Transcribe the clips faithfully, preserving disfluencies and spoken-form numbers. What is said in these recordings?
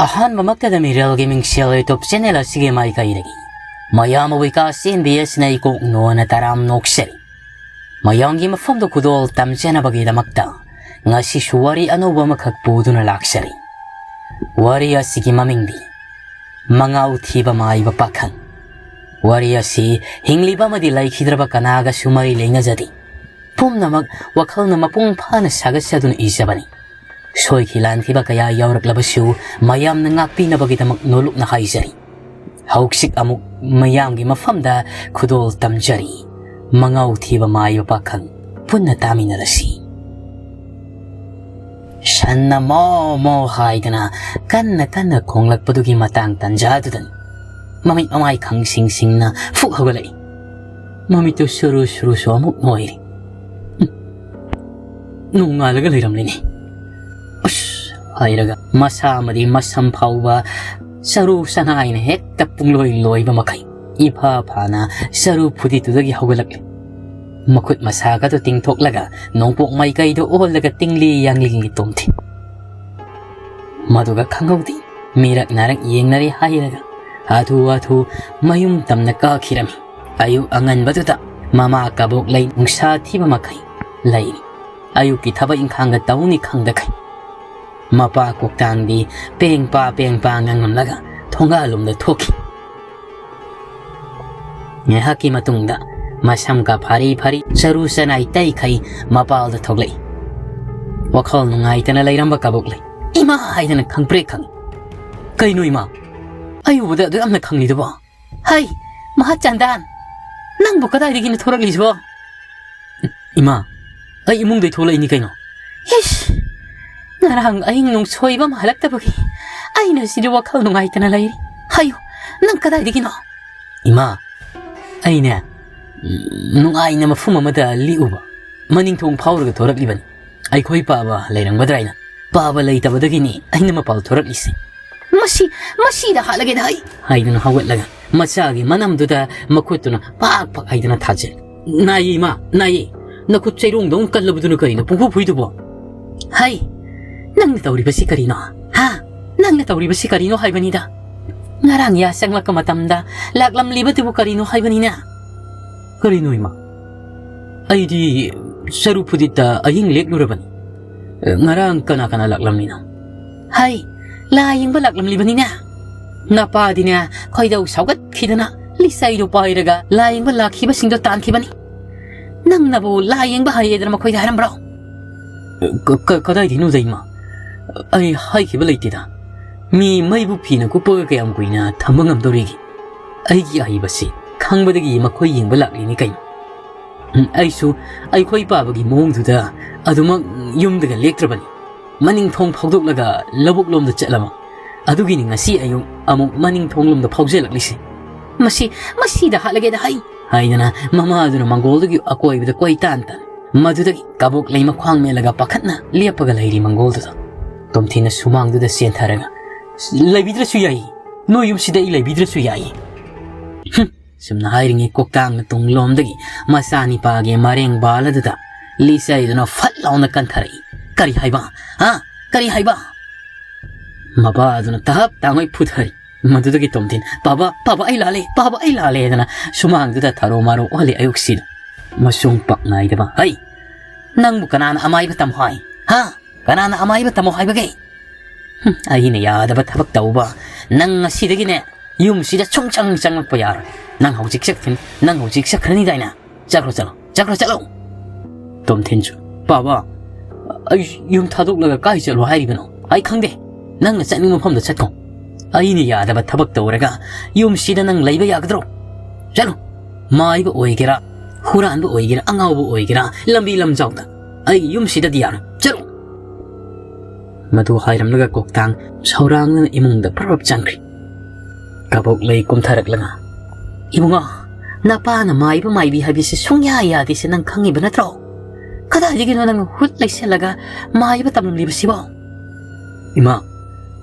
ꯑꯍꯥꯟꯕꯃꯛꯇꯗ ꯃꯤꯔꯦꯜꯒꯤ ꯃꯤꯡꯁꯦꯜ YouTube channel ꯑꯁꯤꯒꯤ ꯃꯥꯏꯀꯩꯗꯒꯤ ꯃꯌꯥꯝ ꯑꯋꯤꯀꯥ ꯆꯦꯟꯕꯤ ꯑꯁꯤꯅ ꯏꯀꯣꯛ ꯅꯣꯟꯅ ꯇꯔꯥꯝ ꯅꯣꯛꯆꯔꯤ꯫ ꯃꯌꯥꯝꯒꯤ ꯃꯐꯝꯗ ꯈꯨꯗꯣꯜ ꯇꯝꯖꯅꯕꯒꯤꯗꯃꯛꯇ ꯉꯁꯤꯁꯨ ꯋꯥꯔꯤ ꯑꯅꯧꯕ ꯑꯃꯈꯛ ꯄꯨꯗꯨꯅ ꯂꯥꯛꯆꯔꯤ꯫ ꯋꯥꯔꯤ ꯑꯁꯤꯒꯤ ꯃꯃꯤꯡꯗꯤ ꯃꯉꯥꯎ ꯊꯤꯕ ꯃꯥꯏꯕ ꯄꯥꯈꯪ꯫ ꯋꯥꯔꯤ ꯑꯁꯤ ꯍꯤꯡꯂꯤꯕ ꯑꯃꯗꯤ ꯂꯩꯈꯤꯗ꯭ꯔꯕ ꯀꯅꯥꯒꯁꯨ ꯃꯔꯤ ꯂꯩꯅꯖꯗꯦ꯫ ꯄꯨꯝꯅꯃꯛ ꯋꯥꯈꯜꯅ ꯃꯄꯨꯡ ꯐꯥꯅ ꯁꯥꯒꯠꯆꯗꯨꯅ ꯏꯖꯕꯅꯤ꯫ ꯁꯣꯏꯈꯤ ꯂꯥꯟꯈꯤꯕ ꯀꯌꯥ ꯌꯥꯎꯔꯛꯂꯕꯁꯨ ꯃꯌꯥꯝꯅ ꯉꯥꯛꯄꯤꯅꯕꯒꯤꯗꯃꯛ ꯅꯣꯂꯨꯛꯅ ꯍꯥꯏꯖꯔꯤ꯫ ꯍꯧꯖꯤꯛ ꯑꯃꯨꯛ ꯃꯌꯥꯝꯒꯤ ꯃꯐꯝꯗ ꯈꯨꯗꯣꯜ ꯇꯝꯖꯔꯤ꯫ ꯃꯉꯥꯎ ꯊꯤꯕ ꯃꯥꯏꯕ ꯄꯥꯈꯪ, ꯄꯨꯟꯅ ꯇꯥꯃꯤꯟꯅꯔꯁꯤ꯫ ꯁꯟꯅ ꯃꯣ ꯃꯣ ꯍꯥꯏꯗꯅ ꯀꯟꯅ ꯀꯟꯅ ꯈꯣꯡꯂꯛꯄꯗꯨꯒꯤ ꯃꯇꯥꯡ ꯇꯟꯖꯥꯗꯨꯗꯅꯤ ꯃꯃꯤꯠ ꯃꯃꯥꯏ ꯈꯪꯁꯤꯡ ꯁꯤꯡꯅ ꯐꯨꯛ ꯍꯧꯒꯠꯂꯛꯏ꯫ ꯃꯃꯤꯠꯇꯨ ꯁꯨꯔꯨ ꯁꯨꯔꯨꯁꯨ ꯑꯃꯨꯛ ꯅꯣꯏꯔꯤ꯫ "ꯎꯝ, ꯅꯣꯡꯉꯥꯜꯂꯒ ꯂꯩꯔꯝꯂꯦꯅꯦ꯫ ꯑꯁ!" ꯍꯥꯏꯔꯒ ꯃꯁꯥ ꯑꯃꯗꯤ ꯃꯁꯝ ꯐꯥꯎꯕ ꯆꯔꯨ ꯆꯅꯥꯏꯅ ꯍꯦꯛꯇ ꯄꯨꯡꯂꯣꯏ ꯂꯣꯏꯕ ꯃꯈꯩ ꯏꯐꯥ ꯐꯥꯅ ꯆꯔꯨ ꯐꯨꯗꯤꯠꯇꯨꯗꯒꯤ ꯍꯧꯒꯠꯂꯛꯂꯦ꯫ ꯃꯈꯨꯠ ꯃꯁꯥꯒꯗꯨ ꯇꯤꯡꯊꯣꯛꯂꯒ ꯅꯣꯡꯄꯣꯛ ꯃꯥꯏꯀꯩꯗ ꯑꯣꯜꯂꯒ ꯇꯤꯡꯂꯤ ꯌꯥꯡꯂꯤ ꯇꯣꯝꯊꯤ꯫ ꯃꯗꯨꯒ ꯈꯪꯍꯧꯗꯦ, ꯃꯤꯔꯛ ꯅꯥꯔꯛ ꯌꯦꯡꯅꯔꯦ ꯍꯥꯏꯔꯒ ꯍꯥꯊꯨ ꯍꯥꯊꯨ ꯃꯌꯨꯝ ꯇꯝꯅ ꯀꯥꯈꯤꯔꯝꯃꯤ꯫ ꯑꯌꯨꯛ ꯑꯉꯟꯕꯗꯨꯗ ꯃꯃꯥ ꯀꯕꯣꯛ ꯂꯩ ꯅꯨꯡꯁꯥ ꯊꯤꯕ ꯃꯈꯩ ꯂꯩꯔꯤ꯫ ꯑꯌꯨꯛꯀꯤ ꯊꯕꯛ ꯏꯪꯈꯥꯡꯒ ꯇꯧꯅꯤ ꯈꯪꯗꯈꯩ ꯃꯄꯥ ꯀꯣꯛꯇꯥꯡꯗꯤ ꯄꯦꯡ ꯄꯥ ꯄꯦꯡ ꯄꯥ ꯉꯥꯡꯂꯝꯂꯒ ꯊꯣꯡꯒꯥꯜꯂꯣꯝꯗ ꯊꯣꯛꯈꯤ꯫ ꯉꯥꯏꯍꯥꯛꯀꯤ ꯃꯇꯨꯡꯗ ꯃꯁꯝꯒ ꯐꯥꯔꯤ ꯐꯥꯔꯤ ꯆꯔꯨ ꯆꯅꯥꯏ ꯇꯩꯈꯩ ꯃꯄꯥꯜꯗ ꯊꯣꯛꯂꯛꯏ꯫ ꯋꯥꯈꯜ ꯅꯨꯡꯉꯥꯏꯇꯅ ꯂꯩꯔꯝꯕ ꯀꯕꯣꯛ ꯂꯩ "ꯏꯃꯥ!" ꯍꯥꯏꯗꯅ ꯈꯪꯄ꯭ꯔꯦꯛ ꯈꯪꯏ꯫ "ꯀꯩꯅꯣ ꯏꯃꯥ? ꯑꯩ ꯎꯕꯗ ꯑꯗꯨ ꯌꯥꯝꯅ ꯈꯪꯂꯤꯗꯨꯕꯣ?" "ꯍꯩ, ꯃꯍꯥ ꯆꯟꯗꯥꯟ, ꯅꯪꯕꯨ ꯀꯗꯥꯏꯗꯒꯤꯅꯣ ꯊꯣꯔꯛꯂꯤꯁꯤꯕꯣ?" "ꯏꯃꯥ, ꯑꯩ ꯏꯃꯨꯡꯗꯩ ꯊꯣꯛꯂꯛꯏꯅꯤ ꯀꯩꯅꯣ꯫" "ꯏꯁ, ꯉꯔꯥꯡ ꯑꯍꯤꯡ ꯅꯣꯡꯁꯣꯏꯕ ꯑꯃ ꯍꯜꯂꯛꯇꯕꯒꯤ ꯑꯩꯅ ꯁꯤꯗ ꯋꯥꯈꯜ ꯅꯨꯡꯉꯥꯏꯇꯅ ꯂꯩꯔꯤ꯫ ꯍꯥꯏꯌꯨ, ꯅꯪ ꯀꯗꯥꯏꯗꯒꯤꯅꯣ?" "ꯏꯃꯥ, ꯑꯩꯅꯦ, ꯎꯝ, ꯅꯨꯡꯉꯥꯏꯅ ꯃꯐꯝ ꯑꯃꯗ ꯂꯤꯛꯎꯕ, ꯃꯅꯤꯡꯊꯣꯡ ꯐꯥꯎꯔꯒ ꯊꯣꯔꯛꯂꯤꯕꯅꯤ꯫ ꯑꯩꯈꯣꯏ ꯄꯥꯕ ꯂꯩꯔꯝꯒꯗ꯭ꯔꯥ ꯍꯥꯏꯅ꯫ ꯄꯥꯕ ꯂꯩꯇꯕꯗꯒꯤꯅꯤ ꯑꯩꯅ ꯃꯄꯥꯜ ꯊꯣꯔꯛꯂꯤꯁꯦ꯫" "ꯃꯁꯤ, ꯃꯁꯤꯗ ꯍꯥꯠꯂꯒꯦꯗ ꯑꯩ!" ꯍꯥꯏꯗꯨꯅ ꯍꯧꯒꯠꯂꯒ ꯃꯆꯥꯒꯤ ꯃꯅꯝꯗꯨꯗ ꯃꯈꯨꯠꯇꯨꯅ ꯄꯥꯛ ꯄꯥꯛ ꯍꯥꯏꯗꯅ ꯊꯥꯖꯩ꯫ "ꯅꯥꯏꯌꯦ ꯏꯃꯥ, ꯅꯥꯏꯌꯦ꯫ ꯅꯈꯨꯠ ꯆꯩꯔꯣꯡꯗꯧꯅ ꯀꯜꯂꯕꯗꯨꯅ ꯀꯔꯤꯅꯣ ꯄꯨꯡꯐꯨ ꯐꯨꯏꯗꯨꯕꯣ?" "ꯍꯩ, ꯅꯪꯅ ꯇꯧꯔꯤꯕꯁꯤ ꯀꯔꯤꯅꯣ? ꯍꯥ? ꯅꯪꯅ ꯇꯧꯔꯤꯕꯁꯤ ꯀꯔꯤꯅꯣ ꯍꯥꯏꯕꯅꯤꯗ? ꯉꯔꯥꯡ ꯌꯥ ꯆꯪꯂꯛꯄ ꯃꯇꯝꯗ ꯂꯥꯛꯂꯝꯂꯤꯕꯗꯨꯕꯨ ꯀꯔꯤꯅꯣ ꯍꯥꯏꯕꯅꯤꯅ? ꯀꯔꯤꯅꯣ ꯏꯃꯥ? ꯑꯩꯗꯤ ꯆꯔꯨ ꯐꯨꯗꯤꯠꯇ ꯑꯍꯤꯡ ꯂꯦꯛꯂꯨꯔꯕꯅꯤ꯫ ꯉꯔꯥꯡ ꯀꯅꯥ ꯀꯅꯥ ꯂꯥꯛꯂꯝꯃꯤꯅꯣ? ꯍꯩ, ꯂꯥꯏ ꯌꯦꯡꯕ ꯂꯥꯛꯂꯝꯂꯤꯕꯅꯤꯅꯦ꯫ ꯅꯄꯥꯗꯤꯅꯦ, ꯈꯣꯏꯗꯧ ꯁꯥꯎꯒꯠꯈꯤꯗꯅ ꯂꯤꯆꯩꯗꯨ ꯄꯥꯏꯔꯒ ꯂꯥꯏ ꯌꯦꯡꯕ ꯂꯥꯛꯈꯤꯕꯁꯤꯡꯗꯣ ꯇꯥꯟꯈꯤꯕꯅꯤ꯫ ꯅꯪꯅꯕꯨ ꯂꯥꯏ ꯌꯦꯡꯕ ꯍꯩꯌꯦꯗꯅ ꯃꯈꯣꯏꯗ ꯍꯥꯏꯔꯝꯕ꯭ꯔꯣ? ꯀ-, ꯀ-, ꯀꯗꯥꯏꯗꯩꯅꯣꯗ ꯏꯃꯥ? ꯑꯩ ꯍꯥꯏꯈꯤꯕ ꯂꯩꯇꯦꯗ꯫ ꯃꯤ ꯃꯩꯕꯨ ꯐꯤꯅ ꯀꯨꯞꯄꯒ ꯀꯌꯥꯝ ꯀꯨꯏꯅ ꯊꯝꯕ ꯉꯝꯗꯧꯔꯤꯒꯦ? ꯑꯩꯒꯤ ꯑꯍꯩꯕꯁꯤ ꯈꯪꯕꯗꯒꯤ ꯃꯈꯣꯏ ꯌꯦꯡꯕ ꯂꯥꯛꯂꯤꯅꯤ ꯀꯩꯅꯣ꯫ ꯎꯝ, ꯑꯩꯁꯨ ꯑꯩꯈꯣꯏ ꯄꯥꯕꯒꯤ ꯃꯑꯣꯡꯗꯨꯗ ꯑꯗꯨꯃꯛ ꯌꯨꯝꯗꯒ ꯂꯦꯛꯇ꯭ꯔꯕꯅꯤ꯫ ꯃꯅꯤꯡ ꯊꯣꯡ ꯐꯥꯎꯗꯣꯛꯂꯒ ꯂꯧꯕꯨꯛ ꯂꯣꯝꯗ ꯆꯠꯂꯕ꯫ ꯑꯗꯨꯒꯤꯅꯤ ꯉꯁꯤ ꯑꯌꯨꯛ ꯑꯃꯨꯛ ꯃꯅꯤꯡ ꯊꯣꯡ ꯂꯣꯝꯗ ꯐꯥꯎꯖꯜꯂꯛꯂꯤꯁꯦ꯫ ꯃꯁꯤ, ꯃꯁꯤꯗ ꯍꯥꯠꯂꯒꯦꯗ ꯍꯩ! ꯍꯥꯏꯗꯅ ꯃꯃꯥꯗꯨꯅ ꯃꯪꯒꯣꯜꯗꯨꯒꯤ ꯑꯀꯣꯏꯕꯗ ꯀꯣꯏꯇꯥꯟ ꯇꯥꯟ꯫ ꯃꯗꯨꯗꯒꯤ ꯀꯕꯣꯛ ꯂꯩ ꯃꯈ꯭ꯋꯥꯡ ꯃꯦꯜꯂꯒ ꯄꯥꯈꯠꯅ ꯂꯦꯞꯄꯒ ꯂꯩꯔꯤ ꯃꯪꯒꯣꯜꯗꯨꯗ꯫ ꯇꯣꯝꯊꯤꯟꯅ ꯁꯨꯃꯥꯡꯗꯨꯗ ꯆꯦꯟꯊꯔꯒ, "ꯂꯩꯕꯤꯗ꯭ꯔꯁꯨ ꯌꯥꯏ, ꯅꯣꯏ ꯌꯨꯝꯁꯤꯗ ꯑꯩ ꯂꯩꯕꯤꯗ꯭ꯔꯁꯨ ꯌꯥꯏ"꯫ ꯍꯨꯝ, ꯁꯨꯝꯅ ꯍꯥꯏꯔꯤꯉꯩ ꯀꯣꯛꯇꯥꯡꯅ ꯇꯨꯡꯂꯣꯝꯗꯒꯤ ꯃꯆꯥꯅꯤꯄꯥꯒꯤ ꯃꯔꯦꯡ ꯕꯥꯜ ꯑꯗꯨꯗ ꯂꯤꯆꯩꯗꯨꯅ ꯐꯠ ꯂꯥꯎꯅ ꯀꯟꯊꯔꯛꯏ꯫ "ꯀꯔꯤ ꯍꯥꯏꯕ? ꯍꯥ? ꯀꯔꯤ ꯍꯥꯏꯕ?" ꯃꯄꯥ ꯑꯗꯨꯅ ꯇꯍꯞ ꯇꯥꯡꯉꯣꯏ ꯐꯨꯊꯔꯤ꯫ ꯃꯗꯨꯗꯒꯤ ꯇꯣꯝꯊꯤꯟ, "ꯄꯥꯕ, ꯄꯥꯕ, ꯑꯩ ꯂꯥꯜꯂꯦ, ꯄꯥꯕ, ꯑꯩ ꯂꯥꯜꯂꯦ" ꯍꯥꯏꯗꯅ ꯁꯨꯃꯥꯡꯗꯨꯗ ꯊꯔꯣ ꯃꯥꯔꯣ ꯑꯣꯜꯂꯤ ꯑꯌꯨꯛꯁꯤꯗ꯫ ꯃꯁꯨꯡ ꯄꯥꯛ ꯅꯥꯏꯗꯕ, "ꯍꯩ! ꯅꯪꯕꯨ ꯀꯅꯥꯅ ꯑꯃꯥꯏꯕ ꯇꯝꯃꯣ ꯍꯥꯏ? ꯍꯥ? ꯀꯅꯥꯅ ꯑꯃꯥꯏꯕ ꯇꯝꯃꯣ ꯍꯥꯏꯕꯒꯦ?" "ꯍꯨꯝ, ꯑꯩꯅ ꯌꯥꯗꯕ ꯊꯕꯛ ꯇꯧꯕ꯫ ꯅꯪ ꯉꯁꯤꯗꯒꯤꯅꯦ ꯌꯨꯝꯁꯤꯗ ꯁꯨꯡꯆꯪ ꯆꯪꯂꯛꯄ ꯌꯥꯔꯣꯏ꯫ ꯅꯪ ꯍꯧꯖꯤꯛ ꯆꯠꯈ꯭ꯔꯅꯤ, ꯅꯪ ꯍꯧꯖꯤꯛ ꯆꯠꯈ꯭ꯔꯅꯤꯗꯥꯏꯅ? ꯆꯠꯈ꯭ꯔꯣ, ꯆꯠꯂꯣ, ꯆꯠꯈ꯭ꯔꯣ, ꯆꯠꯂꯣ!" ꯇꯣꯝꯊꯤꯟꯁꯨ, "ꯄꯥꯕ, ꯑꯩ ꯌꯨꯝ ꯊꯥꯗꯣꯛꯂꯒ ꯀꯥꯏ ꯆꯠꯂꯣ ꯍꯥꯏꯔꯤꯕꯅꯣ? ꯑꯩ ꯈꯪꯗꯦ꯫ ꯅꯪꯅ ꯆꯠꯅꯤꯡꯕ ꯃꯐꯝꯗ ꯆꯠꯈꯣ꯫ ꯑꯩꯅ ꯌꯥꯗꯕ ꯊꯕꯛ ꯇꯧꯔꯒ ꯌꯨꯝꯁꯤꯗ ꯅꯪ ꯂꯩꯕ ꯌꯥꯒꯗ꯭ꯔꯣ? ꯆꯠꯂꯣ꯫ ꯃꯥꯏꯕ ꯑꯣꯏꯒꯦꯔꯥ, ꯍꯨꯔꯥꯟꯕ ꯑꯣꯏꯒꯦꯔꯥ, ꯑꯉꯥꯎꯕ ꯑꯣꯏꯒꯦꯔꯥ, ꯂꯝꯕꯤ ꯂꯝꯖꯥꯎꯗ ꯑꯩ ꯌꯨꯝꯁꯤꯗꯗꯤ ꯌꯥꯔꯣꯏ꯫ ꯆꯠꯂꯣ!" ꯃꯗꯨ ꯍꯥꯏꯔꯝꯂꯒ ꯀꯣꯛꯇꯥꯡ ꯁꯧꯔꯥꯡꯗꯨꯅ ꯏꯃꯨꯡꯗ ꯄ꯭ꯔꯞ ꯄ꯭ꯔꯞ ꯆꯪꯈ꯭ꯔꯤ꯫ ꯀꯕꯣꯛ ꯂꯩ ꯀꯨꯝꯊꯔꯛꯂꯒ, "ꯏꯕꯨꯡꯉꯣ, ꯅꯄꯥꯅ ꯃꯥꯏꯕ ꯃꯥꯏꯕꯤ ꯍꯥꯏꯕꯁꯤ ꯁꯨꯡꯌꯥ ꯌꯥꯗꯦꯁꯦ ꯅꯪ ꯈꯪꯉꯤꯕ ꯅꯠꯇ꯭ꯔꯣ? ꯀꯗꯥꯏꯗꯒꯤꯅꯣ ꯅꯪ ꯍꯨꯠ ꯂꯩꯁꯜꯂꯒ ꯃꯥꯏꯕ ꯇꯝꯂꯝꯂꯤꯕꯁꯤꯕꯣ?" "ꯏꯃꯥ,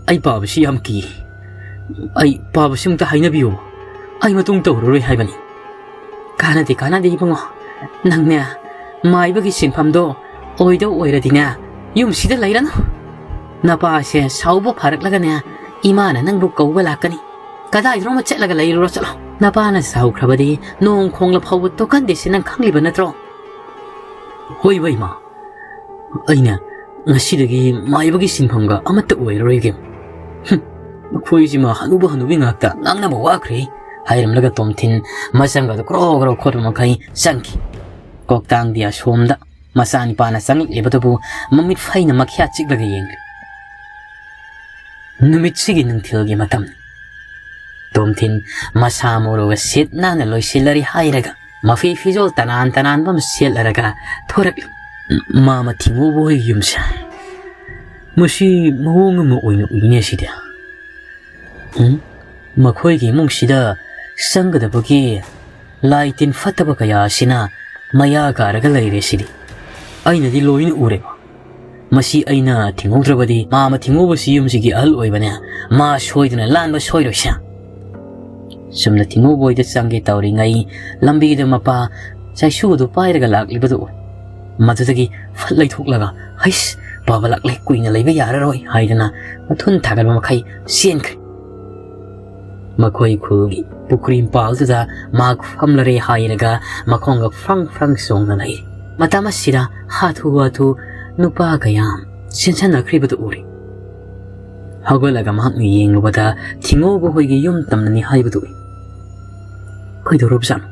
ꯑꯩ ꯄꯥꯕꯁꯤ ꯌꯥꯝ ꯀꯤ꯫ ꯑꯩ ꯄꯥꯕꯁꯤ ꯑꯃꯨꯛꯇ ꯍꯥꯏꯅꯕꯤꯌꯨ꯫ ꯑꯩ ꯃꯇꯨꯡ ꯇꯧꯔꯔꯣꯏ ꯍꯥꯏꯕꯅꯤ꯫" "ꯀꯥꯟꯅꯗꯦ, ꯀꯥꯟꯅꯗꯦ ꯏꯕꯨꯡꯉꯣ꯫ ꯅꯪꯅꯦ, ꯃꯥꯏꯕꯒꯤ ꯁꯤꯟꯐꯝꯗꯣ ꯑꯣꯏꯗꯧ ꯑꯣꯏꯔꯗꯤꯅꯦ, ꯌꯨꯝꯁꯤꯗ ꯂꯩꯔꯅꯨ꯫ "ꯅꯄꯥꯁꯦ ꯁꯥꯎꯕ ꯐꯔꯛꯂꯒꯅꯦ, ꯏꯃꯥꯅ ꯅꯪꯕꯨ ꯀꯧꯕ ꯂꯥꯛꯀꯅꯤ꯫ ꯀꯗꯥꯏꯗꯅꯣꯃ ꯆꯠꯂꯒ ꯂꯩꯔꯨꯔꯣ, ꯆꯠꯂꯣ꯫ ꯅꯄꯥꯅ ꯁꯥꯎꯈ꯭ꯔꯕꯗꯤ ꯅꯣꯡ ꯈꯣꯡꯂ ꯐꯥꯎꯕ ꯇꯣꯛꯀꯟꯗꯦꯁꯦ ꯅꯪ ꯈꯪꯂꯤꯕ ꯅꯠꯇ꯭ꯔꯣ?" "ꯍꯣꯏꯕ ꯏꯃꯥ, ꯑꯩꯅ ꯉꯁꯤꯗꯒꯤ ꯃꯥꯏꯕꯒꯤ ꯁꯤꯟꯐꯝꯒ ꯑꯃꯠꯇ ꯑꯣꯏꯔꯔꯣꯏꯒꯦ꯫ ꯍꯨꯝ, ꯃꯈꯣꯏꯁꯤꯃ ꯍꯅꯨꯕ ꯍꯅꯨꯕꯤ ꯉꯥꯛꯇ, ꯉꯥꯡꯅꯕ ꯋꯥꯈ꯭ꯔꯦ," ꯍꯥꯏꯔꯝꯂꯒ ꯇꯣꯝꯊꯤꯟ ꯃꯆꯪꯒꯗꯨ ꯒ꯭ꯔꯣ ꯒ꯭ꯔꯣ ꯈꯣꯠꯄ ꯃꯈꯩ ꯆꯪꯈꯤ꯫ ꯀꯣꯛꯇꯥꯡꯗꯤ ꯑꯁꯣꯝꯗ ꯃꯆꯥꯅꯤꯄꯥꯅ ꯆꯪꯂꯛꯂꯤꯕꯗꯨꯕꯨ ꯃꯃꯤꯠ ꯐꯩꯅ ꯃꯈ꯭ꯌꯥꯠ ꯆꯤꯛꯂꯒ ꯌꯦꯡꯂꯤ꯫ ꯅꯨꯃꯤꯠꯁꯤꯒꯤ ꯅꯨꯡꯊꯤꯜꯒꯤ ꯃꯇꯝꯅꯤ꯫ ꯇꯣꯝꯊꯤꯟ ꯃꯁꯥ ꯃꯎꯔꯒ ꯁꯤꯠ ꯅꯥꯟꯅ ꯂꯣꯏꯁꯤꯜꯂꯔꯤ ꯍꯥꯏꯔꯒ ꯃꯐꯤ ꯐꯤꯖꯣꯜ ꯇꯅꯥꯟ ꯇꯅꯥꯟꯕ ꯑꯃ ꯁꯦꯠꯂꯔꯒ ꯊꯣꯔꯛꯂꯤ꯫ ꯃꯥꯃ ꯊꯤꯡꯉꯨꯕ ꯍꯣꯏꯒꯤ ꯌꯨꯝꯁꯦ꯫ ꯃꯁꯤ ꯃꯑꯣꯡ ꯑꯃ ꯑꯣꯏꯅ ꯎꯏꯅꯦ ꯁꯤꯗꯤ꯫ ꯎꯝ? ꯃꯈꯣꯏꯒꯤ ꯏꯃꯨꯡꯁꯤꯗ ꯆꯪꯒꯗꯕꯒꯤ ꯂꯥꯏ ꯇꯤꯟ ꯐꯠꯇꯕ ꯀꯌꯥ ꯑꯁꯤꯅ ꯃꯌꯥ ꯀꯥꯔꯒ ꯂꯩꯔꯦ ꯁꯤꯗꯤ꯫ ꯑꯩꯅꯗꯤ ꯂꯣꯏꯅ ꯎꯔꯦ꯫ ꯃꯁꯤ ꯑꯩꯅ ꯊꯤꯡꯍꯧꯗ꯭ꯔꯕꯗꯤ ꯃꯥꯃ ꯊꯤꯡꯉꯨꯕꯁꯤ ꯌꯨꯝꯁꯤꯒꯤ ꯑꯍꯜ ꯑꯣꯏꯕꯅꯦ꯫ ꯃꯥ ꯁꯣꯏꯗꯅ ꯂꯥꯟꯕ ꯁꯣꯏꯔꯣꯏꯁꯦ꯫ ꯆꯨꯝꯅ ꯊꯤꯡꯉꯨꯕ ꯍꯣꯏꯗ ꯆꯪꯒꯦ ꯇꯧꯔꯤꯉꯩ ꯂꯝꯕꯤꯗ ꯃꯄꯥ ꯆꯩꯁꯨꯗꯨ ꯄꯥꯏꯔꯒ ꯂꯥꯛꯂꯤꯕꯗꯨ ꯎꯏ꯫ ꯃꯗꯨꯗꯒꯤ ꯐꯠ ꯂꯩꯊꯣꯛꯂꯒ, "ꯍꯩꯁ, ꯕꯥꯕꯥ ꯂꯥꯛꯂꯦ, ꯀꯨꯏꯅ ꯂꯩꯕ ꯌꯥꯔꯔꯣꯏ," ꯍꯥꯏꯗꯅ ꯃꯊꯨꯟ ꯊꯥꯒꯠꯄ ꯃꯈꯩ ꯆꯦꯟꯈ꯭ꯔꯦ꯫ ꯃꯈꯣꯏ ꯈꯨꯜꯒꯤ ꯄꯨꯈ꯭ꯔꯤ ꯃꯄꯥꯜꯗꯨꯗ ꯃꯍꯥꯛ ꯐꯝꯂꯔꯦ ꯍꯥꯏꯔꯒ ꯃꯈꯣꯡꯒ ꯐ꯭ꯔꯪ ꯐ꯭ꯔꯪ ꯆꯣꯡꯅ ꯂꯩ꯫ ꯃꯇꯝ ꯑꯁꯤꯗ ꯍꯥꯊꯨ ꯍꯥꯊꯨ ꯅꯨꯄꯥ ꯀꯌꯥ ꯆꯦꯟꯁꯤꯟꯅꯈ꯭ꯔꯤꯕꯗꯨ ꯎꯔꯦ꯫ ꯍꯧꯒꯠꯂꯒ ꯃꯍꯥꯛꯅ ꯌꯦꯡꯂꯨꯕꯗ ꯊꯤꯡꯉꯧꯕ ꯍꯣꯏꯒꯤ ꯌꯨꯝ ꯇꯝꯅꯅꯤ ꯍꯥꯏꯕꯗꯨ ꯎꯏ꯫ ꯀꯩꯗꯧꯔꯕꯖꯥꯠꯅꯣ?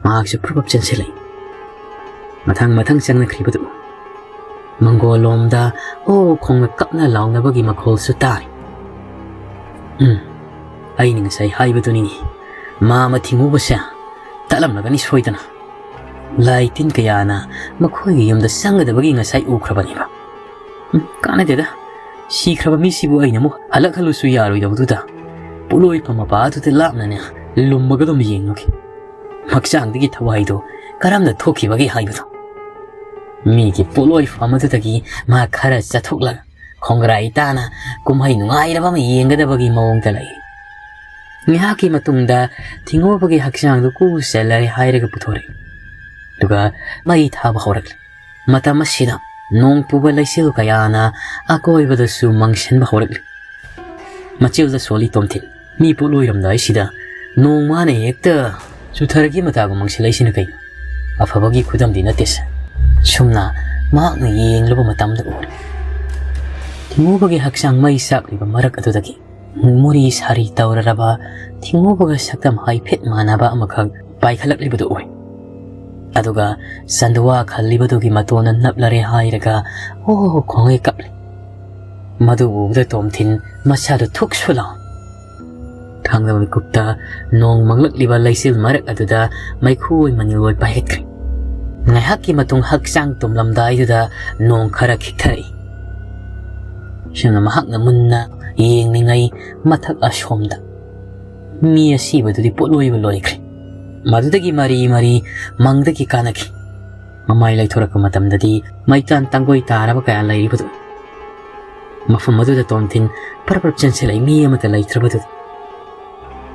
ꯃꯍꯥꯛꯁꯨ ꯄ꯭ꯔꯞ ꯄ꯭ꯔꯞ ꯆꯦꯟꯁꯤꯜꯂꯛꯏ꯫ ꯃꯊꯪ ꯃꯊꯪ ꯆꯪꯅꯈ꯭ꯔꯤꯕꯗꯨ ꯃꯪꯒꯣꯜꯂꯣꯝꯗ ꯑꯣ ꯈꯣꯡꯅ ꯀꯞꯅ ꯂꯥꯎꯅꯕꯒꯤ ꯃꯈꯣꯜꯁꯨ ꯇꯥꯔꯤ꯫ ꯎꯝ, ꯑꯩꯅ ꯉꯁꯥꯏ ꯍꯥꯏꯕꯗꯨꯅꯤꯅꯦ, ꯃꯥꯃ ꯊꯤꯡꯉꯨꯕꯁꯦ ꯇꯠꯂꯝꯂꯒꯅꯤ ꯁꯣꯏꯗꯅ꯫ ꯂꯥꯏ ꯇꯤꯟ ꯀꯌꯥꯅ ꯃꯈꯣꯏꯒꯤ ꯌꯨꯝꯗ ꯆꯪꯒꯗꯕꯒꯤ ꯉꯁꯥꯏ ꯎꯈ꯭ꯔꯕꯅꯦꯕ꯫ ꯎꯝ, ꯀꯥꯟꯅꯗꯦꯗ, ꯁꯤꯈ꯭ꯔꯕ ꯃꯤꯁꯤꯕꯨ ꯑꯩꯅ ꯑꯃꯨꯛ ꯍꯜꯂꯛꯍꯜꯂꯨꯁꯨ ꯌꯥꯔꯣꯏꯗꯕꯗꯨꯗ ꯄꯣꯠꯂꯣꯏ ꯐꯝ ꯃꯄꯥ ꯑꯗꯨꯗ ꯂꯥꯞꯅꯅꯦ ꯂꯨꯝꯃꯒ ꯑꯗꯨꯝ ꯌꯦꯡꯉꯒꯦ꯫ ꯍꯛꯆꯥꯡꯗꯒꯤ ꯊꯋꯥꯏꯗꯣ ꯀꯔꯝꯅ ꯊꯣꯛꯈꯤꯕꯒꯦ ꯍꯥꯏꯕꯗꯣ꯫ ꯃꯤꯒꯤ ꯄꯣꯠꯂꯣꯏ ꯐꯝ ꯑꯗꯨꯗꯒꯤ ꯃꯥ ꯈꯔ ꯆꯠꯊꯣꯛꯂꯒ ꯈꯣꯡꯒ꯭ꯔꯥꯏ ꯇꯥꯅ ꯀꯨꯝꯍꯩ ꯅꯨꯡꯉꯥꯏꯔꯕ ꯑꯃ ꯌꯦꯡꯒꯗꯕꯒꯤ ꯃꯑꯣꯡꯗ ꯂꯩ꯫ ꯉꯥꯏꯍꯥꯛꯀꯤ ꯃꯇꯨꯡꯗ ꯊꯤꯡꯉꯣꯕꯒꯤ ꯍꯛꯆꯥꯡꯗꯨ ꯀꯨ ꯆꯦꯜꯂꯔꯦ ꯍꯥꯏꯔꯒ ꯄꯨꯊꯣꯔꯛꯏ꯫ ꯑꯗꯨꯒ ꯃꯩ ꯊꯥꯕ ꯍꯧꯔꯛꯂꯤ꯫ ꯃꯇꯝ ꯑꯁꯤꯗ ꯅꯣꯡ ꯄꯨꯕ ꯂꯩꯆꯤꯜ ꯀꯌꯥꯅ ꯑꯀꯣꯏꯕꯗꯁꯨ ꯃꯪꯁꯤꯟꯕ ꯍꯧꯔꯛꯂꯤ꯫ ꯃꯆꯤꯜꯗ ꯁꯣꯜꯂꯤ ꯇꯣꯝꯊꯤꯟ꯫ ꯃꯤ ꯄꯣꯠꯂꯣꯏꯔꯝꯗꯥꯏꯁꯤꯗ ꯅꯣꯡ ꯃꯥꯅ ꯍꯦꯛꯇ ꯆꯨꯊꯔꯒꯤ ꯃꯇꯥꯒꯨꯝ ꯃꯪꯁꯤꯜꯂꯛꯏꯁꯤꯅ ꯀꯩꯅꯣ? ꯑꯐꯕꯒꯤ ꯈꯨꯗꯝꯗꯤ ꯅꯠꯇꯦꯁꯦ꯫ ꯁꯨꯝꯅ ꯃꯍꯥꯛꯅ ꯌꯦꯡꯂꯨꯕ ꯃꯇꯝꯗ ꯎꯔꯦ꯫ ꯊꯤꯡꯉꯨꯕꯒꯤ ꯍꯛꯆꯥꯡ ꯃꯩ ꯆꯥꯛꯂꯤꯕ ꯃꯔꯛ ꯑꯗꯨꯗꯒꯤ ꯃꯨꯔꯤ ꯁꯥꯔꯤ ꯇꯧꯔꯔꯕ ꯊꯤꯡꯉꯨꯕꯒ ꯁꯛꯇꯝ ꯍꯥꯏꯐꯦꯠ ꯃꯥꯟꯅꯕ ꯑꯃꯈꯛ ꯄꯥꯏꯈꯠꯂꯛꯂꯤꯕꯗꯨ ꯎꯏ꯫ ꯑꯗꯨꯒ ꯆꯟꯗꯨꯋꯥ ꯈꯜꯂꯤꯕꯗꯨꯒꯤ ꯃꯇꯣꯟꯅ ꯅꯞꯂꯔꯦ ꯍꯥꯏꯔꯒ ꯑꯣ ꯈꯣꯡꯉꯩ ꯀꯞꯂꯤ꯫ ꯃꯗꯨ ꯎꯕꯗ ꯇꯣꯝꯊꯤꯟ ꯃꯁꯥꯗꯨ ꯊꯨꯛꯁꯨ ꯂꯥꯎ꯫ ꯊꯥꯡꯗ ꯃꯤꯀꯨꯞꯇ ꯅꯣꯡ ꯃꯪꯂꯛꯂꯤꯕ ꯂꯩꯆꯤꯜ ꯃꯔꯛ ꯑꯗꯨꯗ ꯃꯩꯈꯨ ꯑꯣꯏ ꯃꯅꯤꯜ ꯑꯣꯏ ꯄꯥꯏꯈꯠꯈ꯭ꯔꯦ꯫ ꯉꯥꯏꯍꯥꯛꯀꯤ ꯃꯇꯨꯡ ꯍꯛꯆꯥꯡ ꯇꯨꯝꯂꯝꯗꯥꯏꯗꯨꯗ ꯅꯣꯡ ꯈꯔ ꯈꯤꯛꯊꯔꯛꯏ꯫ ꯁꯨꯝꯅ ꯃꯍꯥꯛꯅ ꯃꯨꯟꯅ ꯌꯦꯡꯂꯤꯉꯩ ꯃꯊꯛ ꯑꯁꯣꯝꯗ ꯃꯤ ꯑꯁꯤꯕꯗꯨꯗꯤ ꯄꯣꯠꯂꯣꯏꯕ ꯂꯣꯏꯈ꯭ꯔꯦ꯫ ꯃꯗꯨꯗꯒꯤ ꯃꯔꯤ ꯃꯔꯤ ꯃꯪꯗꯒꯤ ꯀꯥꯅꯈꯤ꯫ ꯃꯃꯥꯏ ꯂꯩꯊꯣꯔꯛꯄ ꯃꯇꯝꯗꯗꯤ ꯃꯩꯇꯥꯟ ꯇꯥꯡꯒꯣꯏ ꯇꯥꯔꯕ ꯀꯌꯥ ꯂꯩꯔꯤꯕꯗꯨ꯫ ꯃꯐꯝ ꯑꯗꯨꯗ ꯇꯣꯝꯊꯤꯟ ꯄꯔꯞ ꯄꯔꯞ ꯆꯦꯟꯁꯤꯜꯂꯛꯏ ꯃꯤ ꯑꯃꯠꯇ ꯂꯩꯇ꯭ꯔꯕꯗꯨꯗ꯫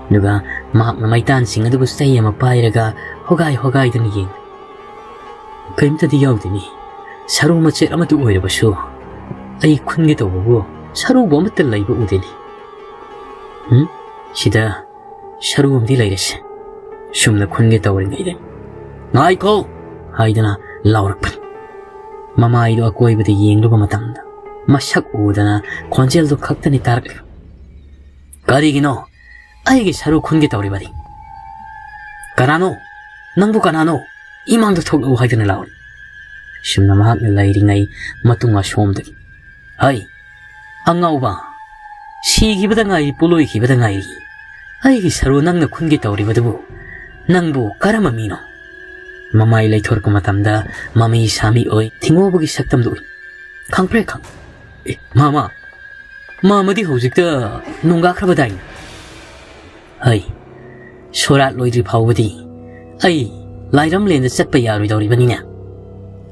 ꯑꯗꯨꯒ ꯃꯍꯥꯛꯅ ꯃꯩꯇꯥꯟꯁꯤꯡ ꯑꯗꯨꯕꯨ ꯆꯩ ꯑꯃ ꯄꯥꯏꯔꯒ ꯍꯣꯒꯥꯏ ꯍꯣꯒꯥꯏꯗꯨꯅ ꯌꯦꯡꯂꯤ꯫ ꯀꯔꯤꯝꯇꯗꯤ ꯌꯥꯎꯗꯦꯅꯤ꯫ ꯁꯔꯨ ꯃꯆꯦꯠ ꯑꯃꯠꯇ ꯑꯣꯏꯔꯕꯁꯨ ꯑꯩ ꯈꯨꯟꯒꯦ ꯇꯧꯕꯕꯨ ꯁꯔꯨꯕꯨ ꯑꯃꯠꯇ ꯂꯩꯕ ꯎꯗꯦꯅꯤ꯫ ꯎꯝ? ꯁꯤꯗ ꯁꯔꯨ ꯑꯃꯗꯤ ꯂꯩꯔꯦꯁꯦ꯫ ꯁꯨꯝꯅ ꯈꯨꯟꯒꯦ ꯇꯧꯔꯤꯉꯩꯗ "ꯉꯥꯏꯈꯣ!" ꯍꯥꯏꯗꯨꯅ ꯂꯥꯎꯔꯛꯄꯅꯤ꯫ ꯃꯃꯥꯏꯗꯨ ꯑꯀꯣꯏꯕꯗ ꯌꯦꯡꯂꯨꯕ ꯃꯇꯝꯗ ꯃꯁꯛ ꯎꯗꯅ ꯈꯣꯟꯖꯦꯜꯗꯨ ꯈꯛꯇꯅꯤ ꯇꯥꯔꯛꯂꯤꯕ꯫ "ꯀꯔꯤꯒꯤꯅꯣ ꯑꯩꯒꯤ ꯁꯔꯨ ꯈꯨꯟꯒꯦ ꯇꯧꯔꯤꯕꯗꯤ? ꯀꯅꯥꯅꯣ? ꯅꯪꯕꯨ ꯀꯅꯥꯅꯣ? ꯏꯃꯥꯡꯗ ꯊꯣꯛꯂꯛꯎ!" ꯍꯥꯏꯗꯨꯅ ꯂꯥꯎꯔꯤ꯫ ꯁꯨꯝꯅ ꯃꯍꯥꯛꯅ ꯂꯩꯔꯤꯉꯩ ꯃꯇꯨꯡ ꯑꯁꯣꯝꯗꯒꯤ, "ꯍꯩ, ꯑꯉꯥꯎꯕ! ꯁꯤꯈꯤꯕꯗ ꯉꯥꯏꯔꯤ, ꯄꯣꯠꯂꯣꯏꯈꯤꯕꯗ ꯉꯥꯏꯔꯤ꯫ ꯑꯩꯒꯤ ꯁꯔꯨ ꯅꯪꯅ ꯈꯨꯟꯒꯦ ꯇꯧꯔꯤꯕꯗꯨꯕꯨ ꯅꯪꯕꯨ ꯀꯔꯝꯕ ꯃꯤꯅꯣ?" ꯃꯃꯥꯏ ꯂꯩꯊꯣꯔꯛꯄ ꯃꯇꯝꯗ ꯃꯃꯤ ꯁꯥꯃꯤ ꯑꯣꯏ ꯊꯤꯡꯉꯣꯕꯒꯤ ꯁꯛꯇꯝꯗꯨ ꯎꯏ꯫ "ꯈꯪꯄ꯭ꯔꯦꯛ ꯈꯪ-, ꯑꯦ, ꯃꯥꯃ! ꯃꯥꯃꯗꯤ ꯍꯧꯖꯤꯛꯇ ꯅꯣꯡꯒꯥꯈ꯭ꯔꯕꯗꯥꯏꯅꯦ?" "ꯍꯩ, ꯁꯣꯔꯥꯠ ꯂꯣꯏꯗ꯭ꯔꯤ ꯐꯥꯎꯕꯗꯤ ꯑꯩ ꯂꯥꯏꯔꯝꯂꯦꯟꯗ ꯆꯠꯄ ꯌꯥꯔꯣꯏꯗꯧꯔꯤꯕꯅꯤꯅꯦ꯫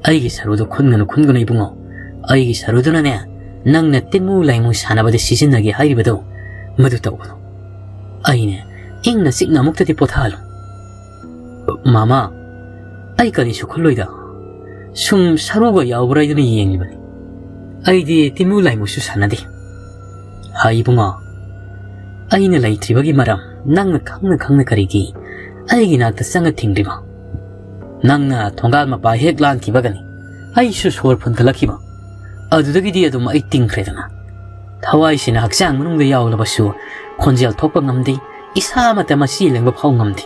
ꯑꯩꯒꯤ ꯁꯔꯨꯗꯣ ꯈꯨꯟꯒꯅꯨ, ꯈꯨꯟꯒꯅꯨ ꯏꯕꯨꯡꯉꯣ꯫ ꯑꯩꯒꯤ ꯁꯔꯨꯗꯨꯅꯅꯦ, ꯅꯪꯅ ꯇꯤꯟꯃꯨ ꯂꯥꯏꯃꯨ ꯁꯥꯟꯅꯕꯗ ꯁꯤꯖꯤꯟꯅꯒꯦ ꯍꯥꯏꯔꯤꯕꯗꯣ, ꯃꯗꯨ ꯇꯧꯒꯅꯨ꯫ ꯑꯩꯅꯦ, ꯏꯪꯅ ꯆꯤꯛꯅ ꯑꯃꯨꯛꯇꯗꯤ ꯄꯣꯊꯥꯍꯜꯂꯨ꯫" "ꯃꯥꯃ, ꯑꯩ ꯀꯔꯤꯁꯨ ꯈꯨꯜꯂꯣꯏꯗ꯫ ꯁꯨꯝ ꯁꯔꯨꯒ ꯌꯥꯎꯕ꯭ꯔꯥ ꯍꯥꯏꯗꯨꯅ ꯌꯦꯡꯂꯤꯕꯅꯤ꯫ ꯑꯩꯗꯤ ꯇꯤꯟꯃꯨ ꯂꯥꯏꯃꯨꯁꯨ ꯁꯥꯟꯅꯗꯦ꯫ ꯍꯥꯏ ꯏꯕꯨꯡꯉꯣ, ꯑꯩꯅ ꯂꯩꯇ꯭ꯔꯤꯕꯒꯤ ꯃꯔꯝ ꯅꯪꯅ ꯈꯪꯅ ꯈꯪꯅ ꯀꯔꯤꯒꯤ ꯑꯩꯒꯤ ꯅꯥꯛꯇ ꯆꯪꯉ ꯊꯤꯡꯂꯤꯕ? ꯅꯪꯅ ꯊꯣꯡꯒꯥꯜ ꯃꯄꯥ ꯍꯦꯛ ꯂꯥꯟꯈꯤꯕꯒꯅꯤ ꯑꯩꯁꯨ ꯁꯣꯔ ꯐꯨꯟꯒꯠꯂꯛꯈꯤꯕ꯫ ꯑꯗꯨꯗꯒꯤꯗꯤ ꯑꯗꯨꯝ ꯑꯩ ꯇꯤꯡꯈ꯭ꯔꯦꯗꯅ꯫ ꯊꯋꯥꯏꯁꯤꯅ ꯍꯛꯆꯥꯡ ꯃꯅꯨꯡꯗ ꯌꯥꯎꯂꯕꯁꯨ ꯈꯣꯟꯖꯦꯜ ꯊꯣꯛꯄ ꯉꯝꯗꯦ, ꯏꯁꯥꯃꯛꯇ ꯃꯆꯤ ꯂꯦꯡꯕ ꯐꯥꯎ ꯉꯝꯗꯦ꯫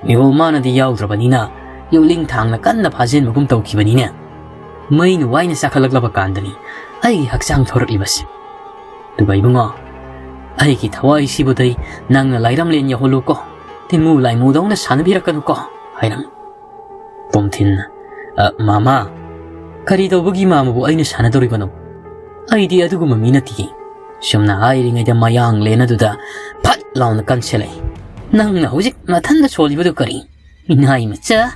ꯃꯤꯍꯨꯜ ꯃꯥꯅꯗꯤ ꯌꯥꯎꯗ꯭ꯔꯕꯅꯤꯅ ꯌꯣꯠꯂꯤꯡ ꯊꯥꯡꯅ ꯀꯟꯅ ꯐꯥꯖꯤꯟꯕꯒꯨꯝ ꯇꯧꯈꯤꯕꯅꯤꯅꯦ꯫ ꯃꯩꯅ ꯋꯥꯏꯅ ꯆꯥꯈꯠꯂꯛꯂꯕ ꯀꯥꯟꯗꯅꯤ ꯑꯩꯒꯤ ꯍꯛꯆꯥꯡ ꯊꯣꯔꯛꯂꯤꯕꯁꯦ꯫ ꯑꯗꯨꯒ ꯏꯕꯨꯡꯉꯣ, ꯑꯩꯒꯤ ꯊꯋꯥꯏꯁꯤꯕꯨꯗꯩ ꯅꯪꯅ ꯂꯥꯏꯔꯝꯂꯦꯟ ꯌꯧꯍꯜꯂꯨꯀꯣ꯫ ꯇꯤꯟꯃꯨ ꯂꯥꯏꯃꯨꯗꯧꯅ ꯁꯥꯟꯅꯕꯤꯔꯛꯀꯅꯨꯀꯣ ꯍꯥꯏꯔꯝꯃꯤ꯫ ꯇꯣꯝꯊꯤꯟꯅ, "ꯑ, ꯃꯃꯥ, ꯀꯔꯤ ꯇꯧꯕꯒꯤ ꯃꯥꯃꯕꯨ ꯑꯩꯅ ꯁꯥꯟꯅꯗꯧꯔꯤꯕꯅꯣ? ꯑꯩꯗꯤ ꯑꯗꯨꯒꯨꯝꯕ ꯃꯤ ꯅꯠꯇꯤꯌꯦ꯫" ꯁꯨꯝꯅ ꯍꯥꯏꯔꯤꯉꯩꯗ ꯃꯌꯥꯡꯂꯦꯟ ꯑꯗꯨꯗ ꯐꯠ ꯂꯥꯎꯅ ꯀꯟꯁꯤꯜꯂꯛꯏ꯫ "ꯅꯪꯅ ꯍꯧꯖꯤꯛ ꯃꯊꯟꯗ ꯁꯣꯜꯂꯤꯕꯗꯨ ꯀꯔꯤ? ꯏꯅꯥꯏ ꯃꯆꯥ,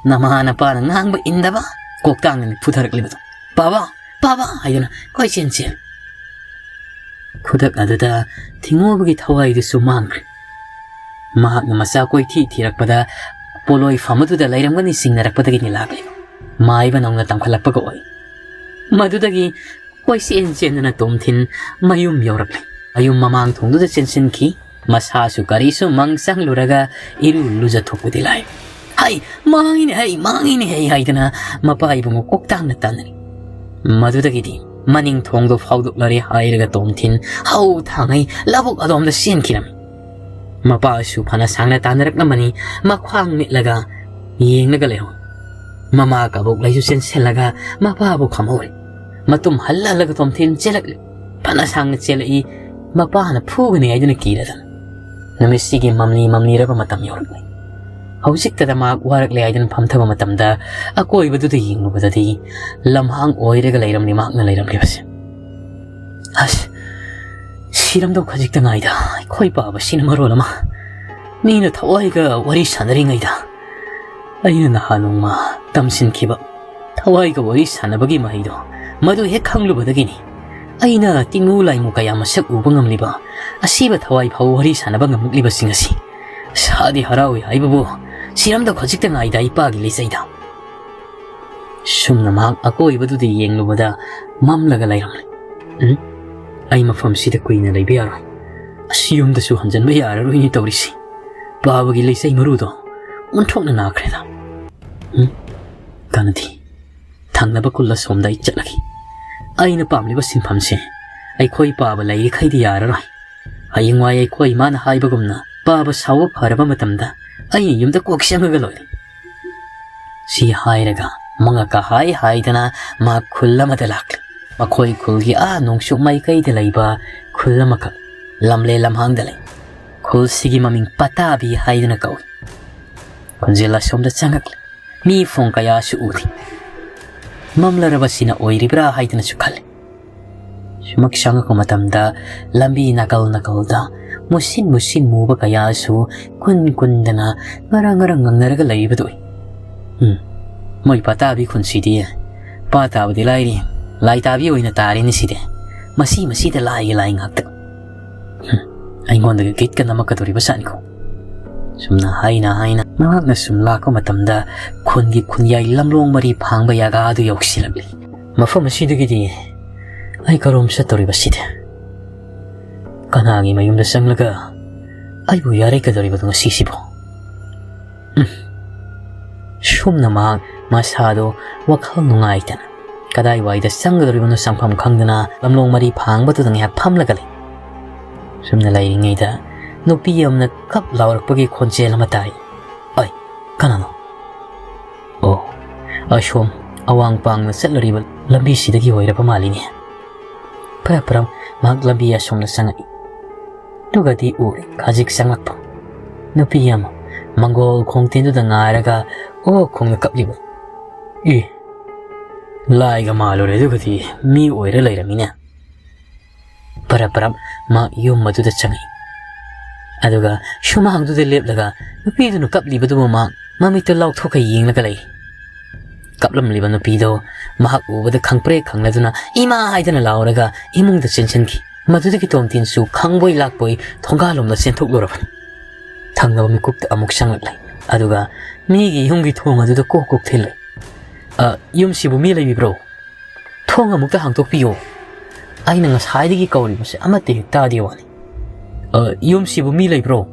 ꯅꯃꯥ ꯅꯄꯥꯅ ꯉꯥꯡꯕ ꯏꯟꯗꯕ, ꯀꯣꯛꯇꯥꯡꯅꯅꯤ ꯐꯨꯊꯔꯛꯂꯤꯕꯗꯣ꯫ ꯄꯥꯕ, ꯄꯥꯕ ꯍꯥꯏꯗꯨꯅ ꯀꯣꯏꯆꯦꯟ ꯆꯦꯜ꯫" ꯈꯨꯗꯛ ꯑꯗꯨꯗ ꯊꯤꯡꯉꯣꯕꯒꯤ ꯊꯋꯥꯏꯗꯨꯁꯨ ꯃꯥꯡꯈ꯭ꯔꯦ꯫ ꯃꯍꯥꯛꯅ ꯃꯆꯥ ꯀꯣꯏꯊꯤ ꯊꯤꯔꯛꯄꯗ ꯄꯣꯂꯣꯏ ꯐꯝ ꯑꯗꯨꯗ ꯂꯩꯔꯝꯒꯅꯤ ꯆꯤꯡꯅꯔꯛꯄꯗꯒꯤꯅꯤ ꯂꯥꯛꯂꯤꯕ꯫ ꯃꯥꯏꯕ ꯅꯧꯅ ꯇꯝꯈꯠꯂꯛꯄꯒ ꯑꯣꯏ꯫ ꯃꯗꯨꯗꯒꯤ ꯀꯣꯏꯆꯦꯟ ꯆꯦꯟꯗꯨꯅ ꯇꯣꯝꯊꯤꯟ ꯃꯌꯨꯝ ꯌꯧꯔꯛꯂꯦ꯫ ꯃꯌꯨꯝ ꯃꯃꯥꯡ ꯊꯣꯡꯗꯨꯗ ꯆꯦꯟꯁꯤꯟꯈꯤ꯫ ꯃꯁꯥꯁꯨ ꯀꯔꯤꯁꯨ ꯃꯪ ꯆꯪꯂꯨꯔꯒ ꯏꯔꯨ ꯂꯨꯖꯊꯣꯛꯄꯗꯤ ꯂꯥꯏ꯫ "ꯍꯩ, ꯃꯥꯡꯉꯤꯅꯦ ꯍꯩ, ꯃꯥꯡꯉꯤꯅꯦ ꯍꯩ" ꯍꯥꯏꯗꯅ ꯃꯄꯥ ꯏꯕꯨꯡꯉꯣ ꯀꯣꯛꯇꯥꯡꯅ ꯇꯥꯟꯅꯔꯤ꯫ ꯃꯗꯨꯗꯒꯤꯗꯤ ꯃꯅꯤꯡ ꯊꯣꯡꯗꯣ ꯐꯥꯎꯗꯣꯛꯂꯔꯦ ꯍꯥꯏꯔꯒ ꯇꯣꯝꯊꯤꯟ ꯍꯧ ꯊꯥꯡꯉꯩ ꯂꯧꯕꯨꯛ ꯑꯗꯣꯝꯗ ꯆꯦꯟꯈꯤꯔꯝꯃꯤ꯫ ꯃꯄꯥꯁꯨ ꯐꯅ ꯁꯥꯡꯅ ꯇꯥꯟꯅꯔꯛꯂꯝꯕꯅꯤ, ꯃꯈ꯭ꯋꯥꯡ ꯃꯤꯠꯂꯒ ꯌꯦꯡꯂꯒ ꯂꯩꯍꯧꯏ꯫ ꯃꯃꯥ ꯀꯕꯣꯛ ꯂꯩꯁꯨ ꯆꯦꯟꯁꯤꯜꯂꯒ ꯃꯄꯥꯕꯨ ꯈꯝꯍꯧꯔꯦ꯫ ꯃꯇꯨꯝ ꯍꯜꯂ ꯍꯜꯂꯒ ꯇꯣꯝꯊꯤꯟ ꯆꯦꯜꯂꯛꯂꯤ꯫ ꯐꯅ ꯁꯥꯡꯅ ꯆꯦꯜꯂꯛꯏ, ꯃꯄꯥꯅ ꯐꯨꯒꯅꯤ ꯍꯥꯏꯗꯨꯅ ꯀꯤꯔꯗꯅ꯫ ꯅꯨꯃꯤꯠꯁꯤꯒꯤ ꯃꯝꯂꯤ ꯃꯝꯂꯤꯔꯕ ꯃꯇꯝ ꯌꯧꯔꯛꯂꯤ꯫ ꯍꯧꯖꯤꯛꯇꯗ ꯃꯍꯥꯛ ꯋꯥꯔꯛꯂꯦ ꯍꯥꯏꯗꯨꯅ ꯐꯝꯊꯕ ꯃꯇꯝꯗ ꯑꯀꯣꯏꯕꯗꯨꯗ ꯌꯦꯡꯂꯨꯕꯗꯗꯤ ꯂꯝꯍꯥꯡ ꯑꯣꯏꯔꯒ ꯂꯩꯔꯝꯂꯤ ꯃꯍꯥꯛꯅ ꯂꯩꯔꯝꯂꯤꯕꯁꯦ꯫ ꯑꯁ, ꯁꯤꯔꯝꯗꯧ ꯈꯖꯤꯛꯇ ꯉꯥꯏꯗ, ꯑꯩꯈꯣꯏ ꯄꯥꯕꯁꯤꯅ ꯃꯔꯣꯜ ꯑꯃ ꯃꯤꯅ ꯊꯋꯥꯏꯒ ꯋꯥꯔꯤ ꯁꯥꯟꯅꯔꯤꯉꯩꯗ ꯑꯩꯅ ꯅꯍꯥꯟ ꯅꯣꯡꯃ ꯇꯝꯁꯤꯟꯈꯤꯕ ꯊꯋꯥꯏꯒ ꯋꯥꯔꯤ ꯁꯥꯟꯅꯕꯒꯤ ꯃꯍꯩꯗꯣ, ꯃꯗꯨ ꯍꯦꯛ ꯈꯪꯂꯨꯕꯗꯒꯤꯅꯤ ꯑꯩꯅ ꯇꯤꯡꯉꯨ ꯂꯥꯏꯃꯨ ꯀꯌꯥ ꯃꯁꯛ ꯎꯕ ꯉꯝꯂꯤꯕ, ꯑꯁꯤꯕ ꯊꯋꯥꯏ ꯐꯥꯎ ꯋꯥꯔꯤ ꯁꯥꯟꯅꯕ ꯉꯝꯂꯛꯂꯤꯕꯁꯤꯡ ꯑꯁꯤ꯫ ꯁꯥꯗꯤ ꯍꯔꯥꯎꯏ ꯍꯥꯏꯕꯕꯨ, ꯁꯤꯔꯝꯗ ꯈꯖꯤꯛꯇ ꯉꯥꯏꯗ ꯏꯄꯥꯒꯤ ꯂꯤꯆꯩꯗ꯫ ꯁꯨꯝꯅ ꯃꯍꯥꯛ ꯑꯀꯣꯏꯕꯗꯨꯗ ꯌꯦꯡꯂꯨꯕꯗ ꯃꯝꯂꯒ ꯂꯩꯔꯝꯂꯦ꯫ "ꯎꯝ? ꯑꯩ ꯃꯐꯝꯁꯤꯗ ꯀꯨꯏꯅ ꯂꯩꯕ ꯌꯥꯔꯣꯏ꯫ ꯑꯁꯤ ꯌꯨꯝꯗꯁꯨ ꯍꯟꯖꯤꯟꯕ ꯌꯥꯔꯔꯣꯏꯅꯦ ꯇꯧꯔꯤꯁꯤ꯫ ꯄꯥꯕꯒꯤ ꯂꯩꯆꯩ ꯃꯔꯨꯗꯣ ꯑꯣꯟꯊꯣꯛꯅ ꯅꯥꯈ꯭ꯔꯦꯗ꯫ ꯎꯝ? ꯀꯥꯟꯅꯗꯦ꯫ ꯊꯪꯅꯕ ꯈꯨꯜ ꯑꯁꯣꯝꯗ ꯑꯩ ꯆꯠꯂꯒꯦ꯫ ꯑꯩꯅ ꯄꯥꯝꯂꯤꯕ ꯁꯤꯟꯐꯝꯁꯦ ꯑꯩꯈꯣꯏ ꯄꯥꯕ ꯂꯩꯔꯤꯈꯩꯗꯤ ꯌꯥꯔꯔꯣꯏ꯫ ꯍꯌꯦꯡꯋꯥꯏ ꯑꯩꯈꯣꯏ ꯏꯃꯥꯅ ꯍꯥꯏꯕꯒꯨꯝꯅ ꯄꯥꯕ ꯁꯥꯎꯕ ꯐꯔꯕ ꯃꯇꯝꯗ ꯑꯩ ꯌꯨꯝꯗ ꯀꯣꯛ ꯆꯪꯉꯒ ꯂꯣꯏꯔꯦ"꯫ ꯁꯤ ꯍꯥꯏꯔꯒ ꯃꯉꯛꯀ ꯍꯥꯏ ꯍꯥꯏꯗꯅ ꯃꯥ ꯈꯨꯜ ꯑꯃꯗ ꯂꯥꯛꯂꯦ꯫ ꯃꯈꯣꯏ ꯈꯨꯜꯒꯤ ꯑꯥ ꯅꯣꯡꯆꯨꯞ ꯃꯥꯏꯀꯩꯗ ꯂꯩꯕ ꯈꯨꯜ ꯑꯃꯈꯛ ꯂꯝꯂꯦ ꯂꯝꯍꯥꯡꯗ ꯂꯩ꯫ ꯈꯨꯜꯁꯤꯒꯤ ꯃꯃꯤꯡ ꯄꯇꯥꯕꯤ ꯍꯥꯏꯗꯅ ꯀꯧꯏ꯫ ꯈꯣꯟꯖꯦꯜ ꯑꯁꯣꯝꯗ ꯆꯪꯉꯛꯂꯦ꯫ ꯃꯤ ꯐꯣꯡ ꯀꯌꯥꯁꯨ ꯎꯔꯤ꯫ ꯃꯝꯂꯔꯕꯁꯤꯅ ꯑꯣꯏꯔꯤꯕ꯭ꯔꯥ ꯍꯥꯏꯗꯅꯁꯨ ꯈꯜꯂꯤ꯫ ꯁꯨꯃꯛ ꯆꯪꯉꯛꯄ ꯃꯇꯝꯗ ꯂꯝꯕꯤ ꯅꯥꯀꯜ ꯅꯥꯀꯜꯗ ꯃꯨꯁꯤꯟ ꯃꯨꯁꯤꯟ ꯃꯨꯕ ꯀꯌꯥꯁꯨ ꯀꯨꯟ ꯀꯨꯟꯗꯅ ꯉꯔꯪ ꯉꯔꯪ ꯉꯪꯅꯔꯒ ꯂꯩꯕꯗꯨ ꯎꯏ꯫ "ꯎꯝ, ꯃꯣꯏ ꯄꯇꯥꯕꯤ ꯈꯨꯟꯁꯤꯗꯤ ꯄꯥ ꯇꯥꯕꯗꯤ ꯂꯥꯏꯔꯤ, ꯂꯥꯏ ꯇꯥꯕꯤ ꯑꯣꯏꯅ ꯇꯥꯔꯦꯅꯦ ꯁꯤꯗꯤ꯫ ꯃꯁꯤ ꯃꯁꯤꯗ ꯂꯥꯏꯒꯤ ꯂꯥꯏ ꯉꯥꯛꯇ꯫ ꯍꯨꯝ, ꯑꯩꯉꯣꯟꯗꯒ ꯒꯤꯠꯀ ꯅꯝꯃꯛꯀꯗꯧꯔꯤꯕ ꯖꯥꯠꯅꯤꯀꯣ"꯫ ꯁꯨꯝꯅ ꯍꯥꯏꯅ ꯍꯥꯏꯅ ꯃꯍꯥꯛꯅ ꯁꯨꯝ ꯂꯥꯛꯄ ꯃꯇꯝꯗ ꯈꯨꯟꯒꯤ ꯈꯨꯟꯌꯥꯏ ꯂꯝꯂꯣꯡ ꯃꯔꯤ ꯐꯥꯡꯕ ꯖꯒꯥ ꯑꯗꯨ ꯌꯧꯁꯤꯜꯂꯛꯂꯤ꯫ "ꯃꯐꯝ ꯑꯁꯤꯗꯒꯤꯗꯤ ꯑꯩ ꯀꯔꯣꯝ ꯆꯠꯇꯧꯔꯤꯕ ꯁꯤꯗꯤ? ꯀꯅꯥꯒꯤ ꯃꯌꯨꯝꯗ ꯆꯪꯂꯒ ꯑꯩꯕꯨ ꯌꯥꯔꯩꯀꯗꯧꯔꯤꯕꯅꯣ ꯉꯁꯤꯁꯤꯕꯣ?" ꯎꯝ꯫ ꯁꯨꯝꯅ ꯃꯍꯥꯛ ꯃꯁꯥꯗꯣ ꯋꯥꯈꯜ ꯅꯨꯡꯉꯥꯏꯇꯅ ꯀꯗꯥꯏꯋꯥꯏꯗ ꯆꯪꯒꯗꯧꯔꯤꯕꯅꯣ ꯆꯪꯐꯝ ꯈꯪꯗꯅ ꯂꯝꯂꯣꯡ ꯃꯔꯤ ꯐꯥꯡꯕꯗꯨꯗ ꯉꯥꯏꯍꯥꯛ ꯐꯝꯂꯒ ꯂꯩ꯫ ꯁꯨꯝꯅ ꯂꯩꯔꯤꯉꯩꯗ ꯅꯨꯄꯤ ꯑꯃꯅ ꯀꯞ ꯂꯥꯎꯔꯛꯄꯒꯤ ꯈꯣꯟꯖꯦꯜ ꯑꯃ ꯇꯥꯏ꯫ "ꯑꯩ, ꯀꯅꯥꯅꯣ? ꯑꯣ, ꯑꯁꯣꯝ ꯑꯋꯥꯡ ꯄꯥꯡꯅ ꯆꯠꯂꯨꯔꯤꯕ ꯂꯝꯕꯤꯁꯤꯗꯒꯤ ꯑꯣꯏꯔꯕ ꯃꯥꯜꯂꯤꯅꯦ"꯫ ꯐꯔꯞ ꯐꯔꯞ ꯃꯍꯥꯛ ꯂꯝꯕꯤ ꯑꯁꯣꯝꯗ ꯆꯪꯉꯛꯏ꯫ ꯑꯗꯨꯒꯗꯤ ꯎꯔꯦ ꯈꯖꯤꯛ ꯆꯪꯂꯛꯄ ꯅꯨꯄꯤ ꯑꯃ ꯃꯪꯒꯣꯜ ꯈꯣꯡꯇꯦꯟꯗꯨꯗ ꯉꯥꯏꯔꯒ ꯑꯣ ꯈꯣꯡꯅ ꯀꯞꯂꯤꯕ꯫ "ꯑꯦ, ꯂꯥꯏꯒ ꯃꯥꯜꯂꯨꯔꯦ, ꯑꯗꯨꯒꯗꯤ ꯃꯤ ꯑꯣꯏꯔ ꯂꯩꯔꯝꯃꯤꯅꯦ"꯫ ꯄꯔꯞ ꯄꯔꯞ ꯃꯍꯥꯛ ꯌꯨꯝ ꯑꯗꯨꯗ ꯆꯪꯉꯛꯏ꯫ ꯑꯗꯨꯒ ꯁꯨꯃꯥꯡꯗꯨꯗ ꯂꯦꯞꯂꯒ ꯅꯨꯄꯤꯗꯨꯅ ꯀꯞꯂꯤꯕꯗꯨꯕꯨ ꯃꯍꯥꯛ ꯃꯃꯤꯠꯇ ꯂꯥꯎꯊꯣꯛꯀ ꯌꯦꯡꯂꯒ ꯂꯩ꯫ ꯀꯞꯂꯝꯂꯤꯕ ꯅꯨꯄꯤꯗꯣ ꯃꯍꯥꯛ ꯎꯕꯗ ꯈꯪꯄ꯭ꯔꯦꯛ ꯈꯪꯂꯗꯨꯅ "ꯏꯃꯥ" ꯍꯥꯏꯗꯅ ꯂꯥꯎꯔꯒ ꯏꯃꯨꯡꯗ ꯆꯦꯟꯁꯤꯟꯈꯤ꯫ ꯃꯗꯨꯗꯒꯤ ꯇꯣꯝꯊꯤꯟꯁꯨ ꯈꯪꯕꯣꯏ ꯂꯥꯛꯄꯣꯏ ꯊꯣꯡꯒꯥꯜꯂꯣꯝꯗ ꯆꯦꯟꯊꯣꯛꯂꯨꯔꯕꯅꯤ꯫ ꯊꯪꯅꯕ ꯃꯤꯀꯨꯞꯇ ꯑꯃꯨꯛ ꯆꯪꯂꯛꯂꯦ꯫ ꯑꯗꯨꯒ ꯃꯤꯒꯤ ꯌꯨꯝꯒꯤ ꯊꯣꯡ ꯑꯗꯨꯗ ꯀꯣꯛ ꯀꯣꯛ ꯊꯤꯜꯂꯦ꯫ "ꯑ, ꯌꯨꯝꯁꯤꯕꯨ ꯃꯤ ꯂꯩꯕꯤꯕ꯭ꯔꯣ? ꯊꯣꯡ ꯑꯃꯨꯛꯇ ꯍꯥꯡꯗꯣꯛꯄꯤꯌꯣ꯫ ꯑꯩꯅ ꯉꯁꯥꯏꯗꯒꯤ ꯀꯧꯔꯤꯕꯁꯦ ꯑꯃꯠꯇ ꯍꯦꯛ ꯇꯥꯗꯦ ꯋꯥꯅꯤ꯫ ꯑ, ꯌꯨꯝꯁꯤꯕꯨ ꯃꯤ ꯂꯩꯕ꯭ꯔꯣ?"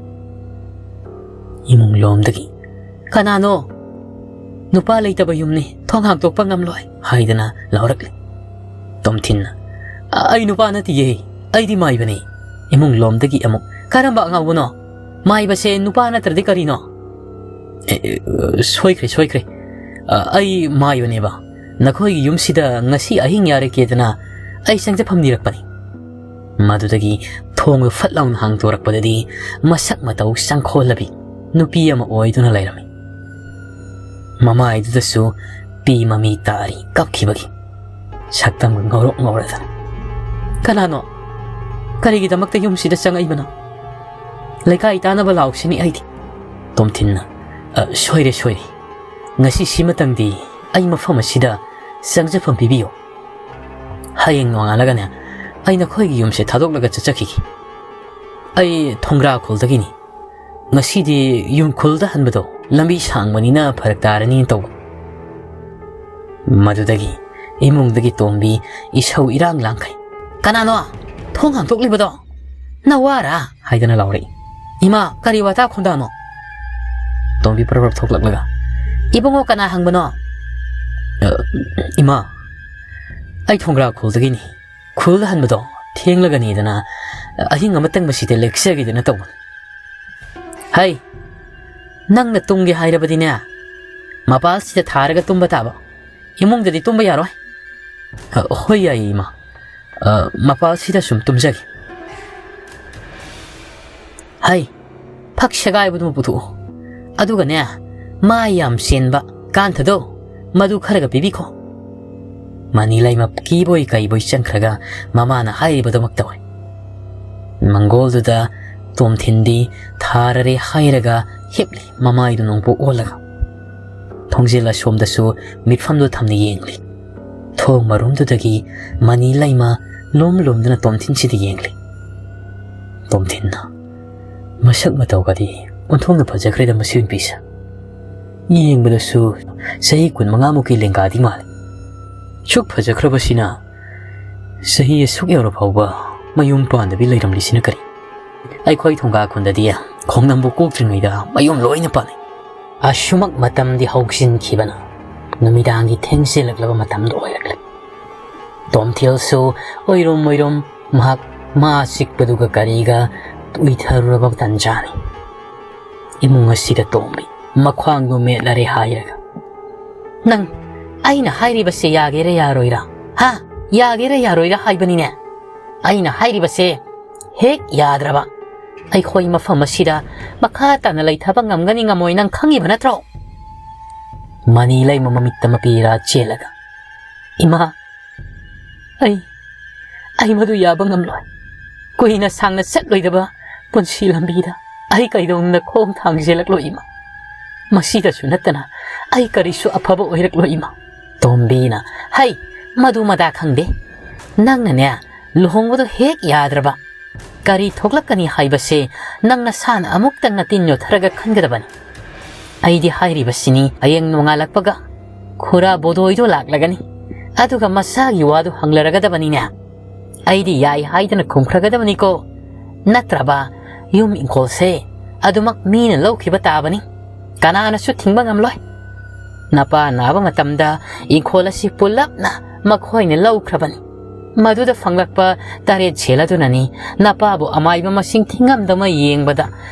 ꯏꯃꯨꯡ ꯂꯣꯝꯗꯒꯤ, "ꯀꯅꯥꯅꯣ? ꯅꯨꯄꯥ ꯂꯩꯇꯕ ꯌꯨꯝꯅꯤ, ꯊꯣꯡ ꯍꯥꯡꯗꯣꯛꯄ ꯉꯝꯂꯣꯏ" ꯍꯥꯏꯗꯅ ꯂꯥꯎꯔꯛꯂꯤ꯫ ꯇꯣꯝꯊꯤꯟꯅ, "ꯑ-, ꯑꯩ ꯅꯨꯄꯥ ꯅꯠꯇꯤꯌꯦ, ꯑꯩꯗꯤ ꯃꯥꯏꯕꯅꯤ"꯫ ꯏꯃꯨꯡ ꯂꯣꯝꯗꯒꯤ ꯑꯃꯨꯛ, "ꯀꯔꯝꯕ ꯑꯉꯥꯎꯕꯅꯣ? ꯃꯥꯏꯕꯁꯦ ꯅꯨꯄꯥ ꯅꯠꯇ꯭ꯔꯗꯤ ꯀꯔꯤꯅꯣ?" "ꯑꯦ, ꯑꯦ, ꯁꯣꯏꯈ꯭ꯔꯦ, ꯁꯣꯏꯈ꯭ꯔꯦ꯫ ꯑ, ꯑꯩ ꯃꯥꯏꯕꯅꯦꯕ꯫ ꯅꯈꯣꯏꯒꯤ ꯌꯨꯝꯁꯤꯗ ꯉꯁꯤ ꯑꯍꯤꯡ ꯌꯥꯔꯦꯀꯦꯗꯅ ꯑꯩ ꯆꯪꯖꯐꯝ ꯅꯤꯔꯛꯄꯅꯤ"꯫ ꯃꯗꯨꯗꯒꯤ ꯊꯣꯡꯗꯨ ꯐꯠ ꯂꯥꯎꯅ ꯍꯥꯡꯗꯣꯔꯛꯄꯗꯗꯤ ꯃꯁꯛ ꯃꯇꯧ ꯆꯪꯈꯣꯜꯂꯕꯤ ꯅꯨꯄꯤ ꯑꯃ ꯑꯣꯏꯗꯨꯅ ꯂꯩꯔꯝꯃꯤ꯫ ꯃꯃꯥꯏꯗꯨꯗꯁꯨ ꯄꯤ ꯃꯃꯤ ꯇꯥꯔꯤ ꯀꯞꯈꯤꯕꯒꯤ꯫ ꯁꯛꯇꯝꯒ ꯉꯧꯔꯣꯛ ꯉꯧꯔꯗꯅ, "ꯀꯅꯥꯅꯣ? ꯀꯔꯤꯒꯤꯗꯃꯛꯇ ꯌꯨꯝꯁꯤꯗ ꯆꯪꯉꯛꯏꯕꯅꯣ? ꯂꯩꯀꯥꯏ ꯇꯥꯅꯕ ꯂꯥꯎꯁꯤꯅꯤ ꯑꯩꯗꯤ"꯫ ꯇꯣꯝꯊꯤꯟꯅ, "ꯑ, ꯁꯣꯏꯔꯦ, ꯁꯣꯏꯔꯦ꯫ ꯉꯁꯤꯁꯤꯃꯇꯪꯗꯤ ꯑꯩ ꯃꯐꯝ ꯑꯁꯤꯗ ꯆꯪꯖꯐꯝ ꯄꯤꯕꯤꯌꯨ꯫ ꯍꯌꯦꯡ ꯅꯣꯡꯉꯥꯜꯂꯒꯅꯦ, ꯑꯩ ꯅꯈꯣꯏꯒꯤ ꯌꯨꯝꯁꯦ ꯊꯥꯗꯣꯛꯂꯒ ꯆꯠꯆꯈꯤꯒꯦ꯫ ꯑꯩ ꯊꯣꯡꯒ꯭ꯔꯥꯈꯣꯜꯗꯒꯤꯅꯤ꯫ ꯉꯁꯤꯗꯤ ꯌꯨꯝꯈꯨꯜꯗ ꯍꯟꯕꯗꯣ ꯂꯝꯕꯤ ꯁꯥꯡꯕꯅꯤꯅ ꯐꯔꯛ ꯇꯥꯔꯅꯤꯅ ꯇꯧꯕ"꯫ ꯃꯗꯨꯗꯒꯤ ꯏꯃꯨꯡꯗꯒꯤ ꯇꯣꯝꯕꯤ ꯏꯁꯧ ꯏꯔꯥꯡ ꯂꯥꯡꯈꯩ꯫ "ꯀꯅꯥꯅꯣ ꯊꯣꯡ ꯍꯥꯡꯗꯣꯛꯂꯤꯕꯗꯣ? ꯅꯋꯥꯔꯥ?" ꯍꯥꯏꯗꯅ ꯂꯥꯎꯔꯛꯏ꯫ "ꯏꯃꯥ, ꯀꯔꯤ ꯋꯥꯇꯥ ꯈꯣꯟꯗꯥꯅꯣ?" ꯇꯣꯝꯕꯤ ꯄ꯭ꯔꯞ ꯄ꯭ꯔꯞ ꯊꯣꯛꯂꯛꯂꯒ, "ꯏꯕꯨꯡꯉꯣ, ꯀꯅꯥ ꯍꯪꯕꯅꯣ?" "ꯑ, ꯏꯃꯥ, ꯑꯩ ꯊꯣꯡꯒ꯭ꯔꯥꯈꯣꯜꯗꯒꯤꯅꯤ꯫ ꯈꯨꯜ ꯍꯟꯕꯗꯣ ꯊꯦꯡꯂꯒꯅꯤꯗꯅ ꯑꯍꯤꯡ ꯑꯃꯇꯪ ꯃꯁꯤꯗ ꯂꯦꯛꯆꯒꯦꯗꯅ ꯇꯧꯕꯅꯤ"꯫ "ꯍꯩ, ꯅꯪꯅ ꯇꯨꯝꯒꯦ ꯍꯥꯏꯔꯕꯗꯤꯅꯦ, ꯃꯄꯥꯜꯁꯤꯗ ꯊꯥꯔꯒ ꯇꯨꯝꯕ ꯇꯥꯕ꯫ ꯏꯃꯨꯡꯗꯗꯤ ꯇꯨꯝꯕ ꯌꯥꯔꯣꯏ"꯫ "ꯑ, ꯍꯣꯏ, ꯌꯥꯏꯌꯦ, ꯏꯃꯥ꯫ ꯑ, ꯃꯄꯥꯜꯁꯤꯗ ꯁꯨꯝ ꯇꯨꯝꯖꯒꯦ"꯫ "ꯍꯩ, ꯐꯛ ꯁꯦꯒꯥꯏꯕꯗꯨꯃ ꯄꯨꯊꯣꯛꯎ꯫ ꯑꯗꯨꯒꯅꯦ, ꯃꯥ ꯌꯥꯝ ꯆꯦꯟꯕ ꯀꯥꯟꯊꯗꯣ, ꯃꯗꯨ ꯈꯔꯒ ꯄꯤꯕꯤꯈꯣ"꯫ ꯃꯅꯤ ꯂꯩꯃ ꯀꯤꯕꯣꯏ ꯀꯩꯕꯣꯏ ꯆꯪꯈ꯭ꯔꯒ ꯃꯃꯥꯅ ꯍꯥꯏꯔꯤꯕꯗꯨꯃꯛ ꯇꯧꯏ꯫ ꯃꯪꯒꯣꯜꯗꯨꯗ ꯇꯣꯝꯊꯤꯟꯗꯤ ꯊꯥꯔꯔꯦ ꯍꯥꯏꯔꯒ ꯍꯤꯞꯂꯤ, ꯃꯃꯥꯏꯗꯨ ꯅꯣꯡꯄꯣꯛ ꯑꯣꯜꯂꯒ꯫ ꯊꯣꯡꯖꯤꯜ ꯑꯁꯣꯝꯗꯁꯨ ꯃꯤꯠꯐꯝꯗꯨ ꯊꯝꯅ ꯌꯦꯡꯂꯤ꯫ ꯊꯣꯡ ꯃꯔꯨꯝꯗꯨꯗꯒꯤ ꯃꯅꯤ ꯂꯩꯃ ꯂꯣꯝ ꯂꯣꯝꯗꯨꯅ ꯇꯣꯝꯊꯤꯟꯁꯤꯗ ꯌꯦꯡꯂꯤ꯫ ꯇꯣꯝꯊꯤꯟꯅ, "ꯃꯁꯛ ꯃꯇꯧꯒꯗꯤ ꯑꯣꯟꯊꯣꯛꯅ ꯐꯖꯈ꯭ꯔꯦꯗ ꯃꯁꯤ ꯅꯨꯄꯤꯁꯦ"꯫ ꯌꯦꯡꯕꯗꯁꯨ ꯆꯍꯤ ꯀꯨꯟꯃꯉꯥꯃꯨꯛꯀꯤ ꯂꯦꯡꯒꯥꯗꯤ ꯃꯥꯜꯂꯤ꯫ ꯁꯨꯛ ꯐꯖꯈ꯭ꯔꯕꯁꯤꯅ ꯆꯍꯤ ꯑꯁꯨꯛ ꯌꯧꯔ ꯐꯥꯎꯕ ꯃꯌꯨꯝ ꯄꯥꯟꯗꯕꯤ ꯂꯩꯔꯝꯂꯤꯁꯤꯅ ꯀꯔꯤ? ꯑꯩꯈꯣꯏ ꯊꯣꯡꯒꯥ ꯈꯨꯟꯗꯗꯤ ꯈꯣꯡꯅꯝꯕꯨ ꯀꯣꯛꯇ꯭ꯔꯤꯉꯩꯗ ꯃꯌꯨꯝ ꯂꯣꯏꯅ ꯄꯥꯜꯂꯤ꯫ ꯑꯁꯨꯃꯛ ꯃꯇꯝꯗꯤ ꯍꯧꯖꯤꯟꯈꯤꯕꯅ ꯅꯨꯃꯤꯗꯥꯡꯒꯤ ꯊꯦꯡꯖꯤꯜꯂꯛꯂꯕ ꯃꯇꯝꯗ ꯑꯣꯏꯔꯛꯂꯦ꯫ ꯇꯣꯝꯊꯤꯜꯁꯨ ꯑꯣꯏꯔꯣꯝ ꯑꯣꯏꯔꯣꯝ ꯃꯍꯥꯛ ꯃꯥ ꯆꯤꯛꯄꯗꯨꯒ ꯀꯔꯤꯒ ꯎꯏꯊꯔꯨꯔꯕ ꯇꯟꯖꯥꯅꯤ꯫ ꯏꯃꯨꯡ ꯑꯁꯤꯗ ꯇꯣꯝꯕꯤ ꯃꯈ꯭ꯋꯥꯡꯗꯨ ꯃꯦꯠꯂꯔꯦ ꯍꯥꯏꯔꯒ, "ꯅꯪ ꯑꯩꯅ ꯍꯥꯏꯔꯤꯕꯁꯦ ꯌꯥꯒꯦꯔꯥ ꯌꯥꯔꯣꯏꯔꯥ? ꯍꯥ? ꯌꯥꯒꯦꯔꯥ ꯌꯥꯔꯣꯏꯔꯥ ꯍꯥꯏꯕꯅꯤꯅꯦ꯫ ꯑꯩꯅ ꯍꯥꯏꯔꯤꯕꯁꯦ ꯍꯦꯛ ꯌꯥꯗ꯭ꯔꯕ, ꯑꯩꯈꯣꯏ ꯃꯐꯝ ꯑꯁꯤꯗ ꯃꯈꯥ ꯇꯥꯅ ꯂꯩꯊꯕ ꯉꯝꯒꯅꯤ ꯉꯝꯃꯣꯏ ꯅꯪ ꯈꯪꯉꯤꯕ ꯅꯠꯇ꯭ꯔꯣ?" ꯃꯅꯤ ꯂꯩꯃ ꯃꯃꯤꯠꯇ ꯃꯄꯤ ꯏꯔꯥ ꯆꯦꯜꯂꯒ, "ꯏꯃꯥ, ꯑꯩ, ꯑꯩ ꯃꯗꯨ ꯌꯥꯕ ꯉꯝꯂꯣꯏ꯫ ꯀꯨꯏꯅ ꯁꯥꯡꯅ ꯆꯠꯂꯣꯏꯗꯕ ꯄꯨꯟꯁꯤ ꯂꯝꯕꯤꯗ ꯑꯩ ꯀꯩꯗꯧꯅ ꯈꯣꯡ ꯊꯥꯡꯖꯦꯜꯂꯛꯂꯣꯏ ꯏꯃꯥ? ꯃꯁꯤꯗꯁꯨ ꯅꯠꯇꯅ ꯑꯩ ꯀꯔꯤꯁꯨ ꯑꯐꯕ ꯑꯣꯏꯔꯛꯂꯣꯏ ꯏꯃꯥ꯫" ꯇꯣꯝꯕꯤꯅ, "ꯍꯩ, ꯃꯗꯨ ꯃꯗꯥ ꯈꯪꯗꯦ꯫ ꯅꯪꯅꯅꯦ, ꯂꯨꯍꯣꯡꯕꯗꯣ ꯍꯦꯛ ꯌꯥꯗ꯭ꯔꯕ, ꯀꯔꯤ ꯊꯣꯛꯂꯛꯀꯅꯤ ꯍꯥꯏꯕꯁꯦ ꯅꯪ ꯅꯁꯥꯅ ꯑꯃꯨꯛꯇꯪ ꯅꯇꯤꯟ ꯌꯣꯠꯊꯔꯒ ꯈꯟꯒꯗꯕꯅꯤ꯫ ꯑꯩꯗꯤ ꯍꯥꯏꯔꯤꯕꯁꯤꯅꯤ, ꯍꯌꯦꯡ ꯅꯣꯡꯉꯥꯜꯂꯛꯄꯒ ꯈꯨꯔꯥ ꯕꯣꯗꯣꯏꯗꯣ ꯂꯥꯛꯂꯒꯅꯤ꯫ ꯑꯗꯨꯒ ꯃꯁꯥꯒꯤ ꯋꯥꯗꯨ ꯍꯪꯂꯔꯒꯗꯕꯅꯤꯅꯦ꯫ ꯑꯩꯗꯤ ꯌꯥꯏ ꯍꯥꯏꯗꯅ ꯈꯨꯝꯈ꯭ꯔꯒꯗꯕꯅꯤꯀꯣ꯫ ꯅꯠꯇ꯭ꯔꯕ ꯌꯨꯝ ꯏꯪꯈꯣꯜꯁꯦ ꯑꯗꯨꯃꯛ ꯃꯤꯅ ꯂꯧꯈꯤꯕ ꯇꯥꯕꯅꯤ꯫ ꯀꯅꯥꯅꯁꯨ ꯊꯤꯡꯕ ꯉꯝꯂꯣꯏ꯫ ꯅꯄꯥ ꯅꯥꯕ ꯃꯇꯝꯗ ꯏꯪꯈꯣꯜ ꯑꯁꯤ ꯄꯨꯂꯞꯅ ꯃꯈꯣꯏꯅ ꯂꯧꯈ꯭ꯔꯕꯅꯤ꯫ ꯃꯗꯨꯗ ꯐꯪꯂꯛꯄ ꯇꯔꯦꯠ ꯁꯦꯜ ꯑꯗꯨꯅꯅꯤ ꯅꯄꯥꯕꯨ ꯑꯃꯥꯏꯕ ꯃꯁꯤꯡ ꯊꯤꯉꯝꯗꯃ ꯌꯦꯡꯕꯗ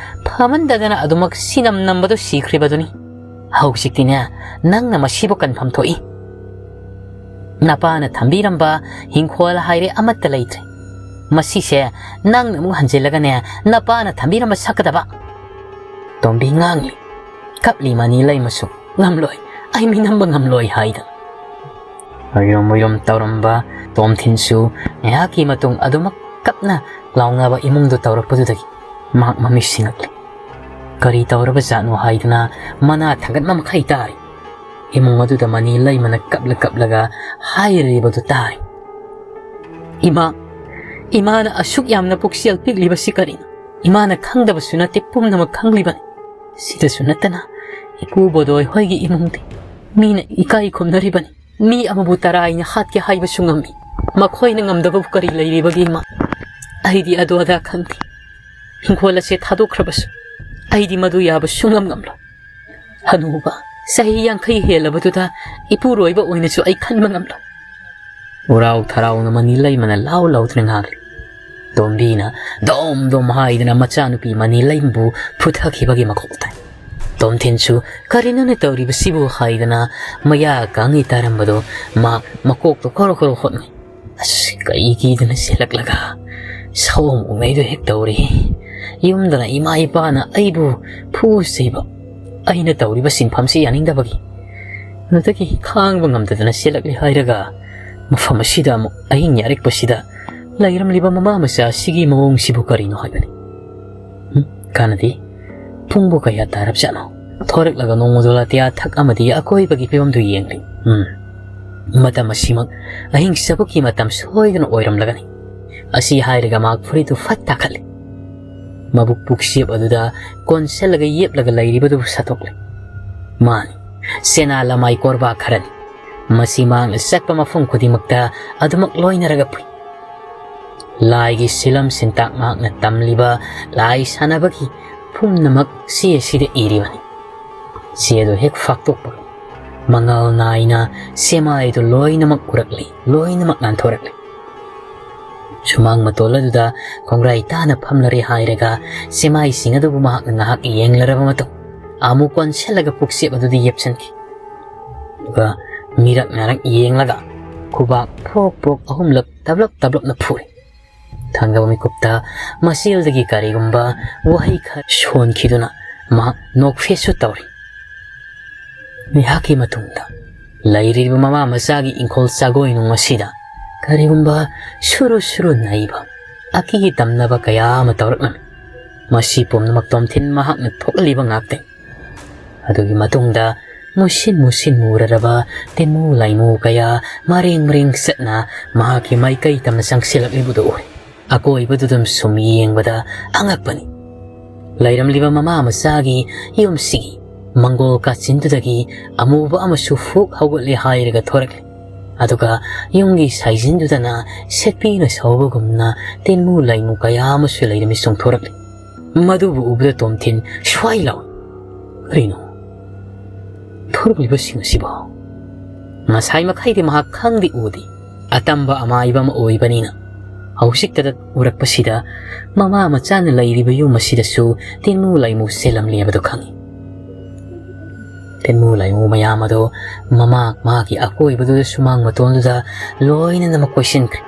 ꯐꯃꯟꯗꯗꯅ ꯑꯗꯨꯃꯛ ꯁꯤꯅꯝ ꯅꯝꯕꯗꯨ ꯁꯤꯈ꯭ꯔꯤꯕꯗꯨꯅꯤ꯫ ꯍꯧꯖꯤꯛꯇꯤꯅꯦ, ꯅꯪꯅ ꯃꯁꯤꯕꯨ ꯀꯟꯐꯝ ꯊꯣꯛꯏ꯫ ꯅꯄꯥꯅ ꯊꯝꯕꯤꯔꯝꯕ ꯍꯤꯡꯈꯣꯜ ꯍꯥꯏꯔꯦ ꯑꯃꯠꯇ ꯂꯩꯇ꯭ꯔꯦ꯫ ꯃꯁꯤꯁꯦ ꯅꯪꯅ ꯑꯃꯨꯛ ꯍꯟꯖꯤꯜꯂꯒꯅꯦ, ꯅꯄꯥꯅ ꯊꯝꯕꯤꯔꯝꯕ ꯁꯛꯀꯗꯕ꯫" ꯇꯣꯝꯕꯤ ꯉꯥꯡꯂꯤ꯫ ꯀꯞꯂꯤ ꯃꯅꯤ ꯂꯩꯃꯁꯨ, "ꯉꯝꯂꯣꯏ, ꯑꯩ ꯃꯤ ꯅꯝꯕ ꯉꯝꯂꯣꯏ" ꯍꯥꯏꯗꯅ꯫ ꯑꯣꯏꯔꯣꯝ ꯑꯣꯏꯔꯣꯝ ꯇꯧꯔꯝꯕ ꯇꯣꯝꯊꯤꯟꯁꯨ ꯉꯥꯏꯍꯥꯛꯀꯤ ꯃꯇꯨꯡ ꯑꯗꯨꯃꯛ ꯀꯞꯅ ꯂꯥꯎꯅꯕ ꯏꯃꯨꯡꯗꯨ ꯇꯧꯔꯛꯄꯗꯨꯗꯒꯤ ꯃꯍꯥꯛ ꯃꯃꯤꯠ ꯁꯤꯡꯉꯛꯂꯦ꯫ ꯀꯔꯤ ꯇꯧꯔꯕ ꯖꯥꯠꯅꯣ ꯍꯥꯏꯗꯨꯅ ꯃꯅꯥ ꯊꯥꯡꯒꯠꯄ ꯃꯈꯩ ꯇꯥꯔꯤ꯫ ꯏꯃꯨꯡ ꯑꯗꯨꯗ ꯃꯅꯤ ꯂꯩꯃꯅ ꯀꯞꯂ ꯀꯞꯂꯒ ꯍꯥꯏꯔꯤꯕꯗꯨ ꯇꯥꯔꯤ꯫ "ꯏꯃꯥ, ꯏꯃꯥꯅ ꯑꯁꯨꯛ ꯌꯥꯝꯅ ꯄꯨꯛꯆꯦꯜ ꯄꯤꯛꯂꯤꯕꯁꯤ ꯀꯔꯤꯅꯣ? ꯏꯃꯥꯅ ꯈꯪꯗꯕꯁꯨ ꯅꯠꯇꯦ, ꯄꯨꯝꯅꯃꯛ ꯈꯪꯂꯤꯕꯅꯤ꯫ ꯁꯤꯗꯁꯨ ꯅꯠꯇꯅ ꯏꯄꯨ ꯕꯣꯗꯣꯏ ꯍꯣꯏꯒꯤ ꯏꯃꯨꯡꯗꯤ ꯃꯤꯅ ꯏꯀꯥꯏ ꯈꯨꯝꯅꯔꯤꯕꯅꯤ꯫ ꯃꯤ ꯑꯃꯕꯨ ꯇꯔꯥꯏꯅ ꯍꯥꯠꯀꯦ ꯍꯥꯏꯕꯁꯨ ꯉꯝꯃꯤ꯫ ꯃꯈꯣꯏꯅ ꯉꯝꯗꯕꯕꯨ ꯀꯔꯤ ꯂꯩꯔꯤꯕꯒꯦ ꯏꯃꯥ? ꯑꯩꯗꯤ ꯑꯗꯨ ꯑꯗꯥ ꯈꯪꯗꯦ꯫ ꯍꯤꯡꯈꯣꯜ ꯑꯁꯦ ꯊꯥꯗꯣꯛꯈ꯭ꯔꯕꯁꯨ ꯑꯩꯗꯤ ꯃꯗꯨ ꯌꯥꯕ ꯁꯨꯡꯉꯝ ꯉꯝꯂꯣꯏ꯫ ꯍꯅꯨꯕ, ꯆꯍꯤ ꯌꯥꯡꯈꯩ ꯍꯦꯜꯂꯕꯗꯨꯗ ꯏꯄꯨꯔꯣꯏꯕ ꯑꯣꯏꯅꯁꯨ ꯑꯩ ꯈꯟꯕ ꯉꯝꯂꯣꯏ꯫ ꯎꯔꯥꯎ ꯊꯔꯥꯎꯅ ꯃꯅꯤ ꯂꯩꯃꯅ ꯂꯥꯎ ꯂꯥꯎꯗꯨꯅ ꯉꯥꯡꯂꯤ꯫ ꯇꯣꯝꯕꯤꯅ ꯗꯣꯝ ꯗꯣꯝ ꯍꯥꯏꯗꯨꯅ ꯃꯆꯥꯅꯨꯄꯤ ꯃꯅꯤ ꯂꯩꯃꯕꯨ ꯐꯨꯊꯈꯤꯕꯒꯤ ꯃꯈꯣꯜ ꯇꯥꯏ꯫ ꯇꯣꯝꯊꯤꯟꯁꯨ "ꯀꯔꯤꯅꯣꯅꯦ ꯇꯧꯔꯤꯕꯁꯤꯕꯨ?" ꯍꯥꯏꯗꯅ ꯃꯌꯥ ꯀꯥꯡꯉꯤ ꯇꯥꯔꯝꯕꯗꯣ ꯃꯥ ꯃꯀꯣꯛꯇꯣ ꯈꯣꯔꯣ ꯈꯣꯔꯣ ꯍꯣꯠꯅꯩ꯫ "ꯑꯁ, ꯀꯩ ꯀꯤꯗꯅ ꯆꯦꯜꯂꯛꯂꯒ ꯁꯑꯣꯝ ꯎꯃꯩꯗꯣ ꯍꯦꯛ ꯇꯧꯔꯤ꯫ ꯌꯨꯝꯗꯅ ꯏꯃꯥ ꯏꯄꯥꯅ ꯑꯩꯕꯨ ꯐꯨ ꯆꯩꯕ, ꯑꯩꯅ ꯇꯧꯔꯤꯕ ꯁꯤꯟꯐꯝꯁꯤ ꯌꯥꯅꯤꯡꯗꯕꯒꯤ꯫ ꯑꯗꯨꯗꯒꯤ ꯈꯥꯡꯕ ꯉꯝꯗꯗꯅ ꯆꯦꯜꯂꯛꯂꯤ ꯍꯥꯏꯔꯒ ꯃꯐꯝ ꯑꯁꯤꯗ ꯑꯃꯨꯛ ꯑꯍꯤꯡ ꯌꯥꯔꯛꯄꯁꯤꯗ ꯂꯩꯔꯝꯂꯤꯕ ꯃꯃꯥ ꯃꯆꯥ ꯑꯁꯤꯒꯤ ꯃꯑꯣꯡꯁꯤꯕꯨ ꯀꯔꯤꯅꯣ ꯍꯥꯏꯕꯅꯤ꯫ ꯍꯨꯝ, ꯀꯥꯟꯅꯗꯦ꯫ ꯄꯨꯡꯕꯨ ꯀꯌꯥ ꯇꯥꯔꯕꯖꯥꯠꯅꯣ? ꯊꯣꯔꯛꯂꯒ ꯅꯣꯡꯃꯗꯣ ꯑꯇꯤꯌꯥ ꯊꯛ ꯑꯃꯗꯤ ꯑꯀꯣꯏꯕꯒꯤ ꯐꯤꯕꯝꯗꯨ ꯌꯦꯡꯂꯤ꯫ ꯎꯝ, ꯃꯇꯝ ꯑꯁꯤꯃꯛ ꯑꯍꯤꯡ ꯆꯕꯨꯛꯀꯤ ꯃꯇꯝ ꯁꯣꯏꯗꯅ ꯑꯣꯏꯔꯝꯂꯒꯅꯤ"꯫ ꯑꯁꯤ ꯍꯥꯏꯔꯒ ꯃꯍꯥꯛ ꯐꯨꯔꯤꯠꯇꯨ ꯐꯠ ꯇꯥꯈꯠꯂꯤ꯫ ꯃꯕꯨꯛ ꯄꯨꯛꯁꯦꯞ ꯑꯗꯨꯗ ꯀꯣꯟꯁꯤꯜꯂꯒ ꯌꯦꯞꯂꯒ ꯂꯩꯔꯤꯕꯗꯨꯕꯨ ꯁꯠꯇꯣꯛꯂꯦ꯫ ꯃꯥꯅꯤ, ꯁꯦꯅꯥ ꯂꯃꯥꯏ ꯀꯣꯔꯕꯥ ꯈꯔꯅꯤ꯫ ꯃꯁꯤ ꯃꯍꯥꯛꯅ ꯆꯠꯄ ꯃꯐꯝ ꯈꯨꯗꯤꯡꯃꯛꯇ ꯑꯗꯨꯃꯛ ꯂꯣꯏꯅꯔꯒ ꯄꯨꯏ꯫ ꯂꯥꯏꯒꯤ ꯁꯤꯂꯝ ꯁꯤꯟꯇꯥꯛ ꯃꯍꯥꯛꯅ ꯇꯝꯂꯤꯕ ꯂꯥꯏ ꯁꯥꯟꯅꯕꯒꯤ ꯄꯨꯝꯅꯃꯛ ꯆꯦ ꯑꯁꯤꯗ ꯏꯔꯤꯕꯅꯤ꯫ ꯆꯦ ꯑꯗꯨ ꯍꯦꯛ ꯐꯥꯛꯇꯣꯛꯄꯒ ꯃꯉꯥꯜ ꯅꯥꯏꯅ ꯁꯦꯃꯥꯏꯗꯨ ꯂꯣꯏꯅꯃꯛ ꯎꯔꯛꯂꯤ, ꯂꯣꯏꯅꯃꯛ ꯉꯥꯟꯊꯣꯔꯛꯂꯤ꯫ ꯁꯨꯃꯥꯡ ꯃꯇꯣꯜ ꯑꯗꯨꯗ ꯈꯣꯡꯒ꯭ꯔꯥꯏ ꯇꯥꯅ ꯐꯝꯂꯔꯦ ꯍꯥꯏꯔꯒ ꯁꯦꯃꯥꯏꯁꯤꯡ ꯑꯗꯨꯕꯨ ꯃꯍꯥꯛꯅ ꯉꯥꯏꯍꯥꯛ ꯌꯦꯡꯂꯔꯕ ꯃꯇꯨꯡ ꯑꯃꯨꯛ ꯀꯣꯟꯁꯤꯜꯂꯒ ꯄꯨꯛꯆꯦꯞ ꯑꯗꯨꯗ ꯌꯦꯞꯁꯤꯟꯈꯤ꯫ ꯑꯗꯨꯒ ꯃꯤꯔꯛ ꯅꯥꯔꯛ ꯌꯦꯡꯂꯒ ꯈꯨꯕꯥꯛ ꯄ꯭ꯔꯣꯛ ꯄ꯭ꯔꯣꯛ ꯑꯍꯨꯝꯂꯛ ꯇꯞꯂꯞ ꯇꯞꯂꯞꯅ ꯐꯨꯔꯤ꯫ ꯊꯪꯒꯕ ꯃꯤꯀꯨꯞꯇ ꯃꯆꯦꯜꯗꯒꯤ ꯀꯔꯤꯒꯨꯝꯕ ꯋꯥꯍꯩ ꯈꯔ ꯁꯣꯟꯈꯤꯗꯨꯅ ꯃꯍꯥꯛ ꯅꯣꯛꯐꯦꯠꯁꯨ ꯇꯧꯔꯤ꯫ ꯉꯥꯏꯍꯥꯛꯀꯤ ꯃꯇꯨꯡꯗ ꯂꯩꯔꯤꯕ ꯃꯃꯥ ꯃꯆꯥꯒꯤ ꯏꯪꯈꯣꯜ ꯆꯥꯒꯣꯏꯅꯨꯡ ꯑꯁꯤꯗ ꯀꯔꯤꯒꯨꯝꯕ ꯁꯨꯔꯨ ꯁꯨꯔꯨ ꯅꯩꯕ, ꯑꯀꯤ ꯇꯝꯅꯕ ꯀꯌꯥ ꯑꯃ ꯇꯧꯔꯛꯂꯝꯃꯤ꯫ ꯃꯁꯤ ꯄꯨꯝꯅꯃꯛ ꯇꯣꯝꯊꯤꯟ ꯃꯍꯥꯛꯅ ꯊꯣꯛꯍꯜꯂꯤꯕ ꯉꯥꯛꯇꯅꯤ꯫ ꯑꯗꯨꯒꯤ ꯃꯇꯨꯡꯗ ꯃꯨꯁꯤꯟ ꯃꯨꯁꯤꯟ ꯃꯨꯔꯔꯕ ꯇꯤꯟꯃꯨ ꯂꯥꯏꯃꯨ ꯀꯌꯥ ꯃꯔꯦꯡ ꯃꯔꯦꯡ ꯆꯠꯅ ꯃꯍꯥꯛꯀꯤ ꯃꯥꯏꯀꯩ ꯇꯝꯅ ꯆꯪꯁꯤꯜꯂꯛꯂꯤꯕꯗꯨ ꯎꯔꯦ꯫ ꯑꯀꯣꯏꯕꯗꯨꯗ ꯁꯨꯝ ꯌꯦꯡꯕꯗ ꯑꯉꯛꯄꯅꯤ꯫ ꯂꯩꯔꯝꯂꯤꯕ ꯃꯃꯥ ꯃꯆꯥꯒꯤ ꯌꯨꯝꯁꯤꯒꯤ ꯃꯪꯒꯣꯜ ꯀꯥꯆꯤꯟꯗꯨꯗꯒꯤ ꯑꯃꯨꯕ ꯑꯃꯁꯨ ꯐꯨꯛ ꯍꯧꯒꯠꯂꯦ ꯍꯥꯏꯔꯒ ꯊꯣꯔꯛꯂꯦ꯫ ꯑꯗꯨꯒ ꯌꯨꯝꯒꯤ ꯁꯥꯏꯖꯤꯟꯗꯨꯗꯅ ꯁꯦꯠꯄꯤꯅ ꯁꯧꯕꯒꯨꯝꯅ ꯇꯤꯟꯃꯨ ꯂꯥꯏꯃꯨ ꯀꯌꯥ ꯑꯃꯁꯨ ꯂꯩꯔꯝꯃꯤ ꯆꯣꯡꯊꯣꯔꯛꯂꯤ꯫ ꯃꯗꯨꯕꯨ ꯎꯕꯗ ꯇꯣꯝꯊꯤꯟ ꯁ꯭ꯋꯥꯏ ꯂꯥꯎꯏ꯫ "ꯀꯔꯤꯅꯣ ꯊꯣꯔꯛꯂꯤꯕꯁꯤꯡ ꯑꯁꯤꯕꯣ?" ꯉꯁꯥꯏ ꯃꯈꯩꯗꯤ ꯃꯍꯥꯛ ꯈꯪꯗꯤ ꯎꯗꯦ, ꯑꯇꯝꯕ ꯑꯃꯥꯏꯕ ꯑꯃ ꯑꯣꯏꯕꯅꯤꯅ꯫ ꯍꯧꯖꯤꯛꯇꯗ ꯎꯔꯛꯄꯁꯤꯗ ꯃꯃꯥ ꯃꯆꯥꯅ ꯂꯩꯔꯤꯕ ꯌꯨꯝ ꯑꯁꯤꯗꯁꯨ ꯇꯤꯟꯃꯨ ꯂꯥꯏꯃꯨ ꯆꯦꯜꯂꯝꯂꯦ ꯍꯥꯏꯕꯗꯨ ꯈꯪꯏ꯫ ꯇꯤꯟꯃꯨ ꯂꯥꯏꯃꯨ ꯃꯌꯥꯝ ꯑꯗꯣ ꯃꯃꯥ ꯃꯥꯒꯤ ꯑꯀꯣꯏꯕꯗꯨꯗ ꯁꯨꯃꯥꯡ ꯃꯇꯣꯟꯗꯨꯗ ꯂꯣꯏꯅꯅꯃꯛ ꯀꯣꯏꯁꯤꯟꯈ꯭ꯔꯦ꯫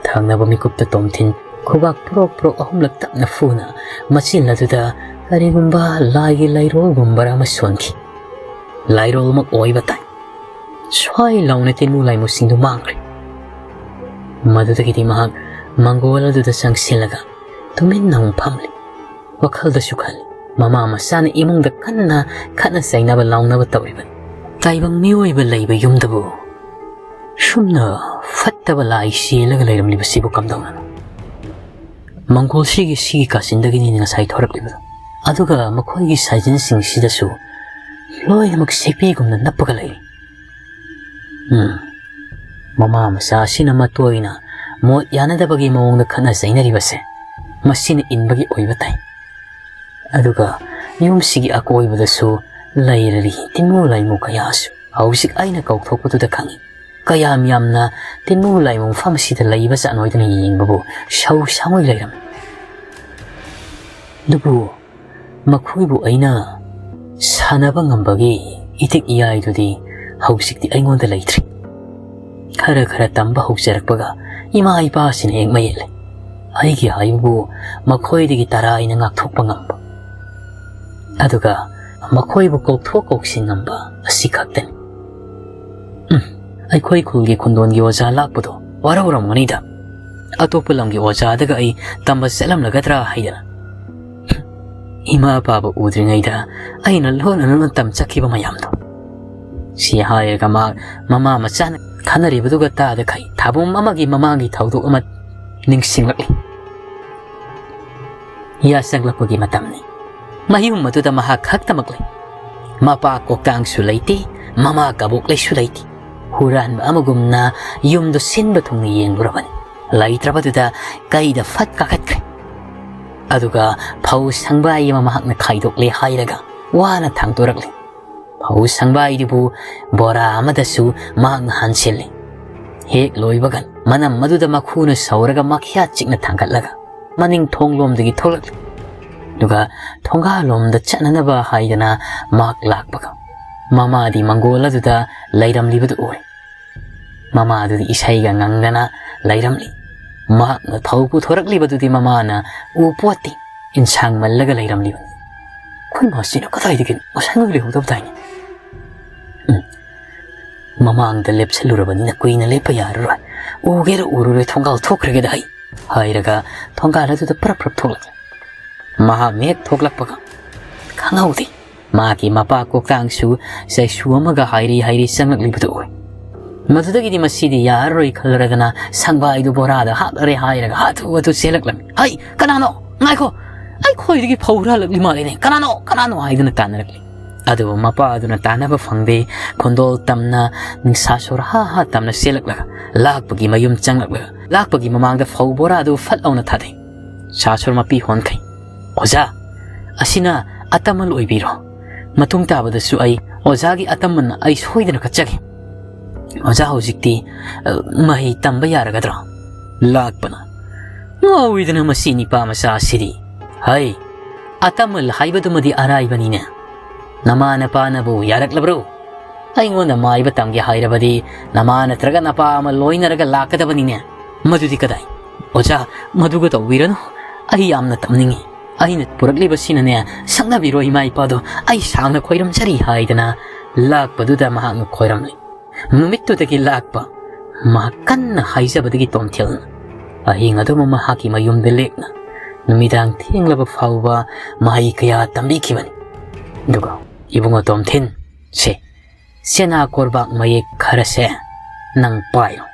ꯊꯪꯅꯕ ꯃꯤꯀꯨꯞꯇ ꯇꯣꯝꯊꯤꯟ ꯈꯨꯕꯥꯛ ꯄ꯭ꯔꯣꯛ ꯄ꯭ꯔꯣꯛ ꯑꯍꯨꯝꯂꯛ ꯇꯞꯅ ꯐꯨꯅ ꯃꯆꯤꯟ ꯑꯗꯨꯗ ꯀꯔꯤꯒꯨꯝꯕ ꯂꯥꯏꯒꯤ ꯂꯩꯔꯣꯜꯒꯨꯝꯕꯔ ꯑꯃ ꯁꯣꯟꯈꯤ꯫ ꯂꯩꯔꯣꯜꯃꯛ ꯑꯣꯏꯕ ꯇꯥꯏ꯫ ꯁ꯭ꯋꯥꯏ ꯂꯥꯎꯅ ꯇꯤꯟꯃꯨ ꯂꯥꯏꯃꯨꯁꯤꯡꯗꯨ ꯃꯥꯡꯈ꯭ꯔꯦ꯫ ꯃꯗꯨꯗꯒꯤꯗꯤ ꯃꯍꯥꯛ ꯃꯪꯒꯣꯜ ꯑꯗꯨꯗ ꯆꯪꯁꯤꯜꯂꯒ ꯇꯨꯃꯤꯟꯅ ꯑꯃꯨꯛ ꯐꯝꯂꯤ꯫ ꯋꯥꯈꯜꯗꯁꯨ ꯈꯜꯂꯤ, ꯃꯃꯥ ꯃꯆꯥꯅ ꯏꯃꯨꯡꯗ ꯀꯟꯅ ꯈꯠꯅ ꯆꯩꯅꯕ ꯂꯥꯎꯅꯕ ꯇꯧꯔꯤꯕꯅꯤ꯫ ꯇꯥꯏꯕꯪ ꯃꯤꯑꯣꯏꯕ ꯂꯩꯕ ꯌꯨꯝꯗꯕꯨ ꯁꯨꯝꯅ ꯐꯠꯇꯕ ꯂꯥꯏ ꯆꯦꯜꯂꯒ ꯂꯩꯔꯝꯂꯤꯕꯁꯤꯕꯨ ꯀꯝꯗꯧꯅꯅꯣ? ꯃꯪꯒꯣꯜꯁꯤꯒꯤ ꯁꯤꯒꯤ ꯀꯥꯆꯤꯟꯗꯒꯤꯅꯤ ꯉꯁꯥꯏ ꯊꯣꯔꯛꯂꯤꯕꯗꯣ꯫ ꯑꯗꯨꯒ ꯃꯈꯣꯏꯒꯤ ꯁꯥꯏꯖꯤꯟꯁꯤꯡꯁꯤꯗꯁꯨ ꯂꯣꯏꯅꯃꯛ ꯁꯦꯛꯄꯤꯒꯨꯝꯅ ꯅꯞꯄꯒ ꯂꯩꯔꯤ꯫ ꯎꯝ, ꯃꯃꯥ ꯃꯆꯥ ꯑꯁꯤꯅ ꯃꯇꯣꯏꯅ ꯃꯣꯠ ꯌꯥꯅꯗꯕꯒꯤ ꯃꯑꯣꯡꯗ ꯈꯠꯅ ꯆꯩꯅꯔꯤꯕꯁꯦ ꯃꯁꯤꯅ ꯏꯟꯕꯒꯤ ꯑꯣꯏꯕ ꯇꯥꯏ꯫ ꯑꯗꯨꯒ ꯌꯨꯝꯁꯤꯒꯤ ꯑꯀꯣꯏꯕꯗꯁꯨ ꯂꯩꯔꯔꯤ ꯇꯤꯟꯃꯨ ꯂꯥꯏꯃꯨ ꯀꯌꯥꯁꯨ꯫ ꯍꯧꯖꯤꯛ ꯑꯩꯅ ꯀꯧꯊꯣꯛꯄꯗꯨꯗ ꯈꯪꯏ꯫ ꯀꯌꯥꯝ ꯌꯥꯝꯅ ꯇꯤꯟꯃꯨ ꯂꯥꯏꯃꯨ ꯃꯐꯝ ꯑꯁꯤꯗ ꯂꯩꯕ ꯆꯠꯅꯣꯏꯗꯅ ꯌꯦꯡꯕꯕꯨ ꯁꯧ ꯁꯥꯡꯉꯣꯏ ꯂꯩꯔꯝꯃꯤ꯫ ꯑꯗꯨꯕꯨ ꯃꯈꯣꯏꯕꯨ ꯑꯩꯅ ꯁꯥꯟꯅꯕ ꯉꯝꯕꯒꯤ ꯏꯇꯤꯛ ꯏꯌꯥꯏꯗꯨꯗꯤ ꯍꯧꯖꯤꯛꯇꯤ ꯑꯩꯉꯣꯟꯗ ꯂꯩꯇ꯭ꯔꯤ꯫ ꯈꯔ ꯈꯔ ꯇꯝꯕ ꯍꯧꯖꯔꯛꯄꯒ ꯏꯃꯥ ꯏꯄꯥꯁꯤꯅ ꯍꯦꯛ ꯃꯌꯦꯠꯂꯦ꯫ ꯑꯩꯒꯤ ꯍꯥꯏꯕꯕꯨ ꯃꯈꯣꯏꯗꯒꯤ ꯇꯔꯥꯏꯅ ꯉꯥꯛꯊꯣꯛꯄ ꯉꯝꯕ, ꯑꯗꯨꯒ ꯃꯈꯣꯏꯕꯨ ꯀꯧꯊꯣꯛ ꯀꯧꯁꯤꯟ ꯉꯝꯕ ꯑꯁꯤ ꯈꯛꯇꯅꯤ꯫ ꯎꯝ, ꯑꯩꯈꯣꯏ ꯈꯨꯜꯒꯤ ꯈꯨꯟꯗꯣꯟꯒꯤ ꯑꯣꯖꯥ ꯂꯥꯛꯄꯗꯣ ꯋꯥꯔꯧꯔꯝꯒꯅꯤꯗ꯫ ꯑꯇꯣꯞꯄ ꯂꯝꯒꯤ ꯑꯣꯖꯥꯗꯒ ꯑꯩ ꯇꯝꯕ ꯆꯠꯂꯝꯂꯒꯗ꯭ꯔꯥ ꯍꯥꯏꯗꯅ꯫ ꯏꯃꯥ ꯏꯄꯥꯕꯨ ꯎꯗ꯭ꯔꯤꯉꯩꯗ ꯑꯩꯅ ꯂꯣꯟꯅ ꯂꯣꯟꯅ ꯇꯝ ꯆꯠꯈꯤꯕ ꯃꯌꯥꯝꯗꯣ꯫ ꯁꯤ ꯍꯥꯏꯔꯒ ꯃꯍꯥꯛ ꯃꯃꯥ ꯃꯆꯥꯅ ꯈꯟꯅꯔꯤꯕꯗꯨꯒ ꯇꯥꯗꯈꯩ ꯊꯥꯕꯨꯝ ꯑꯃꯒꯤ ꯃꯃꯥꯡꯒꯤ ꯊꯧꯗꯣꯛ ꯑꯃ ꯅꯤꯡꯁꯤꯡꯂꯛꯂꯤ꯫ ꯌꯥꯆꯪꯂꯛꯄꯒꯤ ꯃꯇꯝꯅꯤ꯫ ꯃꯌꯨꯝ ꯑꯗꯨꯗ ꯃꯍꯥꯛ ꯈꯛꯇꯃꯛ ꯂꯩ꯫ ꯃꯄꯥ ꯀꯣꯛꯇꯥꯡꯁꯨ ꯂꯩꯇꯦ, ꯃꯃꯥ ꯀꯕꯣꯛꯂꯩꯁꯨ ꯂꯩꯇꯦ꯫ ꯍꯨꯔꯥꯟꯕ ꯑꯃꯒꯨꯝꯅ ꯌꯨꯝꯗꯨ ꯁꯤꯟꯕ ꯊꯨꯡꯅ ꯌꯦꯡꯂꯨꯔꯕꯅꯤ꯫ ꯂꯩꯇ꯭ꯔꯕꯗꯨꯗ ꯀꯩꯗ ꯐꯠ ꯀꯥꯈꯠꯈ꯭ꯔꯦ꯫ ꯑꯗꯨꯒ ꯐꯧ ꯁꯪꯕꯥꯏ ꯑꯃ ꯃꯍꯥꯛꯅ ꯈꯥꯏꯗꯣꯛꯂꯦ ꯍꯥꯏꯔꯒ ꯋꯥꯅ ꯊꯥꯡꯗꯣꯔꯛꯂꯤ꯫ ꯐꯧ ꯁꯪꯕꯥꯏꯗꯨꯕꯨ ꯕꯣꯔꯥ ꯑꯃꯗꯁꯨ ꯃꯍꯥꯛꯅ ꯍꯥꯟꯁꯤꯜꯂꯤ꯫ ꯍꯦꯛ ꯂꯣꯏꯕꯒ ꯃꯅꯝ ꯑꯗꯨꯗ ꯃꯈꯨꯅ ꯁꯧꯔꯒ ꯃꯈ꯭ꯌꯥꯠ ꯆꯤꯛꯅ ꯊꯥꯡꯒꯠꯂꯒ ꯃꯅꯤꯡ ꯊꯣꯡꯂꯣꯝꯗꯒꯤ ꯊꯣꯛꯂꯛꯂꯤ꯫ ꯑꯗꯨꯒ ꯊꯣꯡꯒꯥꯜꯂꯣꯝꯗ ꯆꯠꯅꯅꯕ ꯍꯥꯏꯗꯅ ꯃꯍꯥꯛ ꯂꯥꯛꯄꯒ ꯃꯃꯥꯗꯤ ꯃꯪꯒꯣꯜ ꯑꯗꯨꯗ ꯂꯩꯔꯝꯂꯤꯕꯗꯨ ꯎꯔꯦ꯫ ꯃꯃꯥꯗꯨꯗꯤ ꯏꯁꯩꯒ ꯉꯪꯗꯅ ꯂꯩꯔꯝꯂꯤ꯫ ꯃꯍꯥꯛꯅ ꯐꯧ ꯄꯨꯊꯣꯔꯛꯂꯤꯕꯗꯨꯗꯤ ꯃꯃꯥꯅ ꯎ ꯄꯣꯠꯇꯤ ꯏꯟꯁꯥꯡ ꯃꯜꯂꯒ ꯂꯩꯔꯝꯂꯤꯕꯅꯤ꯫ "ꯈꯨꯟ ꯃꯁꯤꯅ ꯀꯗꯥꯏꯗꯒꯤ ꯉꯁꯥꯏ ꯂꯩꯍꯧꯗꯕꯗꯥꯏꯅꯦ? ꯎꯝ, ꯃꯃꯥꯡꯗ ꯂꯦꯞꯁꯜꯂꯨꯔꯕꯅꯤꯅ ꯀꯨꯏꯅ ꯂꯦꯞꯄ ꯌꯥꯔꯔꯣꯏ꯫ ꯎꯒꯦꯔ ꯎꯔꯨꯔꯦ, ꯊꯣꯡꯒꯥꯜ ꯊꯣꯛꯈ꯭ꯔꯒꯦꯗ ꯑꯩ," ꯍꯥꯏꯔꯒ ꯊꯣꯡꯒꯥꯜ ꯑꯗꯨꯗ ꯄ꯭ꯔꯞ ꯄ꯭ꯔꯞ ꯊꯣꯛꯂꯛꯂꯦ꯫ ꯃꯍꯥꯛ ꯍꯦꯛ ꯊꯣꯛꯂꯛꯄꯒ ꯈꯪꯍꯧꯗꯦ, ꯃꯍꯥꯛꯀꯤ ꯃꯄꯥ ꯀꯣꯛꯇꯥꯡꯁꯨ ꯆꯩꯁꯨ ꯑꯃꯒ ꯍꯥꯏꯔꯤ ꯍꯥꯏꯔꯤ ꯆꯪꯂꯛꯂꯤꯕꯗꯨ ꯎꯏ꯫ ꯃꯗꯨꯗꯒꯤꯗꯤ ꯃꯁꯤꯗꯤ ꯌꯥꯔꯔꯣꯏ ꯈꯜꯂꯔꯗꯅ ꯁꯪꯕꯥꯏꯗꯨ ꯕꯣꯔꯥꯗ ꯍꯥꯞꯂꯔꯦ ꯍꯥꯏꯔꯒ ꯍꯥꯊꯨ ꯍꯥꯊꯨ ꯆꯦꯜꯂꯛꯂꯝꯃꯤ꯫ "ꯍꯩ, ꯀꯅꯥꯅꯣ? ꯉꯥꯏꯈꯣ! ꯑꯩꯈꯣꯏꯗꯒꯤ ꯐꯧ ꯍꯨꯔꯥꯜꯂꯛꯂꯤ ꯃꯥꯜꯂꯤꯅꯦ꯫ ꯀꯅꯥꯅꯣ? ꯀꯅꯥꯅꯣ?" ꯍꯥꯏꯗꯨꯅ ꯇꯥꯟꯅꯔꯛꯂꯤ꯫ ꯑꯗꯨꯕꯨ ꯃꯄꯥ ꯑꯗꯨꯅ ꯇꯥꯟꯅꯕ ꯐꯪꯗꯦ꯫ ꯈꯣꯟꯗꯣꯜ ꯇꯝꯅ, ꯅꯤꯡꯁꯥ ꯁꯣꯔ ꯍꯥ ꯍꯥ ꯇꯝꯅ ꯆꯦꯜꯂꯛꯂꯒ ꯂꯥꯛꯄꯒꯤ ꯃꯌꯨꯝ ꯆꯪꯂꯛꯂꯒ ꯂꯥꯛꯄꯒꯤ ꯃꯃꯥꯡꯗ ꯐꯧ ꯕꯣꯔꯥꯗꯨ ꯐꯠ ꯂꯥꯎꯅ ꯊꯥꯗꯩ꯫ ꯁꯥ ꯁꯣꯔ ꯃꯄꯤ ꯍꯣꯟꯈꯩ꯫ "ꯑꯣꯖꯥ, ꯑꯁꯤꯅ ꯑꯇꯃꯜ ꯑꯣꯏꯕꯤꯔꯣ꯫ ꯃꯇꯨꯡ ꯇꯥꯕꯗꯁꯨ ꯑꯩ ꯑꯣꯖꯥꯒꯤ ꯑꯇꯃꯜꯅ ꯑꯩ ꯁꯣꯏꯗꯅ ꯀꯠꯆꯒꯦ꯫ ꯑꯣꯖꯥ ꯍꯧꯖꯤꯛꯇꯤ, ꯑ, ꯃꯍꯩ ꯇꯝꯕ ꯌꯥꯔꯒꯗ꯭ꯔꯣ?" ꯂꯥꯛꯄꯅ, "ꯉꯥꯎꯏꯗꯅ ꯃꯁꯤ ꯅꯤꯄꯥ ꯃꯆꯥ ꯑꯁꯤꯗꯤ꯫ ꯍꯩ, ꯑꯇꯃꯜ ꯍꯥꯏꯕꯗꯨꯃꯗꯤ ꯑꯔꯥꯏꯕꯅꯤꯅꯦ꯫ ꯅꯃꯥ ꯅꯄꯥꯅꯕꯨ ꯌꯥꯔꯛꯂꯕ꯭ꯔꯣ? ꯑꯩꯉꯣꯟꯗ ꯃꯥꯏꯕ ꯇꯝꯒꯦ ꯍꯥꯏꯔꯕꯗꯤ ꯅꯃꯥ ꯅꯠꯇ꯭ꯔꯒ ꯅꯄꯥ ꯑꯃ ꯂꯣꯏꯅꯔꯒ ꯂꯥꯛꯀꯗꯕꯅꯤꯅꯦ꯫ ꯃꯗꯨꯗꯤ ꯀꯗꯥꯏ?" "ꯑꯣꯖꯥ, ꯃꯗꯨꯒ ꯇꯧꯕꯤꯔꯅꯨ꯫ ꯑꯩ ꯌꯥꯝꯅ ꯇꯝꯅꯤꯡꯏ꯫ ꯑꯩꯅ ꯄꯨꯔꯛꯂꯤꯕꯁꯤꯅꯅꯦ, ꯁꯛꯅꯕꯤꯔꯣ ꯏꯃꯥ ꯏꯄꯥꯗꯣ, ꯑꯩ ꯁꯥꯡꯅ ꯈꯣꯏꯔꯝꯖꯔꯤ" ꯍꯥꯏꯗꯅ ꯂꯥꯛꯄꯗꯨꯗ ꯃꯍꯥꯛꯅ ꯈꯣꯏꯔꯝꯂꯤ꯫ ꯅꯨꯃꯤꯠꯇꯨꯗꯒꯤ ꯂꯥꯛꯄ ꯃꯍꯥꯛ ꯀꯟꯅ ꯍꯥꯏꯖꯕꯗꯒꯤ ꯇꯣꯝꯊꯤꯜꯅ ꯑꯍꯤꯡ ꯑꯗꯨꯃ ꯃꯍꯥꯛꯀꯤ ꯃꯌꯨꯝꯗ ꯂꯦꯛꯅ ꯅꯨꯃꯤꯗꯥꯡ ꯊꯦꯡꯂꯕ ꯐꯥꯎꯕ ꯃꯍꯩ ꯀꯌꯥ ꯇꯝꯕꯤꯈꯤꯕꯅꯤ꯫ ꯑꯗꯨꯒ ꯏꯕꯨꯡꯉꯣ ꯇꯣꯝꯊꯤꯟ, ꯁꯦ, ꯁꯦꯅꯥ ꯀꯣꯔꯕꯥꯛ ꯃꯌꯦꯛ ꯈꯔꯁꯦ ꯅꯪ ꯄꯥꯏꯔꯣ꯫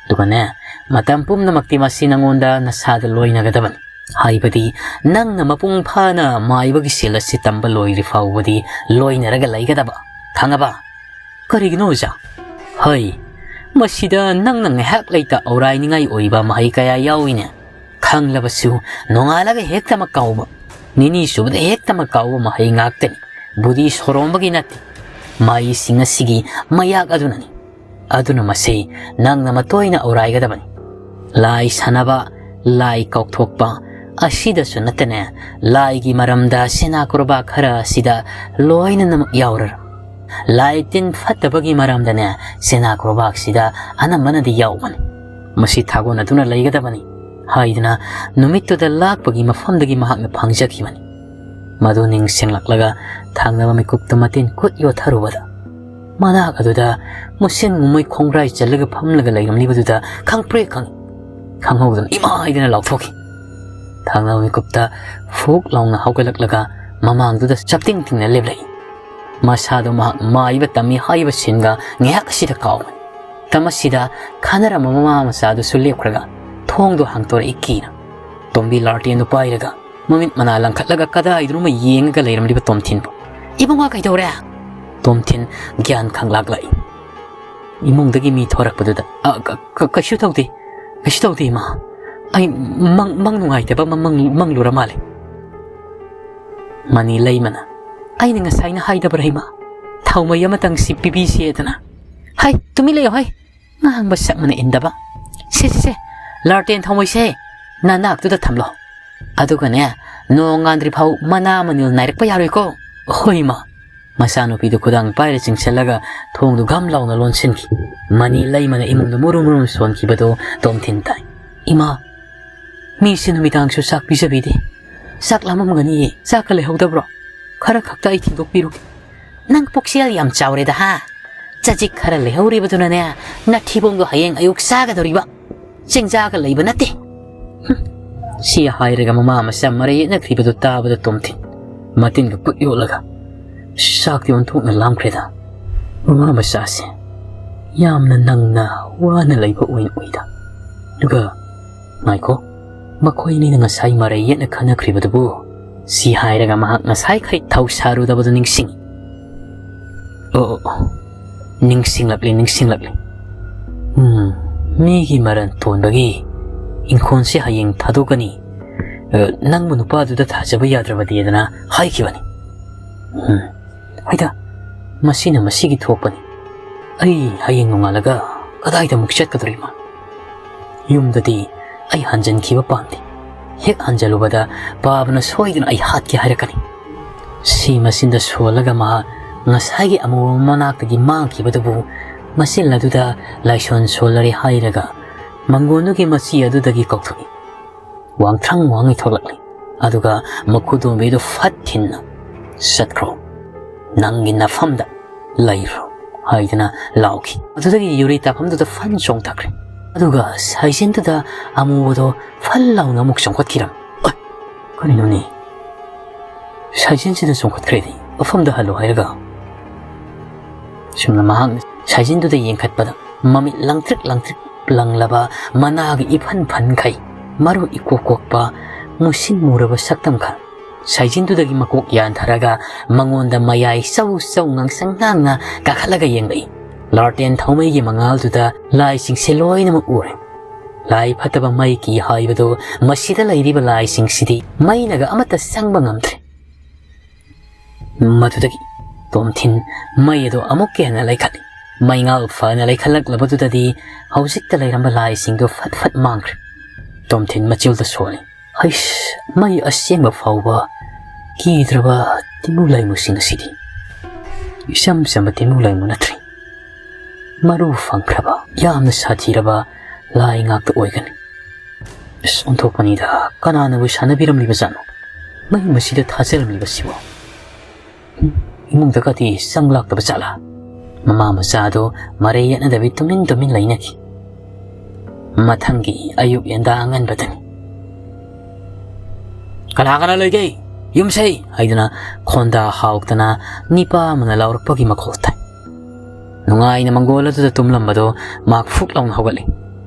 ꯑꯗꯨꯒꯅꯦ, ꯃꯇꯝ ꯄꯨꯝꯅꯃꯛꯇꯤ ꯃꯁꯤ ꯅꯪꯉꯣꯟꯗ ꯅꯁꯥꯗ ꯂꯣꯏꯅꯒꯗꯕꯅꯤ꯫ ꯍꯥꯏꯕꯗꯤ, ꯅꯪꯅ ꯃꯄꯨꯡ ꯐꯥꯅ ꯃꯥꯏꯕꯒꯤ ꯁꯦꯜ ꯑꯁꯤ ꯇꯝꯕ ꯂꯣꯏꯗ꯭ꯔꯤ ꯐꯥꯎꯕꯗꯤ ꯂꯣꯏꯅꯔꯒ ꯂꯩꯒꯗꯕ꯫ ꯈꯪꯉꯕ? "ꯀꯔꯤꯒꯤꯅꯣ, ꯑꯣꯖꯥ?" "ꯍꯩ, ꯃꯁꯤꯗ ꯅꯪꯅ ꯉꯥꯏꯍꯥꯛ ꯂꯩꯇ ꯑꯧꯔꯥꯏꯅꯤꯡꯉꯥꯏ ꯑꯣꯏꯕ ꯃꯍꯩ ꯀꯌꯥ ꯌꯥꯎꯏꯅꯦ꯫ ꯈꯪꯂꯕꯁꯨ ꯅꯣꯡꯉꯥꯜꯂꯒ ꯍꯦꯛꯇꯃꯛ ꯀꯥꯎꯕ, ꯅꯤꯅꯤ ꯁꯨꯕꯗ ꯍꯦꯛꯇꯃꯛ ꯀꯥꯎꯕ ꯃꯍꯩ ꯉꯥꯛꯇꯅꯤ꯫ ꯕꯨꯙꯤ ꯁꯣꯔꯣꯝꯕꯒꯤ ꯅꯠꯇꯦ꯫ ꯃꯍꯩꯁꯤꯡ ꯑꯁꯤꯒꯤ ꯃꯌꯥꯛ ꯑꯗꯨꯅꯅꯤ꯫ ꯑꯗꯨꯅ ꯃꯁꯤ ꯅꯪꯅ ꯃꯇꯣꯏꯅ ꯑꯧꯔꯥꯏꯒꯗꯕꯅꯤ꯫ ꯂꯥꯏ ꯁꯥꯟꯅꯕ, ꯂꯥꯏ ꯀꯥꯎꯊꯣꯛꯄ ꯑꯁꯤꯗꯁꯨ ꯅꯠꯇꯅ, ꯂꯥꯏꯒꯤ ꯃꯔꯝꯗ ꯁꯦꯅꯥ ꯀꯣꯔꯕꯥꯛ ꯈꯔ ꯑꯁꯤꯗ ꯂꯣꯏꯅꯃꯛ ꯌꯥꯎꯔꯔ꯫ ꯂꯥꯏ ꯇꯤꯟ ꯐꯠꯇꯕꯒꯤ ꯃꯔꯝꯗꯅꯦ, ꯁꯦꯅꯥ ꯀꯣꯔꯕꯥꯛꯁꯤꯗ ꯑꯅꯝꯕꯅꯗꯤ ꯌꯥꯎꯕꯅꯤ꯫ ꯃꯁꯤ ꯊꯥꯒꯣꯟꯅꯗꯨꯅ ꯂꯩꯒꯗꯕꯅꯤ" ꯍꯥꯏꯗꯨꯅ ꯅꯨꯃꯤꯠꯇꯨꯗ ꯂꯥꯛꯄꯒꯤ ꯃꯐꯝꯗꯒꯤ ꯃꯍꯥꯛꯅ ꯐꯪꯖꯈꯤꯕꯅꯤ꯫ ꯃꯗꯨ ꯅꯤꯡꯁꯤꯡꯂꯛꯂꯒ ꯊꯪꯅꯕ ꯃꯤꯀꯨꯞꯇ ꯃꯇꯤꯟ ꯀꯨꯠ ꯌꯣꯠꯊꯔꯨꯕꯗ, ꯃꯅꯥꯛ ꯑꯗꯨꯗ ꯃꯨꯁꯤꯟ ꯃꯨꯝꯃꯩ ꯈꯣꯡꯒ꯭ꯔꯥꯏ ꯆꯜꯂꯒ ꯐꯝꯂꯒ ꯂꯩꯔꯝꯂꯤꯕꯗꯨꯗ ꯈꯪꯄ꯭ꯔꯦꯛ ꯈꯪꯉꯤ꯫ ꯈꯪꯍꯧꯗꯅ "ꯏꯃꯥ!" ꯍꯥꯏꯗꯅ ꯂꯥꯎꯊꯣꯛꯈꯤ꯫ ꯊꯪꯅꯕ ꯃꯤꯀꯨꯞꯇ ꯐꯨꯛ ꯂꯥꯎꯅ ꯍꯧꯒꯠꯂꯛꯂꯒ ꯃꯃꯥꯡꯗꯨꯗ ꯆꯞꯇꯤꯡ ꯇꯤꯡꯅ ꯂꯦꯞꯂꯛꯏ꯫ ꯃꯁꯥꯗꯣ ꯃꯍꯥꯛ ꯃꯥꯏꯕ ꯇꯝꯃꯤ ꯍꯥꯏꯕ ꯁꯤꯟꯒ ꯉꯥꯏꯍꯥꯛ ꯑꯁꯤꯗ ꯀꯥꯎꯕꯅꯤ꯫ ꯃꯇꯝ ꯑꯁꯤꯗ ꯈꯟꯅꯔꯝꯕ ꯃꯃꯥ ꯃꯆꯥꯗꯨꯁꯨ ꯂꯦꯞꯈ꯭ꯔꯒ ꯊꯣꯡꯗꯣ ꯍꯥꯡꯇꯣꯔꯛꯏ ꯀꯤꯅ꯫ ꯇꯣꯝꯕꯤ ꯂꯥꯔꯇꯦꯟꯗꯨ ꯄꯥꯏꯔꯒ ꯃꯃꯤꯠ ꯃꯅꯥ ꯂꯪꯈꯠꯂꯒ ꯀꯗꯥꯏꯗꯅꯣꯃ ꯌꯦꯡꯉꯒ ꯂꯩꯔꯝꯂꯤꯕ ꯇꯣꯝꯊꯤꯟꯕꯨ, "ꯏꯕꯨꯡꯉꯣ, ꯀꯩꯗꯧꯔꯦ?" ꯇꯣꯝꯊꯤꯟ ꯒ꯭ꯌꯥꯟ ꯈꯪꯂꯥꯛꯂꯛꯏ꯫ ꯏꯃꯨꯡꯗꯒꯤ ꯃꯤ ꯊꯣꯔꯛꯄꯗꯨꯗ, "ꯑ, ꯀ-, ꯀ-, ꯀꯩꯁꯨ ꯇꯧꯗꯦ, ꯀꯩꯁꯨ ꯇꯧꯗꯦ, ꯏꯃꯥ꯫ ꯑꯩ ꯃꯪ, ꯃꯪ ꯅꯨꯡꯉꯥꯏꯇꯕ ꯑꯃ ꯃꯪ, ꯃꯪꯂꯨꯔ ꯃꯥꯜꯂꯦ꯫" ꯃꯅꯤ ꯂꯩꯃꯅ, "ꯑꯩꯅ ꯉꯁꯥꯏꯅ ꯍꯥꯏꯗꯕ꯭ꯔꯥ, ꯏꯃꯥ? ꯊꯥꯎꯃꯩ ꯑꯃꯇꯪ ꯁꯤ ꯄꯤꯕꯤꯁꯦꯗꯅ?" "ꯍꯩ, ꯇꯨꯃꯤꯟ ꯂꯩꯌꯣ, ꯍꯩ꯫ ꯉꯥꯡꯕ ꯁꯛ ꯃꯅ ꯏꯟꯗꯕ꯫ ꯁꯦ, ꯁꯦ, ꯁꯦ, ꯂꯥꯔꯇꯦꯟ ꯊꯥꯎꯃꯩꯁꯦ ꯅꯅꯥꯛꯇꯨꯗ ꯊꯝꯂꯣ꯫ ꯑꯗꯨꯒꯅꯦ, ꯅꯣꯡ ꯉꯥꯟꯗ꯭ꯔꯤ ꯐꯥꯎ ꯃꯅꯥ ꯃꯅꯤꯜ ꯅꯥꯏꯔꯛꯄ ꯌꯥꯔꯣꯏꯀꯣ꯫" "ꯍꯣꯏ, ꯏꯃꯥ꯫" ꯃꯆꯥꯅꯨꯄꯤꯗꯨ ꯈꯨꯗꯥꯡ ꯄꯥꯏꯔ ꯆꯤꯡꯁꯤꯜꯂꯒ ꯊꯣꯡꯗꯨ ꯘꯝ ꯂꯥꯎꯅ ꯂꯣꯟꯁꯤꯟꯈꯤ꯫ ꯃꯅꯤ ꯂꯩꯃꯅ ꯏꯃꯨꯡꯗ ꯃꯨꯔꯨꯝ ꯃꯨꯔꯨꯝ ꯁꯣꯟꯈꯤꯕꯗꯨ ꯇꯣꯝꯊꯤꯟ ꯇꯥꯏ꯫ "ꯏꯃꯥ, ꯃꯤꯁꯦ ꯅꯨꯃꯤꯗꯥꯡꯁꯨ ꯆꯥꯛ ꯄꯤꯖꯕꯤꯗꯦ꯫ ꯆꯥꯛ ꯂꯥꯝꯃꯝꯒꯅꯤꯌꯦ, ꯆꯥꯛꯀ ꯂꯩꯍꯧꯗꯕ꯭ꯔꯣ? ꯈꯔ ꯈꯛꯇ ꯑꯩ ꯊꯤꯟꯗꯣꯛꯄꯤꯔꯨꯒꯦ꯫" "ꯅꯪ ꯄꯨꯛꯆꯦꯜ ꯌꯥꯝ ꯆꯥꯎꯔꯦꯗ, ꯍꯥ? ꯆꯖꯤꯛ ꯈꯔ ꯂꯩꯍꯧꯔꯤꯕꯗꯨꯅꯅꯦ, ꯅꯊꯤꯕꯣꯡꯗꯣ ꯍꯌꯦꯡ ꯑꯌꯨꯛ ꯆꯥꯒꯗꯧꯔꯤꯕ꯫ ꯆꯦꯡꯖꯥꯒ ꯂꯩꯕ ꯅꯠꯇꯦ꯫" ꯍꯨꯝ꯫ ꯁꯤ ꯍꯥꯏꯔꯒ ꯃꯃꯥ ꯃꯆꯥ ꯃꯔꯩ ꯌꯦꯠꯅꯈ꯭ꯔꯤꯕꯗꯨ ꯇꯥꯕꯗ ꯇꯣꯝꯊꯤꯟ ꯃꯇꯤꯟꯒ ꯀꯨꯠ ꯌꯣꯠꯂꯒ, "ꯆꯥꯛꯇꯤ ꯑꯣꯟꯊꯣꯛꯅ ꯂꯥꯝꯈ꯭ꯔꯦꯗ꯫ ꯃꯃꯥ ꯃꯆꯥꯁꯦ ꯌꯥꯝꯅ ꯅꯪꯅ ꯋꯥꯅ ꯂꯩꯕ ꯑꯣꯏꯅ ꯎꯏꯗ꯫ ꯑꯗꯨꯒ ꯉꯥꯏꯈꯣ, "ꯃꯈꯣꯏ ꯑꯅꯤꯅ ꯉꯁꯥꯏ ꯃꯔꯩ ꯌꯦꯠꯅ ꯈꯟꯅꯈ꯭ꯔꯤꯕꯗꯨꯕꯨ?" ꯁꯤ ꯍꯥꯏꯔꯒ ꯃꯍꯥꯛ ꯉꯁꯥꯏꯈꯩ ꯊꯧꯁꯥꯔꯨꯗꯕꯗꯨ ꯅꯤꯡꯁꯤꯡꯉꯤ꯫ "ꯑꯣ, ꯑꯣ, ꯑꯣ, ꯅꯤꯡꯁꯤꯡꯂꯛꯂꯤ, ꯅꯤꯡꯁꯤꯡꯂꯛꯂꯤ꯫ ꯎꯝ, ꯃꯤꯒꯤ ꯃꯔꯟ ꯇꯣꯟꯕꯒꯤ ꯏꯪꯈꯣꯜꯁꯦ ꯍꯌꯦꯡ ꯊꯥꯗꯣꯛꯀꯅꯤ꯫ ꯑ, ꯅꯪꯕꯨ ꯅꯨꯄꯥꯗꯨꯗ ꯊꯥꯖꯕ ꯌꯥꯗ꯭ꯔꯕꯗꯤꯗꯅ ꯍꯥꯏꯈꯤꯕꯅꯤ꯫ ꯎꯝ, ꯍꯣꯏꯗ, ꯃꯁꯤꯅ ꯃꯁꯤꯒꯤ ꯊꯣꯛꯄꯅꯤ꯫ ꯑꯩ ꯍꯌꯦꯡ ꯅꯣꯡꯉꯥꯜꯂꯒ ꯀꯗꯥꯏꯗ ꯑꯃꯨꯛ ꯆꯠꯀꯗꯧꯔꯤꯕ? ꯌꯨꯝꯗꯗꯤ ꯑꯩ ꯍꯟꯖꯤꯟꯈꯤꯕ ꯄꯥꯝꯗꯦ꯫ ꯍꯦꯛ ꯍꯟꯖꯜꯂꯨꯕꯗ ꯄꯥꯕꯅ ꯁꯣꯏꯗꯅ ꯑꯩ ꯍꯥꯠꯀꯦ ꯍꯥꯏꯔꯛꯀꯅꯤ꯫" ꯁꯤ ꯃꯆꯤꯟꯗ ꯁꯣꯜꯂꯒ ꯃꯍꯥꯛ ꯉꯁꯥꯏꯒꯤ ꯑꯃꯨꯕ ꯃꯅꯥꯛꯇꯒꯤ ꯃꯥꯡꯈꯤꯕꯗꯨꯕꯨ ꯃꯆꯤꯟ ꯑꯗꯨꯗ ꯂꯥꯏꯁꯣꯟ ꯁꯣꯜꯂꯔꯦ ꯍꯥꯏꯔꯒ ꯃꯪꯒꯣꯟꯗꯨꯒꯤ ꯃꯆꯤ ꯑꯗꯨꯗꯒꯤ ꯀꯧꯊꯣꯛꯏ꯫ ꯋꯥꯡꯊ꯭ꯔꯪ ꯋꯥꯡꯉꯩ ꯊꯣꯛꯂꯛꯂꯤ꯫ ꯑꯗꯨꯒ ꯃꯈꯨꯗꯣꯝꯕꯤꯗꯨ ꯐꯠ ꯊꯤꯟꯅ, "ꯆꯠꯈ꯭ꯔꯣ, ꯅꯪꯒꯤ ꯅꯐꯝꯗ ꯂꯩꯈ꯭ꯔꯣ" ꯍꯥꯏꯗꯨꯅ ꯂꯥꯎꯈꯤ꯫ ꯑꯗꯨꯗꯒꯤ ꯌꯨꯔꯤ ꯇꯥꯐꯝꯗꯨꯗ ꯐꯟ ꯆꯣꯡꯊꯈ꯭ꯔꯦ꯫ ꯑꯗꯨꯒ ꯁꯥꯏꯖꯤꯟꯗꯨꯗ ꯑꯃꯨꯕꯗꯣ ꯐꯜ ꯂꯥꯎꯅ ꯑꯃꯨꯛ ꯆꯣꯡꯈꯠꯈꯤꯔꯝꯃꯤ꯫ "ꯑꯣꯏ, ꯀꯔꯤꯅꯣꯅꯦ? ꯁꯥꯏꯖꯤꯟꯁꯤꯗ ꯆꯣꯡꯈꯠꯈ꯭ꯔꯦꯗꯤ, ꯃꯐꯝꯗ ꯍꯜꯂꯣ ꯍꯥꯏꯔꯒ?" ꯁꯨꯝꯅ ꯃꯍꯥꯛꯅ ꯁꯥꯏꯖꯤꯟꯗꯨꯗ ꯌꯦꯡꯈꯠꯄꯗ, ꯃꯃꯤꯠ ꯂꯪꯇ꯭ꯔꯤꯛ ꯂꯪꯇ꯭ꯔꯤꯛ ꯂꯪꯂꯕ, ꯃꯅꯥꯒ ꯏꯐꯟ ꯐꯟꯈꯩ, ꯃꯔꯨ ꯏꯀꯣꯛ ꯀꯣꯛꯄ, ꯃꯨꯁꯤꯟ ꯃꯨꯔꯕ ꯁꯛꯇꯝ ꯈꯔ ꯁꯥꯏꯖꯤꯟꯗꯨꯗꯒꯤ ꯃꯀꯣꯛ ꯌꯥꯟꯊꯔꯒ ꯃꯉꯣꯟꯗ ꯃꯌꯥꯏ ꯆꯧ ꯆꯧ ꯉꯥꯡꯁꯪ ꯉꯥꯡꯅ ꯀꯥꯈꯠꯂꯒ ꯌꯦꯡꯂꯛꯏ꯫ ꯂꯥꯔꯇꯦꯟ ꯊꯧꯃꯩꯒꯤ ꯃꯉꯥꯜꯗꯨꯗ ꯂꯥꯏꯁꯤꯡꯁꯦ ꯂꯣꯏꯅꯃꯛ ꯎꯔꯦ꯫ ꯂꯥꯏ ꯐꯠꯇꯕ ꯃꯩ ꯀꯤ ꯍꯥꯏꯕꯗꯨ ꯃꯁꯤꯗ ꯂꯩꯔꯤꯕ ꯂꯥꯏꯁꯤꯡꯁꯤꯗꯤ ꯃꯩꯅꯒ ꯑꯃꯠꯇ ꯆꯪꯕ ꯉꯝꯗ꯭ꯔꯦ꯫ ꯃꯗꯨꯗꯒꯤ ꯇꯣꯝꯊꯤꯟ ꯃꯩ ꯑꯗꯨ ꯑꯃꯨꯛꯀ ꯍꯦꯟꯅ ꯂꯩꯈꯠꯂꯤ꯫ ꯃꯩꯉꯥꯜ ꯐꯅ ꯂꯩꯈꯠꯂꯛꯂꯕꯗꯨꯗꯗꯤ ꯍꯧꯖꯤꯛꯇ ꯂꯩꯔꯝꯕ ꯂꯥꯏꯁꯤꯡꯗꯨ ꯐꯠ ꯐꯠ ꯃꯥꯡꯈ꯭ꯔꯦ꯫ ꯇꯣꯝꯊꯤꯟ ꯃꯆꯤꯜꯗ ꯁꯣꯜꯂꯤ꯫ "ꯍꯩꯁ, ꯃꯩ ꯑꯁꯦꯡꯕ ꯐꯥꯎꯕ ꯀꯤꯗ꯭ꯔꯕ ꯇꯤꯃꯨ ꯂꯩꯃꯨꯁꯤꯡ ꯑꯁꯤꯗꯤ ꯏꯆꯝ ꯆꯝꯕ ꯇꯤꯃꯨ ꯂꯩꯃꯨ ꯅꯠꯇ꯭ꯔꯦ꯫ ꯃꯔꯨ ꯐꯪꯈ꯭ꯔꯕ, ꯌꯥꯝꯅ ꯁꯥꯊꯤꯔꯕ ꯂꯥꯏ ꯉꯥꯛꯇ ꯑꯣꯏꯒꯅꯤ꯫ ꯑꯁ, ꯑꯣꯟꯊꯣꯛꯄꯅꯤꯗ, ꯀꯅꯥꯅꯕꯨ ꯁꯥꯟꯅꯕꯤꯔꯝꯂꯤꯕ ꯖꯥꯠꯅꯣ? ꯃꯩ ꯃꯁꯤꯗ ꯊꯥꯖꯔꯝꯂꯤꯕꯁꯤꯕꯣ? ꯏꯃꯨꯡꯗꯒꯗꯤ ꯆꯪꯂꯥꯛꯇꯕ ꯖꯥꯠꯂꯥ?" ꯃꯃꯥ ꯃꯆꯥꯗꯣ ꯃꯔꯩ ꯌꯦꯠꯅꯗꯕꯤ ꯇꯨꯃꯤꯟ ꯇꯨꯃꯤꯟ ꯂꯩꯅꯈꯤ꯫ ꯃꯊꯪꯒꯤ ꯑꯌꯨꯛ ꯌꯦꯟꯗꯥ ꯑꯉꯟꯕꯗꯅꯤ꯫ "ꯀꯅꯥ ꯀꯅꯥ ꯂꯩꯒꯦ? ꯌꯨꯝꯁꯩ!" ꯍꯥꯏꯗꯨꯅ ꯈꯣꯟꯗꯥ ꯍꯥꯎꯇꯅ ꯅꯤꯄꯥ ꯑꯃꯅ ꯂꯥꯎꯔꯛꯄꯒꯤ ꯃꯈꯣꯜ ꯇꯥꯏ꯫ ꯅꯨꯡꯉꯥꯏꯅ ꯃꯪꯒꯣꯜ ꯑꯗꯨꯗ ꯇꯨꯝꯂꯝꯕꯗꯣ ꯃꯍꯥꯛ ꯐꯨꯛ ꯂꯥꯎꯅ ꯍꯧꯒꯠꯂꯤ꯫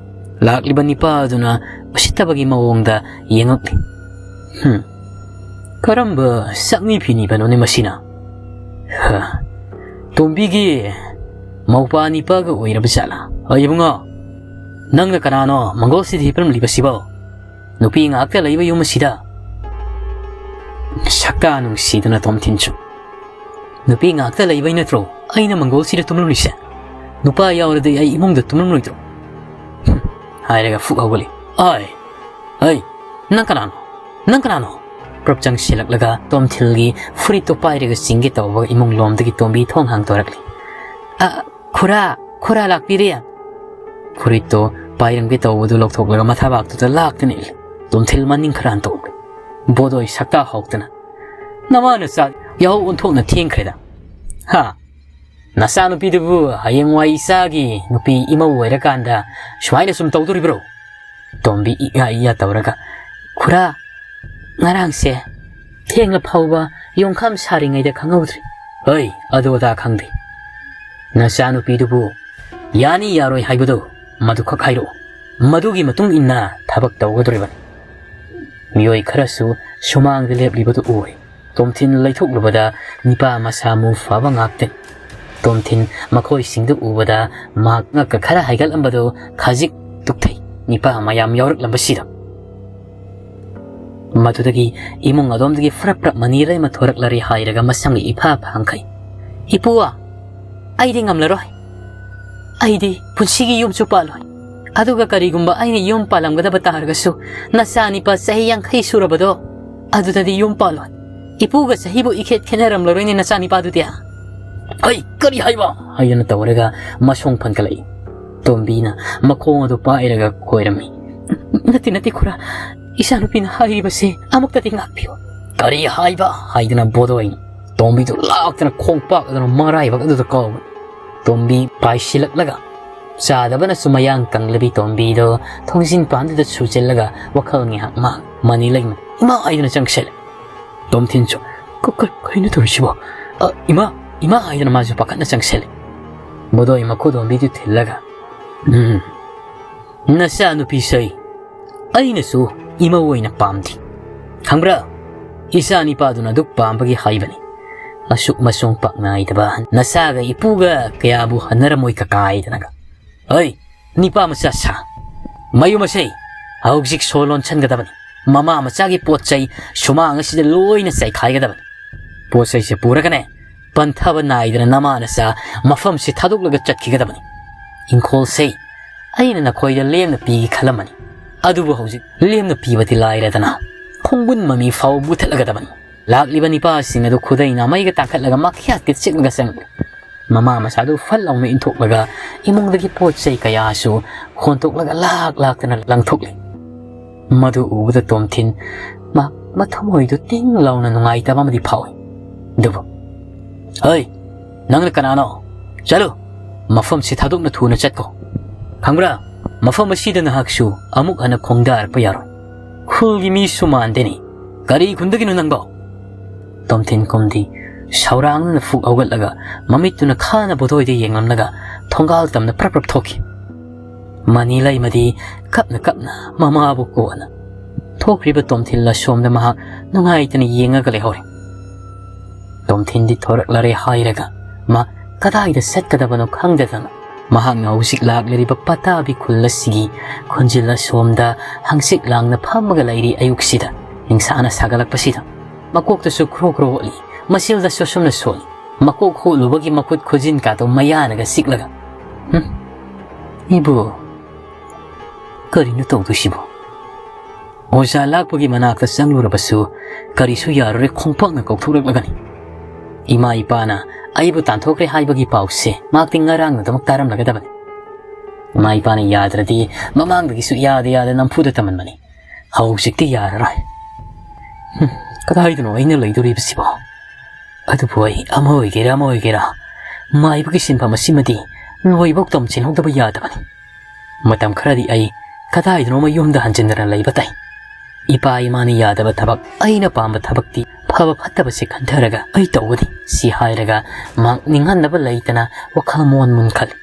ꯂꯥꯛꯂꯤꯕ ꯅꯤꯄꯥ ꯑꯗꯨꯅ ꯎꯁꯤꯠꯇꯕꯒꯤ ꯃꯑꯣꯡꯗ ꯌꯦꯡꯉꯛꯂꯤ꯫ "ꯍꯨꯝ, ꯀꯔꯝꯕ ꯁꯛꯅꯤ ꯐꯤꯅꯤꯕꯅꯣꯅꯦ ꯃꯁꯤꯅ? ꯍ, ꯇꯣꯝꯕꯤꯒꯤ ꯃꯧꯄꯥ ꯅꯤꯄꯥꯒ ꯑꯣꯏꯔꯕ ꯖꯥꯠꯂꯥ? ꯑꯩ ꯏꯕꯨꯡꯉꯣ, ꯅꯪꯅ ꯀꯅꯥꯅꯣ ꯃꯪꯒꯣꯜꯁꯤꯗ ꯍꯤꯞꯂꯝꯂꯤꯕꯁꯤꯕꯣ? ꯅꯨꯄꯤ ꯉꯥꯛꯇ ꯂꯩꯕ ꯌꯨꯝ ꯑꯁꯤꯗ?" ꯁꯛꯇꯥ ꯅꯨꯡꯁꯤꯗꯅ ꯇꯣꯝꯊꯤꯟꯁꯨ, "ꯅꯨꯄꯤ ꯉꯥꯛꯇ ꯂꯩꯕꯩ ꯅꯠꯇ꯭ꯔꯣ ꯑꯩꯅ ꯃꯪꯒꯣꯜꯁꯤꯗ ꯇꯨꯝꯂꯝꯂꯤꯁꯦ? ꯅꯨꯄꯥ ꯌꯥꯎꯔꯗꯤ ꯑꯩ ꯏꯃꯨꯡꯗ ꯇꯨꯝꯂꯝꯂꯣꯏꯗ꯭ꯔꯣ?" ꯍꯥꯏꯔꯒ ꯐꯨꯛ ꯍꯧꯒꯠꯂꯤ꯫ "ꯑꯥꯏ, ꯑꯩ, ꯅꯪ ꯀꯅꯥꯅꯣ? ꯅꯪ ꯀꯅꯥꯅꯣ?" ꯄ꯭ꯔꯞ ꯆꯪꯁꯤꯜꯂꯛꯂꯒ ꯇꯣꯝꯊꯤꯜꯒꯤ ꯐꯨꯔꯤꯠꯇꯨ ꯄꯥꯏꯔꯒ ꯆꯤꯡꯒꯦ ꯇꯧꯕ ꯏꯃꯨꯡ ꯂꯣꯝꯗꯒꯤ ꯇꯣꯝꯕꯤ ꯊꯣꯡ ꯍꯥꯡꯗꯣꯔꯛꯂꯤ꯫ "ꯑ, ꯈꯨꯔꯥ, ꯈꯨꯔꯥ ꯂꯥꯛꯄꯤꯔꯦ!" ꯐꯨꯔꯤꯠꯇꯣ ꯄꯥꯏꯔꯝꯒꯦ ꯇꯧꯕꯗꯨ ꯂꯧꯊꯣꯛꯂꯒ ꯃꯊꯥꯕꯥꯛꯇꯨꯗ ꯂꯥꯛꯇꯨꯅ ꯏꯜꯂꯤ꯫ ꯇꯣꯝꯊꯤꯜ ꯃꯅꯤꯡ ꯈꯔ ꯍꯟꯇꯣꯛꯂꯤ꯫ ꯕꯣꯗꯣꯏ ꯁꯛꯇꯥ ꯍꯧꯇꯅ, "ꯅꯃꯥ ꯅꯆꯥ ꯌꯥꯍꯧ ꯑꯣꯟꯊꯣꯛꯅ ꯊꯦꯡꯈ꯭ꯔꯦꯗ꯫ ꯍꯥ? ꯅꯆꯥꯅꯨꯄꯤꯗꯨꯕꯨ ꯍꯌꯦꯡꯋꯥꯏ ꯏꯆꯥꯒꯤ ꯅꯨꯄꯤ ꯏꯃꯧ ꯑꯣꯏꯔꯀꯥꯟꯗ ꯁꯨꯃꯥꯏꯅ ꯁꯨꯝ ꯇꯧꯗꯣꯔꯤꯕ꯭ꯔꯣ?" ꯇꯣꯝꯕꯤ ꯏꯌꯥ ꯏꯌꯥ ꯇꯧꯔꯒ, "ꯈꯨꯔꯥ, ꯉꯔꯥꯡꯁꯦ ꯊꯦꯡꯂ ꯐꯥꯎꯕ ꯌꯣꯡꯈꯥꯝ ꯁꯥꯔꯤꯉꯩꯗ ꯈꯪꯍꯧꯗ꯭ꯔꯦ꯫" "ꯍꯩ, ꯑꯗꯨ ꯑꯗꯥ ꯈꯪꯗꯦ꯫ ꯅꯆꯥꯅꯨꯄꯤꯗꯨꯕꯨ ꯌꯥꯅꯤ ꯌꯥꯔꯣꯏ ꯍꯥꯏꯕꯗꯨ ꯃꯗꯨꯈꯛ ꯍꯥꯏꯔꯛꯎ꯫ ꯃꯗꯨꯒꯤ ꯃꯇꯨꯡ ꯏꯟꯅ ꯊꯕꯛ ꯇꯧꯒꯗꯧꯔꯤꯕꯅꯤ꯫" ꯃꯤꯑꯣꯏ ꯈꯔꯁꯨ ꯁꯨꯃꯥꯡꯗ ꯂꯦꯞꯂꯤꯕꯗꯨ ꯎꯔꯦ꯫ ꯇꯣꯝꯊꯤꯟ ꯂꯩꯊꯣꯛꯂꯨꯕꯗ ꯅꯤꯄꯥ ꯃꯁꯥ ꯃꯎ ꯐꯕ ꯉꯥꯛꯇꯅꯤ꯫ ꯇꯣꯝꯊꯤꯟ ꯃꯈꯣꯏꯁꯤꯡꯗꯨ ꯎꯕꯗ ꯃꯍꯥꯛ ꯉꯛꯀ ꯈꯔ ꯍꯥꯏꯒꯠꯂꯝꯕꯗꯨ ꯈꯖꯤꯛ ꯇꯨꯛꯊꯩ, ꯅꯤꯄꯥ ꯃꯌꯥꯝ ꯌꯥꯎꯔꯛꯂꯝꯕꯁꯤꯗ꯫ ꯃꯗꯨꯗꯒꯤ ꯏꯃꯨꯡ ꯑꯗꯣꯝꯗꯒꯤ ꯐ꯭ꯔꯞ ꯐ꯭ꯔꯞ ꯃꯅꯤ ꯂꯩꯃ ꯊꯣꯔꯛꯂꯔꯦ ꯍꯥꯏꯔꯒ ꯃꯁꯝꯒ ꯏꯐꯥ ꯐꯥꯡꯈꯩ꯫ "ꯏꯄꯨ, ꯑꯩꯗꯤ ꯉꯝꯂꯔꯣꯏ꯫ ꯑꯩꯗꯤ ꯄꯨꯟꯁꯤꯒꯤ ꯌꯨꯝꯁꯨ ꯄꯥꯜꯂꯣꯏ꯫ ꯑꯗꯨꯒ ꯀꯔꯤꯒꯨꯝꯕ ꯑꯩꯅ ꯌꯨꯝ ꯄꯥꯜꯂꯝꯒꯗꯕ ꯇꯥꯔꯒꯁꯨ, ꯅꯆꯥꯅꯤꯄꯥ ꯆꯍꯤ ꯌꯥꯡꯈꯩ ꯁꯨꯔꯕꯗꯣ, ꯑꯗꯨꯗꯗꯤ ꯌꯨꯝ ꯄꯥꯜꯂꯣꯏ꯫ ꯏꯄꯨꯒ ꯆꯍꯤꯕꯨ ꯏꯈꯦꯠ ꯈꯦꯠꯅꯔꯝꯂꯔꯣꯏꯅꯦ ꯅꯆꯥꯅꯤꯄꯥꯗꯨꯗꯤ꯫" "ꯍꯩ, ꯀꯔꯤ ꯍꯥꯏꯕ?" ꯍꯥꯏꯗꯨꯅ ꯇꯧꯔꯒ ꯃꯁꯣꯡ ꯐꯟꯀꯠꯂꯛꯏ꯫ ꯇꯣꯝꯕꯤꯅ ꯃꯈꯣꯡ ꯑꯗꯨ ꯄꯥꯏꯔꯒ ꯈꯣꯏꯔꯝꯃꯤ꯫ "ꯅꯠꯇꯦ, ꯅꯠꯇꯦ, ꯈꯨꯔꯥ꯫ ꯏꯆꯥꯅꯨꯄꯤꯅ ꯍꯥꯏꯔꯤꯕꯁꯦ ꯑꯃꯨꯛꯇꯗꯤ ꯉꯥꯛꯄꯤꯌꯨ꯫" "ꯀꯔꯤ ꯍꯥꯏꯕ?" ꯍꯥꯏꯗꯨꯅ ꯕꯣꯗꯣꯏꯅ ꯇꯣꯝꯕꯤꯗꯨ ꯂꯥꯛꯇꯅ ꯈꯣꯡꯄꯥꯛ ꯑꯗꯨꯅ ꯃꯔꯥꯏꯕꯛ ꯑꯗꯨꯗ ꯀꯥꯎꯕꯅꯤ꯫ ꯇꯣꯝꯕꯤ ꯄꯥꯏꯁꯤꯜꯂꯛꯂꯒ ꯆꯥꯗꯕꯅꯁꯨ ꯃꯌꯥꯡ ꯀꯪꯂꯕꯤ ꯇꯣꯝꯕꯤꯗꯣ ꯊꯣꯡꯖꯤꯟ ꯄꯥꯟꯗꯨꯗ ꯁꯨꯖꯤꯜꯂꯒ ꯋꯥꯈꯜ ꯉꯥꯏꯍꯥꯛ ꯃꯥꯡ ꯃꯅꯤ ꯂꯩꯃ ꯏꯃꯥ ꯍꯥꯏꯗꯨꯅ ꯆꯪꯁꯤꯜꯂꯦ꯫ ꯇꯣꯝꯊꯤꯟꯁꯨ, "ꯀ-, ꯀ-, ꯀꯩꯅꯣ ꯇꯧꯔꯤꯁꯤꯕꯣ? ꯑ, ꯏꯃꯥ, ꯏꯃꯥ" ꯍꯥꯏꯗꯨꯅ ꯃꯥꯁꯨ ꯄꯥꯈꯠꯅ ꯆꯪꯁꯤꯜꯂꯦ꯫ ꯕꯣꯗꯣꯏ ꯃꯈꯨꯗꯣꯝꯕꯤꯗꯨ ꯊꯤꯜꯂꯒ, "ꯎꯝ, "ꯅꯆꯥ ꯅꯨꯄꯤꯁꯦ ꯑꯩꯅꯁꯨ ꯏꯃꯧ ꯑꯣꯏꯅ ꯄꯥꯝꯗꯦ꯫ ꯈꯪꯕ꯭ꯔꯥ? ꯏꯆꯥ ꯅꯤꯄꯥꯗꯨꯅ ꯑꯗꯨꯛ ꯄꯥꯝꯕꯒꯤ ꯍꯥꯏꯕꯅꯤ꯫ ꯑꯁꯨꯛ ꯃꯁꯨꯡ ꯄꯥꯛ ꯅꯥꯏꯗꯕ ꯅꯆꯥꯒ ꯏꯄꯨꯒ ꯀꯌꯥꯕꯨ ꯍꯟꯅꯔꯝꯃꯣꯏ ꯀꯀꯥ ꯍꯥꯏꯗꯅꯒ꯫ ꯍꯩ, ꯅꯤꯄꯥ ꯃꯆꯥ ꯁꯥ꯫ ꯃꯌꯨꯝ ꯑꯁꯦ ꯍꯧꯖꯤꯛ ꯁꯣ ꯂꯣꯟꯁꯟꯒꯗꯕꯅꯤ꯫ ꯃꯃꯥ ꯃꯆꯥꯒꯤ ꯄꯣꯠ ꯆꯩ ꯁꯨꯃꯥꯡ ꯑꯁꯤꯗ ꯂꯣꯏꯅ ꯆꯥꯏꯈꯥꯏꯒꯗꯕꯅꯤ꯫ ꯄꯣꯠ ꯆꯩꯁꯦ ꯄꯨꯔꯒꯅꯦ, ꯄꯟꯊꯕ ꯅꯥꯏꯗꯅ ꯅꯃꯥ ꯅꯆꯥ ꯃꯐꯝꯁꯤ ꯊꯥꯗꯣꯛꯂꯒ ꯆꯠꯈꯤꯒꯗꯕꯅꯤ꯫ ꯏꯪꯈꯣꯜꯁꯦ ꯑꯩꯅ ꯅꯈꯣꯏꯗ ꯂꯦꯝꯅ ꯄꯤꯒꯦ ꯈꯜꯂꯝꯕꯅꯤ꯫ ꯑꯗꯨꯕꯨ ꯍꯧꯖꯤꯛ ꯂꯦꯝꯅ ꯄꯤꯕꯗꯤ ꯂꯥꯏꯔꯗꯅ ꯈꯣꯡꯒꯨꯟ ꯃꯃꯤ ꯐꯥꯎꯕ ꯃꯨꯊꯠꯂꯒꯗꯕꯅꯤ꯫ ꯂꯥꯛꯂꯤꯕ ꯅꯤꯄꯥꯁꯤꯡ ꯑꯗꯨ ꯈꯨꯗꯩꯅ ꯃꯩꯒ ꯇꯥꯡꯈꯠꯂꯒ ꯃꯈ꯭ꯌꯥꯠꯀ ꯆꯤꯛꯂꯒ ꯆꯪꯂꯤ꯫ ꯃꯃꯥ ꯃꯆꯥꯗꯨ ꯐꯠ ꯂꯥꯎꯅ ꯏꯟꯊꯣꯛꯂꯒ ꯏꯃꯨꯡꯗꯒꯤ ꯄꯣꯠ ꯆꯩ ꯀꯌꯥꯁꯨ ꯍꯣꯟꯇꯣꯛꯂꯒ ꯂꯥꯛ ꯂꯥꯛꯇꯅ ꯂꯪꯊꯣꯛꯂꯤ꯫ ꯃꯗꯨ ꯎꯕꯗ ꯇꯣꯝꯊꯤꯟ ꯃꯍꯥꯛ ꯃꯊꯃꯣꯏꯗꯨ ꯇꯤꯡ ꯂꯥꯎꯅ ꯅꯨꯡꯉꯥꯏꯇꯕ ꯑꯃꯗꯤ ꯐꯥꯎꯏ꯫ ꯑꯗꯨꯕꯨ, "ꯍꯩ, ꯅꯪꯅ ꯀꯅꯥꯅꯣ? ꯆꯠꯂꯨ, ꯃꯐꯝꯁꯤ ꯊꯥꯗꯣꯛꯅ ꯊꯨꯅ ꯆꯠꯀꯣ꯫ ꯈꯪꯕ꯭ꯔꯥ, ꯃꯐꯝ ꯑꯁꯤꯗ ꯅꯍꯥꯛꯁꯨ ꯑꯃꯨꯛ ꯍꯟꯅ ꯈꯣꯡꯗꯥꯔꯛꯄ ꯌꯥꯔꯣꯏ꯫ ꯈꯨꯜꯒꯤ ꯃꯤꯁꯨ ꯃꯥꯟꯗꯦꯅꯦ꯫ ꯀꯔꯤ ꯈꯨꯟꯗꯒꯤꯅꯣ ꯅꯪꯕꯣ?" ꯇꯣꯝꯊꯤꯟ ꯀꯨꯝꯗꯤ ꯁꯧꯔꯥꯡꯅ ꯐꯨꯛ ꯍꯧꯒꯠꯂꯒ ꯃꯃꯤꯠꯇꯨꯅ ꯈꯥꯅ ꯕꯣꯗꯣꯏꯗ ꯌꯦꯡꯂꯝꯂꯒ ꯊꯣꯡꯒꯥꯜ ꯇꯝꯅ ꯄ꯭ꯔꯞ ꯄ꯭ꯔꯞ ꯊꯣꯛꯈꯤ꯫ ꯃꯅꯤ ꯂꯩꯃꯗꯤ ꯀꯞꯅ ꯀꯞꯅ ꯃꯃꯥꯕꯨ ꯀꯣꯟꯅ ꯊꯣꯛꯈ꯭ꯔꯤꯕ ꯇꯣꯝꯊꯤꯟ ꯂꯁꯣꯝꯗ ꯃꯍꯥꯛ ꯅꯨꯡꯉꯥꯏꯇꯅ ꯌꯦꯡꯉꯒ ꯂꯩꯍꯧꯔꯦ꯫ ꯇꯣꯝꯊꯤꯟꯗꯤ ꯊꯣꯔꯛꯂꯔꯦ ꯍꯥꯏꯔꯒ ꯃꯥ ꯀꯗꯥꯏꯗ ꯆꯠꯀꯗꯕꯅꯣ ꯈꯪꯗꯗꯅ ꯃꯍꯥꯛꯅ ꯍꯧꯖꯤꯛ ꯂꯥꯛꯂꯤꯕ ꯄꯇꯥꯕꯤ ꯈꯨꯜ ꯑꯁꯤꯒꯤ ꯈꯨꯟꯖꯤꯜ ꯑꯁꯣꯝꯗ ꯍꯪꯆꯤꯠ ꯂꯥꯡꯅ ꯐꯝꯃꯒ ꯂꯩꯔꯤ꯫ ꯑꯌꯨꯛꯁꯤꯗ ꯅꯤꯡꯁꯥꯅ ꯁꯥꯒꯠꯂꯛꯄꯁꯤꯗ ꯃꯀꯣꯛꯇꯁꯨ ꯈ꯭ꯔꯣ ꯈ꯭ꯔꯣ ꯑꯣꯠꯂꯤ, ꯃꯁꯦꯜꯗꯁꯨ ꯑꯁꯨꯝꯅ ꯁꯣꯜꯂꯤ꯫ ꯃꯀꯣꯛ ꯍꯣꯠꯂꯨꯕꯒꯤ ꯃꯈꯨꯠ ꯈꯨꯖꯤꯟ ꯀꯥꯗꯣ ꯃꯌꯥꯅꯒ ꯆꯤꯛꯂꯒ, "ꯍꯨꯝ, ꯏꯕꯨ, ꯀꯔꯤꯅꯣ ꯇꯧꯗꯣꯏꯁꯤꯕꯣ?" ꯑꯣꯖꯥ ꯂꯥꯛꯄꯒꯤ ꯃꯅꯥꯛꯇ ꯆꯪꯂꯨꯔꯕꯁꯨ ꯀꯔꯤꯁꯨ ꯌꯥꯔꯔꯣꯏ, ꯈꯣꯡꯄꯥꯛꯅ ꯀꯧꯊꯣꯛꯂꯛꯂꯒꯅꯤ꯫ ꯏꯃꯥ ꯏꯄꯥꯅ ꯑꯩꯕꯨ ꯇꯥꯟꯊꯣꯛꯈ꯭ꯔꯦ ꯍꯥꯏꯕꯒꯤ ꯄꯥꯎꯁꯦ ꯃꯍꯥꯛꯇꯤ ꯉꯔꯥꯡꯅꯗꯃꯛ ꯇꯥꯔꯝꯂꯒꯗꯕꯅꯤ꯫ ꯏꯃꯥ ꯏꯄꯥꯅ ꯌꯥꯗ꯭ꯔꯗꯤ ꯃꯃꯥꯡꯗꯒꯤꯁꯨ ꯌꯥꯗ ꯌꯥꯗ ꯅꯝꯐꯨꯗ ꯇꯝꯍꯟꯕꯅꯤ꯫ ꯍꯧꯖꯤꯛꯇꯤ ꯌꯥꯔꯔꯣꯏ꯫ ꯍꯨꯝ, ꯀꯗꯥꯏꯗꯅꯣ ꯑꯩꯅ ꯂꯩꯗꯣꯔꯤꯕꯁꯤꯕꯣ? ꯑꯗꯨꯕꯨ ꯑꯩ ꯑꯃ ꯑꯣꯏꯒꯦꯔꯥ ꯑꯃ ꯑꯣꯏꯒꯦꯔꯥ ꯃꯥꯏꯕꯒꯤ ꯁꯤꯟꯐꯝ ꯑꯁꯤꯃꯗꯤ ꯂꯣꯏꯕꯧ ꯇꯝꯁꯤꯟꯍꯧꯗꯕ ꯌꯥꯗꯕꯅꯤ꯫ ꯃꯇꯝ ꯈꯔꯗꯤ ꯑꯩ ꯀꯗꯥꯏꯗꯅꯣꯃ ꯌꯨꯝꯗ ꯍꯟꯖꯤꯟꯗꯅ ꯂꯩꯕ ꯇꯥꯏ꯫ ꯏꯄꯥ ꯏꯃꯥꯅ ꯌꯥꯗꯕ ꯊꯕꯛ, ꯑꯩꯅ ꯄꯥꯝꯕ ꯊꯕꯛꯇꯤ ꯐꯕ ꯐꯠꯇꯕꯁꯦ ꯈꯟꯊꯔꯒ ꯑꯩ ꯇꯧꯒꯅꯤ ꯁꯤ ꯍꯥꯏꯔꯒ ꯃꯍꯥꯛ ꯅꯤꯡꯍꯟꯅꯕ ꯂꯩꯇꯅ ꯋꯥꯈꯜ ꯃꯣꯟ ꯃꯨꯟ ꯈꯜꯂꯤ꯫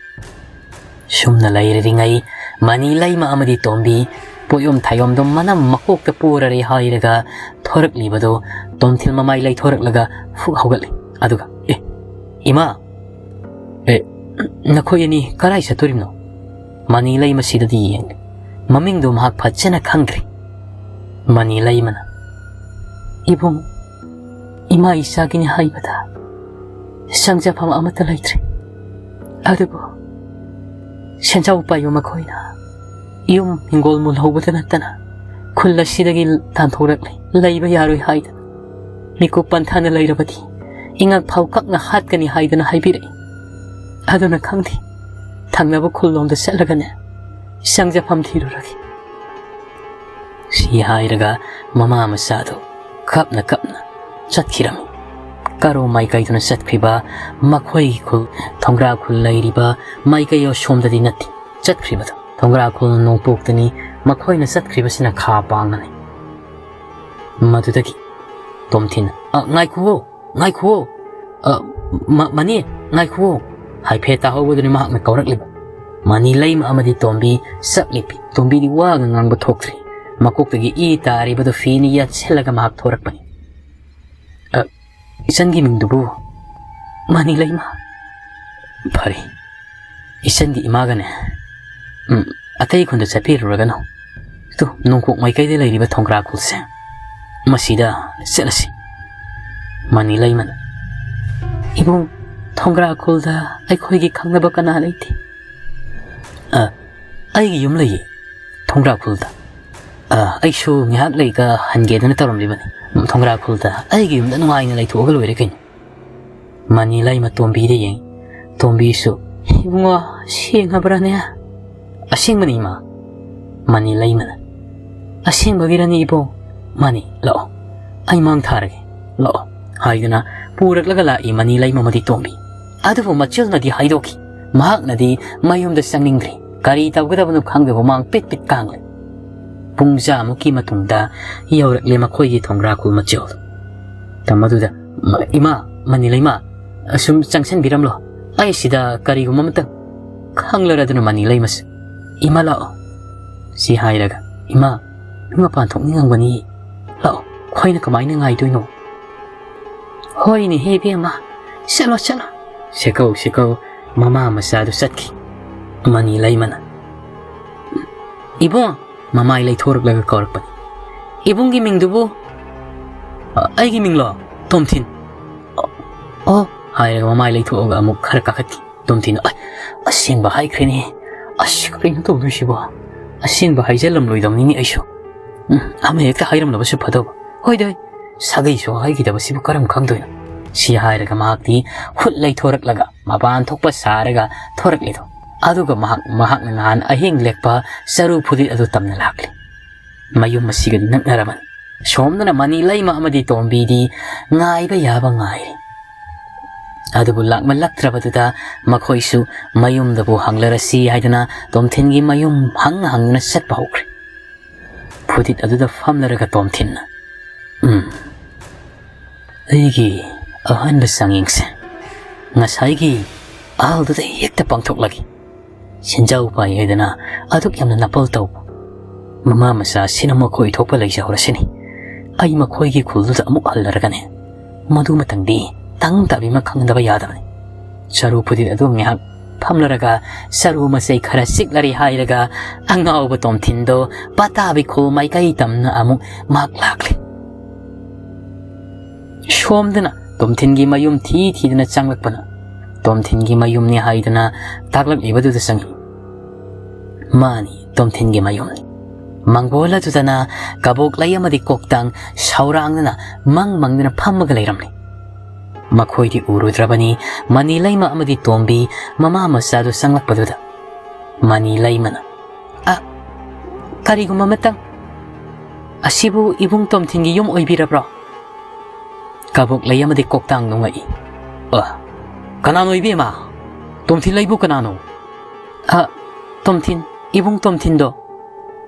ꯁꯨꯝꯅ ꯂꯩꯔꯤꯉꯩ ꯃꯅꯤ ꯂꯩꯃ ꯑꯃꯗꯤ ꯇꯣꯝꯕꯤ ꯄꯣꯠꯌꯣꯝ ꯊꯥꯌꯣꯝꯗꯣ ꯃꯅꯝ ꯃꯀꯣꯛꯇ ꯄꯣꯔꯔꯦ ꯍꯥꯏꯔꯒ ꯊꯣꯔꯛꯂꯤꯕꯗꯣ ꯇꯣꯝꯊꯤꯜ ꯃꯃꯥꯏ ꯂꯩꯊꯣꯔꯛꯂꯒ ꯐꯨꯛ ꯍꯧꯒꯠꯂꯤ꯫ ꯑꯗꯨꯒ, "ꯑꯦ, ꯏꯃꯥ, ꯑꯦ, ꯅꯈꯣꯏ ꯑꯅꯤ ꯀꯔꯥꯏ ꯆꯠꯇꯣꯔꯤꯕꯅꯣ?" ꯃꯅꯤ ꯂꯩꯃ ꯁꯤꯗꯗꯤ ꯌꯦꯡꯂꯤ꯫ ꯃꯃꯤꯡꯗꯣ ꯃꯍꯥꯛ ꯐꯖꯅ ꯈꯪꯗ꯭ꯔꯤ꯫ ꯃꯅꯤ ꯂꯩꯃꯅ, "ꯏꯕꯨꯡ, ꯏꯃꯥ ꯏꯆꯥꯒꯤꯅꯤ ꯍꯥꯏꯕꯗ ꯆꯪꯖꯐꯝ ꯑꯃꯠꯇ ꯂꯩꯇ꯭ꯔꯦ꯫ ꯑꯗꯨꯕꯨ ꯁꯦꯟꯖꯥꯎ ꯄꯥꯏꯕ ꯃꯈꯣꯏꯅ ꯌꯨꯝ ꯍꯤꯡꯒꯣꯜ ꯃꯨꯜꯍꯧꯕꯗ ꯅꯠꯇꯅ ꯈꯨꯜ ꯑꯁꯤꯗꯒꯤ ꯇꯥꯟꯊꯣꯔꯛꯂꯦ꯫ ꯂꯩꯕ ꯌꯥꯔꯣꯏ ꯍꯥꯏꯗꯅ ꯃꯤꯀꯨꯞ ꯄꯟꯊꯥꯅ ꯂꯩꯔꯕꯗꯤ ꯏꯉꯛ ꯐꯥꯎ ꯀꯛꯅ ꯍꯥꯠꯀꯅꯤ ꯍꯥꯏꯗꯅ ꯍꯥꯏꯕꯤꯔꯛꯏ꯫ ꯑꯗꯨꯅ ꯈꯪꯗꯦ, ꯊꯪꯅꯕ ꯈꯨꯜꯂꯣꯝꯗ ꯆꯠꯂꯒꯅꯦ ꯆꯪꯖꯐꯝ ꯊꯤꯔꯨꯔꯒꯦ꯫" ꯁꯤ ꯍꯥꯏꯔꯒ ꯃꯃꯥ ꯃꯆꯥꯗꯨ ꯀꯞꯅ ꯀꯞꯅ ꯆꯠꯈꯤꯔꯝꯃꯤ꯫ ꯀꯔꯣ ꯃꯥꯏꯀꯩꯗꯨꯅ ꯆꯠꯈ꯭ꯔꯤꯕ ꯃꯈꯣꯏꯒꯤ ꯈꯨꯜ, ꯊꯣꯡꯒ꯭ꯔꯥ ꯈꯨꯜ ꯂꯩꯔꯤꯕ ꯃꯥꯏꯀꯩ ꯑꯁꯣꯝꯗꯗꯤ ꯅꯠꯇꯦ ꯆꯠꯈ꯭ꯔꯤꯕꯗꯣ꯫ ꯊꯣꯡꯒ꯭ꯔꯥ ꯈꯨꯜ ꯅꯣꯡꯄꯣꯛꯇꯅꯤ ꯃꯈꯣꯏꯅ ꯆꯠꯈ꯭ꯔꯤꯕꯁꯤꯅ ꯈꯥ ꯄꯥꯡꯅꯅꯤ꯫ ꯃꯗꯨꯗꯒꯤ ꯇꯣꯝꯊꯤꯟ, "ꯑ, ꯉꯥꯏꯈꯨꯋꯣ, ꯉꯥꯏꯈꯨꯋꯣ, ꯑ, ꯃ-, ꯃꯅꯤ, ꯉꯥꯏꯈꯨꯋꯣ" ꯍꯥꯏꯐꯦꯠ ꯇꯥꯍꯧꯕꯗꯨꯅꯤ ꯃꯍꯥꯛꯅ ꯀꯧꯔꯛꯂꯤꯕ꯫ ꯃꯅꯤ ꯂꯩꯃ ꯑꯃꯗꯤ ꯇꯣꯝꯕꯤ ꯆꯞ ꯂꯦꯞꯄꯤ꯫ ꯇꯣꯝꯕꯤꯗꯤ ꯋꯥꯒ ꯉꯥꯡꯕ ꯊꯣꯛꯇ꯭ꯔꯤ꯫ ꯃꯀꯣꯛꯇꯒꯤ ꯏ ꯇꯥꯔꯤꯕꯗꯨ ꯐꯤꯅ ꯌꯥꯠꯁꯤꯜꯂꯒ ꯃꯍꯥꯛ ꯊꯣꯔꯛꯄꯅꯤ꯫ "ꯑ, ꯏꯆꯟꯒꯤ ꯃꯤꯡꯗꯨꯕꯨ?" "ꯃꯅꯤ ꯂꯩꯃ꯫" "ꯐꯔꯦ, ꯏꯆꯟꯒꯤ ꯏꯃꯥꯒꯅꯦ, ꯎꯝ, ꯑꯇꯩ ꯈꯨꯟꯗ ꯆꯠꯄꯤꯔꯨꯔꯒꯅꯨ꯫ ꯇꯨ, ꯅꯣꯡꯄꯣꯛ ꯃꯥꯏꯀꯩꯗ ꯂꯩꯔꯤꯕ ꯊꯣꯡꯒ꯭ꯔꯥ ꯈꯨꯜꯁꯦ, ꯃꯁꯤꯗ ꯆꯠꯂꯁꯤ꯫" ꯃꯅꯤ ꯂꯩꯃꯅ, "ꯏꯕꯨꯡ, ꯊꯣꯡꯒ꯭ꯔꯥ ꯈꯨꯜꯗ ꯑꯩꯈꯣꯏꯒꯤ ꯈꯪꯅꯕ ꯀꯅꯥ ꯂꯩꯇꯦ꯫" "ꯑ, ꯑꯩꯒꯤ ꯌꯨꯝ ꯂꯩꯌꯦ ꯊꯣꯡꯒ꯭ꯔꯥ ꯈꯨꯜꯗ꯫ ꯑ, ꯑꯩꯁꯨ ꯉꯥꯏꯍꯥꯛ ꯂꯩꯒ ꯍꯟꯒꯦꯗꯅ ꯇꯧꯔꯝꯂꯤꯕꯅꯤ꯫ ꯊꯣꯡꯒ꯭ꯔꯥ ꯈꯨꯜꯗ ꯑꯩꯒꯤ ꯌꯨꯝꯗ ꯅꯨꯡꯉꯥꯏꯅ ꯂꯩꯊꯣꯛꯑꯒ ꯂꯣꯏꯔꯦ ꯀꯩꯅꯣ꯫" ꯃꯅꯤ ꯂꯩꯃ ꯇꯣꯝꯕꯤꯗ ꯌꯦꯡꯉꯤ꯫ ꯇꯣꯝꯕꯤꯁꯨ, "ꯏꯕꯨꯡꯉꯣ, ꯁꯦꯡꯉꯕ꯭ꯔꯥꯅꯦ?" "ꯑꯁꯦꯡꯕꯅꯤ, ꯏꯃꯥ꯫" ꯃꯅꯤ ꯂꯩꯃꯅ, "ꯑꯁꯦꯡꯕꯒꯤꯔꯅꯤ, ꯏꯕꯣ?" "ꯃꯥꯅꯤ, ꯂꯥꯛꯑꯣ, ꯑꯩ ꯃꯥꯡ ꯊꯥꯔꯒꯦ, ꯂꯥꯛꯑꯣ" ꯍꯥꯏꯗꯨꯅ ꯄꯨꯔꯛꯂꯒ ꯂꯥꯛꯏ ꯃꯅꯤ ꯂꯩꯃ ꯑꯃꯗꯤ ꯇꯣꯝꯕꯤ꯫ ꯑꯗꯨꯕꯨ ꯃꯆꯤꯜꯅꯗꯤ ꯍꯥꯏꯗꯣꯛꯈꯤ꯫ ꯃꯍꯥꯛꯅꯗꯤ ꯃꯌꯨꯝꯗ ꯆꯪꯅꯤꯡꯗ꯭ꯔꯤ꯫ ꯀꯔꯤ ꯇꯧꯒꯗꯕꯅꯣ ꯈꯪꯗꯕ ꯃꯥꯡ ꯄꯤꯠ ꯄꯤꯠ ꯀꯥꯡꯂꯦ꯫ ꯄꯨꯡ ꯖꯥꯃꯨꯛꯀꯤ ꯃꯇꯨꯡꯗ ꯌꯧꯔꯛꯂꯦ ꯃꯈꯣꯏꯒꯤ ꯊꯣꯡꯒ꯭ꯔꯥꯈꯨꯜ ꯃꯆꯤꯜ꯫ ꯃꯗꯨꯗ, "ꯏꯃꯥ, ꯃꯅꯤ ꯂꯩꯃ, ꯑꯁꯨꯝ ꯆꯪꯁꯤꯟꯕꯤꯔꯝꯂꯣ꯫ ꯑꯩ ꯁꯤꯗ ꯀꯔꯤꯒꯨꯝꯕ ꯑꯃꯇꯪ" ꯈꯪꯂꯔꯗꯨꯅ ꯃꯅꯤ ꯂꯩꯃꯁꯦ, "ꯏꯃꯥ ꯂꯥꯛꯑꯣ," ꯁꯤ ꯍꯥꯏꯔꯒ, "ꯏꯃꯥ, ꯅꯪ ꯃꯄꯥꯟ ꯊꯣꯛꯅꯤꯡꯉꯝꯒꯅꯤ, ꯂꯥꯛꯑꯣ, ꯑꯩꯈꯣꯏꯅ ꯀꯃꯥꯏꯅ ꯉꯥꯏꯗꯣꯏꯅꯣ?" "ꯍꯣꯏꯅꯦ ꯍꯦ ꯏꯕꯦꯝꯃ, ꯆꯠꯂꯣ ꯆꯠꯂꯣ," ꯁꯦꯀꯧ ꯁꯦꯀꯧ ꯃꯃꯥ ꯃꯆꯥꯗꯨ ꯆꯠꯈꯤ꯫ ꯃꯅꯤ ꯂꯩꯃꯅ, "ꯏꯕꯨꯡ," ꯃꯃꯥꯏ ꯂꯩꯊꯣꯔꯛꯂꯒ ꯀꯧꯔꯛꯄꯅꯤ꯫ "ꯏꯕꯨꯡꯒꯤ ꯃꯤꯡꯗꯨꯕꯨ?" "ꯑ, ꯑꯩꯒꯤ ꯃꯤꯡꯂꯣ? ꯇꯣꯝꯊꯤꯟ꯫" "ꯑꯣ, ꯑꯣ," ꯍꯥꯏꯔꯒ ꯃꯃꯥꯏ ꯂꯩꯊꯣꯛꯑꯒ ꯑꯃꯨꯛ ꯈꯔ ꯀꯥꯈꯠꯈꯤ꯫ ꯇꯣꯝꯊꯤꯟ, "ꯑ-, ꯑꯁꯦꯡꯕ ꯍꯥꯏꯈ꯭ꯔꯦꯅꯦ꯫ ꯑꯁ, ꯀꯔꯤꯅꯣ ꯇꯧꯗꯣꯏꯁꯤꯕꯣ? ꯑꯁꯦꯡꯕ ꯍꯥꯏꯖꯜꯂꯝꯂꯣꯏꯗꯕꯅꯤꯅꯦ ꯑꯩꯁꯨ꯫ ꯎꯝ, ꯑꯃ ꯍꯦꯛꯇ ꯍꯥꯏꯔꯝꯂꯕꯁꯨ ꯐꯗꯧꯕ꯫ ꯍꯣꯏꯗ, ꯍꯣꯏ, ꯁꯥꯒꯩꯁꯨ ꯍꯥꯏꯈꯤꯗꯕꯁꯤꯕꯨ ꯀꯔꯝ ꯈꯪꯗꯣꯏꯅꯣ?" ꯁꯤ ꯍꯥꯏꯔꯒ ꯃꯍꯥꯛꯇꯤ ꯍꯨꯠ ꯂꯩꯊꯣꯔꯛꯂꯒ ꯃꯄꯥꯟ ꯊꯣꯛꯄ ꯁꯥꯔꯒ ꯊꯣꯔꯛꯂꯤꯗꯣ꯫ ꯑꯗꯨꯒ ꯃꯍꯥꯛ, ꯃꯍꯥꯛꯅ ꯅꯍꯥꯟ ꯑꯍꯤꯡ ꯂꯦꯛꯄ ꯆꯔꯨ ꯐꯨꯔꯤꯠ ꯑꯗꯨ ꯇꯝꯅ ꯂꯥꯛꯂꯤ꯫ ꯃꯌꯨꯝ ꯑꯁꯤꯒꯗꯤ ꯅꯛꯅꯔꯕꯅꯤ꯫ ꯁꯣꯝꯗꯅ ꯃꯅꯤ ꯂꯩꯃ ꯑꯃꯗꯤ ꯇꯣꯝꯕꯤꯗꯤ ꯉꯥꯏꯕ ꯌꯥꯕ ꯉꯥꯏꯔꯤ꯫ ꯑꯗꯨꯕꯨ ꯂꯥꯛꯃꯜꯂꯛꯇ꯭ꯔꯕꯗꯨꯗ ꯃꯈꯣꯏꯁꯨ ꯃꯌꯨꯝꯗꯕꯨ ꯍꯪꯂꯔꯁꯤ ꯍꯥꯏꯗꯨꯅ ꯇꯣꯝꯊꯤꯟꯒꯤ ꯃꯌꯨꯝ ꯍꯪ ꯍꯪꯗꯨꯅ ꯆꯠꯄ ꯍꯧꯈ꯭ꯔꯦ꯫ ꯐꯨꯔꯤꯠ ꯑꯗꯨꯗ ꯐꯝꯂꯔꯒ ꯇꯣꯝꯊꯤꯟꯅ, "ꯎꯝ, ꯑꯩꯒꯤ ꯑꯍꯥꯟꯕ ꯆꯥꯡꯌꯦꯡꯁꯦ ꯉꯁꯥꯏꯒꯤ ꯑꯍꯜꯗꯨꯗ ꯍꯦꯛꯇ ꯄꯥꯡꯊꯣꯛꯂꯒꯦ꯫ ꯁꯦꯟꯖꯥꯎ ꯄꯥꯏ ꯍꯥꯏꯗꯅ ꯑꯗꯨꯛ ꯌꯥꯝꯅ ꯅꯥꯄꯜ ꯇꯧꯕ ꯃꯃꯥ ꯃꯆꯥ ꯑꯁꯤꯅ ꯃꯈꯣꯏ ꯊꯣꯛꯄ ꯂꯩꯖꯍꯧꯔꯁꯤꯅꯤ꯫ ꯑꯩ ꯃꯈꯣꯏꯒꯤ ꯈꯨꯜꯗꯨꯗ ꯑꯃꯨꯛ ꯍꯜꯂꯔꯒꯅꯦ, ꯃꯗꯨꯃꯇꯪꯗꯤ ꯇꯪ ꯇꯥꯕꯤꯃ ꯈꯪꯗꯕ ꯌꯥꯗꯕꯅꯤ꯫" ꯆꯔꯨ ꯐꯨꯔꯤꯠ ꯑꯗꯨ ꯉꯥꯏꯍꯥꯛ ꯐꯝꯂꯔꯒ ꯆꯔꯨ ꯃꯆꯩ ꯈꯔ ꯆꯤꯛꯂꯔꯦ ꯍꯥꯏꯔꯒ ꯑꯉꯥꯎꯕ ꯇꯣꯝꯊꯤꯟꯗꯣ ꯄꯇꯥꯕꯤ ꯈꯨꯜ ꯃꯥꯏꯀꯩ ꯇꯝꯅ ꯑꯃꯨꯛ ꯃꯍꯥꯛ ꯂꯥꯛꯂꯦ꯫ ꯁꯣꯝꯗꯅ ꯇꯣꯝꯊꯤꯟꯒꯤ ꯃꯌꯨꯝ ꯊꯤ ꯊꯤꯗꯅ ꯆꯪꯂꯛꯄꯅ ꯇꯣꯝꯊꯤꯟꯒꯤ ꯃꯌꯨꯝꯅꯤ ꯍꯥꯏꯗꯅ ꯇꯥꯛꯂꯛꯂꯤꯕꯗꯨꯗ ꯆꯪꯏ꯫ ꯃꯥꯅꯤ, ꯇꯣꯝꯊꯤꯟꯒꯤ ꯃꯌꯨꯝꯅꯤ꯫ ꯃꯪꯒꯣꯜ ꯑꯗꯨꯗꯅ ꯀꯕꯣꯛꯂꯩ ꯑꯃꯗꯤ ꯀꯣꯛꯇꯥꯡ ꯁꯧꯔꯥꯡꯗꯅ ꯃꯪ ꯃꯪꯗꯅ ꯐꯝꯃꯒ ꯂꯩꯔꯝꯂꯤ꯫ ꯃꯈꯣꯏꯗꯤ ꯎꯔꯨꯗ꯭ꯔꯕꯅꯤ꯫ ꯃꯅꯤ ꯂꯩꯃ ꯑꯃꯗꯤ ꯇꯣꯝꯕꯤ ꯃꯃꯥ ꯃꯆꯥꯗꯨ ꯆꯪꯂꯛꯄꯗꯨꯗ ꯃꯅꯤ ꯂꯩꯃꯅ, "ꯑ, ꯀꯔꯤꯒꯨꯝꯕ ꯑꯃꯇꯪ, ꯑꯁꯤꯕꯨ ꯏꯕꯨꯡ ꯇꯣꯝꯊꯤꯟꯒꯤ ꯌꯨꯝ ꯑꯣꯏꯕꯤꯔꯕ꯭ꯔꯣ?" ꯀꯕꯣꯛꯂꯩ ꯑꯃꯗꯤ ꯀꯣꯛꯇꯥꯡ ꯅꯣꯡꯉꯛꯏ꯫ "ꯑ, ꯀꯅꯥꯅꯣ ꯏꯕꯦꯝꯃ? ꯇꯣꯝꯊꯤꯟ ꯂꯩꯕꯨ ꯀꯅꯥꯅꯣ?" "ꯑ, ꯇꯣꯝꯊꯤꯟ, ꯏꯕꯨꯡ ꯇꯣꯝꯊꯤꯟꯗꯣ꯫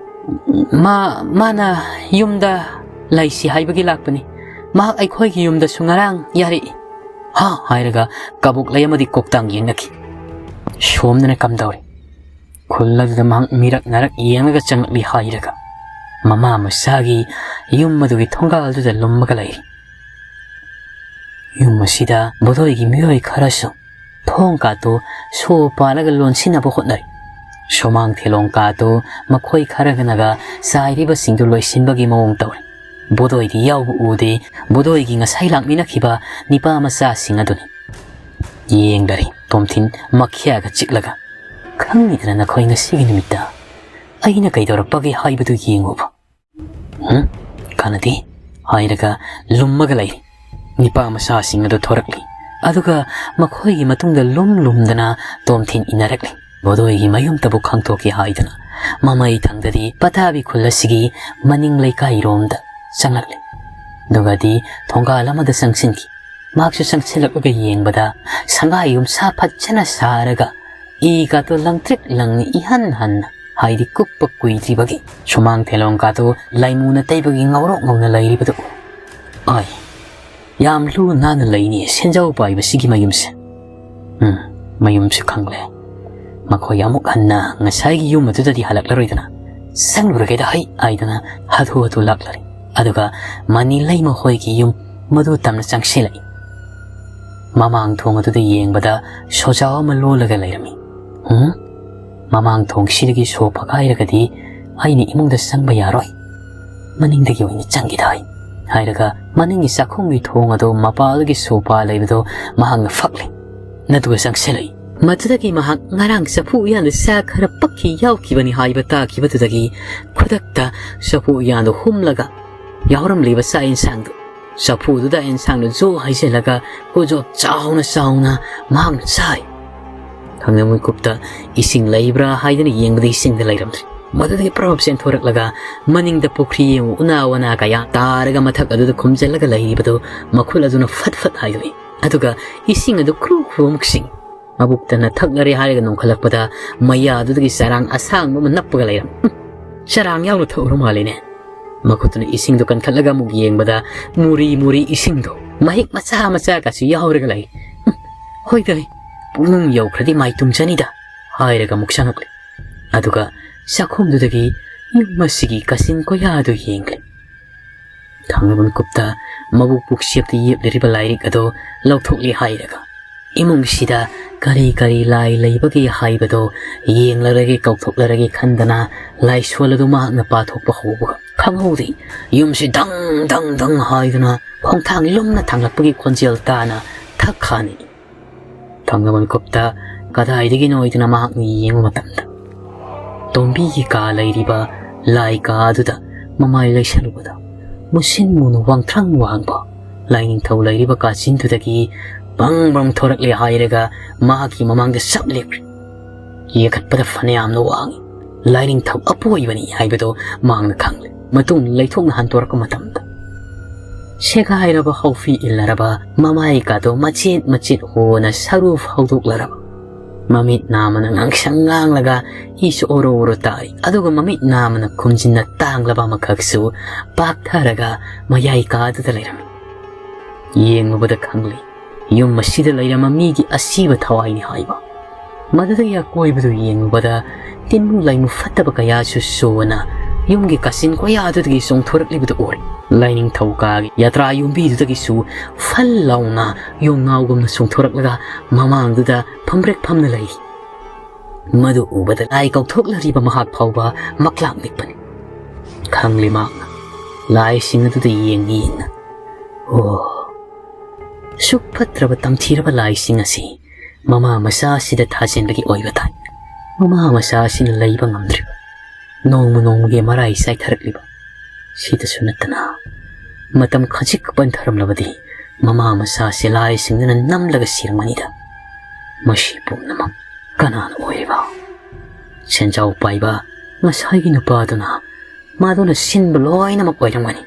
ꯃꯥ, ꯃꯥꯅ ꯌꯨꯝꯗ ꯂꯩꯁꯤ ꯍꯥꯏꯕꯒꯤ ꯂꯥꯛꯄꯅꯤ꯫ ꯃꯍꯥꯛ ꯑꯩꯈꯣꯏꯒꯤ ꯌꯨꯝꯗꯁꯨ ꯉꯔꯥꯡ ꯌꯥꯔꯛꯏ꯫" "ꯍꯥ?" ꯍꯥꯏꯔꯒ ꯀꯕꯣꯛꯂꯩ ꯑꯃꯗꯤ ꯀꯣꯛꯇꯥꯡ ꯌꯦꯡꯅꯈꯤ꯫ ꯁꯣꯝꯗꯅ ꯀꯝꯗꯧꯔꯦ? ꯈꯨꯜ ꯑꯗꯨꯗ ꯃꯍꯥꯛ ꯃꯤꯔꯛ ꯅꯥꯔꯛ ꯌꯦꯡꯂꯒ ꯆꯪꯂꯛꯂꯤ ꯍꯥꯏꯔꯒ ꯃꯃꯥ ꯃꯆꯥꯒꯤ ꯌꯨꯝ ꯑꯗꯨꯒꯤ ꯊꯣꯡꯒꯥꯜꯗꯨꯗ ꯂꯨꯝꯃꯒ ꯂꯩꯔꯤ꯫ ꯌꯨꯝ ꯑꯁꯤꯗ ꯕꯣꯗꯣꯏꯒꯤ ꯃꯤꯑꯣꯏ ꯈꯔꯁꯨ ꯊꯣꯡ ꯀꯥꯠꯇꯨ ꯁꯣ ꯄꯥꯜꯂꯒ ꯂꯣꯟꯁꯤꯟꯅꯕ ꯍꯣꯠꯅꯔꯤ꯫ ꯁꯨꯃꯥꯡ ꯊꯦꯂꯣꯡ ꯀꯥꯠꯇꯨ ꯃꯈꯣꯏ ꯈꯔꯒꯅꯒ ꯆꯥꯏꯔꯤꯕꯁꯤꯡꯗꯨ ꯂꯣꯏꯁꯤꯟꯕꯒꯤ ꯃꯑꯣꯡ ꯇꯧꯔꯤ꯫ ꯕꯣꯗꯣꯏꯗꯤ ꯌꯥꯎꯕ ꯎꯗꯦ꯫ ꯕꯣꯗꯣꯏꯒꯤ ꯉꯁꯥꯏ ꯂꯥꯛꯃꯤꯟꯅꯈꯤꯕ ꯅꯤꯄꯥ ꯃꯆꯥꯁꯤꯡ ꯑꯗꯨꯅꯤ꯫ ꯌꯦꯡꯂꯔꯤ ꯇꯣꯝꯊꯤꯟ ꯃꯈ꯭ꯌꯥꯒ ꯆꯤꯛꯂꯒ꯫ "ꯈꯪꯉꯤꯗꯅ ꯅꯈꯣꯏ ꯉꯁꯤꯒꯤ ꯅꯨꯃꯤꯠꯇ ꯑꯩꯅ ꯀꯩꯗꯧꯔꯛꯄꯒꯦ ꯍꯥꯏꯕꯗꯨ ꯌꯦꯡꯉꯨꯕ꯫" "ꯍꯨꯝ? ꯀꯥꯟꯅꯗꯦ," ꯍꯥꯏꯔꯒ ꯂꯨꯝꯃꯒ ꯂꯩꯔꯤ꯫ ꯅꯤꯄꯥ ꯃꯆꯥꯁꯤꯡ ꯑꯗꯨ ꯊꯣꯔꯛꯂꯤ꯫ ꯑꯗꯨꯒ ꯃꯈꯣꯏꯒꯤ ꯃꯇꯨꯡꯗ ꯂꯨꯝ ꯂꯨꯝꯗꯅ ꯇꯣꯝꯊꯤꯟ ꯏꯟꯅꯔꯛꯂꯤ꯫ ꯕꯣꯗꯣꯏꯒꯤ ꯃꯌꯨꯝꯇꯕꯨ ꯈꯪꯗꯣꯛꯀꯦ ꯍꯥꯏꯗꯨꯅ ꯃꯃꯩ ꯊꯪꯗꯗꯤ ꯄꯇꯥꯕꯤ ꯈꯨꯜ ꯑꯁꯤꯒꯤ ꯃꯅꯤꯡ ꯂꯩꯀꯥꯏꯔꯣꯝꯗ ꯆꯪꯂꯛꯂꯤ꯫ ꯑꯗꯨꯒꯗꯤ ꯊꯣꯡꯒꯥꯜ ꯑꯃꯗ ꯆꯪꯁꯤꯟꯈꯤ꯫ ꯃꯍꯥꯛꯁꯨ ꯆꯪꯁꯤꯜꯂꯛꯂꯒ ꯌꯦꯡꯕꯗ ꯁꯪꯒꯥꯏ ꯌꯨꯝꯁꯥ ꯐꯖꯅ ꯁꯥꯔꯒ ꯏꯒꯗꯣ ꯂꯪꯇ꯭ꯔꯤꯛ ꯂꯪꯅ ꯏꯍꯟ ꯍꯟꯅ, ꯍꯥꯏꯗꯤ ꯀꯨꯞꯄ ꯀꯨꯏꯗ꯭ꯔꯤꯕꯒꯤ ꯁꯨꯃꯥꯡ ꯊꯦꯂꯣꯡꯒꯗꯣ ꯂꯩꯃꯨꯅ ꯇꯩꯕꯒꯤ ꯉꯧꯔꯣꯛ ꯉꯧꯅ ꯂꯩꯔꯤꯕꯗꯨ ꯎ꯫ "ꯑꯥꯏ, ꯌꯥꯝ ꯂꯨ ꯅꯥꯟꯅ ꯂꯩꯅꯤ ꯁꯦꯟꯖꯥꯎ ꯄꯥꯏꯕꯁꯤꯒꯤ ꯃꯌꯨꯝꯁꯦ꯫ ꯎꯝ, ꯃꯌꯨꯝꯁꯨ ꯈꯪꯂꯦ꯫ ꯃꯈꯣꯏ ꯑꯃꯨꯛ ꯍꯟꯅ ꯉꯁꯥꯏꯒꯤ ꯌꯨꯝ ꯑꯗꯨꯗꯗꯤ ꯍꯜꯂꯛꯂꯔꯣꯏꯗꯅ ꯆꯪꯂꯨꯔꯒꯦꯗ ꯍꯩ" ꯍꯥꯏꯗꯅ ꯍꯥꯊꯨ ꯍꯥꯊꯨ ꯂꯥꯛꯂꯔꯦ꯫ ꯑꯗꯨꯒ ꯃꯅꯤ ꯂꯩꯃ ꯍꯣꯏꯒꯤ ꯌꯨꯝ ꯃꯗꯨ ꯇꯝꯅ ꯆꯪꯁꯤꯜꯂꯛꯏ꯫ ꯃꯃꯥꯡ ꯊꯣꯡ ꯑꯗꯨꯗ ꯌꯦꯡꯕꯗ ꯁꯣꯖꯥꯎ ꯑꯃ ꯂꯣꯜꯂꯒ ꯂꯩꯔꯝꯃꯤ꯫ "ꯍꯨꯝ?" "ꯃꯃꯥꯡ ꯊꯣꯡꯁꯤꯗꯒꯤ ꯁꯣ ꯐꯒꯥꯏꯔꯒꯗꯤ ꯑꯩꯅ ꯏꯃꯨꯡꯗ ꯆꯪꯕ ꯌꯥꯔꯣꯏ꯫ ꯃꯅꯤꯡꯗꯒꯤ ꯑꯣꯏꯅ ꯆꯪꯒꯦꯗ ꯍꯩ" ꯍꯥꯏꯔꯒ ꯃꯅꯤꯡꯒꯤ ꯆꯥꯛꯈꯨꯝꯒꯤ ꯊꯣꯡ ꯑꯗꯨ ꯃꯄꯥꯗꯒꯤ ꯁꯣ ꯄꯥ ꯂꯩꯕꯗꯨ ꯃꯍꯥꯛꯅ ꯐꯛꯂꯤ꯫ ꯑꯗꯨꯒ ꯆꯪꯁꯤꯜꯂꯛꯏ꯫ ꯃꯗꯨꯗꯒꯤ ꯃꯍꯥꯛ ꯉꯔꯥꯡ ꯆꯐꯨ ꯎꯌꯥꯟꯗ ꯆꯥ ꯈꯔ ꯄꯛꯈꯤ ꯌꯥꯎꯈꯤꯕꯅꯤ ꯍꯥꯏꯕ ꯇꯥꯈꯤꯕꯗꯨꯗꯒꯤ ꯈꯨꯗꯛꯇ ꯆꯐꯨ ꯎꯌꯥꯟꯗꯨ ꯍꯨꯝꯂꯒ ꯌꯥꯎꯔꯝꯂꯤꯕ ꯆꯥꯛ ꯌꯦꯟꯁꯥꯡꯗꯨ ꯆꯐꯨꯗꯨꯗ ꯌꯦꯟꯁꯥꯡꯗꯨ ꯖꯣ ꯍꯩꯖꯤꯜꯂꯒ ꯈꯨꯖꯣꯞ ꯆꯥꯎꯅ ꯆꯥꯎꯅ ꯃꯍꯥꯛꯅ ꯆꯥꯏ꯫ ꯈꯪꯗꯦ ꯃꯣꯏ ꯀꯨꯞꯇ ꯏꯁꯤꯡ ꯂꯩꯕ꯭ꯔꯥ ꯍꯥꯏꯗꯅ ꯌꯦꯡꯕꯗ ꯏꯁꯤꯡꯗ ꯂꯩꯔꯝꯗ꯭ꯔꯦ꯫ ꯃꯗꯨꯗꯒꯤ ꯄ꯭ꯔꯞ ꯆꯦꯟꯊꯣꯔꯛꯂꯒ ꯃꯅꯤꯡꯗ ꯄꯨꯈ꯭ꯔꯤ ꯑꯃ ꯎꯅꯥ ꯋꯥꯅꯥ ꯀꯌꯥ ꯇꯥꯔꯒ ꯃꯊꯛ ꯑꯗꯨꯗ ꯈꯨꯝꯖꯤꯜꯂꯒ ꯂꯩꯔꯤꯕꯗꯨ ꯃꯈꯨꯜ ꯑꯗꯨꯅ ꯐꯠ ꯐꯠ ꯍꯥꯏꯗꯣꯛꯏ꯫ ꯑꯗꯨꯒ ꯏꯁꯤꯡ ꯑꯗꯨ ꯈꯨꯔꯨ ꯈꯨꯔꯨ ꯑꯃꯨꯛ ꯁꯤꯡ꯫ ꯃꯕꯨꯛꯇꯅ ꯊꯛꯂꯔꯦ ꯍꯥꯏꯔꯒ ꯅꯣꯡꯈꯠꯂꯛꯄꯗ ꯃꯌꯥꯗꯨꯗꯒꯤ ꯆꯔꯥꯡ ꯑꯁꯥꯡꯕ ꯑꯃ ꯅꯞꯄꯒ ꯂꯩꯔꯝꯃꯤ꯫ "ꯍꯨꯝ, ꯆꯔꯥꯡ ꯌꯥꯎꯅ ꯊꯛꯎꯔ ꯃꯥꯜꯂꯦꯅꯦ"꯫ ꯃꯈꯨꯠꯇꯨꯅ ꯏꯁꯤꯡꯗꯨ ꯀꯟꯈꯠꯂꯒ ꯑꯃꯨꯛ ꯌꯦꯡꯕꯗ ꯃꯨꯔꯤ ꯃꯨꯔꯤ ꯏꯁꯤꯡꯗꯣ ꯃꯍꯤꯛ ꯃꯆꯥ ꯃꯆꯥꯒꯁꯨ ꯌꯥꯎꯔꯒ ꯂꯩ꯫ "ꯍꯨꯝ, ꯍꯣꯏꯗ, ꯄꯨꯡꯅꯨꯡ ꯌꯧꯈ꯭ꯔꯗꯤ ꯃꯥꯏ ꯇꯨꯝꯖꯅꯤꯗ" ꯍꯥꯏꯔꯒ ꯑꯃꯨꯛ ꯆꯪꯉꯛꯂꯦ꯫ ꯑꯗꯨꯒ ꯆꯥꯛꯈꯨꯝꯗꯨꯗꯒꯤ ꯌꯨꯝ ꯑꯁꯤꯒꯤ ꯀꯥꯆꯤꯟ ꯀꯣꯌꯥꯗꯨ ꯌꯦꯡꯂꯤ꯫ ꯊꯥꯡꯒꯕꯟ ꯀꯨꯞꯇ ꯃꯕꯨꯛ ꯄꯨꯛꯁꯦꯞꯇ ꯌꯦꯞꯂꯤꯔꯤꯕ ꯂꯥꯏꯔꯤꯛ ꯑꯗꯨ ꯂꯧꯊꯣꯛꯂꯤ ꯍꯥꯏꯔꯒ ꯏꯃꯨꯡꯁꯤꯗ ꯀꯔꯤ ꯀꯔꯤ ꯂꯥꯏ ꯂꯩꯕꯒꯦ ꯍꯥꯏꯕꯗꯨ ꯌꯦꯡꯂꯔꯒꯦ ꯀꯧꯊꯣꯛꯂꯔꯒꯦ ꯈꯟꯗꯅ ꯂꯥꯏꯁꯣꯜ ꯑꯗꯨ ꯃꯍꯥꯛꯅ ꯄꯥꯊꯣꯛꯄ ꯍꯧꯕꯒ ꯈꯪꯍꯧꯗꯦ, ꯌꯨꯝꯁꯤ ꯙꯪ ꯙꯪ ꯙꯪ ꯍꯥꯏꯗꯨꯅ ꯈꯣꯡꯊꯥꯡ ꯂꯨꯝꯅ ꯊꯥꯡꯂꯛꯄꯒꯤ ꯈꯣꯟꯖꯦꯜ ꯇꯥꯅ ꯊꯛ ꯈꯥꯅꯤ꯫ ꯊꯥꯡꯒꯕꯟ ꯀꯨꯞꯇ ꯀꯗꯥꯏꯗꯒꯤꯅꯣ ꯍꯥꯏꯗꯨꯅ ꯃꯍꯥꯛꯅ ꯌꯦꯡꯕ ꯃꯇꯝꯗ ꯇꯣꯝꯕꯤꯒꯤ ꯀꯥ ꯂꯩꯔꯤꯕ ꯂꯥꯏ ꯀꯥ ꯑꯗꯨꯗ ꯃꯃꯥꯏ ꯂꯩꯁꯜꯂꯨꯕꯗ ꯃꯨꯁꯤꯟ ꯃꯨꯅ ꯋꯥꯡꯊ꯭ꯔꯪ ꯋꯥꯡꯕ ꯂꯥꯏꯅꯤꯡꯊꯧ ꯂꯩꯔꯤꯕ ꯀꯥꯆꯤꯟꯗꯨꯗꯒꯤ ꯕꯪ ꯕꯪ ꯊꯣꯔꯛꯂꯦ ꯍꯥꯏꯔꯒ ꯃꯍꯥꯛꯀꯤ ꯃꯃꯥꯡꯗ ꯆꯞ ꯂꯦꯞꯈ꯭ꯔꯦ꯫ ꯌꯦꯡꯈꯠꯄꯗ ꯐꯅꯌꯥꯝꯅ ꯋꯥꯡꯏ꯫ ꯂꯥꯏꯅꯤꯡꯊꯧ ꯑꯄꯣꯏꯕꯅꯤ ꯍꯥꯏꯕꯗꯨ ꯃꯍꯥꯛꯅ ꯈꯪꯂꯦ꯫ ꯃꯇꯨꯡ ꯂꯩꯊꯣꯛꯅ ꯍꯟꯗꯣꯔꯛꯄ ꯃꯇꯝꯗ ꯁꯦꯒꯥꯏꯔꯕ ꯍꯥꯎꯐꯤ ꯏꯜꯂꯔꯕ ꯃꯃꯥꯏꯒꯗꯣ ꯃꯆꯦꯠ ꯃꯆꯦꯠ ꯍꯣꯅ ꯁꯔꯨ ꯐꯥꯎꯗꯣꯛꯂꯔꯕ ꯃꯃꯤꯠ ꯅꯥꯃꯅ ꯉꯥꯡꯁꯪ ꯉꯥꯡꯂꯒ ꯏꯁꯨ ꯑꯣꯔꯣ ꯑꯣꯔꯣ ꯇꯥꯔꯤ꯫ ꯑꯗꯨꯒ ꯃꯃꯤꯠ ꯅꯥꯃꯅ ꯈꯨꯝꯖꯤꯟꯅ ꯇꯥꯡꯂꯕ ꯑꯃꯈꯛꯁꯨ ꯄꯥꯛꯊꯔꯒ ꯃꯌꯥꯏ ꯀꯥꯗꯨꯗ ꯂꯩꯔꯝꯃꯤ꯫ ꯌꯦꯡꯂꯨꯕꯗ ꯈꯪꯂꯤ, ꯌꯨꯝ ꯑꯁꯤꯗ ꯂꯩꯔꯝꯕ ꯃꯤꯒꯤ ꯑꯁꯤꯕ ꯊꯋꯥꯏꯅꯤ ꯍꯥꯏꯕ꯫ ꯃꯗꯨꯗꯒꯤ ꯑꯀꯣꯏꯕꯗꯨ ꯌꯦꯡꯂꯨꯕꯗ ꯇꯤꯟꯃꯨ ꯂꯥꯏꯃꯨ ꯐꯠꯇꯕ ꯀꯌꯥꯁꯨ ꯁꯨꯅ ꯌꯨꯝꯒꯤ ꯀꯥꯆꯤꯟ ꯀꯣꯌꯥꯗꯨꯗꯒꯤ ꯆꯣꯡꯊꯣꯔꯛꯂꯤꯕꯗꯨ ꯎꯔꯦ꯫ ꯂꯥꯏꯅꯤꯡꯊꯧ ꯀꯥꯒꯤ ꯌꯥꯇ꯭ꯔꯥ ꯌꯨꯝꯕꯤꯗꯨꯗꯒꯤꯁꯨ ꯐꯜ ꯂꯥꯎꯅ ꯌꯣꯡꯅꯥꯎꯒꯨꯝꯅ ꯆꯣꯡꯊꯣꯔꯛꯂꯒ ꯃꯃꯥꯡꯗꯨꯗ ꯐꯝꯕ꯭ꯔꯦꯛ ꯐꯝꯅ ꯂꯩ꯫ ꯃꯗꯨ ꯎꯕꯗ ꯂꯥꯏ ꯀꯧꯊꯣꯛꯂꯔꯤꯕ ꯃꯍꯥꯛ ꯐꯥꯎꯕ ꯃꯛꯂꯥꯛ ꯅꯤꯛꯄꯅꯤ꯫ ꯈꯪꯂꯤ ꯃꯍꯥꯛꯅ ꯂꯥꯏꯁꯤꯡ ꯑꯗꯨꯗ ꯌꯦꯡ ꯌꯦꯡꯅ, "ꯑꯣ, ꯁꯨꯛ ꯐꯠꯇ꯭ꯔꯕ ꯇꯝꯊꯤꯔꯕ ꯂꯥꯏꯁꯤꯡ ꯑꯁꯤ ꯃꯃꯥ ꯃꯆꯥ ꯑꯁꯤꯗ ꯊꯥꯖꯤꯟꯕꯒꯤ ꯑꯣꯏꯕ ꯇꯥꯏ꯫ ꯃꯃꯥ ꯃꯆꯥ ꯑꯁꯤꯅ ꯂꯩꯕ ꯉꯝꯗ꯭ꯔꯤꯕ, ꯅꯣꯡꯃ ꯅꯣꯡꯃꯒꯤ ꯃꯔꯥꯏ ꯆꯥꯏꯊꯔꯛꯂꯤꯕ, ꯁꯤꯗꯁꯨ ꯅꯠꯇꯅ ꯃꯇꯝ ꯈꯖꯤꯛ ꯄꯟꯊꯔꯝꯂꯕꯗꯤ ꯃꯃꯥ ꯃꯆꯥ ꯑꯁꯤ ꯂꯥꯏꯁꯤꯡꯗꯨꯅ ꯅꯝꯂꯒ ꯁꯤꯔꯝꯒꯅꯤꯗ꯫ ꯃꯁꯤ ꯄꯨꯝꯅꯃꯛ ꯀꯅꯥꯅ ꯑꯣꯏꯔꯤꯕ? ꯁꯦꯟꯖꯥꯎ ꯄꯥꯏꯕ ꯉꯁꯥꯏꯒꯤ ꯅꯨꯄꯥꯗꯨꯅ, ꯃꯗꯨꯅ ꯁꯤꯟꯕ ꯂꯣꯏꯅꯃꯛ ꯑꯣꯏꯔꯝꯒꯅꯤ꯫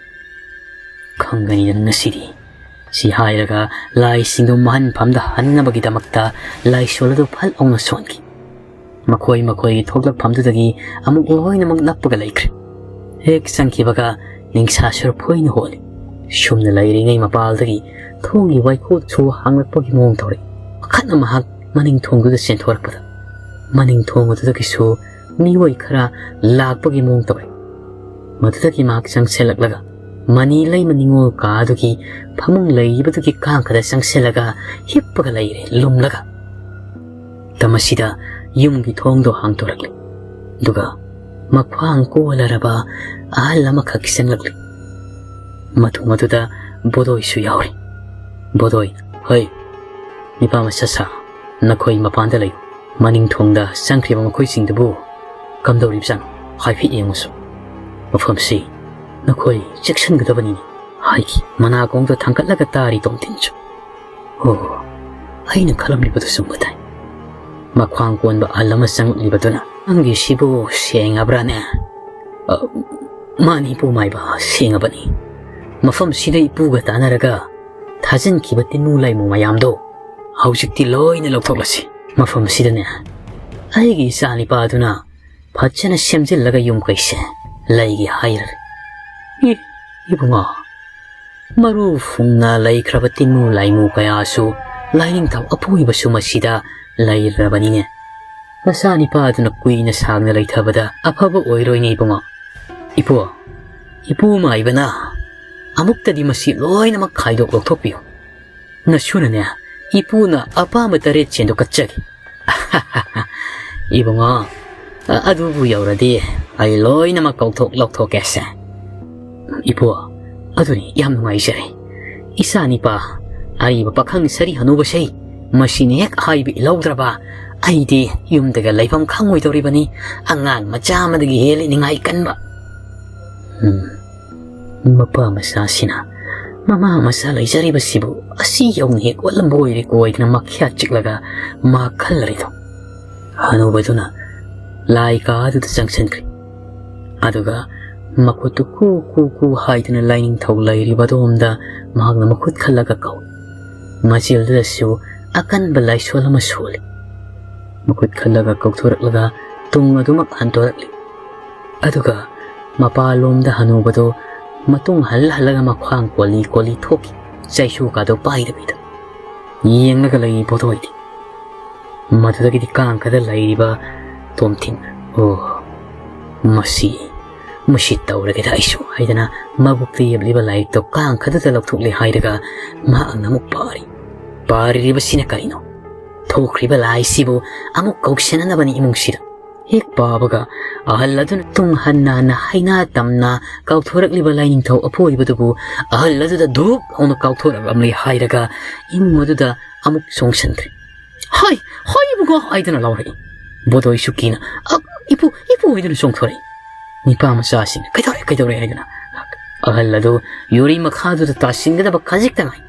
ꯈꯪꯒꯅꯤꯗꯅ ꯉꯁꯤꯗꯤ꯫" ꯁꯤ ꯍꯥꯏꯔꯒ ꯂꯥꯏꯁꯤꯡꯗꯨ ꯃꯍꯟꯐꯝꯗ ꯍꯟꯅꯕꯒꯤꯗꯃꯛꯇ ꯂꯥꯏꯁꯣꯜ ꯑꯗꯨ ꯐꯠ ꯂꯥꯎꯅ ꯁꯣꯟꯈꯤ꯫ ꯃꯈꯣꯏ ꯃꯈꯣꯏꯒꯤ ꯊꯣꯛꯂꯛꯐꯝꯗꯨꯗꯒꯤ ꯑꯃꯨꯛ ꯂꯣꯏꯅꯃꯛ ꯅꯞꯄꯒ ꯂꯩꯈ꯭ꯔꯦ꯫ ꯍꯦꯛ ꯆꯪꯈꯤꯕꯒ ꯅꯤꯡꯁꯥꯁꯨꯔ ꯐꯣꯏꯅ ꯍꯣꯜꯂꯤ꯫ ꯁꯨꯝꯅ ꯂꯩꯔꯤꯉꯩ ꯃꯄꯥꯜꯗꯒꯤ ꯊꯣꯡꯒꯤ ꯋꯥꯏꯈꯣꯛꯁꯨ ꯍꯥꯡꯂꯛꯄꯒꯤ ꯃꯑꯣꯡ ꯇꯧꯔꯛꯏ꯫ ꯄꯥꯈꯠꯅ ꯃꯍꯥꯛ ꯃꯅꯤꯡ ꯊꯣꯡꯗꯨꯗ ꯆꯦꯟꯊꯣꯔꯛꯄꯗ ꯃꯅꯤꯡ ꯊꯣꯡ ꯑꯗꯨꯗꯒꯤꯁꯨ ꯃꯤꯑꯣꯏ ꯈꯔ ꯂꯥꯛꯄꯒꯤ ꯃꯑꯣꯡ ꯇꯧꯔꯦ꯫ ꯃꯗꯨꯗꯒꯤ ꯃꯍꯥꯛ ꯆꯪꯁꯤꯜꯂꯛꯂꯒ ꯃꯅꯤ ꯂꯩꯃ ꯅꯤꯉꯣꯜ ꯀꯥ ꯑꯗꯨꯒꯤ ꯐꯃꯨꯡ ꯂꯩꯔꯤꯕꯗꯨꯒꯤ ꯀꯥꯡꯈꯗ ꯆꯪꯁꯤꯜꯂꯒ ꯍꯤꯞꯄꯒ ꯂꯩꯔꯦ ꯂꯨꯝꯂꯒ꯫ ꯃꯇꯝ ꯑꯁꯤꯗ ꯌꯨꯝꯒꯤ ꯊꯣꯡꯗꯣ ꯍꯥꯡꯗꯣꯔꯛꯂꯦ꯫ ꯑꯗꯨꯒ ꯃꯈ꯭ꯋꯥꯡ ꯀꯣꯜꯂꯔꯕ ꯑꯍꯜ ꯑꯃꯈꯛ ꯆꯪꯂꯛꯂꯤ꯫ ꯃꯗꯨ ꯃꯗꯨꯗ ꯕꯣꯗꯣꯏꯁꯨ ꯌꯥꯎꯔꯤ꯫ ꯕꯣꯗꯣꯏ, "ꯍꯩ, ꯅꯤꯄꯥ ꯃꯆꯥ ꯁꯥ, ꯅꯈꯣꯏ ꯃꯄꯥꯟꯗ ꯂꯩꯌꯨ꯫ ꯃꯅꯤꯡ ꯊꯣꯡꯗ ꯆꯪꯈ꯭ꯔꯤꯕ ꯃꯈꯣꯏꯁꯤꯡꯗꯨꯕꯨ ꯀꯝꯗꯧꯔꯤꯕꯖꯥꯠꯅꯣ ꯍꯥꯏꯐꯦꯠ ꯌꯦꯡꯉꯨꯁꯨ꯫ ꯃꯐꯝꯁꯤ ꯅꯈꯣꯏ ꯆꯦꯛꯁꯤꯟꯒꯗꯕꯅꯤꯅꯦ" ꯍꯥꯏꯈꯤ꯫ ꯃꯅꯥꯀꯣꯡꯗꯣ ꯊꯥꯡꯒꯠꯂꯒ ꯇꯥꯔꯤ ꯇꯣꯝꯊꯤꯟꯁꯨ꯫ "ꯑꯣ, ꯑꯩꯅ ꯈꯜꯂꯝꯂꯤꯕꯗꯨ ꯆꯨꯝꯕ ꯇꯥꯏ"꯫ ꯃꯈ꯭ꯋꯥꯡ ꯀꯣꯟꯕ ꯑꯍꯜ ꯑꯃ ꯆꯪꯂꯛꯂꯤꯕꯗꯨꯅ, "ꯅꯪꯒꯤꯁꯤꯕꯨ ꯁꯦꯡꯉꯕ꯭ꯔꯥꯅꯦ?" "ꯑ, ꯃꯥꯅꯤ ꯏꯄꯨ ꯃꯥꯏꯕ, ꯁꯦꯡꯉꯕꯅꯤ꯫ ꯃꯐꯝꯁꯤꯗ ꯏꯄꯨꯒ ꯇꯥꯟꯅꯔꯒ ꯊꯥꯖꯤꯟꯈꯤꯕ ꯇꯤꯟꯃꯨ ꯂꯥꯏꯃꯨ ꯃꯌꯥꯝꯗꯣ ꯍꯧꯖꯤꯛꯇꯤ ꯂꯣꯏꯅ ꯂꯧꯊꯣꯛꯂꯁꯤ꯫ ꯃꯐꯝꯁꯤꯗꯅꯦ ꯑꯩꯒꯤ ꯏꯆꯥ ꯅꯤꯄꯥꯗꯨꯅ ꯐꯖꯅ ꯁꯦꯝꯖꯤꯜꯂꯒ ꯌꯨꯝ ꯀꯩꯁꯦ ꯂꯩꯒꯦ ꯍꯥꯏꯔꯔꯦ"꯫ "ꯏ, ꯏꯕꯨꯡꯉꯣ, ꯃꯔꯨ ꯐꯨꯡꯅ ꯂꯩꯈ꯭ꯔꯕ ꯇꯤꯟꯃꯨ ꯂꯥꯏꯃꯨ ꯀꯌꯥꯁꯨ ꯂꯥꯏꯅꯤꯡꯊꯧ ꯑꯄꯣꯏꯕꯁꯨ ꯃꯁꯤꯗ ꯂꯩꯔꯕꯅꯤꯅꯦ꯫ ꯅꯆꯥ ꯅꯤꯄꯥꯗꯨꯅ ꯀꯨꯏꯅ ꯁꯥꯡꯅ ꯂꯩꯊꯕꯗ ꯑꯐꯕ ꯑꯣꯏꯔꯣꯏꯅꯦ ꯏꯕꯨꯡꯉꯣ꯫ ꯏꯄꯨ, ꯏꯄꯨ ꯃꯥꯏꯕꯅ ꯑꯃꯨꯛꯇꯗꯤ ꯃꯁꯤ ꯂꯣꯏꯅꯃꯛ ꯈꯥꯏꯗꯣꯛ ꯂꯧꯊꯣꯛꯄꯤꯌꯨ꯫ ꯅꯁꯨꯅꯅꯦ, ꯏꯄꯨꯅ ꯑꯄꯥꯝꯕ ꯇꯔꯦꯠ ꯆꯦꯟꯗꯣ ꯀꯠꯆꯒꯦ"꯫ "ꯏꯕꯨꯡꯉꯣ, ꯑ-, ꯑꯗꯨꯕꯨ ꯌꯧꯔꯗꯤ ꯑꯩ ꯂꯣꯏꯅꯃꯛ ꯀꯧꯊꯣꯛ ꯂꯧꯊꯣꯛꯀꯦꯁꯦ"꯫ "ꯏꯄꯨ, ꯑꯗꯨꯅꯤ ꯌꯥꯝ ꯅꯨꯡꯉꯥꯏꯖꯔꯦ꯫ ꯏꯆꯥ ꯅꯤꯄꯥ, ꯑꯔꯤꯕ ꯄꯥꯈꯪ ꯁꯔꯤ ꯍꯅꯨꯕꯁꯦ ꯃꯁꯤꯅ ꯍꯦꯛ ꯍꯥꯏꯕ ꯏꯜꯍꯧꯗ꯭ꯔꯕ ꯑꯩꯗꯤ ꯌꯨꯝꯗꯒ ꯂꯩꯐꯝ ꯈꯪꯉꯣꯏꯗꯧꯔꯤꯕꯅꯤ꯫ ꯑꯉꯥꯡ ꯃꯆꯥ ꯑꯃꯗꯒꯤ ꯍꯦꯜꯂꯤ ꯅꯤꯡꯉꯥꯏ ꯀꯟꯕ"꯫ ꯎꯝ, ꯃꯄꯥ ꯃꯆꯥꯁꯤꯅ ꯃꯃꯥ ꯃꯆꯥ ꯂꯩꯖꯔꯤꯕꯁꯤꯕꯨ ꯑꯁꯤ ꯌꯧꯅ ꯍꯦꯛ ꯑꯣꯠꯂꯝꯕ ꯑꯣꯏꯔꯦꯀꯣ ꯍꯥꯏꯗꯅ ꯃꯈ꯭ꯌꯥ ꯆꯤꯛꯂꯒ ꯃꯥ ꯈꯜꯂꯔꯤꯗꯣ꯫ ꯍꯅꯨꯕꯗꯨꯅ ꯂꯥꯏ ꯀꯥ ꯑꯗꯨꯗ ꯆꯪꯁꯤꯟꯈ꯭ꯔꯦ꯫ ꯑꯗꯨꯒ ꯃꯈꯨꯠꯇꯨ ꯀꯨ ꯀꯨ ꯀꯨ ꯍꯥꯏꯗꯨꯅ ꯂꯥꯏꯅꯤꯡꯊꯧ ꯂꯩꯔꯤꯕ ꯑꯗꯣꯝꯗ ꯃꯍꯥꯛꯅ ꯃꯈꯨꯠ ꯈꯜꯂꯒ ꯀꯧꯏ꯫ ꯃꯆꯤꯜꯗꯨꯗꯁꯨ ꯑꯀꯟꯕ ꯂꯥꯏꯁꯣꯜ ꯑꯃ ꯁꯣꯜꯂꯤ꯫ ꯃꯈꯨꯠ ꯈꯜꯂꯒ ꯀꯧꯊꯣꯔꯛꯂꯒ ꯇꯨꯡ ꯑꯗꯨꯃꯛ ꯍꯟꯗꯣꯔꯛꯂꯤ꯫ ꯑꯗꯨꯒ ꯃꯄꯥꯂꯣꯝꯗ ꯍꯅꯨꯕꯗꯨ ꯃꯇꯨꯡ ꯍꯜ ꯍꯜꯂꯒ ꯃꯈ꯭ꯋꯥꯡ ꯀꯣꯜꯂꯤ ꯀꯣꯜꯂꯤ ꯊꯣꯛꯈꯤ, ꯆꯩꯁꯨ ꯀꯥꯗꯣ ꯄꯥꯏꯗꯕꯤꯗ꯫ ꯌꯦꯡꯂꯒ ꯂꯩꯔꯤ ꯕꯣꯗꯣꯏꯗꯤ꯫ ꯃꯗꯨꯗꯒꯤꯗꯤ ꯀꯥꯡꯈꯗ ꯂꯩꯔꯤꯕ ꯇꯣꯝꯊꯤꯟ "ꯑꯣ, ꯃꯁꯤ, ꯃꯁꯤ ꯇꯧꯔꯒꯦꯗ ꯑꯩꯁꯨ" ꯍꯥꯏꯗꯅ ꯃꯕꯨꯛꯇ ꯌꯦꯞꯂꯤꯕ ꯂꯥꯏꯔꯤꯛꯇꯣ ꯀꯥꯡꯈꯗꯨꯗ ꯂꯧꯊꯣꯛꯂꯦ ꯍꯥꯏꯔꯒ ꯃꯍꯥꯛꯅ ꯑꯃꯨꯛ ꯄꯥꯔꯤ꯫ ꯄꯥꯔꯤꯕꯁꯤꯅ ꯀꯔꯤꯅꯣ? ꯊꯣꯛꯈ꯭ꯔꯤꯕ ꯂꯥꯏꯁꯤꯕꯨ ꯑꯃꯨꯛ ꯀꯧꯁꯟꯅꯅꯕꯅꯤ ꯏꯃꯨꯡꯁꯤꯗ꯫ ꯍꯦꯛ ꯄꯥꯕꯒ ꯑꯍꯜ ꯑꯗꯨꯅ ꯇꯨꯡ ꯍꯟꯅ ꯍꯟꯅ ꯍꯩꯅꯥ ꯇꯝꯅ ꯀꯥꯎꯊꯣꯔꯛꯂꯤꯕ ꯂꯥꯏꯅꯤꯡꯊꯧ ꯑꯄꯣꯏꯕꯗꯨꯕꯨ ꯑꯍꯜ ꯑꯗꯨꯗ ꯙꯨꯞ ꯂꯥꯎꯅ ꯀꯥꯎꯊꯣꯔꯛꯂꯝꯂꯦ ꯍꯥꯏꯔꯒ ꯏꯃꯨꯡ ꯑꯗꯨꯗ ꯑꯃꯨꯛ ꯆꯣꯡꯁꯤꯟꯈ꯭ꯔꯦ꯫ "ꯍꯥꯏ, ꯍꯥꯏ ꯏꯕꯨꯡꯉꯣ!" ꯍꯥꯏꯗꯨꯅ ꯂꯥꯎꯔꯛꯏ꯫ ꯕꯣꯗꯣꯏꯁꯨ ꯀꯤꯅ, "ꯑ, ꯏꯄꯨ, ꯏꯄꯨ!" ꯍꯥꯏꯗꯨꯅ ꯆꯣꯡꯊꯣꯔꯛꯏ꯫ ꯅꯤꯄꯥ ꯃꯆꯥꯁꯤꯡꯅ, "ꯀꯩꯗꯧꯔꯦ, ꯀꯩꯗꯧꯔꯦ?" ꯍꯥꯏꯗꯨꯅ꯫ ꯑꯍꯜ ꯑꯗꯨ ꯌꯨꯔꯤ ꯃꯈꯥꯗꯨꯗ ꯇꯥꯁꯤꯟꯒꯗꯕ ꯈꯖꯤꯛꯇ ꯉꯥꯏ꯫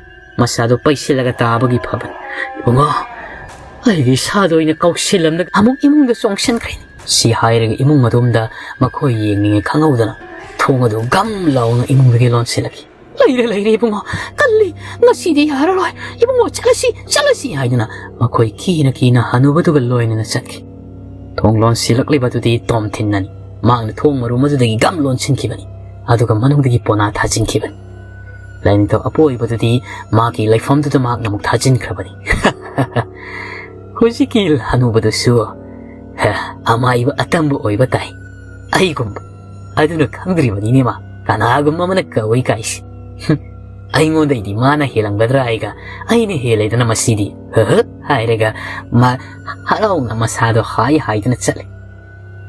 ꯃꯁꯥꯗꯣ ꯄꯩꯁꯤꯜꯂꯒ ꯇꯥꯕꯒꯤ ꯐꯕꯅꯤ꯫ "ꯏꯕꯨꯡꯉꯣ, ꯑꯩꯒꯤ ꯏꯁꯥꯗꯣ ꯑꯩꯅ ꯀꯧꯁꯤꯜꯂꯝꯂꯒ ꯑꯃꯨꯛ ꯏꯃꯨꯡꯗ ꯆꯣꯡꯁꯤꯟꯈ꯭ꯔꯦ꯫" ꯁꯤ ꯍꯥꯏꯔꯒ ꯏꯃꯨꯡ ꯑꯗꯣꯝꯗ ꯃꯈꯣꯏ ꯌꯦꯡꯂꯤꯉꯩ ꯈꯪꯍꯧꯗꯅ ꯊꯣꯡ ꯑꯗꯨ ꯒꯝ ꯂꯥꯎꯅ ꯏꯃꯨꯡꯗꯒꯤ ꯂꯣꯟꯁꯤꯜꯂꯛꯈꯤ꯫ "ꯂꯩꯔꯦ, ꯂꯩꯔꯦ ꯏꯕꯨꯡꯉꯣ, ꯀꯜꯂꯤ, ꯉꯁꯤꯗꯤ ꯌꯥꯔꯔꯣꯏ, ꯏꯕꯨꯡꯉꯣ, ꯆꯠꯂꯁꯤ, ꯆꯠꯂꯁꯤ" ꯍꯥꯏꯗꯨꯅ ꯃꯈꯣꯏ ꯀꯤꯅ ꯀꯤꯅ ꯍꯅꯨꯕꯗꯨꯒ ꯂꯣꯏꯅꯅ ꯆꯠꯈꯤ꯫ ꯊꯣꯡ ꯂꯣꯟꯁꯤꯜꯂꯛꯂꯤꯕꯗꯨꯗꯤ ꯇꯣꯝꯊꯤꯟꯅꯅꯤ꯫ ꯃꯍꯥꯛꯅ ꯊꯣꯡ ꯃꯔꯨꯝ ꯑꯗꯨꯗꯒꯤ ꯒꯝ ꯂꯣꯟꯁꯤꯟꯈꯤꯕꯅꯤ, ꯑꯗꯨꯒ ꯃꯅꯨꯡꯗꯒꯤ ꯄꯣꯅꯥ ꯊꯥꯖꯤꯟꯈꯤꯕꯅꯤ꯫ ꯂꯥꯏꯅꯤꯡꯊꯧ ꯑꯄꯣꯏꯕꯗꯨꯗꯤ ꯃꯍꯥꯛꯀꯤ ꯂꯩꯐꯝꯗꯨꯗ ꯃꯍꯥꯛꯅ ꯑꯃꯨꯛ ꯊꯥꯖꯤꯟꯈ꯭ꯔꯕꯅꯤ꯫ ꯍꯧꯖꯤꯛꯀꯤ ꯍꯅꯨꯕꯗꯨꯁꯨ, ꯍꯦ, ꯑꯃꯥꯏꯕ ꯑꯇꯝꯕ ꯑꯣꯏꯕ ꯇꯥꯏ꯫ ꯑꯩꯒꯨꯝꯕ꯫ ꯑꯗꯨꯅ ꯈꯪꯗ꯭ꯔꯤꯕꯅꯤꯅꯦ ꯃꯥ꯫ ꯀꯅꯥꯒꯨꯝꯕ ꯑꯃꯅ ꯀꯧꯏ ꯀꯥꯏꯁꯤ꯫ ꯍꯨꯝ, ꯑꯩꯉꯣꯟꯗꯩꯗꯤ ꯃꯥꯅ ꯍꯦꯜꯂꯝꯒꯗ꯭ꯔꯥ ꯍꯥꯏꯒ, "ꯑꯩꯅ ꯍꯦꯜꯂꯦꯗꯅ ꯃꯁꯤꯗꯤ꯫ ꯍ ꯍ," ꯍꯥꯏꯔꯒ ꯃꯥ ꯍꯔꯥꯎꯅ ꯃꯁꯥꯗꯣ ꯍꯥꯏ ꯍꯥꯏꯗꯨꯅ ꯆꯠꯂꯦ꯫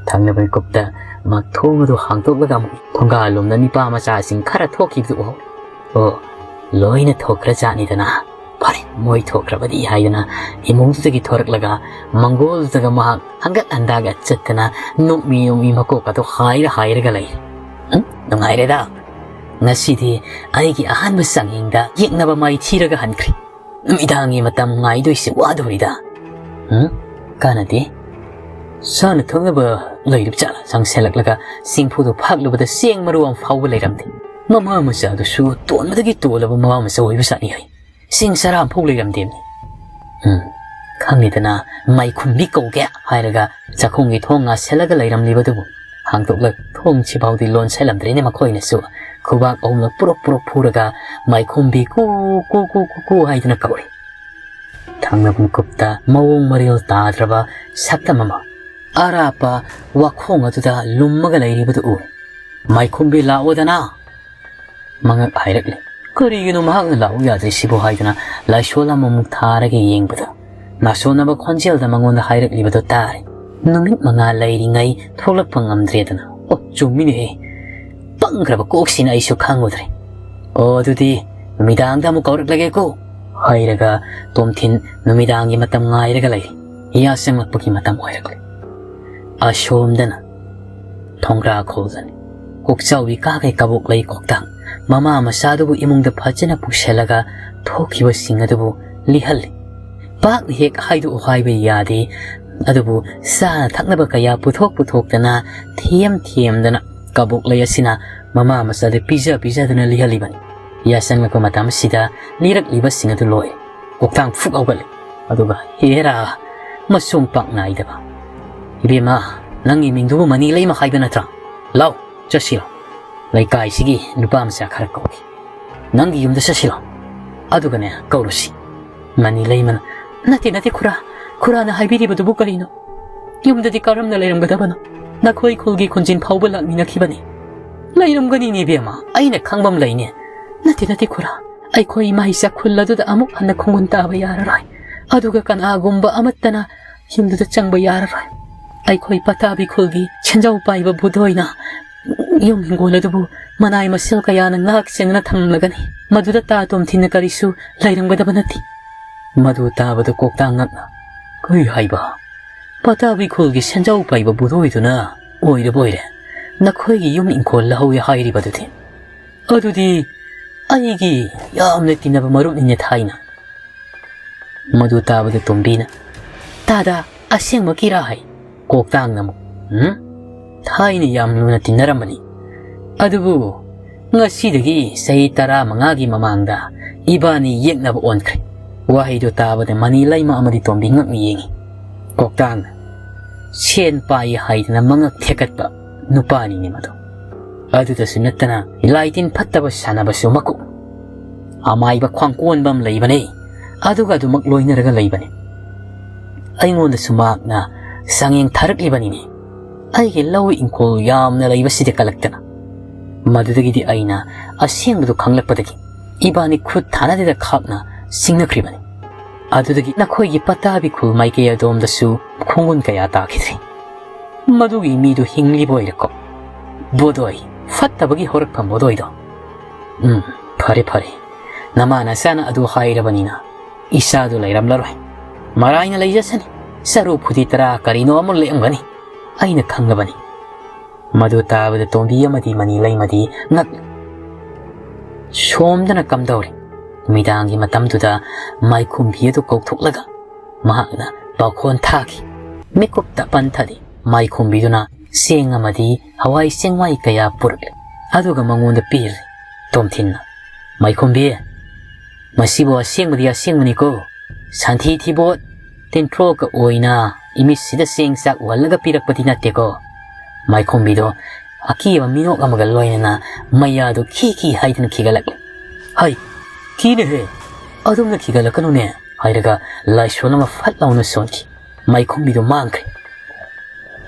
ꯊꯪꯅꯕ ꯃꯤꯀꯨꯞꯇ ꯃꯥ ꯊꯣꯡ ꯑꯗꯨ ꯍꯥꯡꯗꯣꯛꯂꯒ ꯑꯃꯨꯛ ꯊꯣꯡꯒꯥꯜꯂꯣꯝꯗ ꯅꯤꯄꯥ ꯃꯆꯥꯁꯤꯡ ꯈꯔ ꯊꯣꯛꯈꯤꯕꯗꯨ ꯎꯍꯧꯔꯦ꯫ ꯑꯣ, ꯂꯣꯏꯅ ꯊꯣꯛꯈ꯭ꯔꯖꯥꯠꯅꯤꯗꯅ꯫ ꯐꯔꯦ, ꯃꯣꯏ ꯊꯣꯛꯈ꯭ꯔꯕꯗꯤ ꯍꯥꯏꯗꯅ ꯏꯃꯨꯡꯗꯨꯗꯒꯤ ꯊꯣꯔꯛꯂꯒ ꯃꯪꯒꯣꯜꯗꯨꯗꯒ ꯃꯍꯥꯛ ꯍꯪꯒꯠ ꯍꯟꯗꯥꯒ ꯆꯠꯇꯅ ꯅꯣꯛꯃꯤ ꯅꯣꯛꯃꯤ ꯃꯀꯣꯛ ꯑꯗꯨ ꯍꯥꯏꯔ ꯍꯥꯏꯔꯒ ꯂꯩ꯫ "ꯎꯝ, ꯅꯨꯡꯉꯥꯏꯔꯦꯗ꯫ ꯉꯁꯤꯗꯤ ꯑꯩꯒꯤ ꯑꯍꯥꯟꯕ ꯆꯥꯡꯌꯦꯡꯗ ꯌꯦꯛꯅꯕ ꯃꯥꯏꯊꯤꯔꯒ ꯍꯟꯈ꯭ꯔꯦ꯫ ꯅꯨꯃꯤꯗꯥꯡꯒꯤ ꯃꯇꯝ ꯉꯥꯏꯗꯣꯏꯁꯦ ꯋꯥꯗꯣꯔꯤꯗ꯫ ꯎꯝ, ꯀꯥꯟꯅꯗꯦ꯫ ꯆꯥꯅ ꯊꯛꯅꯕ ꯂꯩꯔꯤꯕ ꯖꯥꯠꯂ?" ꯆꯪꯁꯤꯜꯂꯛꯂꯒ ꯆꯦꯡꯐꯨꯗꯨ ꯐꯥꯛꯂꯨꯕꯗ ꯆꯦꯡ ꯃꯔꯨ ꯑꯃ ꯐꯥꯎꯕ ꯂꯩꯔꯝꯗꯦ꯫ ꯃꯃꯥ ꯃꯆꯥꯗꯨꯁꯨ ꯇꯣꯟꯕꯗꯒꯤ ꯇꯣꯜꯂꯕ ꯃꯃꯥ ꯃꯆꯥ ꯑꯣꯏꯕ ꯖꯥꯠꯅꯤ ꯍꯥꯏ꯫ ꯆꯦꯡ ꯆꯔꯥ ꯑꯃꯐꯥꯎ ꯂꯩꯔꯝꯗꯦꯕꯅꯤ꯫ "ꯎꯝ, ꯈꯪꯉꯤꯗꯅ, ꯃꯥꯏꯈꯨꯝꯕꯤ ꯀꯧꯒꯦ" ꯍꯥꯏꯔꯒ ꯆꯥꯛꯈꯨꯝꯒꯤ ꯊꯣꯡ ꯉꯥꯁꯤꯜꯂꯒ ꯂꯩꯔꯝꯂꯤꯕꯗꯨꯕꯨ ꯍꯥꯡꯗꯣꯛꯂꯒ ꯊꯣꯡꯁꯤꯐꯥꯎꯗꯤ ꯂꯣꯟꯁꯤꯜꯂꯝꯗ꯭ꯔꯦꯅꯦ ꯃꯈꯣꯏꯅꯁꯨ꯫ ꯈꯨꯕꯥꯛ ꯑꯍꯨꯝꯂꯛ ꯄꯨꯔꯛ ꯄꯨꯔꯛ ꯐꯨꯔꯒ ꯃꯥꯏꯈꯨꯝꯕꯤ ꯀꯨ ꯀꯨ ꯀꯨ ꯀꯨ ꯀꯨ ꯍꯥꯏꯗꯨꯅ ꯀꯧꯔꯦ꯫ ꯊꯪꯅꯕ ꯃꯤꯀꯨꯞꯇ ꯃꯑꯣꯡ ꯃꯔꯤꯜ ꯇꯥꯗ꯭ꯔꯕ ꯁꯛꯇꯝ ꯑꯃ ꯑꯔꯥꯞꯄ ꯋꯥꯈꯣꯡ ꯑꯗꯨꯗ ꯂꯨꯝꯃꯒ ꯂꯩꯔꯤꯕꯗꯨ ꯎꯔꯦ꯫ "ꯃꯥꯏꯈꯨꯝꯕꯤ, ꯂꯥꯛꯑꯣꯗꯅ!" ꯃꯉꯛ ꯍꯥꯏꯔꯛꯂꯦ꯫ "ꯀꯔꯤꯒꯤꯅꯣ ꯃꯍꯥꯛꯅ ꯂꯥꯛꯎ ꯌꯥꯗ꯭ꯔꯤꯁꯤꯕꯨ?" ꯍꯥꯏꯗꯨꯅ ꯂꯥꯏꯁꯣꯟ ꯑꯃꯃꯨꯛ ꯊꯥꯔꯒ ꯌꯦꯡꯕꯗ, ꯅꯥꯁꯣꯟꯅꯕ ꯈꯣꯟꯖꯦꯜꯗ ꯃꯉꯣꯟꯗ ꯍꯥꯏꯔꯛꯂꯤꯕꯗꯨ ꯇꯥꯔꯦ꯫ "ꯅꯨꯃꯤꯠ ꯃꯉꯥ ꯂꯩꯔꯤꯉꯩ ꯊꯣꯛꯂꯛꯄ ꯉꯝꯗ꯭ꯔꯦꯗꯅ꯫ ꯑꯣ, ꯆꯨꯝꯃꯤꯅꯦꯍꯦ꯫ ꯄꯪꯈ꯭ꯔꯕ ꯀꯣꯛꯁꯤꯅ ꯑꯩꯁꯨ ꯈꯪꯉꯨꯗ꯭ꯔꯦ꯫ ꯑꯣ, ꯑꯗꯨꯗꯤ ꯅꯨꯃꯤꯗꯥꯡꯗ ꯑꯃꯨꯛ ꯀꯧꯔꯛꯂꯒꯦꯀꯣ"꯫ ꯍꯥꯏꯔꯒ ꯇꯣꯝꯊꯤꯟ ꯅꯨꯃꯤꯗꯥꯡꯒꯤ ꯃꯇꯝ ꯉꯥꯏꯔꯒ ꯂꯩꯔꯤ꯫ ꯌꯥ ꯆꯪꯂꯛꯄꯒꯤ ꯃꯇꯝ ꯑꯣꯏꯔꯛꯂꯦ꯫ ꯑꯁꯣꯝꯗꯅ ꯊꯣꯡꯒ꯭ꯔꯥ ꯈꯣꯜꯗꯅꯤ꯫ ꯀꯣꯛꯆꯥꯎꯕꯤ ꯀꯥꯈꯩ ꯀꯕꯣꯛ ꯂꯩ ꯀꯣꯛꯇꯥꯡ ꯃꯃꯥ ꯃꯆꯥꯗꯨꯕꯨ ꯏꯃꯨꯡꯗ ꯐꯖꯅ ꯄꯨꯁꯜꯂꯒ ꯊꯣꯛꯈꯤꯕꯁꯤꯡ ꯑꯗꯨꯕꯨ ꯂꯤꯍꯜꯂꯤ꯫ ꯄꯥꯛꯅ ꯍꯦꯛ ꯍꯥꯏꯗꯣꯛꯎ ꯍꯥꯏꯕ ꯌꯥꯗꯦ, ꯑꯗꯨꯕꯨ ꯆꯥꯅ ꯊꯛꯅꯕ ꯀꯌꯥ ꯄꯨꯊꯣꯛ ꯄꯨꯊꯣꯛꯇꯅ, ꯊꯦꯝ ꯊꯦꯝꯗꯅ ꯀꯕꯣꯛ ꯂꯩ ꯑꯁꯤꯅ ꯃꯃꯥ ꯃꯆꯥꯗ ꯄꯤꯖ ꯄꯤꯖꯗꯨꯅ ꯂꯤꯍꯜꯂꯤꯕꯅꯤ꯫ ꯌꯥꯆꯪꯂꯛꯄ ꯃꯇꯝ ꯑꯁꯤꯗ ꯂꯤꯔꯛꯂꯤꯕꯁꯤꯡ ꯑꯗꯨ ꯂꯣꯏ꯫ ꯀꯣꯛꯇꯥꯡ ꯐꯨꯛ ꯍꯧꯒꯠꯂꯦ꯫ ꯑꯗꯨꯒ ꯍꯦꯔꯥ! ꯃꯆꯣꯡ ꯄꯥꯛ ꯅꯥꯏꯗꯕ꯫ "ꯏꯕꯦꯝꯃ, ꯅꯪꯒꯤ ꯃꯤꯡꯗꯨꯕꯨ ꯃꯅꯤ ꯂꯩꯃ ꯍꯥꯏꯕ ꯅꯠꯇ꯭ꯔꯥ? ꯂꯥꯎ, ꯆꯠꯁꯤ ꯂꯥꯎ꯫ ꯂꯩꯀꯥꯏꯁꯤꯒꯤ ꯅꯨꯄꯥ ꯃꯆꯥ ꯈꯔ ꯀꯧꯒꯦ꯫ ꯅꯪꯒꯤ ꯌꯨꯝꯗ ꯆꯠꯁꯤ ꯂꯥꯎ꯫ ꯑꯗꯨꯒꯅꯦ, ꯀꯧꯔꯨꯁꯤ"꯫ ꯃꯅꯤ ꯂꯩꯃꯅ, "ꯅꯠꯇꯦ, ꯅꯠꯇꯦ, ꯈꯨꯔꯥ꯫ ꯈꯨꯔꯥꯅ ꯍꯥꯏꯕꯤꯔꯤꯕꯗꯨꯕꯨ ꯀꯔꯤꯅꯣ? ꯌꯨꯝꯗꯗꯤ ꯀꯔꯝꯅ ꯂꯩꯔꯝꯒꯗꯕꯅꯣ? ꯅꯈꯣꯏ ꯈꯨꯜꯒꯤ ꯈꯨꯟꯖꯤꯟ ꯐꯥꯎꯕ ꯂꯥꯛꯃꯤꯟꯅꯈꯤꯕꯅꯤ"꯫ "ꯂꯩꯔꯝꯒꯅꯤꯅꯦ, ꯏꯕꯦꯝꯃ, ꯑꯩꯅ ꯈꯪꯕ ꯑꯃ ꯂꯩꯅꯦ"꯫ "ꯅꯠꯇꯦ, ꯅꯠꯇꯦ, ꯈꯨꯔꯥ꯫ ꯑꯩꯈꯣꯏ ꯏꯃꯥ ꯏꯆꯥ ꯈꯨꯜ ꯑꯗꯨꯗ ꯑꯃꯨꯛ ꯍꯟꯅ ꯈꯣꯡꯒꯨꯟ ꯇꯥꯕ ꯌꯥꯔꯔꯣꯏ꯫ ꯑꯗꯨꯒ ꯀꯅꯥꯒꯨꯝꯕ ꯑꯃꯠꯇꯅ ꯌꯨꯝꯗꯨꯗ ꯆꯪꯕ ꯌꯥꯔꯔꯣꯏ꯫ ꯑꯩꯈꯣꯏ ꯄꯇꯥꯕꯤ ꯈꯨꯜꯒꯤ ꯁꯦꯟꯖꯥꯎ ꯄꯥꯏꯕ ꯕꯨꯙꯣꯏꯅ ꯌꯨꯝ ꯍꯤꯡꯒꯣꯜ ꯑꯗꯨꯕꯨ ꯃꯅꯥꯏ ꯃꯁꯤꯜ ꯀꯌꯥꯅ ꯉꯥꯛ ꯁꯦꯟꯗꯨꯅ ꯊꯝꯂꯒꯅꯤ꯫ ꯃꯗꯨꯗ ꯇꯥ ꯇꯣꯝꯊꯤꯟꯅ ꯀꯔꯤꯁꯨ ꯂꯩꯔꯝꯒꯗꯕ ꯅꯠꯇꯦ"꯫ ꯃꯗꯨ ꯇꯥꯕꯗ ꯀꯣꯛꯇꯥꯡ ꯉꯛꯅ, "ꯀꯔꯤ ꯍꯥꯏꯕ? ꯄꯇꯥꯕꯤ ꯈꯨꯜꯒꯤ ꯁꯦꯟꯖꯥꯎ ꯄꯥꯏꯕ ꯕꯨꯙꯣꯏꯗꯨꯅ ꯑꯣꯏꯔꯕ ꯑꯣꯏꯔꯦ ꯅꯈꯣꯏꯒꯤ ꯌꯨꯝ ꯏꯪꯈꯣꯜ ꯂꯧꯍꯧꯏ ꯍꯥꯏꯔꯤꯕꯗꯨꯗꯤ? ꯑꯗꯨꯗꯤ ꯑꯩꯒꯤ ꯌꯥꯝꯅ ꯇꯤꯟꯅꯕ ꯃꯔꯨꯞꯅꯤꯅꯦ ꯊꯥꯏꯅ"꯫ ꯃꯗꯨ ꯇꯥꯕꯗ ꯇꯣꯝꯕꯤꯅ, "ꯇꯥꯗ, ꯑꯁꯦꯡꯃꯛꯀꯤꯔꯥ?" ꯍꯥꯏ꯫ ꯀꯣꯛꯇꯥꯡꯅ ꯑꯃꯨꯛ, "ꯎꯝ? ꯊꯥꯏꯅ ꯌꯥꯝ ꯂꯨꯅ ꯇꯤꯟꯅꯔꯝꯕꯅꯤ꯫ ꯑꯗꯨꯕꯨ ꯉꯁꯤꯗꯒꯤ ꯆꯍꯤ ꯇꯔꯥꯃꯉꯥꯒꯤ ꯃꯃꯥꯡꯗ ꯏꯕꯥꯅꯤ ꯌꯦꯛꯅꯕ ꯑꯣꯟꯈ꯭ꯔꯦ"꯫ ꯋꯥꯍꯩꯗꯨ ꯇꯥꯕꯗ ꯃꯅꯤ ꯂꯩꯃ ꯑꯃꯗꯤ ꯇꯣꯝꯕꯤ ꯉꯛꯅ ꯌꯦꯡꯉꯤ꯫ ꯀꯣꯛꯇꯥꯡꯅ, "ꯁꯦꯟ ꯄꯥꯏ ꯍꯥꯏꯗꯅ ꯃꯉꯛ ꯊꯦꯛꯀꯠꯄ ꯅꯨꯄꯥꯅꯤꯅꯦ ꯃꯗꯨ꯫ ꯑꯗꯨꯗꯁꯨ ꯅꯠꯇꯅ ꯂꯥꯏ ꯇꯤꯟ ꯐꯠꯇꯕ ꯁꯥꯟꯅꯕꯁꯨ ꯃꯀꯣꯛ꯫ ꯑꯃꯥꯏꯕ ꯈ꯭ꯋꯥꯡꯀꯣꯟꯕ ꯑꯃ ꯂꯩꯕꯅꯦ, ꯑꯗꯨꯒ ꯑꯗꯨꯃꯛ ꯂꯣꯏꯅꯔꯒ ꯂꯩꯕꯅꯦ꯫ ꯑꯩꯉꯣꯟꯗꯁꯨ ꯃꯍꯥꯛꯅ ꯆꯥꯡꯌꯦꯡ ꯊꯥꯔꯛꯂꯤꯕꯅꯤꯅꯦ꯫ ꯑꯩꯒꯤ ꯂꯧ ꯏꯪꯈꯣꯜ ꯌꯥꯝꯅ ꯂꯩꯕꯁꯤꯗ ꯀꯜꯂꯛꯇꯅ꯫ ꯃꯗꯨꯗꯒꯤꯗꯤ ꯑꯩꯅ ꯑꯁꯦꯡꯕꯗꯨ ꯈꯪꯂꯛꯄꯗꯒꯤ ꯏꯕꯥꯅꯤ ꯈꯨꯠ ꯊꯥꯅꯗꯦꯗ ꯈꯥꯛꯅ ꯁꯤꯡꯅꯈ꯭ꯔꯤꯕꯅꯤ꯫ ꯑꯗꯨꯗꯒꯤ ꯅꯈꯣꯏꯒꯤ ꯄꯇꯥꯕꯤ ꯈꯨꯜ ꯃꯥꯏꯀꯩ ꯑꯗꯣꯝꯗꯁꯨ ꯈꯣꯡꯒꯨꯟ ꯀꯌꯥ ꯇꯥꯈꯤꯗ꯭ꯔꯤ꯫ ꯃꯗꯨꯒꯤ ꯃꯤꯗꯨ ꯍꯤꯡꯂꯤꯕ ꯑꯣꯏꯔꯦꯀꯣ? ꯕꯣꯗꯣꯏ, ꯐꯠꯇꯕꯒꯤ ꯍꯧꯔꯛꯐꯝ ꯕꯣꯗꯣꯏꯗꯣ꯫ ꯎꯝ, ꯐꯔꯦ, ꯐꯔꯦ꯫ ꯅꯃꯥ ꯅꯆꯥꯅ ꯑꯗꯨ ꯍꯥꯏꯔꯕꯅꯤꯅ ꯏꯆꯥꯗꯨ ꯂꯩꯔꯝꯂꯔꯣꯏ꯫ ꯃꯔꯥꯏꯅ ꯂꯩꯖꯁꯅꯤ꯫ ꯆꯔꯨ ꯐꯨꯗꯤ ꯇꯔꯥ ꯀꯔꯤꯅꯣ ꯑꯃ ꯂꯦꯛꯑꯝꯒꯅꯤ꯫ ꯑꯩꯅ ꯈꯪꯂꯕꯅꯤ꯫ ꯃꯗꯨ ꯇꯥꯕꯗ ꯇꯣꯝꯕꯤ ꯑꯃꯗꯤ ꯃꯅꯤ ꯂꯩꯃꯗꯤ ꯉꯛ ꯁꯣꯝꯗꯅ ꯀꯝꯗꯧꯔꯦ꯫ ꯅꯨꯃꯤꯗꯥꯡꯒꯤ ꯃꯇꯝꯗꯨꯗ ꯃꯥꯏꯈꯨꯝꯕꯤ ꯑꯗꯨ ꯀꯧꯊꯣꯛꯂꯒ ꯃꯍꯥꯛꯅ ꯄꯥꯎꯈꯣꯟ ꯊꯥꯈꯤ꯫ ꯃꯤꯀꯨꯞꯇ ꯄꯟꯊꯗꯤ ꯃꯥꯏꯈꯨꯝꯕꯤꯗꯨꯅ ꯆꯦꯡ ꯑꯃꯗꯤ ꯍꯋꯥꯏ ꯆꯦꯡꯋꯥꯏ ꯀꯌꯥ ꯄꯨꯔꯛꯂꯦ꯫ ꯑꯗꯨꯒ ꯃꯉꯣꯟꯗ ꯄꯤꯔꯦ꯫ ꯇꯣꯝꯊꯤꯟꯅ, "ꯃꯥꯏꯈꯨꯝꯕꯤ, ꯃꯁꯤꯕꯨ ꯑꯁꯦꯡꯕꯗꯤ ꯑꯁꯦꯡꯕꯅꯤꯀꯣ꯫ ꯁꯟꯊꯤ ꯊꯤꯕꯣꯠ ꯇꯤꯟꯊ꯭ꯔꯣꯛꯀ ꯑꯣꯏꯅ ꯏꯃꯤꯠꯁꯤꯗ ꯆꯦꯡ ꯆꯥꯛ ꯎꯍꯜꯂꯒ ꯄꯤꯔꯛꯄꯗꯤ ꯅꯠꯇꯦꯀꯣ?" ꯃꯥꯏꯈꯨꯝꯕꯤꯗꯣ ꯑꯀꯤꯕ ꯃꯤꯅꯣꯛ ꯑꯃꯒ ꯂꯣꯏꯅꯅ ꯃꯌꯥꯗꯨ ꯈꯤ ꯈꯤ ꯍꯥꯏꯗꯨꯅ ꯈꯤꯒꯠꯂꯛꯂꯦ꯫ "ꯍꯩ, ꯀꯤꯅꯦꯍꯦ, ꯑꯗꯨꯝꯅ ꯈꯤꯒꯠꯂꯛꯀꯅꯨꯅꯦ" ꯍꯥꯏꯔꯒ ꯂꯥꯏꯁꯣꯟ ꯑꯃ ꯐꯠ ꯂꯥꯎꯅ ꯁꯣꯟꯈꯤ꯫ ꯃꯥꯏꯈꯨꯝꯕꯤꯗꯨ ꯃꯥꯡꯈ꯭ꯔꯦ꯫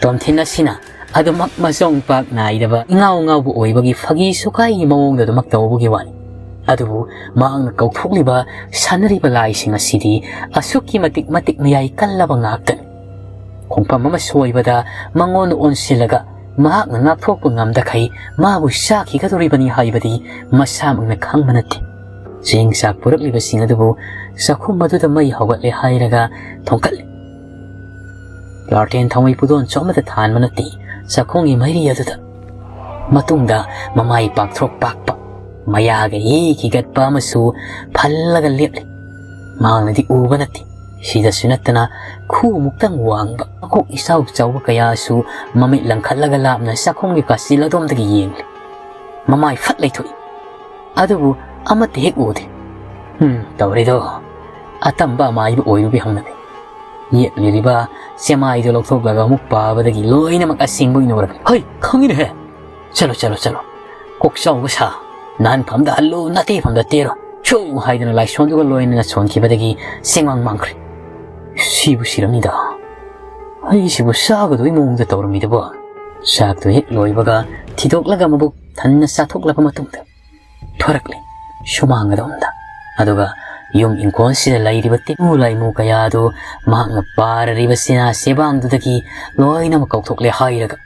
ꯇꯣꯝꯊꯤꯟ ꯑꯁꯤꯅ ꯑꯗꯨꯃꯛ ꯃꯆꯣꯡ ꯄꯥꯛ ꯅꯥꯏꯗꯕ ꯏꯉꯥꯎ ꯉꯥꯎꯕ ꯑꯣꯏꯕꯒꯤ ꯐꯥꯒꯤ ꯁꯨꯀꯥꯏꯒꯤ ꯃꯑꯣꯡꯗ ꯑꯗꯨꯃꯛ ꯇꯧꯕꯒꯤ ꯋꯥꯅꯤ꯫ ꯑꯗꯨꯕꯨ ꯃꯍꯥꯛꯅ ꯀꯧꯊꯣꯛꯂꯤꯕ ꯁꯥꯟꯅꯔꯤꯕ ꯂꯥꯏꯁꯤꯡ ꯑꯁꯤꯗꯤ ꯑꯁꯨꯛꯀꯤ ꯃꯇꯤꯛ ꯃꯇꯤꯛ ꯃꯌꯥꯏ ꯀꯜꯂꯕ ꯉꯥꯛꯇꯅꯤ꯫ ꯈꯣꯡꯐꯝ ꯑꯃ ꯁꯣꯏꯕꯗ ꯃꯉꯣꯟꯗ ꯑꯣꯟꯁꯤꯜꯂꯒ ꯃꯍꯥꯛꯅ ꯉꯥꯛꯊꯣꯛꯄ ꯉꯝꯗꯈꯩ ꯃꯥꯕꯨ ꯆꯥꯈꯤꯒꯗꯧꯔꯤꯕꯅꯤ ꯍꯥꯏꯕꯗꯤ ꯃꯁꯥꯃꯛꯅ ꯈꯪꯕ ꯅꯠꯇꯦ꯫ ꯆꯦꯡ ꯆꯥꯛ ꯄꯨꯔꯛꯂꯤꯕꯁꯤꯡ ꯑꯗꯨꯕꯨ ꯆꯥꯛꯈꯨꯝ ꯑꯗꯨꯗ ꯃꯩ ꯍꯧꯒꯠꯂꯦ ꯍꯥꯏꯔꯒ ꯊꯣꯡꯀꯠꯂꯤ꯫ ꯂꯥꯔꯇꯦꯟ ꯊꯥꯎꯃꯩ ꯄꯨꯗꯣꯟꯁꯨ ꯑꯃꯠꯇ ꯊꯥꯟꯕ ꯅꯠꯇꯦ ꯆꯥꯛꯈꯨꯝꯒꯤ ꯃꯩꯔꯤ ꯑꯗꯨꯗ꯫ ꯃꯇꯨꯡꯗ ꯃꯃꯥꯏ ꯄꯥꯛꯊ꯭ꯔꯣꯛ ꯄꯥꯛꯄ, ꯃꯌꯥꯒ ꯏ ꯈꯤꯒꯠꯄ ꯑꯃꯁꯨ ꯐꯜꯂꯒ ꯂꯦꯞꯂꯤ꯫ ꯃꯍꯥꯛꯅꯗꯤ ꯎꯕ ꯅꯠꯇꯦ꯫ ꯁꯤꯗꯁꯨ ꯅꯠꯇꯅ ꯈꯨꯃꯨꯛꯇꯪ ꯋꯥꯡꯕ, ꯃꯀꯣꯛ ꯏꯆꯥꯎ ꯆꯥꯎꯕ ꯀꯌꯥꯁꯨ ꯃꯃꯤꯠ ꯂꯪꯈꯠꯂꯒ ꯂꯥꯞꯅ ꯆꯥꯛꯈꯨꯝꯒꯤ ꯀꯥꯆꯤꯜ ꯑꯗꯣꯝꯗꯒꯤ ꯌꯦꯡꯂꯤ꯫ ꯃꯃꯥꯏ ꯐꯠ ꯂꯩꯊꯣꯛꯏ꯫ ꯑꯗꯨꯕꯨ ꯑꯃꯠꯇ ꯍꯦꯛ ꯎꯗꯦ꯫ "ꯍꯨꯝ, ꯇꯧꯔꯦꯗꯣ꯫ ꯑꯇꯝꯕ ꯑꯃꯥꯏꯕ ꯑꯣꯏꯔꯨꯕꯤ ꯍꯧꯅꯕꯤ꯫ ꯌꯦꯛꯂꯤꯔꯤꯕ ꯆꯦꯃꯥꯏꯗꯨ ꯂꯧꯊꯣꯛꯂꯒ ꯑꯃꯨꯛ ꯄꯥꯕꯗꯒꯤ ꯂꯣꯏꯅꯃꯛ ꯑꯁꯦꯡꯕ ꯑꯣꯏꯅ ꯎꯔꯝꯃꯤ꯫ ꯍꯩ, ꯈꯪꯉꯤꯅꯦꯍꯦ! ꯆꯠꯂꯣ, ꯆꯠꯂꯣ, ꯆꯠꯂꯣ꯫ ꯀꯣꯛ ꯆꯥꯎꯕ ꯁꯥ, ꯅꯥꯟꯐꯝꯗ ꯍꯜꯂꯨ, ꯅꯥꯇꯩꯐꯝꯗ ꯇꯦꯔꯣ꯫ ꯁꯨ!" ꯍꯥꯏꯗꯨꯅ ꯂꯥꯏꯁꯣꯟꯗꯨꯒ ꯂꯣꯏꯅꯅ ꯁꯣꯟꯈꯤꯕꯗꯒꯤ ꯆꯦꯡꯃꯥꯡ ꯃꯥꯡꯈ꯭ꯔꯦ꯫ "ꯁꯤꯕꯨ ꯁꯤꯔꯝꯅꯤꯗ꯫ "ꯑꯩꯁꯤꯕꯨ ꯆꯥꯒꯗꯣꯏ ꯃꯑꯣꯡꯗ ꯇꯧꯔꯝꯃꯤꯗꯨꯕꯣ?" ꯆꯥꯛꯇꯨ ꯍꯦꯛ ꯂꯣꯏꯕꯒ ꯊꯤꯗꯣꯛꯂꯒ ꯃꯕꯨꯛ ꯊꯟꯅ ꯆꯥꯊꯣꯛꯂꯕ ꯃꯇꯨꯡꯗ ꯊꯣꯔꯛꯂꯦ ꯁꯨꯃꯥꯡ ꯑꯗꯣꯝꯗ꯫ ꯑꯗꯨꯒ ꯌꯨꯝ ꯏꯪꯈꯣꯜꯁꯤꯗ ꯂꯩꯔꯤꯕ ꯇꯤꯃꯨ ꯂꯥꯏꯃꯨ ꯀꯌꯥ ꯑꯗꯨ ꯃꯍꯥꯛꯅ ꯄꯥꯔꯔꯤꯕ ꯆꯦꯅꯥ ꯆꯦꯕꯥꯡꯗꯨꯗꯒꯤ ꯂꯣꯏꯅꯃꯛ ꯀꯥꯎꯊꯣꯛꯂꯦ ꯍꯥꯏꯔꯒ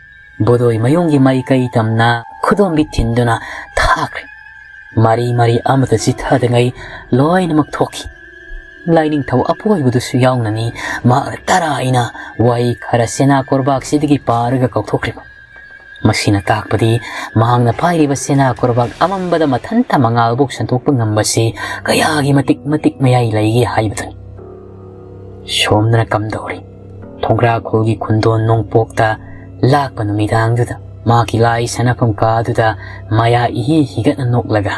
ꯕꯣꯗꯣꯏ ꯃꯌꯣꯡꯒꯤ ꯃꯥꯏꯀꯩ ꯇꯝꯅ ꯈꯨꯗꯣꯝꯕꯤ ꯊꯤꯟꯗꯨꯅ ꯊꯥꯈ꯭ꯔꯦ꯫ ꯃꯔꯤ ꯃꯔꯤ ꯑꯃꯠꯇ ꯆꯤꯊꯗꯉꯩ ꯂꯣꯏꯅꯃꯛ ꯊꯣꯛꯈꯤ꯫ ꯂꯥꯏꯅꯤꯡꯊꯧ ꯑꯄꯣꯏꯕꯗꯨꯁꯨ ꯌꯥꯎꯅꯅꯤ ꯃꯍꯥꯛꯅ ꯇꯔꯥ ꯑꯩꯅ ꯋꯥꯍꯩ ꯈꯔ ꯆꯦꯅꯥ ꯀꯣꯔꯕꯥꯛꯁꯤꯗꯒꯤ ꯄꯥꯔꯒ ꯀꯥꯎꯊꯣꯛꯈ꯭ꯔꯤꯕ꯫ ꯃꯁꯤꯅ ꯇꯥꯛꯄꯗꯤ ꯃꯍꯥꯛꯅ ꯄꯥꯏꯔꯤꯕ ꯆꯦꯅꯥ ꯀꯣꯔꯕꯥꯛ ꯑꯃꯝꯕꯗ ꯃꯊꯟꯇ ꯃꯉꯥꯜꯕꯨ ꯁꯟꯗꯣꯛꯄ ꯉꯝꯕꯁꯤ ꯀꯌꯥꯒꯤ ꯃꯇꯤꯛ ꯃꯇꯤꯛ ꯃꯌꯥꯏ ꯂꯩꯒꯦ ꯍꯥꯏꯕꯗꯨꯅꯤ꯫ ꯁꯣꯝꯗꯅ ꯀꯝꯗꯧꯔꯤ? ꯊꯣꯡꯒ꯭ꯔꯥꯈꯣꯜꯒꯤ ꯈꯨꯟꯗꯣꯟ ꯅꯣꯡꯄꯣꯛꯇ ꯂꯥꯛꯄ ꯅꯨꯃꯤꯗꯥꯡꯗꯨꯗ ꯃꯍꯥꯛꯀꯤ ꯂꯥꯏ ꯁꯥꯟꯅꯐꯝ ꯀꯥꯗꯨꯗ ꯃꯌꯥ ꯏꯍꯤ ꯍꯤꯒꯠꯅ ꯅꯣꯛꯂꯒ,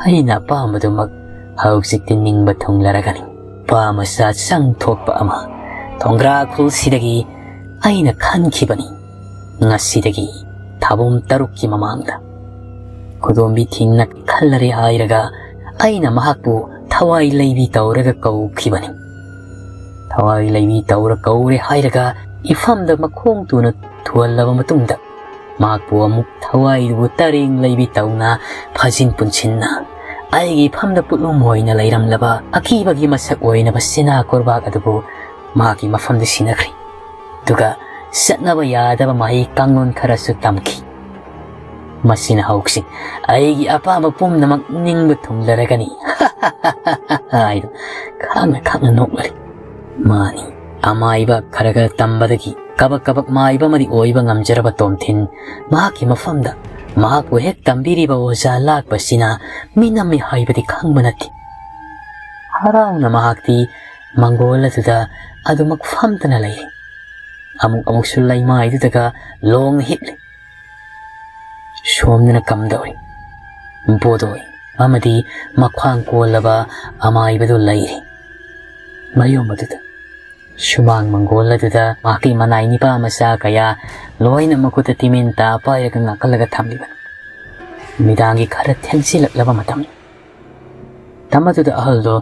"ꯑꯩꯅ ꯑꯄꯥꯝꯕꯗꯨꯃꯛ ꯍꯧꯖꯤꯛꯇꯤ ꯅꯤꯡꯕ ꯊꯨꯡꯂꯔꯒꯅꯤ꯫ ꯅꯨꯄꯥ ꯃꯆꯥ ꯆꯪ ꯊꯣꯛꯄ ꯑꯃ ꯊꯣꯡꯒ꯭ꯔꯥꯈꯣꯜꯁꯤꯗꯒꯤ ꯑꯩꯅ ꯈꯟꯈꯤꯕꯅꯤ꯫ ꯉꯁꯤꯗꯒꯤ ꯊꯥꯕꯣꯝ ꯇꯔꯨꯛꯀꯤ ꯃꯃꯥꯡꯗ ꯈꯨꯗꯣꯝꯕꯤ ꯊꯤꯡꯅ ꯈꯜꯂꯔꯦ ꯍꯥꯏꯔꯒ ꯑꯩꯅ ꯃꯍꯥꯛꯄꯨ ꯊꯋꯥꯏ ꯂꯩꯕꯤ ꯇꯧꯔꯒ ꯀꯧꯈꯤꯕꯅꯤ꯫ ꯊꯋꯥꯏ ꯂꯩꯕꯤ ꯇꯧꯔ ꯀꯧꯔꯦ ꯍꯥꯏꯔꯒ ꯏꯐꯝꯗ ꯃꯈꯣꯡ ꯇꯨꯅ ꯊꯨꯍꯜꯂꯕ ꯃꯇꯨꯡꯗ ꯃꯍꯥꯛꯄꯨ ꯑꯃꯨꯛ ꯊꯋꯥꯏꯗꯨꯕꯨ ꯇꯔꯦꯡ ꯂꯩꯕꯤ ꯇꯧꯅ ꯐꯥꯖꯤꯟ ꯄꯨꯟꯁꯤꯟꯅ ꯑꯩꯒꯤ ꯏꯐꯝꯗ ꯄꯨꯠꯂꯨꯝ ꯑꯣꯏꯅ ꯂꯩꯔꯝꯂꯕ ꯑꯀꯤꯕꯒꯤ ꯃꯁꯛ ꯑꯣꯏꯅꯕ ꯆꯦꯅꯥ ꯀꯣꯔꯕꯥꯛ ꯑꯗꯨꯕꯨ ꯃꯍꯥꯛꯀꯤ ꯃꯐꯝꯗ ꯁꯤꯟꯅꯈ꯭ꯔꯦ꯫ ꯑꯗꯨꯒ ꯆꯠꯅꯕ ꯌꯥꯗꯕ ꯃꯍꯩ ꯀꯥꯡꯂꯣꯟ ꯈꯔꯁꯨ ꯇꯝꯈꯤ꯫ ꯃꯁꯤꯅ ꯍꯧꯈꯤ꯫ ꯑꯩꯒꯤ ꯑꯄꯥꯝꯕ ꯄꯨꯝꯅꯃꯛ ꯅꯤꯡꯕ ꯊꯨꯡꯂꯔꯒꯅꯤ ꯍꯥꯏꯗꯨ ꯈꯥꯡꯅ ꯈꯥꯡꯅ ꯅꯣꯛꯂꯔꯤ꯫ ꯃꯥꯅꯤ, ꯑꯃꯥꯏꯕ ꯈꯔ ꯈꯔ ꯇꯝꯕꯗꯒꯤ ꯀꯕꯛ ꯀꯕꯛ ꯃꯥꯏꯕ ꯑꯃꯗꯤ ꯑꯣꯏꯕ ꯉꯝꯖꯔꯕ ꯇꯣꯝꯊꯤꯟ ꯃꯍꯥꯛꯀꯤ ꯃꯐꯝꯗ ꯃꯍꯥꯛꯄꯨ ꯍꯦꯛ ꯇꯝꯕꯤꯔꯤꯕ ꯑꯣꯖꯥ ꯂꯥꯛꯄꯁꯤꯅ ꯃꯤꯅꯝꯃꯤ ꯍꯥꯏꯕꯗꯤ ꯈꯪꯕ ꯅꯠꯇꯦ꯫ ꯍꯔꯥꯎꯅ ꯃꯍꯥꯛꯇꯤ ꯃꯪꯒꯣꯜ ꯑꯗꯨꯗ ꯑꯗꯨꯃꯛ ꯐꯝꯗꯅ ꯂꯩꯔꯤ꯫ ꯑꯃꯨꯛ ꯑꯃꯨꯛꯁꯨ ꯂꯩꯃꯥꯏꯗꯨꯗꯒ ꯂꯣꯡꯅ ꯍꯤꯞꯂꯤ꯫ ꯁꯣꯝꯗꯅ ꯀꯝꯗꯧꯔꯤ? ꯕꯣꯗꯣꯏ ꯑꯃꯗꯤ ꯃꯈ꯭ꯋꯥꯡ ꯀꯣꯜꯂꯕ ꯑꯃꯥꯏꯕꯗꯨ ꯂꯩꯔꯤ꯫ ꯃꯌꯨꯝ ꯑꯗꯨꯗ ꯁꯨꯃꯥꯡ ꯃꯪꯒꯣꯜ ꯑꯗꯨꯗ ꯃꯍꯥꯛꯀꯤ ꯃꯅꯥꯏ ꯅꯤꯄꯥ ꯃꯆꯥ ꯀꯌꯥ ꯂꯣꯏꯅ ꯃꯈꯨꯠꯇ ꯇꯤꯃꯤꯟ ꯇꯥ ꯄꯥꯏꯔꯒ ꯉꯥꯛꯍꯜꯂꯒ ꯊꯝꯂꯤꯕꯅꯤ꯫ ꯅꯨꯃꯤꯗꯥꯡꯒꯤ ꯈꯔ ꯊꯦꯡꯖꯤꯜꯂꯛꯂꯕ ꯃꯇꯝ꯫ ꯃꯇꯝ ꯑꯗꯨꯗ ꯑꯍꯜꯗꯣ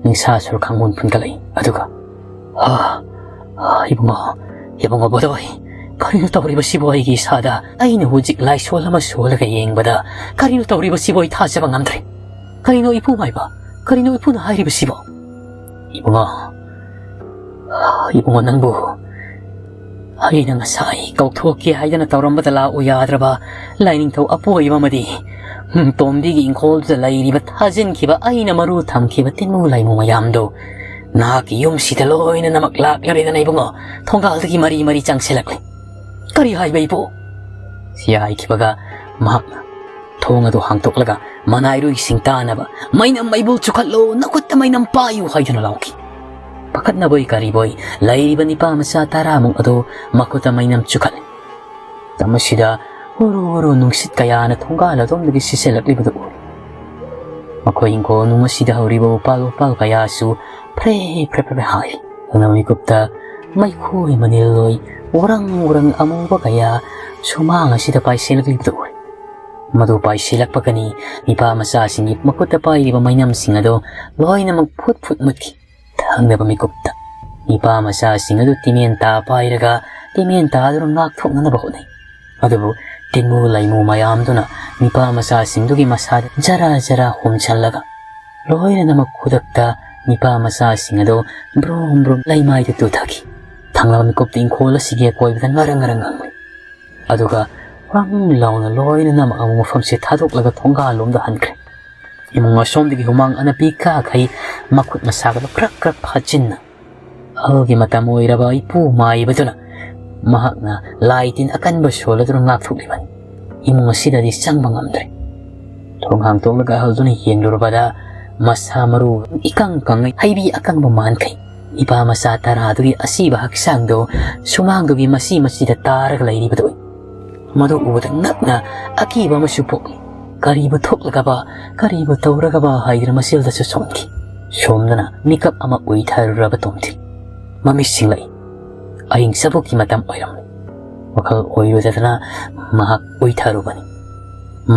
ꯅꯤꯡꯁꯥ ꯁꯣꯔ ꯈꯪꯍꯣꯟ ꯐꯨꯟꯒꯠꯂꯛꯏ꯫ ꯑꯗꯨꯒ "ꯍꯥ? ꯏꯕꯨꯡꯉꯣ, ꯏꯕꯨꯡꯉꯣ ꯕꯣꯗꯣꯏ, ꯀꯔꯤꯅꯣ ꯇꯧꯔꯤꯕꯁꯤꯕꯨ ꯑꯩꯒꯤ ꯏꯁꯥꯗ? ꯑꯩꯅ ꯍꯧꯖꯤꯛ ꯂꯥꯏꯁꯣꯜ ꯑꯃ ꯁꯣꯜꯂꯒ ꯌꯦꯡꯕꯗ ꯀꯔꯤꯅꯣ ꯇꯧꯔꯤꯕꯁꯤꯕꯨ ꯑꯩ ꯊꯥꯖꯕ ꯉꯝꯗ꯭ꯔꯦ꯫ ꯀꯔꯤꯅꯣ ꯏꯄꯨ ꯃꯥꯏꯕ? ꯀꯔꯤꯅꯣ ꯏꯄꯨꯅ ꯍꯥꯏꯔꯤꯕꯁꯤꯕꯣ?" "ꯏꯕꯨꯡꯉꯣ, ꯏꯕꯨꯡꯉꯣ, ꯅꯪꯕꯨ ꯑꯩꯅ ꯉꯁꯥꯏ ꯀꯧꯊꯣꯛꯀꯦ ꯍꯥꯏꯗꯅ ꯇꯧꯔꯝꯕꯗ ꯂꯥꯛꯎ ꯌꯥꯗ꯭ꯔꯕ ꯂꯥꯏꯅꯤꯡꯊꯧ ꯑꯄꯣꯏꯕ ꯑꯃꯗꯤ ꯇꯣꯝꯕꯤꯒꯤ ꯏꯪꯈꯣꯜꯗꯨꯗ ꯂꯩꯔꯤꯕ ꯊꯥꯖꯤꯟꯈꯤꯕ ꯑꯩꯅ ꯃꯔꯨ ꯊꯝꯈꯤꯕ ꯇꯤꯟꯃꯨ ꯂꯩꯃꯨ ꯃꯌꯥꯝꯗꯨ ꯅꯍꯥꯛꯀꯤ ꯌꯨꯝꯁꯤꯗ ꯂꯣꯏꯅꯃꯛ ꯂꯥꯛꯂꯔꯦꯗꯅ ꯏꯕꯨꯡꯉꯣ, ꯊꯣꯡꯒꯥꯜꯗꯒꯤ ꯃꯔꯤ ꯃꯔꯤ ꯆꯪꯁꯤꯜꯂꯛꯂꯦ꯫ ꯀꯔꯤ ꯍꯥꯏꯕ ꯏꯄꯨ?" ꯁꯤ ꯍꯥꯏꯈꯤꯕꯒ ꯃꯍꯥꯛꯅ ꯊꯣꯡ ꯑꯗꯨ ꯍꯥꯡꯗꯣꯛꯂꯒ ꯃꯅꯥꯏꯔꯨꯏꯁꯤꯡ ꯇꯥꯅꯕ, "ꯃꯩꯅꯝ ꯃꯩꯕꯨꯜ ꯆꯨꯈꯠꯂꯣ, ꯅꯈꯨꯠꯇ ꯃꯩꯅꯝ ꯄꯥꯏꯌꯨ" ꯍꯥꯏꯗꯨꯅ ꯂꯥꯎꯈꯤ꯫ ꯄꯥꯈꯠꯅꯕꯣꯏ ꯀꯔꯤꯕꯣꯏ ꯂꯩꯔꯤꯕ ꯅꯤꯄꯥ ꯃꯆꯥ ꯇꯔꯥꯃꯨꯛ ꯑꯗꯨ ꯃꯈꯨꯠꯇ ꯃꯩꯅꯝ ꯆꯨꯈꯠꯂꯤ꯫ ꯃꯇꯝ ꯑꯁꯤꯗ ꯍꯨꯔꯨ ꯍꯨꯔꯨ ꯅꯨꯡꯁꯤꯠ ꯀꯌꯥꯅ ꯊꯣꯡꯒꯥꯜ ꯑꯗꯣꯝꯗꯒꯤ ꯁꯤꯠꯆꯜꯂꯛꯂꯤꯕꯗꯨ ꯎꯔꯦ꯫ ꯃꯈꯣꯏ ꯏꯪꯈꯣꯜ ꯅꯨꯡ ꯑꯁꯤꯗ ꯍꯧꯔꯤꯕ ꯎꯄꯥꯜ ꯋꯥꯄꯥꯜ ꯀꯌꯥꯁꯨ ꯐ꯭ꯔꯦ ꯐ꯭ꯔꯦ ꯐ꯭ꯔꯦ ꯐ꯭ꯔꯦ ꯍꯥꯏꯔꯤ꯫ ꯑꯗꯨꯅ ꯃꯤꯀꯨꯞꯇ ꯃꯩꯈꯨ ꯃꯅꯤꯜ ꯑꯣꯏ ꯎꯔꯪ ꯎꯔꯪ ꯑꯃꯨꯕ ꯀꯌꯥ ꯁꯨꯃꯥꯡ ꯑꯁꯤꯗ ꯄꯥꯏꯁꯤꯜꯂꯛꯂꯤꯕꯗꯨ ꯎꯔꯦ꯫ ꯃꯗꯨ ꯄꯥꯏꯁꯤꯜꯂꯛꯄꯒꯅꯤ ꯅꯤꯄꯥ ꯃꯆꯥꯁꯤꯡꯒꯤ ꯃꯈꯨꯠꯇ ꯄꯥꯏꯔꯤꯕ ꯃꯩꯅꯝꯁꯤꯡ ꯑꯗꯨ ꯂꯣꯏꯅꯃꯛ ꯐꯨꯠ ꯐꯨꯠ ꯃꯨꯠꯈꯤ꯫ ꯊꯪꯅꯕ ꯃꯤꯀꯨꯞꯇ ꯅꯤꯄꯥ ꯃꯆꯥꯁꯤꯡ ꯑꯗꯨ ꯇꯤꯃꯦꯟ ꯇꯥ ꯄꯥꯏꯔꯒ ꯇꯤꯃꯦꯟ ꯇꯥꯗꯨꯅ ꯉꯥꯛꯊꯣꯛꯅꯅꯕ ꯍꯣꯠꯅꯩ꯫ ꯑꯗꯨꯕꯨ ꯇꯤꯟꯃꯨ ꯂꯩꯃꯨ ꯃꯌꯥꯝꯗꯨꯅ ꯅꯤꯄꯥ ꯃꯆꯥꯁꯤꯡꯗꯨꯒꯤ ꯃꯁꯥꯗ ꯖꯔꯥ ꯖꯔꯥ ꯍꯨꯝꯁꯜꯂꯒ ꯂꯣꯏꯅꯃꯛ ꯈꯨꯗꯛꯇ ꯅꯤꯄꯥ ꯃꯆꯥꯁꯤꯡ ꯑꯗꯨ ꯕ꯭ꯔꯨꯝ ꯕ꯭ꯔꯨꯝ ꯂꯩꯃꯥꯏꯗ ꯇꯨꯊꯈꯤ꯫ ꯊꯪꯅꯕ ꯃꯤꯀꯨꯞꯇ ꯏꯪꯈꯣꯜ ꯑꯁꯤꯒꯤ ꯑꯀꯣꯏꯕꯗ ꯉꯔꯪ ꯉꯔꯪ ꯉꯪꯂꯤ꯫ ꯑꯗꯨꯒ ꯋ꯭ꯔꯪ ꯂꯥꯎꯅ ꯂꯣꯏꯅꯃꯛ ꯑꯃꯨꯛ ꯃꯐꯝꯁꯦ ꯊꯥꯗꯣꯛꯂꯒ ꯊꯣꯡꯒꯥꯜꯂꯣꯝꯗ ꯍꯟꯈ꯭ꯔꯦ꯫ ꯏꯃꯨꯡ ꯑꯁꯣꯝꯗꯒꯤ ꯍꯨꯃꯥꯡ ꯑꯅꯞꯄꯤ ꯀꯥꯈꯩ ꯃꯈꯨꯠ ꯃꯁꯥꯒꯗꯣ ꯀ꯭ꯔꯛ ꯀ꯭ꯔꯛ ꯐꯥꯖꯤꯟꯅ ꯑꯍꯜꯒꯤ ꯃꯇꯝ ꯑꯣꯏꯔꯕ ꯏꯄꯨ ꯃꯥꯏꯕꯗꯨꯅ ꯃꯍꯥꯛꯅ ꯂꯥꯏ ꯇꯤꯟ ꯑꯀꯟꯕ ꯁꯣꯜꯂꯗꯨꯅ ꯉꯥꯛꯊꯣꯛꯂꯤꯕꯅꯤ꯫ ꯏꯃꯨꯡ ꯑꯁꯤꯗꯗꯤ ꯆꯪꯕ ꯉꯝꯗ꯭ꯔꯦ꯫ ꯊꯣꯡ ꯍꯥꯡꯇꯣꯛꯂꯒ ꯑꯍꯜꯗꯨꯅ ꯌꯦꯡꯂꯨꯔꯕꯗ ꯃꯁꯥ ꯃꯔꯨ ꯏꯀꯪ ꯀꯪꯉꯩ ꯍꯩꯕꯤ ꯑꯀꯪꯕ ꯃꯥꯟꯈꯩ ꯅꯤꯄꯥ ꯃꯆꯥ ꯇꯔꯥꯗꯨꯒꯤ ꯑꯁꯤꯕ ꯍꯛꯆꯥꯡꯗꯣ ꯁꯨꯃꯥꯡꯗꯨꯒꯤ ꯃꯆꯤ ꯃꯆꯤꯗ ꯇꯥꯔꯒ ꯂꯩꯔꯤꯕꯗꯨ ꯎꯏ꯫ ꯃꯗꯨ ꯎꯕꯗ ꯉꯛꯅ ꯑꯀꯤꯕ ꯑꯃꯁꯨ ꯄꯣꯛꯏ꯫ ꯀꯔꯤꯕꯨ ꯊꯣꯛꯂꯒꯕ, ꯀꯔꯤꯕꯨ ꯇꯧꯔꯒꯕ ꯍꯥꯏꯗꯨꯅ ꯃꯆꯤꯜꯗꯁꯨ ꯁꯣꯝꯈꯤ꯫ ꯁꯣꯝꯗꯅ ꯃꯤꯀꯞ ꯑꯃ ꯎꯏꯊꯔꯨꯔꯕ ꯇꯣꯝꯊꯤꯟ꯫ ꯃꯃꯤꯠ ꯁꯤꯡꯂꯛꯏ꯫ ꯑꯍꯤꯡ ꯆꯕꯨꯛꯀꯤ ꯃꯇꯝ ꯑꯣꯏꯔꯝꯂꯦ꯫ ꯋꯥꯈꯜ ꯑꯣꯏꯔꯨꯗꯗꯅ ꯃꯍꯥꯛ ꯎꯏꯊꯔꯨꯕꯅꯤ꯫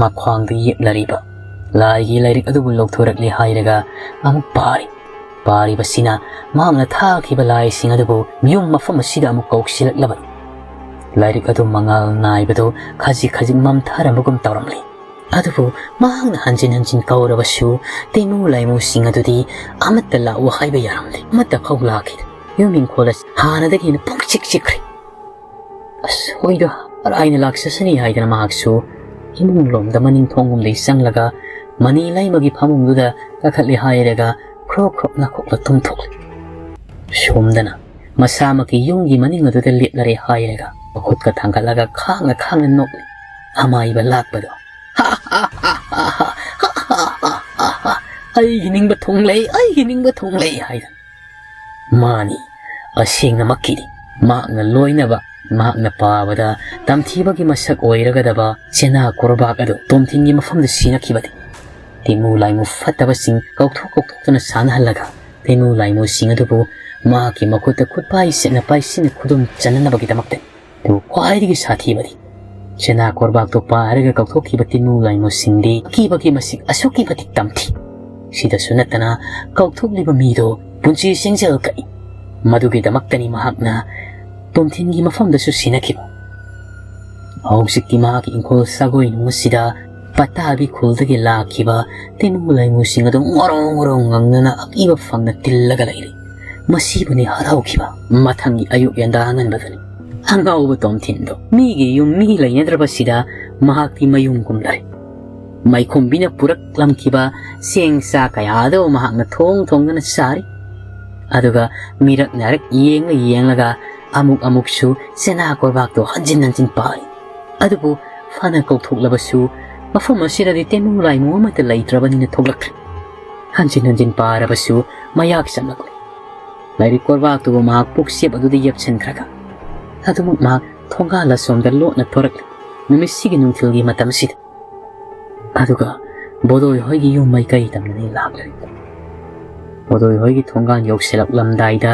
ꯃꯈ꯭ꯋꯥꯡꯗ ꯌꯦꯞꯅꯔꯤꯕ ꯂꯥꯏꯒꯤ ꯂꯥꯏꯔꯤꯛ ꯑꯗꯨꯕꯨ ꯂꯧꯊꯣꯔꯛꯂꯦ ꯍꯥꯏꯔꯒ ꯑꯃꯨꯛ ꯄꯥꯔꯤ꯫ ꯄꯥꯔꯤꯕꯁꯤꯅ ꯃꯍꯥꯛꯅ ꯊꯥꯈꯤꯕ ꯂꯥꯏꯁꯤꯡ ꯑꯗꯨꯕꯨ ꯌꯨꯝ ꯃꯐꯝ ꯑꯁꯤꯗ ꯑꯃꯨꯛ ꯀꯧꯁꯤꯜꯂꯛꯂꯕꯅꯤ꯫ ꯂꯥꯏꯔꯤꯛ ꯑꯗꯨ ꯃꯉꯥꯜ ꯅꯥꯏꯕꯗꯨ ꯈꯖꯤꯛ ꯈꯖꯤꯛ ꯃꯝꯊꯔꯝꯕꯒꯨꯝ ꯇꯧꯔꯝꯂꯤ꯫ ꯑꯗꯨꯕꯨ ꯃꯍꯥꯛꯅ ꯍꯟꯖꯤꯟ ꯍꯟꯖꯤꯟ ꯀꯧꯔꯕꯁꯨ ꯇꯦꯃꯨ ꯂꯥꯏꯃꯨꯁꯤꯡ ꯑꯗꯨꯗꯤ ꯑꯃꯠꯇ ꯂꯥꯛꯎ ꯍꯥꯏꯕ ꯌꯥꯔꯝꯗꯦ꯫ ꯑꯃꯠꯇ ꯐꯥꯎ ꯂꯥꯛꯈꯤꯗꯦ꯫ ꯌꯨꯝ ꯏꯪꯈꯣꯜ ꯑꯁꯤ ꯍꯥꯟꯅꯗꯒꯤ ꯍꯦꯟꯅ ꯄꯨꯡꯆꯤꯛ ꯆꯤꯛꯈ꯭ꯔꯦ꯫ "ꯑꯁ, ꯍꯣꯏꯗ, ꯑꯔꯥꯏꯅ ꯂꯥꯛꯆꯁꯅꯤ" ꯍꯥꯏꯗꯅ ꯃꯍꯥꯛꯁꯨ ꯏꯃꯨꯡꯂꯣꯝꯗ ꯃꯅꯤꯡ ꯊꯣꯡꯒꯨꯝꯗꯒꯤ ꯆꯪꯂꯒ ꯃꯅꯤ ꯂꯩꯃꯒꯤ ꯐꯃꯨꯡꯗꯨꯗ ꯀꯥꯈꯠꯂꯦ ꯍꯥꯏꯔꯒ ꯈ꯭ꯔꯣꯛ ꯈ꯭ꯔꯣꯛ ꯅꯥꯈꯣꯛꯂ ꯇꯨꯝꯊꯣꯛꯂꯦ꯫ ꯁꯣꯝꯗꯅ ꯃꯁꯥꯃꯛꯀꯤ ꯌꯨꯝꯒꯤ ꯃꯅꯤꯡ ꯑꯗꯨꯗ ꯂꯦꯞꯂꯔꯦ ꯍꯥꯏꯔꯒ ꯃꯈꯨꯠꯀ ꯊꯥꯡꯒꯠꯂꯒ ꯈꯥꯡꯅ ꯈꯥꯡꯅ ꯅꯣꯛꯂꯤ꯫ ꯑꯃꯥꯏꯕ ꯂꯥꯛꯄꯗꯣ꯫ "ꯑꯩꯒꯤ ꯅꯤꯡꯕ ꯊꯨꯡꯂꯩ, ꯑꯩꯒꯤ ꯅꯤꯡꯕ ꯊꯨꯡꯂꯩ" ꯍꯥꯏꯗꯅ꯫ ꯃꯥꯅꯤ, ꯑꯁꯦꯡꯅꯃꯛꯀꯤꯗꯤ ꯃꯍꯥꯛꯅ ꯂꯣꯏꯅꯕ, ꯃꯍꯥꯛꯅ ꯄꯥꯕꯗ ꯇꯝꯊꯤꯕꯒꯤ ꯃꯁꯛ ꯑꯣꯏꯔꯒꯗꯕ ꯆꯦꯅꯥ ꯀꯣꯔꯕꯥꯛ ꯑꯗꯨ ꯇꯣꯝꯊꯤꯟꯒꯤ ꯃꯐꯝꯗ ꯁꯤꯅꯈꯤꯕꯅꯤ꯫ ꯇꯤꯃꯨ ꯂꯥꯏꯃꯨ ꯐꯠꯇꯕꯁꯤꯡ ꯀꯧꯊꯣꯛ ꯀꯧꯊꯣꯛꯇꯨꯅ ꯁꯥꯟꯅꯍꯜꯂꯒ ꯇꯤꯃꯨ ꯂꯥꯏꯃꯨꯁꯤꯡ ꯑꯗꯨꯕꯨ ꯃꯍꯥꯛꯀꯤ ꯃꯈꯨꯠꯇ ꯈꯨꯠꯄꯥꯏ ꯁꯦꯠꯅ ꯄꯥꯏꯁꯤꯟꯅ ꯈꯨꯗꯨꯝ ꯆꯟꯅꯅꯕꯒꯤꯗꯃꯛꯇꯅꯤ꯫ ꯑꯗꯨꯕꯨ ꯈ꯭ꯋꯥꯏꯗꯒꯤ ꯁꯥꯊꯤꯕꯗꯤ ꯆꯦꯅꯥ ꯀꯣꯔꯕꯥꯛꯇꯨ ꯄꯥꯏꯔꯒ ꯀꯧꯊꯣꯛꯈꯤꯕ ꯇꯤꯃꯨ ꯂꯥꯏꯃꯨꯁꯤꯡꯗꯤ ꯑꯀꯤꯕꯒꯤ ꯃꯁꯤꯡ ꯑꯁꯨꯛꯀꯤ ꯃꯇꯤꯛ ꯇꯝꯊꯤ꯫ ꯁꯤꯗꯁꯨ ꯅꯠꯇꯅ ꯀꯧꯊꯣꯛꯂꯤꯕ ꯃꯤꯗꯣ ꯄꯨꯟꯁꯤ ꯆꯦꯡꯖꯦꯜ ꯀꯛꯏ꯫ ꯃꯗꯨꯒꯤꯗꯃꯛꯇꯅꯤ ꯃꯍꯥꯛꯅ ꯇꯣꯝꯊꯤꯟꯒꯤ ꯃꯐꯝꯗꯁꯨ ꯁꯤꯟꯅꯈꯤꯕ꯫ ꯍꯧꯖꯤꯛꯇꯤ ꯃꯍꯥꯛꯀꯤ ꯏꯪꯈꯣꯜ ꯁꯥꯒꯣꯏ ꯅꯨꯡ ꯑꯁꯤꯗ ꯄꯇꯥꯕꯤ ꯈꯨꯜꯗꯒꯤ ꯂꯥꯛꯈꯤꯕ ꯇꯤꯃꯨ ꯂꯥꯏꯃꯨꯁꯤꯡ ꯑꯗꯨ ꯉꯣꯔꯣꯡ ꯉꯣꯔꯣꯡ ꯉꯪꯗꯅ ꯑꯀꯤꯕ ꯐꯪꯅ ꯇꯤꯜꯂꯒ ꯂꯩꯔꯤ꯫ ꯃꯁꯤꯕꯨꯅꯤ ꯍꯔꯥꯎꯈꯤꯕ ꯃꯊꯪꯒꯤ ꯑꯌꯨꯛ ꯌꯦꯟꯗꯥ ꯑꯉꯟꯕꯗꯅꯤ꯫ ꯑꯉꯥꯎꯕ ꯇꯣꯝꯊꯤꯟꯗꯣ ꯃꯤꯒꯤ ꯌꯨꯝ ꯃꯤ ꯂꯩꯅꯗ꯭ꯔꯕꯁꯤꯗ ꯃꯍꯥꯛꯇꯤ ꯃꯌꯨꯝ ꯀꯨꯝꯂꯔꯦ꯫ ꯃꯩꯈꯨꯝꯕꯤꯅ ꯄꯨꯔꯛꯂꯝꯈꯤꯕ ꯆꯦꯡ ꯆꯥꯛ ꯀꯌꯥꯗꯣ ꯃꯍꯥꯛꯅ ꯊꯣꯡ ꯊꯣꯡꯗꯨꯅ ꯆꯥꯔꯤ꯫ ꯑꯗꯨꯒ ꯃꯤꯔꯛ ꯅꯥꯏꯔꯛ ꯌꯦꯡꯂ ꯌꯦꯡꯂꯒ ꯑꯃꯨꯛ ꯑꯃꯨꯛꯁꯨ ꯆꯦꯅꯥ ꯀꯣꯔꯕꯥꯛꯇꯣ ꯍꯟꯖꯤꯟ ꯍꯟꯖꯤꯟ ꯄꯥꯔꯤ꯫ ꯑꯗꯨꯕꯨ ꯐꯅ ꯀꯧꯊꯣꯛꯂꯕꯁꯨ ꯃꯐꯝ ꯑꯁꯤꯗꯗꯤ ꯇꯦꯃꯨ ꯂꯥꯏꯃꯨ ꯑꯃꯠꯇ ꯂꯩꯇ꯭ꯔꯕꯅꯤꯅ ꯊꯣꯛꯂꯛꯇ꯭ꯔꯦ꯫ ꯍꯟꯖꯤꯟ ꯍꯟꯖꯤꯟ ꯄꯥꯔꯕꯁꯨ ꯃꯌꯥꯛ ꯆꯝꯂꯛꯂꯦ꯫ ꯂꯥꯏꯔꯤꯛ ꯀꯣꯔꯕꯥꯛꯇꯨꯕꯨ ꯃꯍꯥꯛ ꯄꯨꯛꯆꯦꯞ ꯑꯗꯨꯗ ꯌꯦꯞꯁꯤꯟꯈ꯭ꯔꯒ ꯑꯗꯨꯃꯛ ꯃꯍꯥꯛ ꯊꯣꯡꯒꯥꯜ ꯑꯁꯣꯝꯗ ꯂꯣꯠꯅ ꯊꯣꯔꯛꯂꯤ꯫ ꯅꯨꯃꯤꯠꯁꯤꯒꯤ ꯅꯨꯡꯊꯤꯜꯒꯤ ꯃꯇꯝꯁꯤꯗ꯫ ꯑꯗꯨꯒ ꯕꯣꯗꯣꯏ ꯍꯣꯏꯒꯤ ꯌꯨꯝ ꯃꯥꯏꯀꯩ ꯇꯝꯅꯅꯤ ꯂꯥꯛꯂꯔꯤꯕ ꯕꯣꯗꯣꯏ ꯍꯣꯏꯒꯤ ꯊꯣꯡꯒꯥꯟ ꯌꯧꯁꯤꯜꯂꯛꯂꯝꯗꯥꯏꯗ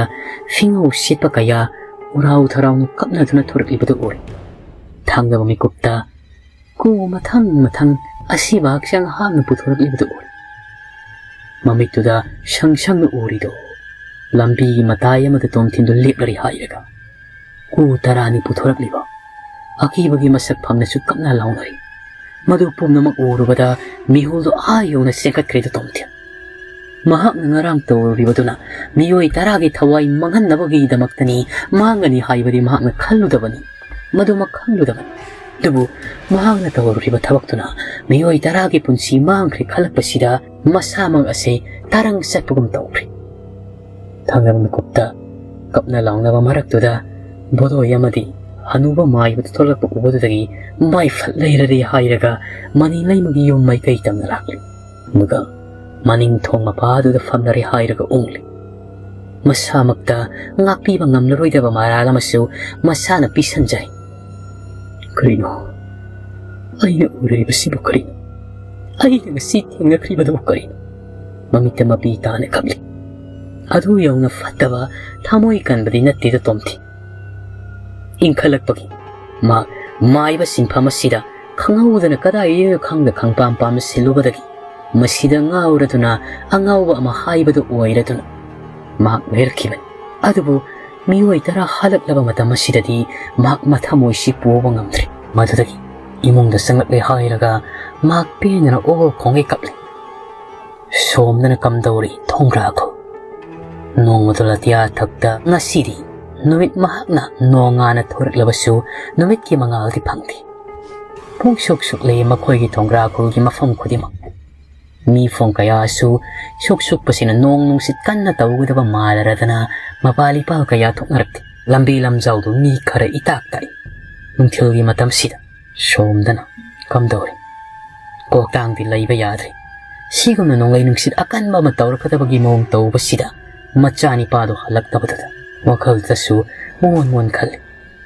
ꯐꯤꯉꯧ ꯁꯦꯠꯄ ꯀꯌꯥ ꯎꯔꯥꯎ ꯊꯔꯥꯎꯅ ꯀꯞꯅꯗꯨꯅ ꯊꯣꯔꯛꯂꯤꯕꯗꯨ ꯎꯔꯦ꯫ ꯊꯥꯡꯗꯕ ꯃꯤꯀꯨꯞꯇ ꯀꯨ ꯃꯊꯪ ꯃꯊꯪ ꯑꯁꯤꯕ ꯍꯛꯆꯥꯡ ꯍꯥꯞꯅ ꯄꯨꯊꯣꯔꯛꯂꯤꯕꯗꯨ ꯎꯔꯦ꯫ ꯃꯃꯤꯠꯇꯨꯗ ꯁꯪ ꯁꯪꯅ ꯎꯔꯤꯗꯣ ꯂꯝꯕꯤꯒꯤ ꯃꯇꯥꯏ ꯑꯃꯗ ꯇꯣꯝꯊꯤꯟꯗꯨ ꯂꯦꯞꯂꯔꯤ ꯍꯥꯏꯔꯒ ꯀꯨ ꯇꯔꯥꯅꯤ ꯄꯨꯊꯣꯔꯛꯂꯤꯕ ꯑꯀꯤꯕꯒꯤ ꯃꯁꯛ ꯐꯝꯅꯁꯨ ꯀꯞꯅ ꯂꯥꯎꯅꯔꯤ꯫ ꯃꯗꯨ ꯄꯨꯝꯅꯃꯛ ꯎꯔꯨꯕꯗ ꯃꯤꯍꯨꯜꯗꯨ ꯑꯥ ꯌꯧꯅ ꯆꯦꯟꯈꯠꯈ꯭ꯔꯦꯗ ꯇꯣꯝꯊꯤꯟ꯫ ꯃꯍꯥꯛꯅ ꯉꯔꯥꯡ ꯇꯧꯔꯨꯔꯤꯕꯗꯨꯅ ꯃꯤꯑꯣꯏ ꯇꯔꯥꯒꯤ ꯊꯋꯥꯏ ꯃꯥꯡꯍꯟꯅꯕꯒꯤꯗꯃꯛꯇꯅꯤ ꯃꯥꯡꯒꯅꯤ ꯍꯥꯏꯕꯗꯤ ꯃꯍꯥꯛꯅ ꯈꯜꯂꯨꯗꯕꯅꯤ꯫ ꯃꯗꯨꯃꯛ ꯈꯜꯂꯨꯗꯕꯅꯤ꯫ ꯑꯗꯨꯕꯨ ꯃꯍꯥꯛꯅ ꯇꯧꯔꯨꯔꯤꯕ ꯊꯕꯛꯇꯨꯅ ꯃꯤꯑꯣꯏ ꯇꯔꯥꯒꯤ ꯄꯨꯟꯁꯤ ꯃꯥꯡꯈ꯭ꯔꯦ ꯈꯜꯂꯛꯄꯁꯤꯗ ꯃꯁꯥꯃꯛ ꯑꯁꯦ ꯇꯔꯪ ꯆꯠꯄꯒꯨꯝ ꯇꯧꯈ꯭ꯔꯦ꯫ ꯊꯪꯅꯕ ꯃꯤꯀꯨꯞꯇ ꯀꯞꯅ ꯂꯥꯎꯅꯕ ꯃꯔꯛꯇꯨꯗ ꯕꯣꯗꯣꯏ ꯑꯃꯗꯤ ꯍꯅꯨꯕ ꯃꯥꯏꯕꯗꯨ ꯊꯣꯛꯂꯛꯄ ꯎꯕꯗꯨꯗꯒꯤ ꯃꯥꯏꯐꯠ ꯂꯩꯔꯔꯦ ꯍꯥꯏꯔꯒ ꯃꯅꯤ ꯂꯩꯃꯒꯤ ꯌꯨꯝ ꯃꯥꯏꯀꯩ ꯇꯝꯅ ꯂꯥꯛꯂꯤ꯫ ꯑꯗꯨꯒ ꯃꯅꯤꯡ ꯊꯣꯡ ꯃꯄꯥꯗꯨꯗ ꯐꯝꯂꯔꯦ ꯍꯥꯏꯔꯒ ꯎꯪꯂꯤ꯫ ꯃꯁꯥꯃꯛꯇ ꯉꯥꯛꯄꯤꯕ ꯉꯝꯂꯔꯣꯏꯗꯕ ꯃꯔꯥꯜ ꯑꯃꯁꯨ ꯃꯁꯥꯅ ꯄꯤꯁꯟꯖꯔꯦ꯫ ꯀꯔꯤꯅꯣ? ꯑꯩꯅ ꯎꯔꯤꯕꯁꯤꯕꯨ ꯀꯔꯤꯅꯣ? ꯑꯩꯅ ꯉꯁꯤ ꯊꯦꯡꯅꯈ꯭ꯔꯤꯕꯗꯨꯕꯨ ꯀꯔꯤꯅꯣ? ꯃꯃꯤꯠꯇ ꯃꯄꯤ ꯇꯥꯅ ꯀꯞꯂꯤ꯫ ꯑꯗꯨ ꯌꯧꯅ ꯐꯠꯇꯕ ꯊꯃꯣꯏ ꯀꯟꯕꯗꯤ ꯅꯠꯇꯦꯗ ꯇꯣꯝꯊꯤ꯫ ꯏꯪꯈꯠꯂꯛꯄꯒꯤ ꯃꯥ ꯃꯥꯏꯕ ꯁꯤꯟꯐꯝ ꯑꯁꯤꯗ ꯈꯪꯍꯧꯗꯅ ꯀꯗꯥꯏꯗꯒꯤꯅꯣ ꯈꯪꯗ ꯈꯪꯄꯥꯝ ꯄꯥꯝꯅ ꯁꯤꯜꯂꯨꯕꯗꯒꯤ ꯃꯁꯤꯗ ꯉꯥꯎꯔꯗꯨꯅ ꯑꯉꯥꯎꯕ ꯑꯃ ꯍꯥꯏꯕꯗꯨ ꯑꯣꯏꯔꯗꯨꯅ ꯃꯍꯥꯛ ꯂꯩꯔꯛꯈꯤꯕꯅꯤ꯫ ꯑꯗꯨꯕꯨ ꯃꯤꯑꯣꯏ ꯇꯔꯥ ꯍꯜꯂꯛꯂꯕ ꯃꯇꯝ ꯑꯁꯤꯗꯗꯤ ꯃꯍꯥꯛ ꯃꯊꯃꯣꯏꯁꯤ ꯄꯨꯕ ꯉꯝꯗ꯭ꯔꯦ꯫ ꯃꯗꯨꯗꯒꯤ ꯏꯃꯨꯡꯗ ꯆꯪꯂꯛꯂꯦ ꯍꯥꯏꯔꯒ ꯃꯍꯥꯛ ꯄꯦꯟꯗꯅ ꯑꯣ ꯈꯣꯡꯒꯩ ꯀꯞꯂꯦ꯫ ꯁꯣꯝꯗꯅ ꯀꯝꯗꯧꯔꯤ ꯊꯣꯡꯒ꯭ꯔꯥꯈꯣ꯫ ꯅꯣꯡꯃꯗꯣ ꯑꯇꯤꯌꯥ ꯊꯛꯇ ꯉꯁꯤꯗꯤ ꯅꯨꯃꯤꯠ ꯃꯍꯥꯛꯅ ꯅꯣꯡꯉꯥꯅ ꯊꯣꯔꯛꯂꯕꯁꯨ ꯅꯨꯃꯤꯠꯀꯤ ꯃꯉꯥꯜꯗꯤ ꯐꯪꯗꯦ꯫ ꯄꯨꯡ ꯁꯨꯛ ꯁꯨꯛꯂꯦ ꯃꯈꯣꯏꯒꯤ ꯊꯣꯡꯒ꯭ꯔꯥꯈꯣꯜꯒꯤ ꯃꯐꯝ ꯈꯨꯗꯤꯡꯃꯛ꯫ ꯃꯤꯐꯝ ꯀꯌꯥꯁꯨ ꯁꯨꯛ ꯁꯨꯛꯄꯁꯤꯅ ꯅꯣꯡ ꯅꯨꯡꯁꯤꯠ ꯀꯟꯅ ꯇꯧꯒꯗꯕ ꯃꯥꯜꯂꯔꯗꯅ ꯃꯄꯥꯜ ꯏꯄꯥꯜ ꯀꯌꯥ ꯊꯣꯛꯅꯔꯛꯇꯦ꯫ ꯂꯝꯕꯤ ꯂꯝꯖꯥꯎꯗꯨ ꯃꯤ ꯈꯔ ꯏꯇꯥꯛ ꯇꯥꯛꯏ꯫ ꯅꯨꯡꯊꯤꯜꯒꯤ ꯃꯇꯝꯁꯤꯗ ꯁꯣꯝꯗꯅ ꯀꯝꯗꯧꯔꯤ? ꯀꯣꯛꯇꯥꯡꯗꯤ ꯂꯩꯕ ꯌꯥꯗ꯭ꯔꯦ꯫ ꯁꯤꯒꯨꯝꯅ ꯅꯣꯡꯂꯩ ꯅꯨꯡꯁꯤꯠ ꯑꯀꯟꯕ ꯑꯃ ꯇꯧꯔꯛꯀꯗꯕꯒꯤ ꯃꯑꯣꯡ ꯇꯧꯕꯁꯤꯗ ꯃꯆꯥꯅꯤꯄꯥꯗꯨ ꯍꯜꯂꯛꯇꯕꯗꯨꯗ ꯋꯥꯈꯜꯗꯁꯨ ꯃꯣꯟ ꯃꯣꯟ ꯈꯜꯂꯤ꯫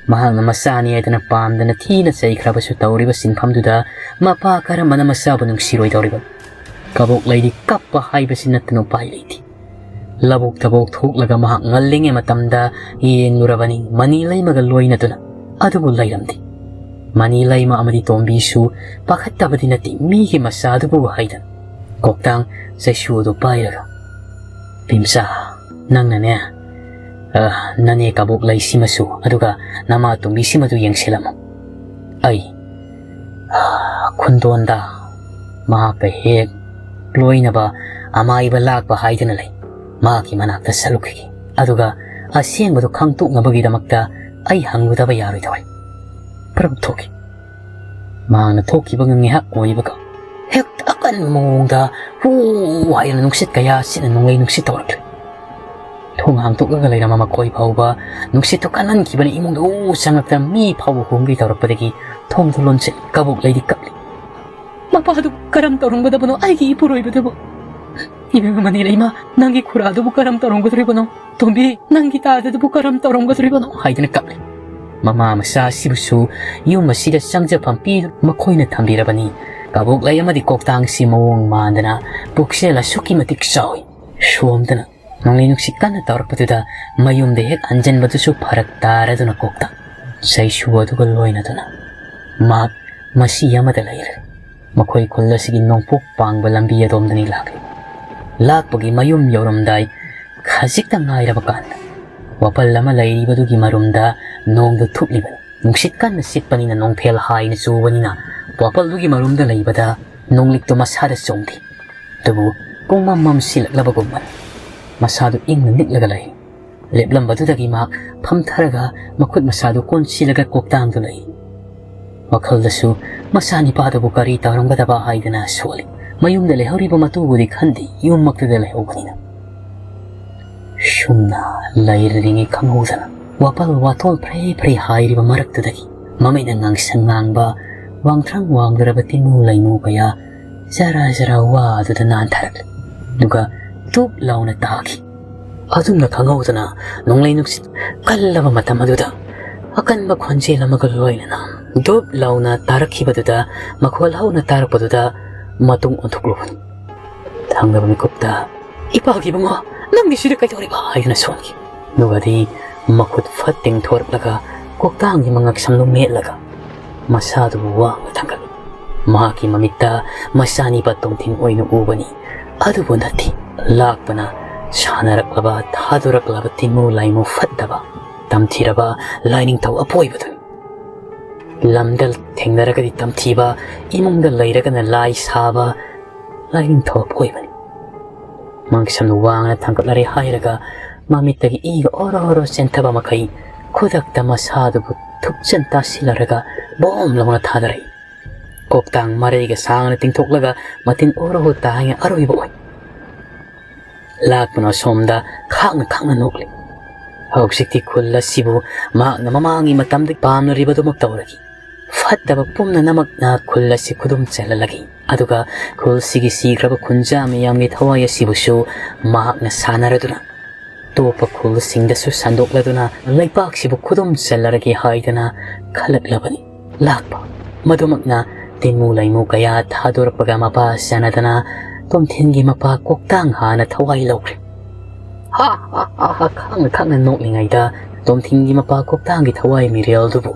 ꯃꯍꯥꯛꯅ ꯃꯆꯥꯅꯤ ꯍꯥꯏꯗꯅ ꯄꯥꯝꯗꯅ ꯊꯤꯅ ꯆꯩꯈ꯭ꯔꯕꯁꯨ ꯇꯧꯔꯤꯕ ꯁꯤꯟꯐꯝꯗꯨꯗ ꯃꯄꯥ ꯀꯔꯝꯕꯅ ꯃꯆꯥꯕꯨ ꯅꯨꯡꯁꯤꯔꯣꯏꯗꯧꯔꯤꯕ? ꯀꯕꯣꯛ ꯂꯩꯗꯤ ꯀꯞꯄ ꯍꯥꯏꯕꯁꯤ ꯅꯠꯇꯅ ꯎꯄꯥꯏ ꯂꯩꯇꯦ꯫ ꯂꯧꯕꯨꯛ ꯊꯕꯣꯛ ꯊꯣꯛꯂꯒ ꯃꯍꯥꯛ ꯉꯜꯂꯤꯉꯩ ꯃꯇꯝꯗ ꯌꯦꯡꯂꯨꯔꯕꯅꯤ ꯃꯅꯤ ꯂꯩꯃꯒ ꯂꯣꯏꯅꯗꯨꯅ꯫ ꯑꯗꯨꯕꯨ ꯂꯩꯔꯝꯗꯦ꯫ ꯃꯅꯤ ꯂꯩꯃ ꯑꯃꯗꯤ ꯇꯣꯝꯕꯤꯁꯨ ꯄꯥꯈꯠꯇꯕꯗꯤ ꯅꯠꯇꯦ ꯃꯤꯒꯤ ꯃꯆꯥꯗꯨꯕꯨ ꯍꯥꯏꯗꯅ꯫ ꯀꯣꯛꯇꯥꯡ ꯆꯩꯁꯨ ꯑꯗꯨ ꯄꯥꯏꯔꯒ, "ꯄꯤꯝꯆꯥ, ꯅꯪꯅꯅꯦ, ꯑ, ꯅꯅꯦ ꯀꯕꯣꯛ ꯂꯩꯁꯤꯃꯁꯨ, ꯑꯗꯨꯒ ꯅꯃꯥ ꯇꯣꯝꯕꯤꯁꯤꯃꯗꯨ ꯌꯦꯡꯁꯤꯜꯂꯝꯃꯨ꯫ ꯑꯩ, ꯑ, ꯈꯨꯟꯗꯣꯟꯗ ꯃꯍꯥꯛꯀ ꯍꯦꯛ ꯂꯣꯏꯅꯕ ꯑꯃꯥꯏꯕ ꯂꯥꯛꯄ ꯍꯥꯏꯗꯅ ꯂꯩ꯫ ꯃꯍꯥꯛꯀꯤ ꯃꯅꯥꯛꯇ ꯆꯠꯂꯨꯈꯤꯒꯦ꯫ ꯑꯗꯨꯒ ꯑꯁꯦꯡꯕꯗꯨ ꯈꯪꯗꯣꯛꯅꯕꯒꯤꯗꯃꯛꯇ ꯑꯩ ꯍꯪꯂꯨꯗꯕ ꯌꯥꯔꯣꯏꯗꯧꯔꯦ꯫" ꯀꯔꯝ ꯊꯣꯛꯈꯤ? ꯃꯍꯥꯛꯅ ꯊꯣꯛꯈꯤꯕꯒ ꯉꯥꯏꯍꯥꯛ ꯑꯣꯏꯕꯒ ꯍꯦꯛꯇ ꯑꯀꯟꯕ ꯃꯑꯣꯡꯗ ꯍꯨ ꯍꯥꯏꯅ ꯅꯨꯡꯁꯤꯠ ꯀꯌꯥ ꯁꯤꯠꯅ ꯅꯣꯡꯂꯩ ꯅꯨꯡꯁꯤꯠ ꯇꯧꯔꯛꯂꯦ꯫ ꯊꯣꯡ ꯍꯥꯡꯗꯣꯛꯂꯒ ꯂꯩꯔꯝꯕ ꯃꯈꯣꯏ ꯐꯥꯎꯕ ꯅꯨꯡꯁꯤꯠꯇꯨ ꯀꯟꯃꯟꯈꯤꯕꯅ ꯏꯃꯨꯡꯗ ꯎ ꯆꯪꯂꯛꯇꯅ ꯃꯤ ꯐꯥꯎꯕ ꯍꯣꯡꯒꯦ ꯇꯧꯔꯛꯄꯗꯒꯤ ꯊꯣꯡꯗꯨ ꯂꯣꯟꯁꯤꯜ ꯀꯕꯣꯛ ꯂꯩꯗꯤ ꯀꯞꯂꯤ꯫ "ꯃꯄꯥꯗꯨ ꯀꯔꯝ ꯇꯧꯔꯝꯒꯗꯕꯅꯣ ꯑꯩꯒꯤ ꯏꯄꯨꯔꯣꯏꯕꯗꯨꯕꯨ? ꯏꯕꯦꯝꯃ ꯃꯅꯤ ꯂꯩꯃ, ꯅꯪꯒꯤ ꯈꯨꯔꯥꯗꯨꯕꯨ ꯀꯔꯝ ꯇꯧꯔꯝꯒꯗꯧꯔꯤꯕꯅꯣ? ꯇꯣꯝꯕꯤ, ꯅꯪꯒꯤ ꯇꯥꯗꯗꯨꯕꯨ ꯀꯔꯝ ꯇꯧꯔꯝꯒꯗꯧꯔꯤꯕꯅꯣ?" ꯍꯥꯏꯗꯨꯅ ꯀꯞꯂꯤ꯫ ꯃꯃꯥ ꯃꯆꯥ ꯑꯁꯤꯕꯨꯁꯨ ꯌꯨꯝ ꯑꯁꯤꯗ ꯆꯪꯖꯐꯝ ꯄꯤ ꯃꯈꯣꯏꯅ ꯊꯝꯕꯤꯔꯕꯅꯤ꯫ ꯀꯕꯣꯛ ꯂꯩ ꯑꯃꯗꯤ ꯀꯣꯛꯇꯥꯡꯁꯤ ꯃꯑꯣꯡ ꯃꯥꯟꯗꯅ ꯄꯨꯛꯆꯦꯜ ꯑꯁꯨꯛꯀꯤ ꯃꯇꯤꯛ ꯆꯥꯎꯏ꯫ ꯁꯣꯝꯗꯅ ꯅꯣꯡꯂꯩ ꯅꯨꯡꯁꯤꯠ ꯀꯟꯅ ꯇꯧꯔꯛꯄꯗꯨꯗ ꯃꯌꯨꯝꯗ ꯍꯦꯛ ꯍꯟꯖꯤꯟꯕꯗꯨꯁꯨ ꯐꯔꯛ ꯇꯥꯔꯗꯨꯅ ꯀꯣꯛꯇꯥꯡ ꯆꯩꯁꯨ ꯑꯗꯨꯒ ꯂꯣꯏꯅꯗꯨꯅ ꯃꯍꯥꯛ ꯃꯁꯤ ꯑꯃꯗ ꯂꯩꯔꯦ꯫ ꯃꯈꯣꯏ ꯈꯨꯜ ꯑꯁꯤꯒꯤ ꯅꯣꯡꯄꯣꯛ ꯄꯥꯡꯕ ꯂꯝꯕꯤ ꯑꯗꯣꯝꯗꯅꯤ ꯂꯥꯛꯂꯤ꯫ ꯂꯥꯛꯄꯒꯤ ꯃꯌꯨꯝ ꯌꯧꯔꯝꯗꯥꯏ ꯈꯖꯤꯛꯇ ꯉꯥꯏꯔꯕ ꯀꯥꯟꯗ ꯋꯥꯄꯜ ꯑꯃ ꯂꯩꯔꯤꯕꯗꯨꯒꯤ ꯃꯔꯨꯝꯗ ꯅꯣꯡꯗꯨ ꯊꯨꯞꯂꯤꯕꯅꯤ꯫ ꯅꯨꯡꯁꯤꯠ ꯀꯟꯅ ꯁꯤꯠꯄꯅꯤꯅ ꯅꯣꯡꯐꯦꯜ ꯍꯥꯏꯅ ꯆꯨꯕꯅꯤꯅ ꯋꯥꯄꯜꯗꯨꯒꯤ ꯃꯔꯨꯝꯗ ꯂꯩꯕꯗ ꯅꯣꯡꯂꯤꯛꯇꯨ ꯃꯁꯥꯗ ꯆꯣꯡꯗꯦ꯫ ꯑꯗꯨꯕꯨ ꯄꯨꯡꯃꯝ ꯃꯝꯁꯤꯜꯂꯛꯂꯕꯒꯨꯝꯕꯅꯤ꯫ ꯃꯁꯥꯗꯨ ꯏꯪꯅ ꯅꯤꯛꯂꯒ ꯂꯩ꯫ ꯂꯦꯞꯂꯝꯕꯗꯨꯗꯒꯤ ꯃꯍꯥꯛ ꯐꯝꯊꯔꯒ ꯃꯈꯨꯠ ꯃꯁꯥꯗꯨ ꯀꯣꯟꯁꯤꯜꯂꯒ ꯀꯣꯛꯇꯥꯡꯗꯨ ꯂꯩ꯫ ꯋꯥꯈꯜꯗꯁꯨ ꯃꯆꯥꯅꯤꯄꯥꯗꯨꯕꯨ ꯀꯔꯤ ꯇꯧꯔꯝꯒꯗꯕ ꯍꯥꯏꯗꯅ ꯁꯣꯜꯂꯤ꯫ ꯃꯌꯨꯝꯗ ꯂꯩꯍꯧꯔꯤꯕ ꯃꯇꯨꯕꯨꯗꯤ ꯈꯟꯗꯦ, ꯌꯨꯝꯃꯛꯇꯨꯗ ꯂꯩꯍꯧꯕꯅꯤꯅ꯫ ꯁꯨꯝꯅ ꯂꯩꯔꯤꯉꯩ ꯈꯪꯍꯧꯗꯅ ꯋꯥꯄꯜ ꯋꯥꯊꯣꯜ ꯐ꯭ꯔꯦ ꯐ꯭ꯔꯦ ꯍꯥꯏꯔꯤꯕ ꯃꯔꯛꯇꯨꯗꯒꯤ ꯃꯃꯤꯠꯅ ꯉꯥꯡꯁꯪ ꯉꯥꯡꯕ ꯋꯥꯡꯊ꯭ꯔꯪ ꯋꯥꯡꯗ꯭ꯔꯕ ꯇꯤꯡꯃꯨ ꯂꯩꯃꯨ ꯀꯌꯥ ꯖꯔꯥ ꯖꯔꯥ ꯋꯥꯗꯨꯗ ꯅꯥꯟꯊꯔꯛꯂꯦ꯫ ꯑꯗꯨꯒ ꯇꯨꯞ ꯂꯥꯎꯅ ꯇꯥꯈꯤ꯫ ꯑꯗꯨꯝꯅ ꯈꯪꯍꯧꯗꯅ ꯅꯣꯡꯂꯩ ꯅꯨꯡꯁꯤꯠ ꯀꯜꯂꯕ ꯃꯇꯝ ꯑꯗꯨꯗ ꯑꯀꯟꯕ ꯈꯣꯟꯖꯦꯜ ꯑꯃꯒ ꯂꯣꯏꯅꯅ ꯗꯨꯞ ꯂꯥꯎꯅ ꯇꯥꯔꯛꯈꯤꯕꯗꯨꯗ, ꯃꯈꯣꯜ ꯍꯧꯅ ꯇꯥꯔꯛꯄꯗꯨꯗ ꯃꯇꯨꯡ ꯑꯣꯟꯊꯣꯛꯂꯨꯕꯅꯤ꯫ ꯊꯪꯅꯕ ꯃꯤꯀꯨꯞꯇ, "ꯏꯄꯥꯒꯤ ꯏꯕꯨꯡꯉꯣ, ꯅꯪꯗꯤ ꯁꯤꯗ ꯀꯩꯗꯧꯔꯤꯕ?" ꯍꯥꯏꯗꯨꯅ ꯁꯣꯟꯈꯤ꯫ ꯑꯗꯨꯒꯗꯤ ꯃꯈꯨꯠ ꯐꯠ ꯇꯤꯡꯊꯣꯔꯛꯂꯒ ꯀꯣꯛꯇꯥꯡꯒꯤ ꯃꯉꯛꯁꯝꯗꯨ ꯃꯦꯠꯂꯒ ꯃꯁꯥꯗꯨꯕꯨ ꯋꯥꯡꯅ ꯊꯥꯡꯒꯠꯂꯤ꯫ ꯃꯍꯥꯛꯀꯤ ꯃꯃꯤꯠꯇ ꯃꯆꯥꯅꯤꯄꯥ ꯇꯣꯝꯊꯤꯟ ꯑꯣꯏꯅ ꯎꯕꯅꯤ꯫ ꯑꯗꯨꯕꯨ ꯅꯠꯇꯦ, ꯂꯥꯛꯄꯅ ꯁꯥꯟꯅꯔꯛꯂꯕ, ꯊꯥꯗꯣꯔꯛꯂꯕ ꯇꯤꯟꯃꯨ ꯂꯥꯏꯃꯨ ꯐꯠꯇꯕ, ꯇꯝꯊꯤꯔꯕ ꯂꯥꯏꯅꯤꯡꯊꯧ ꯑꯄꯣꯏꯕꯗꯨꯅꯤ꯫ ꯂꯝꯗ ꯊꯦꯡꯅꯔꯒꯗꯤ ꯇꯝꯊꯤꯕ, ꯏꯃꯨꯡꯗ ꯂꯩꯔꯒꯅ ꯂꯥꯏ ꯁꯥꯕ ꯂꯥꯏꯅꯤꯡꯊꯧ ꯑꯄꯣꯏꯕꯅꯤ꯫ ꯃꯥꯡꯁꯝꯅ ꯋꯥꯡꯅ ꯊꯥꯡꯒꯠꯂꯔꯦ ꯍꯥꯏꯔꯒ ꯃꯃꯤꯠꯇꯒꯤ ꯏꯒ ꯑꯣꯔꯣ ꯑꯣꯔꯣ ꯆꯦꯟꯊꯕ ꯃꯈꯩ ꯈꯨꯗꯛꯇ ꯃꯁꯥꯗꯨꯕꯨ ꯊꯨꯞꯆꯟ ꯇꯥꯁꯤꯜꯂꯔꯒ ꯕꯣꯝ ꯂꯥꯎꯅ ꯊꯥꯗꯔꯛꯏ꯫ ꯀꯣꯛꯇꯥꯡ ꯃꯔꯩꯒ ꯁꯥꯡꯅ ꯇꯤꯡꯊꯣꯛꯂꯒ ꯃꯇꯤꯟ ꯑꯣꯔꯣ ꯇꯥꯡꯉꯦ ꯑꯔꯣꯏꯕ ꯑꯣꯏ꯫ ꯂꯥꯛꯄꯅ ꯑꯁꯣꯝꯗ ꯈꯥꯛꯅ ꯈꯥꯛꯅ ꯅꯣꯛꯂꯤ꯫ ꯍꯧꯖꯤꯛꯇꯤ ꯈꯨꯜ ꯑꯁꯤꯕꯨ ꯃꯍꯥꯛꯅ ꯃꯃꯥꯡꯒꯤ ꯃꯇꯝꯗ ꯄꯥꯝꯅꯔꯤꯕꯗꯨꯃꯛ ꯇꯧꯔꯒꯦ꯫ ꯐꯠꯇꯕ ꯄꯨꯝꯅꯃꯛꯅ ꯈꯨꯜ ꯑꯁꯤ ꯈꯨꯗꯨꯝ ꯆꯜꯍꯜꯂꯒꯦ꯫ ꯑꯗꯨꯒ ꯈꯨꯜꯁꯤꯒꯤ ꯁꯤꯈ꯭ꯔꯕ ꯈꯨꯟꯖꯥ ꯃꯤꯌꯥꯝꯒꯤ ꯊꯋꯥꯏ ꯑꯁꯤꯕꯨꯁꯨ ꯃꯍꯥꯛꯅ ꯁꯥꯟꯅꯔꯗꯨꯅ ꯑꯇꯣꯞꯄ ꯈꯨꯜꯁꯤꯡꯗꯁꯨ ꯁꯟꯗꯣꯛꯂꯗꯨꯅ ꯂꯩꯄꯥꯛꯁꯤꯕꯨ ꯈꯨꯗꯨꯝ ꯆꯜꯂꯔꯒꯦ ꯍꯥꯏꯗꯅ ꯈꯜꯂꯛꯂꯕꯅꯤ꯫ ꯂꯥꯛꯄ ꯃꯗꯨꯃꯛꯅ ꯇꯤꯟꯃꯨ ꯂꯩꯃꯨ ꯀꯌꯥ ꯊꯥꯗꯣꯔꯛꯄꯒ ꯃꯄꯥ ꯆꯥꯟꯅꯗꯅ ꯇꯣꯝꯊꯤꯟꯒꯤ ꯃꯄꯥ ꯀꯣꯛꯇꯥꯡ ꯍꯥꯟꯅ ꯊꯋꯥꯏ ꯂꯧꯈ꯭ꯔꯦ꯫ ꯍꯥ ꯍꯥ ꯍꯥ ꯍꯥ ꯈꯥꯡꯅ ꯈꯥꯡꯅ ꯅꯣꯛꯂꯤꯉꯩꯗ ꯇꯣꯝꯊꯤꯟꯒꯤ ꯃꯄꯥ ꯀꯣꯛꯇꯥꯡꯒꯤ ꯊꯋꯥꯏ ꯃꯤꯔꯦꯜꯗꯨꯕꯨ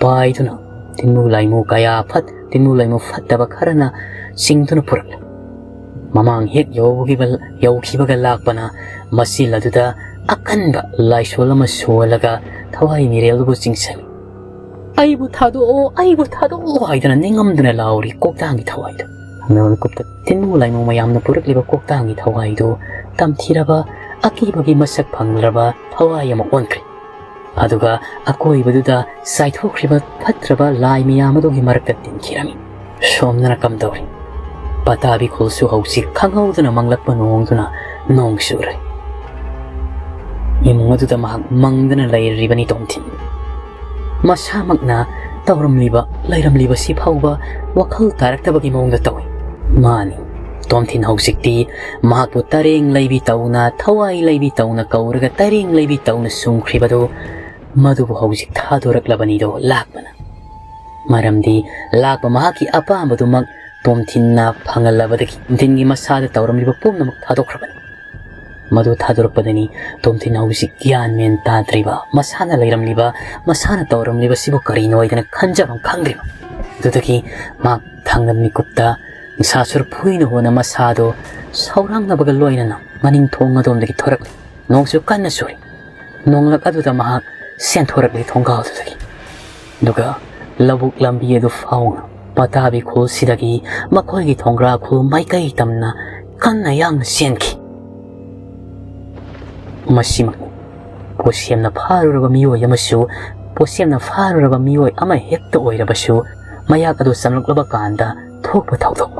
ꯄꯥꯏꯗꯨꯅ ꯇꯤꯟꯃꯨ ꯂꯥꯏꯃꯨ ꯀꯌꯥ ꯐꯠ ꯇꯤꯟꯃꯨ ꯂꯥꯏꯃꯨ ꯐꯠꯇꯕ ꯈꯔꯅ ꯆꯤꯡꯗꯨꯅ ꯄꯨꯔꯛꯂꯦ꯫ ꯃꯃꯥꯡ ꯍꯦꯛ ꯌꯧꯕꯒꯤꯕ ꯌꯧꯈꯤꯕꯒ ꯂꯥꯛꯄꯅ ꯃꯆꯤꯜ ꯑꯗꯨꯗ ꯑꯀꯟꯕ ꯂꯥꯏꯁꯣꯜ ꯑꯃ ꯁꯣꯜꯂꯒ ꯊꯋꯥꯏ ꯃꯤꯔꯦꯜꯗꯨꯕꯨ ꯆꯤꯡꯁꯤꯜꯂꯤ꯫ "ꯑꯩꯕꯨ ꯊꯥꯗꯣꯛꯑꯣ, ꯑꯩꯕꯨ ꯊꯥꯗꯣꯛꯑꯣ" ꯍꯥꯏꯗꯅ ꯅꯤꯡꯉꯝꯗꯅ ꯂꯥꯎꯔꯤ ꯀꯣꯛꯇꯥꯡꯒꯤ ꯊꯋꯥꯏꯗꯨ꯫ ꯊꯪꯅꯕ ꯃꯤꯀꯨꯞꯇ ꯇꯤꯟꯃꯨ ꯂꯥꯏꯃꯨ ꯃꯌꯥꯝꯅ ꯄꯨꯔꯛꯂꯤꯕ ꯀꯣꯛꯇꯥꯡꯒꯤ ꯊꯋꯥꯏꯗꯨ ꯇꯝꯊꯤꯔꯕ ꯑꯀꯤꯕꯒꯤ ꯃꯁꯛ ꯐꯪꯂꯔꯕ ꯊꯋꯥꯏ ꯑꯃ ꯑꯣꯟꯈ꯭ꯔꯦ꯫ ꯑꯗꯨꯒ ꯑꯀꯣꯏꯕꯗꯨꯗ ꯆꯥꯏꯊꯣꯛꯈ꯭ꯔꯤꯕ ꯐꯠꯇ꯭ꯔꯕ ꯂꯥꯏ ꯃꯌꯥꯝ ꯑꯗꯨꯒꯤ ꯃꯔꯛꯇ ꯇꯤꯟꯈꯤꯔꯝꯃꯤ꯫ ꯁꯣꯝꯗꯅ ꯀꯝꯗꯧꯔꯤ? ꯄꯇꯥꯕꯤ ꯈꯨꯜꯁꯨ ꯍꯧꯖꯤꯛ ꯈꯪꯍꯧꯗꯅ ꯃꯪꯂꯛꯄ ꯅꯣꯡꯗꯨꯅ ꯅꯣꯡ ꯆꯨꯔꯦ꯫ ꯏꯃꯨꯡ ꯑꯗꯨꯗ ꯃꯍꯥꯛ ꯃꯪꯗꯅ ꯂꯩꯔꯤꯕꯅꯤ ꯇꯣꯝꯊꯤꯟ꯫ ꯃꯁꯥꯃꯛꯅ ꯇꯧꯔꯝꯂꯤꯕ, ꯂꯩꯔꯝꯂꯤꯕꯁꯤ ꯐꯥꯎꯕ ꯋꯥꯈꯜ ꯇꯥꯔꯛꯇꯕꯒꯤ ꯃꯑꯣꯡꯗ ꯇꯧꯏ꯫ ꯃꯥꯅꯤ, ꯇꯣꯝꯊꯤꯟ ꯍꯧꯖꯤꯛꯇꯤ ꯃꯍꯥꯛꯄꯨ ꯇꯔꯦꯡ ꯂꯩꯕꯤ ꯇꯧꯅ, ꯊꯋꯥꯏ ꯂꯩꯕꯤ ꯇꯧꯅ ꯀꯧꯔꯒ ꯇꯔꯦꯡ ꯂꯩꯕꯤ ꯇꯧꯅ ꯆꯨꯝꯈ꯭ꯔꯤꯕꯗꯨ ꯃꯗꯨꯕꯨ ꯍꯧꯖꯤꯛ ꯊꯥꯗꯣꯔꯛꯂꯕꯅꯤꯗꯣ ꯂꯥꯛꯄꯅ꯫ ꯃꯔꯝꯗꯤ ꯂꯥꯛꯄ ꯃꯍꯥꯛꯀꯤ ꯑꯄꯥꯝꯕꯗꯨꯃꯛ ꯇꯣꯝꯊꯤꯟꯅ ꯐꯪꯍꯜꯂꯕꯗꯒꯤ ꯇꯣꯝꯊꯤꯟꯒꯤ ꯃꯁꯥꯗ ꯇꯧꯔꯝꯂꯤꯕ ꯄꯨꯝꯅꯃꯛ ꯊꯥꯗꯣꯛꯈ꯭ꯔꯕꯅꯤ꯫ ꯃꯗꯨ ꯊꯥꯗꯣꯔꯛꯄꯗꯅꯤ ꯇꯣꯝꯊꯤꯟ ꯍꯧꯖꯤꯛ ꯒ꯭ꯌꯥꯟ ꯃꯦꯟ ꯇꯥꯗ꯭ꯔꯤꯕ, ꯃꯁꯥꯅ ꯂꯩꯔꯝꯂꯤꯕ, ꯃꯁꯥꯅ ꯇꯧꯔꯝꯂꯤꯕꯁꯤꯕꯨ ꯀꯔꯤꯅꯣ ꯍꯥꯏꯗꯅ ꯈꯟꯖꯐꯝ ꯈꯪꯗ꯭ꯔꯤꯕ꯫ ꯑꯗꯨꯗꯒꯤ ꯃꯍꯥꯛ ꯊꯪꯅꯕ ꯃꯤꯀꯨꯞꯇ ꯅꯤꯁꯥꯁꯨꯔ ꯐꯨꯏꯅ ꯍꯣꯅ ꯃꯁꯥꯗꯣ ꯁꯧꯔꯥꯡꯅꯕꯒ ꯂꯣꯏꯅꯅ ꯃꯅꯤꯡ ꯊꯣꯡ ꯑꯗꯣꯝꯗꯒꯤ ꯊꯣꯔꯛꯂꯤ꯫ ꯅꯣꯡꯁꯨ ꯀꯟꯅ ꯆꯨꯔꯤ꯫ ꯅꯣꯡꯂꯛ ꯑꯗꯨꯗ ꯃꯍꯥꯛ ꯆꯦꯟꯊꯣꯔꯛꯂꯤ ꯊꯣꯡꯒꯥꯜꯗꯨꯗꯒꯤ꯫ ꯑꯗꯨꯒ ꯂꯧꯕꯨꯛ ꯂꯝꯕꯤ ꯑꯗꯨ ꯐꯥꯎꯅ ꯄꯇꯥꯕꯤ ꯈꯨꯜꯁꯤꯗꯒꯤ ꯃꯈꯣꯏꯒꯤ ꯊꯣꯡꯒ꯭ꯔꯥ ꯈꯨꯜ ꯃꯥꯏꯀꯩ ꯇꯝꯅ ꯀꯟꯅ ꯌꯥꯡꯅ ꯆꯦꯟꯈꯤ꯫ ꯃꯁꯤꯃꯛꯅꯤ ꯄꯣꯠꯁꯦꯝꯅ ꯐꯥꯔꯨꯔꯕ ꯃꯤꯑꯣꯏ ꯑꯃꯁꯨ, ꯄꯣꯠꯁꯦꯝꯅ ꯐꯥꯔꯨꯔꯕ ꯃꯤꯑꯣꯏ ꯑꯃ ꯍꯦꯛꯇ ꯑꯣꯏꯔꯕꯁꯨ, ꯃꯌꯥꯛ ꯑꯗꯨ ꯆꯝꯂꯛꯂꯕ ꯀꯥꯟꯗ ꯊꯣꯛꯄ ꯊꯧꯗꯣꯛ꯫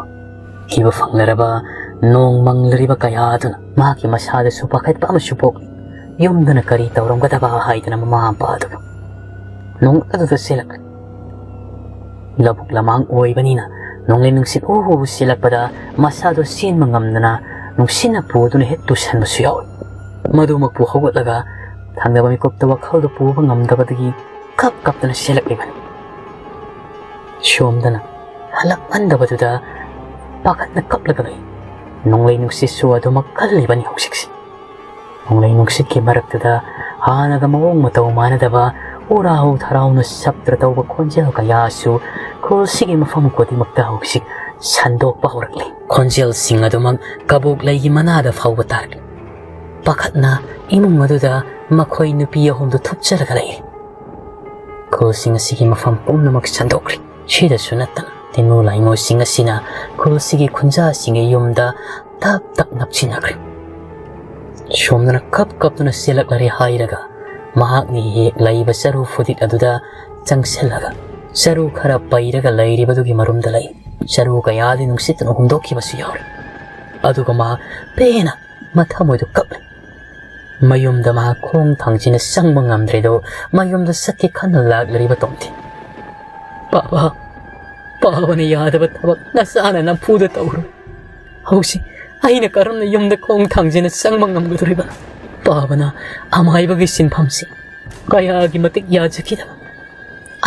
ꯏꯕ ꯐꯪꯂꯔꯕ ꯅꯣꯡ ꯃꯪꯂꯔꯤꯕ ꯀꯌꯥ ꯑꯗꯨꯅ ꯃꯍꯥꯛꯀꯤ ꯃꯁꯥꯗꯁꯨ ꯄꯥꯈꯠꯄ ꯑꯃꯁꯨ ꯄꯣꯛꯂꯤ꯫ ꯌꯨꯝꯗꯅ ꯀꯔꯤ ꯇꯧꯔꯝꯒꯗꯕ ꯍꯥꯏꯗꯅ ꯃꯃꯥ ꯃꯄꯥ ꯑꯗꯨꯕꯨ ꯅꯣꯡ ꯑꯗꯨꯗ ꯆꯦꯜꯂꯛꯂꯤ꯫ ꯂꯧꯕꯨꯛ ꯂꯃꯥꯡ ꯑꯣꯏꯕꯅꯤꯅ ꯅꯣꯡꯂꯩ ꯅꯨꯡꯁꯤꯠ ꯎ ꯎ ꯆꯦꯜꯂꯛꯄꯗ ꯃꯁꯥꯗꯣ ꯆꯦꯟꯕ ꯉꯝꯗꯅ ꯅꯨꯡꯁꯤꯠꯅ ꯄꯨꯗꯨꯅ ꯍꯦꯛ ꯇꯨꯁꯟꯕꯁꯨ ꯌꯥꯎꯏ꯫ ꯃꯗꯨꯃꯛꯄꯨ ꯍꯧꯒꯠꯂꯒ ꯊꯪꯅꯕ ꯃꯤꯀꯨꯞꯇ ꯋꯥꯈꯜꯗꯨ ꯄꯨꯕ ꯉꯝꯗꯕꯗꯒꯤ ꯀꯞ ꯀꯞꯇꯅ ꯆꯦꯜꯂꯛꯂꯤꯕꯅꯤ꯫ ꯁꯣꯝꯗꯅ ꯍꯜꯂꯛꯃꯟꯗꯕꯗꯨꯗ ꯄꯥꯈꯠꯅ ꯀꯞꯂꯒ ꯂꯩ꯫ ꯅꯣꯡꯂꯩ ꯅꯨꯡꯁꯤꯠꯁꯨ ꯑꯗꯨꯃꯛ ꯀꯜꯂꯤꯕꯅꯤ ꯍꯧꯖꯤꯛꯁꯤ꯫ ꯅꯣꯡꯂꯩ ꯅꯨꯡꯁꯤꯠꯀꯤ ꯃꯔꯛꯇꯨꯗ ꯍꯥꯟꯅꯒ ꯃꯑꯣꯡ ꯃꯇꯧ ꯃꯥꯟꯅꯗꯕ ꯎꯔꯥꯎ ꯊꯔꯥꯎꯅ ꯁꯞꯇ꯭ꯔ ꯇꯧꯕ ꯈꯣꯟꯖꯦꯜ ꯀꯌꯥꯁꯨ ꯈꯨꯜꯁꯤꯒꯤ ꯃꯐꯝ ꯈꯨꯗꯤꯡꯃꯛꯇ ꯍꯧꯖꯤꯛ ꯁꯟꯗꯣꯛꯄ ꯍꯧꯔꯛꯂꯤ꯫ ꯈꯣꯟꯖꯦꯜꯁꯤꯡ ꯑꯗꯨꯃꯛ ꯀꯕꯣꯛ ꯂꯩꯒꯤ ꯃꯅꯥꯗ ꯐꯥꯎꯕ ꯇꯥꯔꯛꯂꯤ꯫ ꯄꯥꯈꯠꯅ ꯏꯃꯨꯡ ꯑꯗꯨꯗ ꯃꯈꯣꯏ ꯅꯨꯄꯤ ꯑꯍꯨꯝꯗꯨ ꯊꯨꯞꯆꯔꯒ ꯂꯩ꯫ ꯈꯨꯜꯁꯤꯡ ꯑꯁꯤꯒꯤ ꯃꯐꯝ ꯄꯨꯝꯅꯃꯛ ꯁꯟꯗꯣꯛꯈ꯭ꯔꯦ꯫ ꯁꯤꯗꯁꯨ ꯅꯠꯇꯅ ꯇꯤꯟꯃꯨ ꯂꯥꯏꯃꯨꯁꯤꯡ ꯑꯁꯤꯅ ꯈꯨꯜꯁꯤꯒꯤ ꯈꯨꯟꯖꯥꯁꯤꯡꯒꯤ ꯌꯨꯝꯗ ꯇꯞ ꯇꯞ ꯅꯞꯁꯤꯟꯅꯈ꯭ꯔꯦ꯫ ꯁꯣꯝꯗꯅ ꯀꯞ ꯀꯞꯇꯨꯅ ꯆꯦꯜꯂꯛꯂꯔꯦ ꯍꯥꯏꯔꯒ ꯃꯍꯥꯛꯅ ꯍꯦꯛ ꯂꯩꯕ ꯆꯔꯨ ꯐꯨꯗꯤꯠ ꯑꯗꯨꯗ ꯆꯪꯁꯤꯜꯂꯒ ꯆꯔꯨ ꯈꯔ ꯄꯩꯔꯒ ꯂꯩꯔꯤꯕꯗꯨꯒꯤ ꯃꯔꯨꯝꯗ ꯂꯩ꯫ ꯆꯔꯨ ꯀꯌꯥꯗꯤ ꯅꯨꯡꯁꯤꯠꯇꯨꯅ ꯍꯨꯝꯗꯣꯛꯈꯤꯕꯁꯨ ꯌꯥꯎꯔꯤ꯫ ꯑꯗꯨꯒ ꯃꯍꯥꯛ ꯄꯦꯟꯅ ꯃꯊꯃꯣꯏꯗ ꯀꯞꯂꯤ꯫ ꯃꯌꯨꯝꯗ ꯃꯍꯥꯛ ꯈꯣꯡ ꯊꯥꯡꯖꯤꯟꯅ ꯆꯪꯕ ꯉꯝꯗ꯭ꯔꯦꯗꯣ, ꯃꯌꯨꯝꯗ ꯆꯠꯀꯦ ꯈꯟꯅ ꯂꯥꯛꯂꯔꯤꯕ ꯇꯣꯝꯊꯤꯟ꯫ "ꯄꯥꯕ, ꯄꯥꯕꯅ ꯌꯥꯗꯕ ꯊꯕꯛ ꯅꯆꯥꯅ ꯅꯝꯐꯨꯗ ꯇꯧꯔꯣꯏ꯫ ꯍꯧꯖꯤꯛ ꯑꯩꯅ ꯀꯔꯝꯅ ꯌꯨꯝꯗ ꯈꯣꯡ ꯊꯥꯡꯖꯤꯟꯅ ꯆꯪꯕ ꯉꯝꯒꯗꯧꯔꯤꯕ? ꯄꯥꯕꯅ ꯑꯃꯥꯏꯕꯒꯤ ꯁꯤꯟꯐꯝꯁꯤ ꯀꯌꯥꯒꯤ ꯃꯇꯤꯛ ꯌꯥꯖꯈꯤꯗꯕ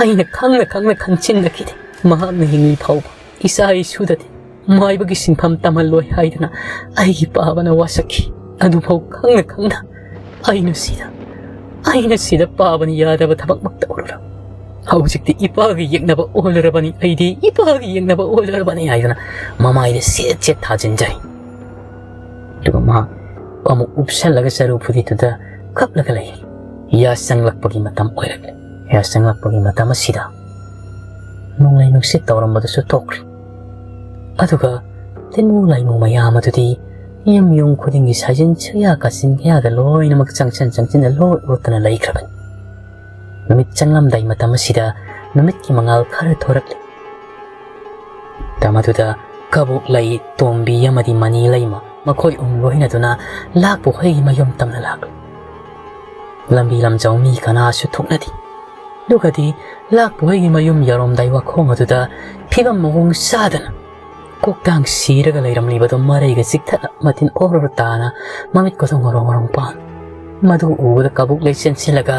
ꯑꯩꯅ ꯈꯪꯅ ꯈꯪꯅ ꯈꯪꯆꯤꯟꯅꯈꯤꯗꯦ꯫ ꯃꯍꯥꯛꯅ ꯍꯤꯡꯂꯤ ꯐꯥꯎꯕ ꯏꯆꯥ ꯏꯁꯨꯗꯗꯤ ꯃꯥꯏꯕꯒꯤ ꯁꯤꯟꯐꯝ ꯇꯝꯍꯜꯂꯣꯏ ꯍꯥꯏꯗꯅ ꯑꯩꯒꯤ ꯄꯥꯕꯅ ꯋꯥꯁꯛꯈꯤ꯫ ꯑꯗꯨꯐꯥꯎ ꯈꯪꯅ ꯈꯪꯅ ꯑꯩꯅ ꯁꯤꯗ, ꯑꯩꯅ ꯁꯤꯗ ꯄꯥꯕꯅ ꯌꯥꯗꯕ ꯊꯕꯛꯃꯛ ꯇꯧꯔꯨꯔꯕ?" "ꯍꯧꯖꯤꯛꯇꯤ ꯏꯄꯥꯒ ꯌꯦꯛꯅꯕ ꯑꯣꯜꯂꯔꯕꯅꯤ, ꯑꯩꯗꯤ ꯏꯄꯥꯒ ꯌꯦꯛꯅꯕ ꯑꯣꯜꯂꯔꯕꯅꯤ" ꯍꯥꯏꯗꯨꯅ ꯃꯃꯥꯏꯗ ꯁꯦꯠ ꯁꯦꯠ ꯊꯥꯖꯤꯟꯖꯔꯦ꯫ ꯑꯗꯨꯒ ꯃꯍꯥꯛ ꯑꯃꯨꯛ ꯎꯞꯁꯜꯂꯒ ꯆꯔꯨ ꯐꯨꯔꯤꯠꯇꯨꯗ ꯀꯞꯂꯒ ꯂꯩ꯫ ꯌꯥꯆꯪꯂꯛꯄꯒꯤ ꯃꯇꯝ ꯑꯣꯏꯔꯛꯂꯦ꯫ ꯌꯥꯆꯪꯂꯛꯄꯒꯤ ꯃꯇꯝ ꯑꯁꯤꯗ ꯅꯣꯡꯂꯩ ꯅꯨꯡꯁꯤꯠ ꯇꯧꯔꯝꯕꯗꯨꯁꯨ ꯇꯣꯛꯈ꯭ꯔꯦ꯫ ꯑꯗꯨꯒ ꯇꯤꯟꯃꯨ ꯂꯥꯏꯃꯨ ꯃꯌꯥꯝ ꯑꯗꯨꯗꯤ ꯌꯨꯝ ꯌꯨꯝ ꯈꯨꯗꯤꯡꯒꯤ ꯁꯥꯏꯖꯤꯟ ꯁꯌꯥ ꯀꯥꯆꯤꯟ ꯀꯌꯥꯗ ꯂꯣꯏꯅꯃꯛ ꯆꯪꯁꯤꯟ ꯆꯪꯁꯤꯟꯅ ꯂꯣꯏ ꯑꯣꯠꯇꯅ ꯂꯩꯈ꯭ꯔꯕꯅꯤ꯫ ꯅꯨꯃꯤꯠ ꯆꯪꯂꯝꯗꯥꯏ ꯃꯇꯝ ꯑꯁꯤꯗ ꯅꯨꯃꯤꯠꯀꯤ ꯃꯉꯥꯜ ꯈꯔ ꯊꯣꯔꯛꯂꯤ꯫ ꯃꯇꯝ ꯑꯗꯨꯗ ꯀꯕꯣꯛꯂꯩ, ꯇꯣꯝꯕꯤ ꯑꯃꯗꯤ ꯃꯅꯤ ꯂꯩꯃ ꯃꯈꯣꯏ ꯑꯍꯨꯝ ꯂꯣꯏꯅꯗꯨꯅ ꯂꯥꯛꯄ ꯍꯣꯏꯒꯤ ꯃꯌꯨꯝ ꯇꯝꯅ ꯂꯥꯛꯂꯤ꯫ ꯂꯝꯕꯤ ꯂꯝꯖꯥꯎ ꯃꯤ ꯀꯅꯥꯁꯨ ꯊꯣꯛꯅꯗꯦ꯫ ꯑꯗꯨꯒꯗꯤ ꯂꯥꯛꯄ ꯍꯣꯏꯒꯤ ꯃꯌꯨꯝ ꯌꯧꯔꯝꯗꯥꯏ ꯋꯥꯈꯣꯡ ꯑꯗꯨꯗ ꯐꯤꯕꯝ ꯃꯑꯣꯡ ꯆꯥꯗꯅ ꯀꯣꯛꯇꯥꯡ ꯁꯤꯔꯒ ꯂꯩꯔꯝꯂꯤꯕꯗꯨ ꯃꯔꯩꯒ ꯆꯤꯛꯊꯠꯅ ꯃꯇꯤꯟ ꯑꯣꯔꯣꯔꯣ ꯇꯥꯅ ꯃꯃꯤꯠꯀꯗꯣ ꯉꯣꯔꯣꯡ ꯉꯣꯔꯣꯡ ꯄꯥꯡ꯫ ꯃꯗꯨ ꯎꯕꯗ ꯀꯕꯣꯛꯂꯩ ꯆꯦꯟꯁꯤꯜꯂꯒ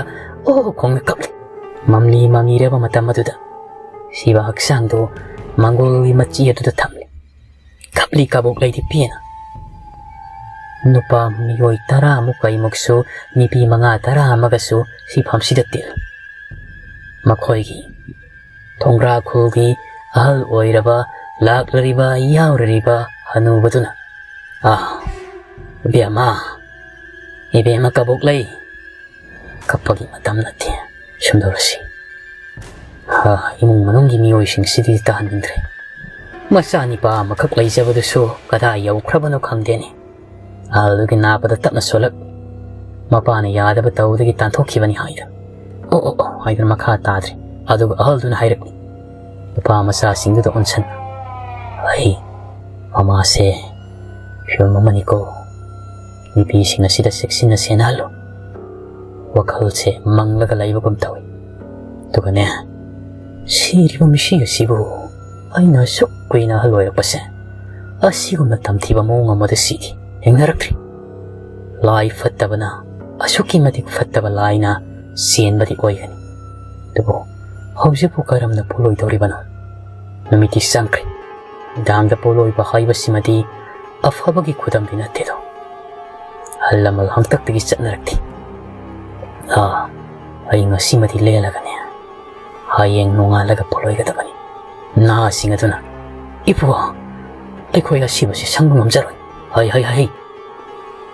ꯑꯣ ꯈꯣꯡꯅ ꯀꯞꯂꯤ꯫ ꯃꯝꯂꯤ ꯃꯝꯂꯤꯔꯕ ꯃꯇꯝ ꯑꯗꯨꯗ ꯁꯤꯕ ꯍꯛꯆꯥꯡꯗꯨ ꯃꯪꯒꯣꯜꯒꯤ ꯃꯆꯤ ꯑꯗꯨꯗ ꯊꯝꯂꯤ꯫ ꯀꯞꯂꯤ ꯀꯕꯣꯛꯂꯩꯗꯤ ꯄꯦꯅ꯫ ꯅꯨꯄꯥ ꯃꯤꯑꯣꯏ ꯇꯔꯥꯃꯨꯛ ꯀꯩꯃꯨꯛꯁꯨ ꯅꯨꯄꯤ ꯃꯉꯥ ꯇꯔꯥ ꯑꯃꯒꯁꯨ ꯁꯤꯐꯝꯁꯤꯗ ꯇꯤꯜꯂꯤ꯫ ꯃꯈꯣꯏꯒꯤ ꯊꯣꯡꯒ꯭ꯔꯥ ꯈꯨꯜꯒꯤ ꯑꯍꯜ ꯑꯣꯏꯔꯕ, ꯂꯥꯛꯂꯔꯤꯕ, ꯌꯥꯎꯔꯔꯤꯕ ꯍꯅꯨꯕꯗꯨꯅ, "ꯑꯥ, ꯏꯕꯦꯝꯃ, ꯏꯕꯦꯝꯃ ꯀꯕꯣꯛꯂꯩ, ꯀꯞꯄꯒꯤ ꯃꯇꯝ ꯅꯠꯇꯦ, ꯁꯨꯝꯗꯧꯔꯁꯤ꯫ ꯍꯥ, ꯏꯃꯨꯡ ꯃꯅꯨꯡꯒꯤ ꯃꯤꯑꯣꯏꯁꯤꯡꯁꯤꯗꯤ ꯇꯥꯍꯟꯅꯤꯡꯗ꯭ꯔꯦ꯫ ꯃꯆꯥ ꯅꯤꯄꯥ ꯑꯃꯈꯛ ꯂꯩꯖꯕꯗꯨꯁꯨ ꯀꯗꯥꯏ ꯌꯧꯈ꯭ꯔꯕꯅꯣ ꯈꯪꯗꯦꯅꯦ꯫" ꯑꯍꯜꯗꯨꯒꯤ ꯅꯥꯄꯗ ꯇꯞꯅ ꯁꯣꯜꯂꯛ꯫ ꯃꯄꯥꯅ ꯌꯥꯗꯕ ꯇꯧꯕꯗꯒꯤ ꯇꯥꯟꯊꯣꯛꯈꯤꯕꯅꯤ ꯍꯥꯏꯗꯨꯅ꯫ "ꯑꯣ, ꯑꯣ, ꯑꯣ" ꯍꯥꯏꯗꯨꯅ ꯃꯈꯥ ꯇꯥꯗ꯭ꯔꯦ꯫ ꯑꯗꯨꯒ ꯑꯍꯜꯗꯨꯅ ꯍꯥꯏꯔꯛꯂꯤ, ꯅꯨꯄꯥ ꯃꯆꯥꯁꯤꯡꯗꯨꯗ ꯑꯣꯟꯁꯟ, "ꯑꯩ ꯃꯃꯥꯁꯦ ꯐꯤꯕꯝ ꯑꯃꯅꯤꯀꯣ꯫ ꯅꯨꯄꯤꯁꯤꯡ ꯑꯁꯤꯗ ꯆꯦꯛꯁꯤꯟꯅ ꯁꯦꯟꯅꯍꯜꯂꯨ꯫ ꯋꯥꯈꯜꯁꯦ ꯃꯪꯂꯒ ꯂꯩꯕꯒꯨꯝ ꯇꯧꯏ꯫ ꯑꯗꯨꯒꯅꯦ, ꯁꯤꯔꯤꯕ ꯃꯤꯁꯤ ꯑꯁꯤꯕꯨ ꯑꯩꯅ ꯑꯁꯨꯛ ꯀꯨꯏꯅ ꯑꯍꯜ ꯑꯣꯏꯔꯛꯄꯁꯦ ꯑꯁꯤꯒꯨꯝꯅ ꯇꯝꯊꯤꯕ ꯃꯑꯣꯡ ꯑꯃꯗ ꯁꯤꯗꯤ ꯊꯦꯡꯅꯔꯛꯇ꯭ꯔꯤ꯫ ꯂꯥꯏ ꯐꯠꯇꯕꯅ ꯑꯁꯨꯛꯀꯤ ꯃꯇꯤꯛ ꯐꯠꯇꯕ ꯂꯥꯏꯅ ꯆꯦꯟꯕꯗꯤ ꯑꯣꯏꯒꯅꯤ꯫ ꯑꯗꯨꯕꯨ ꯍꯧꯖꯤꯛꯄꯨ ꯀꯔꯝꯅ ꯄꯣꯂꯣꯏꯗꯧꯔꯤꯕꯅꯣ? ꯅꯨꯃꯤꯠꯇꯤ ꯆꯪꯈ꯭ꯔꯦ꯫ ꯅꯨꯡꯗꯥꯡꯗ ꯄꯣꯂꯣꯏꯕ ꯍꯥꯏꯕꯁꯤꯃꯗꯤ ꯑꯐꯕꯒꯤ ꯈꯨꯗꯝꯗꯤ ꯅꯠꯇꯦꯗꯣ꯫ ꯑꯍꯜ ꯂꯃꯟ ꯍꯥꯛꯇꯛꯇꯒꯤ ꯆꯠꯅꯔꯛꯇꯦ꯫ ꯑꯥ, ꯑꯩ ꯉꯁꯤꯃꯗꯤ ꯂꯦꯜꯂꯒꯅꯦ꯫ ꯍꯌꯦꯡ ꯅꯣꯡꯉꯥꯜꯂꯒ ꯄꯣꯠꯂꯣꯏꯒꯗꯕꯅꯤ꯫ ꯅꯍꯥꯁꯤꯡ ꯑꯗꯨꯅ, "ꯏꯄꯨ, ꯑꯩꯈꯣꯏ ꯑꯁꯤꯕꯁꯤ ꯁꯪꯕ ꯉꯝꯖꯔꯣꯏ꯫ ꯍꯩ, ꯍꯩ, ꯍꯩ, ꯍꯩ꯫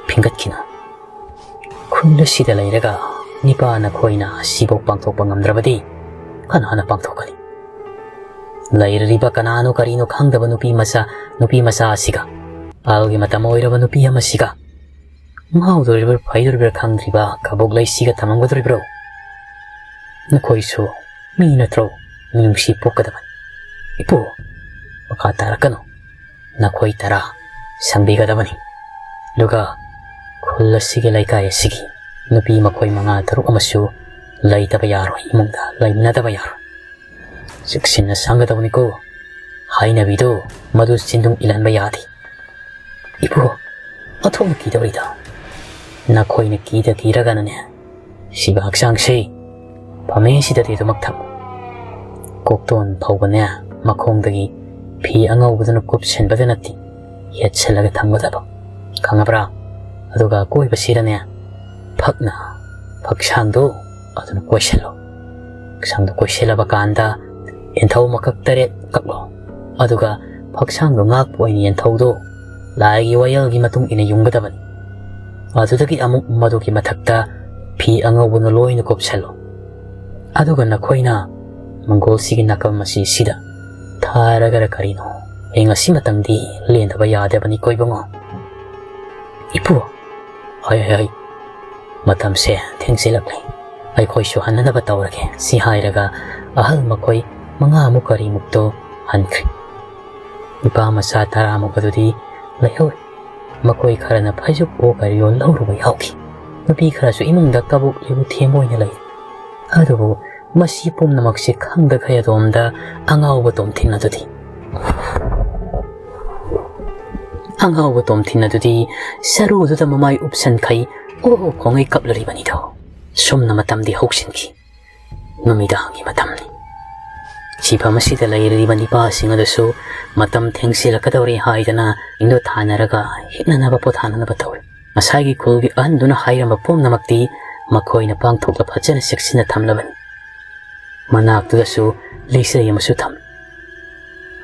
ꯐꯤꯡꯒꯠꯈꯤꯅꯨ꯫ ꯈꯨꯜ ꯑꯁꯤꯗ ꯂꯩꯔꯒ ꯅꯤꯄꯥ ꯅꯈꯣꯏꯅ ꯑꯁꯤꯐꯥꯎ ꯄꯥꯡꯊꯣꯛꯄ ꯉꯝꯗ꯭ꯔꯕꯗꯤ ꯀꯅꯥꯅ ꯄꯥꯡꯊꯣꯛꯀꯅꯤ? ꯂꯩꯔꯤꯕ ꯀꯅꯥꯅꯣ ꯀꯔꯤꯅꯣ ꯈꯪꯗꯕ ꯅꯨꯄꯤ ꯃꯆꯥ, ꯅꯨꯄꯤ ꯃꯆꯥ ꯑꯁꯤꯒ, ꯑꯍꯜꯒꯤ ꯃꯇꯝ ꯑꯣꯏꯔꯕ ꯅꯨꯄꯤ ꯑꯃꯁꯤꯒ, ꯉꯥꯎꯗꯣꯔꯤꯕ꯭ꯔꯥ ꯐꯩꯗꯣꯔꯤꯕ꯭ꯔꯥ ꯈꯪꯗ꯭ꯔꯤꯕ ꯀꯕꯣꯛ ꯂꯩꯁꯤꯒ ꯊꯝꯃꯝꯒꯗꯣꯔꯤꯕ꯭ꯔꯣ? ꯅꯈꯣꯏꯁꯨ ꯃꯤ ꯅꯠꯇ꯭ꯔꯣ? ꯃꯤꯅꯨꯡꯁꯤ ꯄꯣꯛꯀꯗꯕꯅꯤ꯫ ꯏꯄꯨ, ꯃꯈꯥ ꯇꯥꯔꯛꯀꯅꯨ꯫ ꯅꯈꯣꯏ ꯇꯔꯥ ꯁꯪꯕꯤꯒꯗꯕꯅꯤ꯫ ꯑꯗꯨꯒ ꯈꯨꯜ ꯑꯁꯤꯒꯤ, ꯂꯩꯀꯥꯏ ꯑꯁꯤꯒꯤ ꯅꯨꯄꯤ ꯃꯈꯣꯏ ꯃꯉꯥ ꯇꯔꯨꯛ ꯑꯃꯁꯨ ꯂꯩꯇꯕ ꯌꯥꯔꯣꯏ, ꯏꯃꯨꯡꯗ ꯂꯩꯃꯤꯟꯅꯗꯕ ꯌꯥꯔꯣꯏ꯫ ꯆꯦꯛꯁꯤꯟꯅ ꯁꯪꯒꯗꯕꯅꯤꯀꯣ꯫ ꯍꯥꯏꯅꯕꯤꯗꯣ ꯃꯗꯨ ꯆꯤꯟꯗꯨꯝ ꯏꯜꯍꯟꯕ ꯌꯥꯗꯦ꯫" "ꯏꯄꯨ, ꯑꯣꯟꯊꯣꯛꯅ ꯀꯤꯗꯧꯔꯤꯗ꯫ ꯅꯈꯣꯏꯅ ꯀꯤꯗ ꯀꯤꯔꯒꯅꯅꯦ, ꯁꯤꯕ ꯍꯛꯆꯥꯡꯁꯦ ꯐꯃꯦꯁꯤꯗꯗꯤ ꯑꯗꯨꯃꯛ ꯊꯝꯃꯨ꯫ ꯀꯣꯛꯇꯣꯟ ꯐꯥꯎꯕꯅꯦ, ꯃꯈꯣꯡꯗꯒꯤ ꯐꯤ ꯑꯉꯧꯕꯗꯨꯅ ꯀꯨꯞꯁꯤꯟꯕꯗ ꯅꯠꯇꯦ, ꯌꯦꯠꯁꯤꯜꯂꯒ ꯊꯝꯒꯗꯕ꯫ ꯈꯪꯉꯕ꯭ꯔꯥ? ꯑꯗꯨꯒ ꯑꯀꯣꯏꯕꯁꯤꯗꯅꯦ, ꯐꯛꯅ, ꯐꯛꯁꯥꯡꯗꯣ ꯑꯗꯨꯅ ꯀꯣꯏꯁꯤꯜꯂꯣ꯫ ꯐꯛꯁꯥꯡꯗꯣ ꯀꯣꯏꯁꯤꯜꯂꯕ ꯀꯥꯟꯗ ꯌꯦꯟꯊꯧ ꯃꯀꯛ ꯇꯔꯦꯠ ꯀꯛꯂꯣ꯫ ꯑꯗꯨꯒ ꯐꯛꯁꯥꯡꯗꯣ ꯉꯥꯛꯄ ꯑꯣꯏꯅ ꯌꯦꯟꯊꯧꯗꯣ ꯂꯥꯏꯒꯤ ꯋꯥꯌꯦꯜꯒꯤ ꯃꯇꯨꯡ ꯏꯟꯅ ꯌꯨꯡꯒꯗꯕꯅꯤ꯫ ꯑꯗꯨꯗꯒꯤ ꯑꯃꯨꯛ ꯃꯗꯨꯒꯤ ꯃꯊꯛꯇ ꯐꯤ ꯑꯉꯧꯕꯅ ꯂꯣꯏꯅ ꯀꯨꯞꯁꯜꯂꯣ꯫ ꯑꯗꯨꯒ ꯅꯈꯣꯏꯅ ꯃꯪꯒꯣꯜꯁꯤꯒꯤ ꯅꯥꯀꯜ ꯃꯁꯤꯁꯤꯗ ꯊꯥꯔꯒꯔ ꯀꯔꯤꯅꯣ, ꯑꯩ ꯉꯁꯤ ꯃꯇꯝꯗꯤ ꯂꯦꯟꯗꯕ ꯌꯥꯗꯕꯅꯤꯀꯣ ꯏꯕꯨꯡꯉꯣ꯫" "ꯏꯄꯨ, ꯍꯩ, ꯍꯩ, ꯍꯩ, ꯃꯇꯝꯁꯦ ꯊꯦꯡꯖꯤꯜꯂꯛꯂꯦ꯫ ꯑꯩꯈꯣꯏꯁꯨ ꯍꯟꯅꯅꯕ ꯇꯧꯔꯒꯦ꯫" ꯁꯤ ꯍꯥꯏꯔꯒ ꯑꯍꯜ ꯃꯈꯣꯏ ꯃꯉꯥꯃꯨꯛ ꯀꯔꯤꯃꯨꯛꯇꯣ ꯍꯟꯈ꯭ꯔꯦ꯫ ꯅꯨꯄꯥ ꯃꯆꯥ ꯇꯔꯥꯃꯨꯛ ꯑꯗꯨꯗꯤ ꯂꯩꯍꯧꯔꯤ꯫ ꯃꯈꯣꯏ ꯈꯔꯅ ꯐꯩꯖꯨꯞ ꯑꯣ ꯀꯔꯤꯑꯣ ꯂꯧꯔꯨꯕ ꯌꯥꯎꯈꯤ꯫ ꯅꯨꯄꯤ ꯈꯔꯁꯨ ꯏꯃꯨꯡꯗ ꯀꯕꯣꯛ ꯂꯤꯕꯨ ꯊꯦꯝꯕ ꯑꯣꯏꯅ ꯂꯩ꯫ ꯑꯗꯨꯕꯨ ꯃꯁꯤ ꯄꯨꯝꯅꯃꯛꯁꯤ ꯈꯪꯗꯈꯩ ꯑꯗꯣꯝꯗ ꯑꯉꯥꯎꯕ ꯇꯣꯝꯊꯤꯟ ꯑꯗꯨꯗꯤ, ꯑꯉꯥꯎꯕ ꯇꯣꯝꯊꯤꯟ ꯑꯗꯨꯗꯤ ꯁꯔꯨꯗꯨꯗ ꯃꯃꯥꯏ ꯎꯞꯁꯟꯈꯩ ꯑꯣ ꯈꯣꯡꯉꯩ ꯀꯞꯂꯔꯤꯕꯅꯤꯗꯣ꯫ ꯁꯨꯝꯅ ꯃꯇꯝꯗꯤ ꯍꯧꯁꯤꯟꯈꯤ꯫ ꯅꯨꯃꯤꯗꯥꯡꯒꯤ ꯃꯇꯝꯅꯤ꯫ ꯁꯤꯐꯝ ꯑꯁꯤꯗ ꯂꯩꯔꯤꯕ ꯅꯤꯄꯥꯁꯤꯡ ꯑꯗꯨꯁꯨ ꯃꯇꯝ ꯊꯦꯡꯁꯤꯜꯂꯛꯀꯗꯧꯔꯦ ꯍꯥꯏꯗꯅ ꯏꯟꯗꯣ ꯊꯥꯅꯔꯒ ꯍꯤꯞꯅꯅꯕ ꯄꯣꯊꯥꯅꯅꯕ ꯇꯧꯔꯤ꯫ ꯉꯁꯥꯏꯒꯤ ꯈꯨꯜꯒꯤ ꯑꯍꯟꯗꯨꯅ ꯍꯥꯏꯔꯝꯕ ꯄꯨꯝꯅꯃꯛꯇꯤ ꯃꯈꯣꯏꯅ ꯄꯥꯡꯊꯣꯛꯂ ꯐꯖꯅ ꯆꯦꯛꯁꯤꯟꯅ ꯊꯝꯂꯕꯅꯤ꯫ ꯃꯅꯥꯛꯇꯨꯗꯁꯨ ꯂꯩꯆꯩ ꯑꯃꯁꯨ ꯊꯝꯂꯤ꯫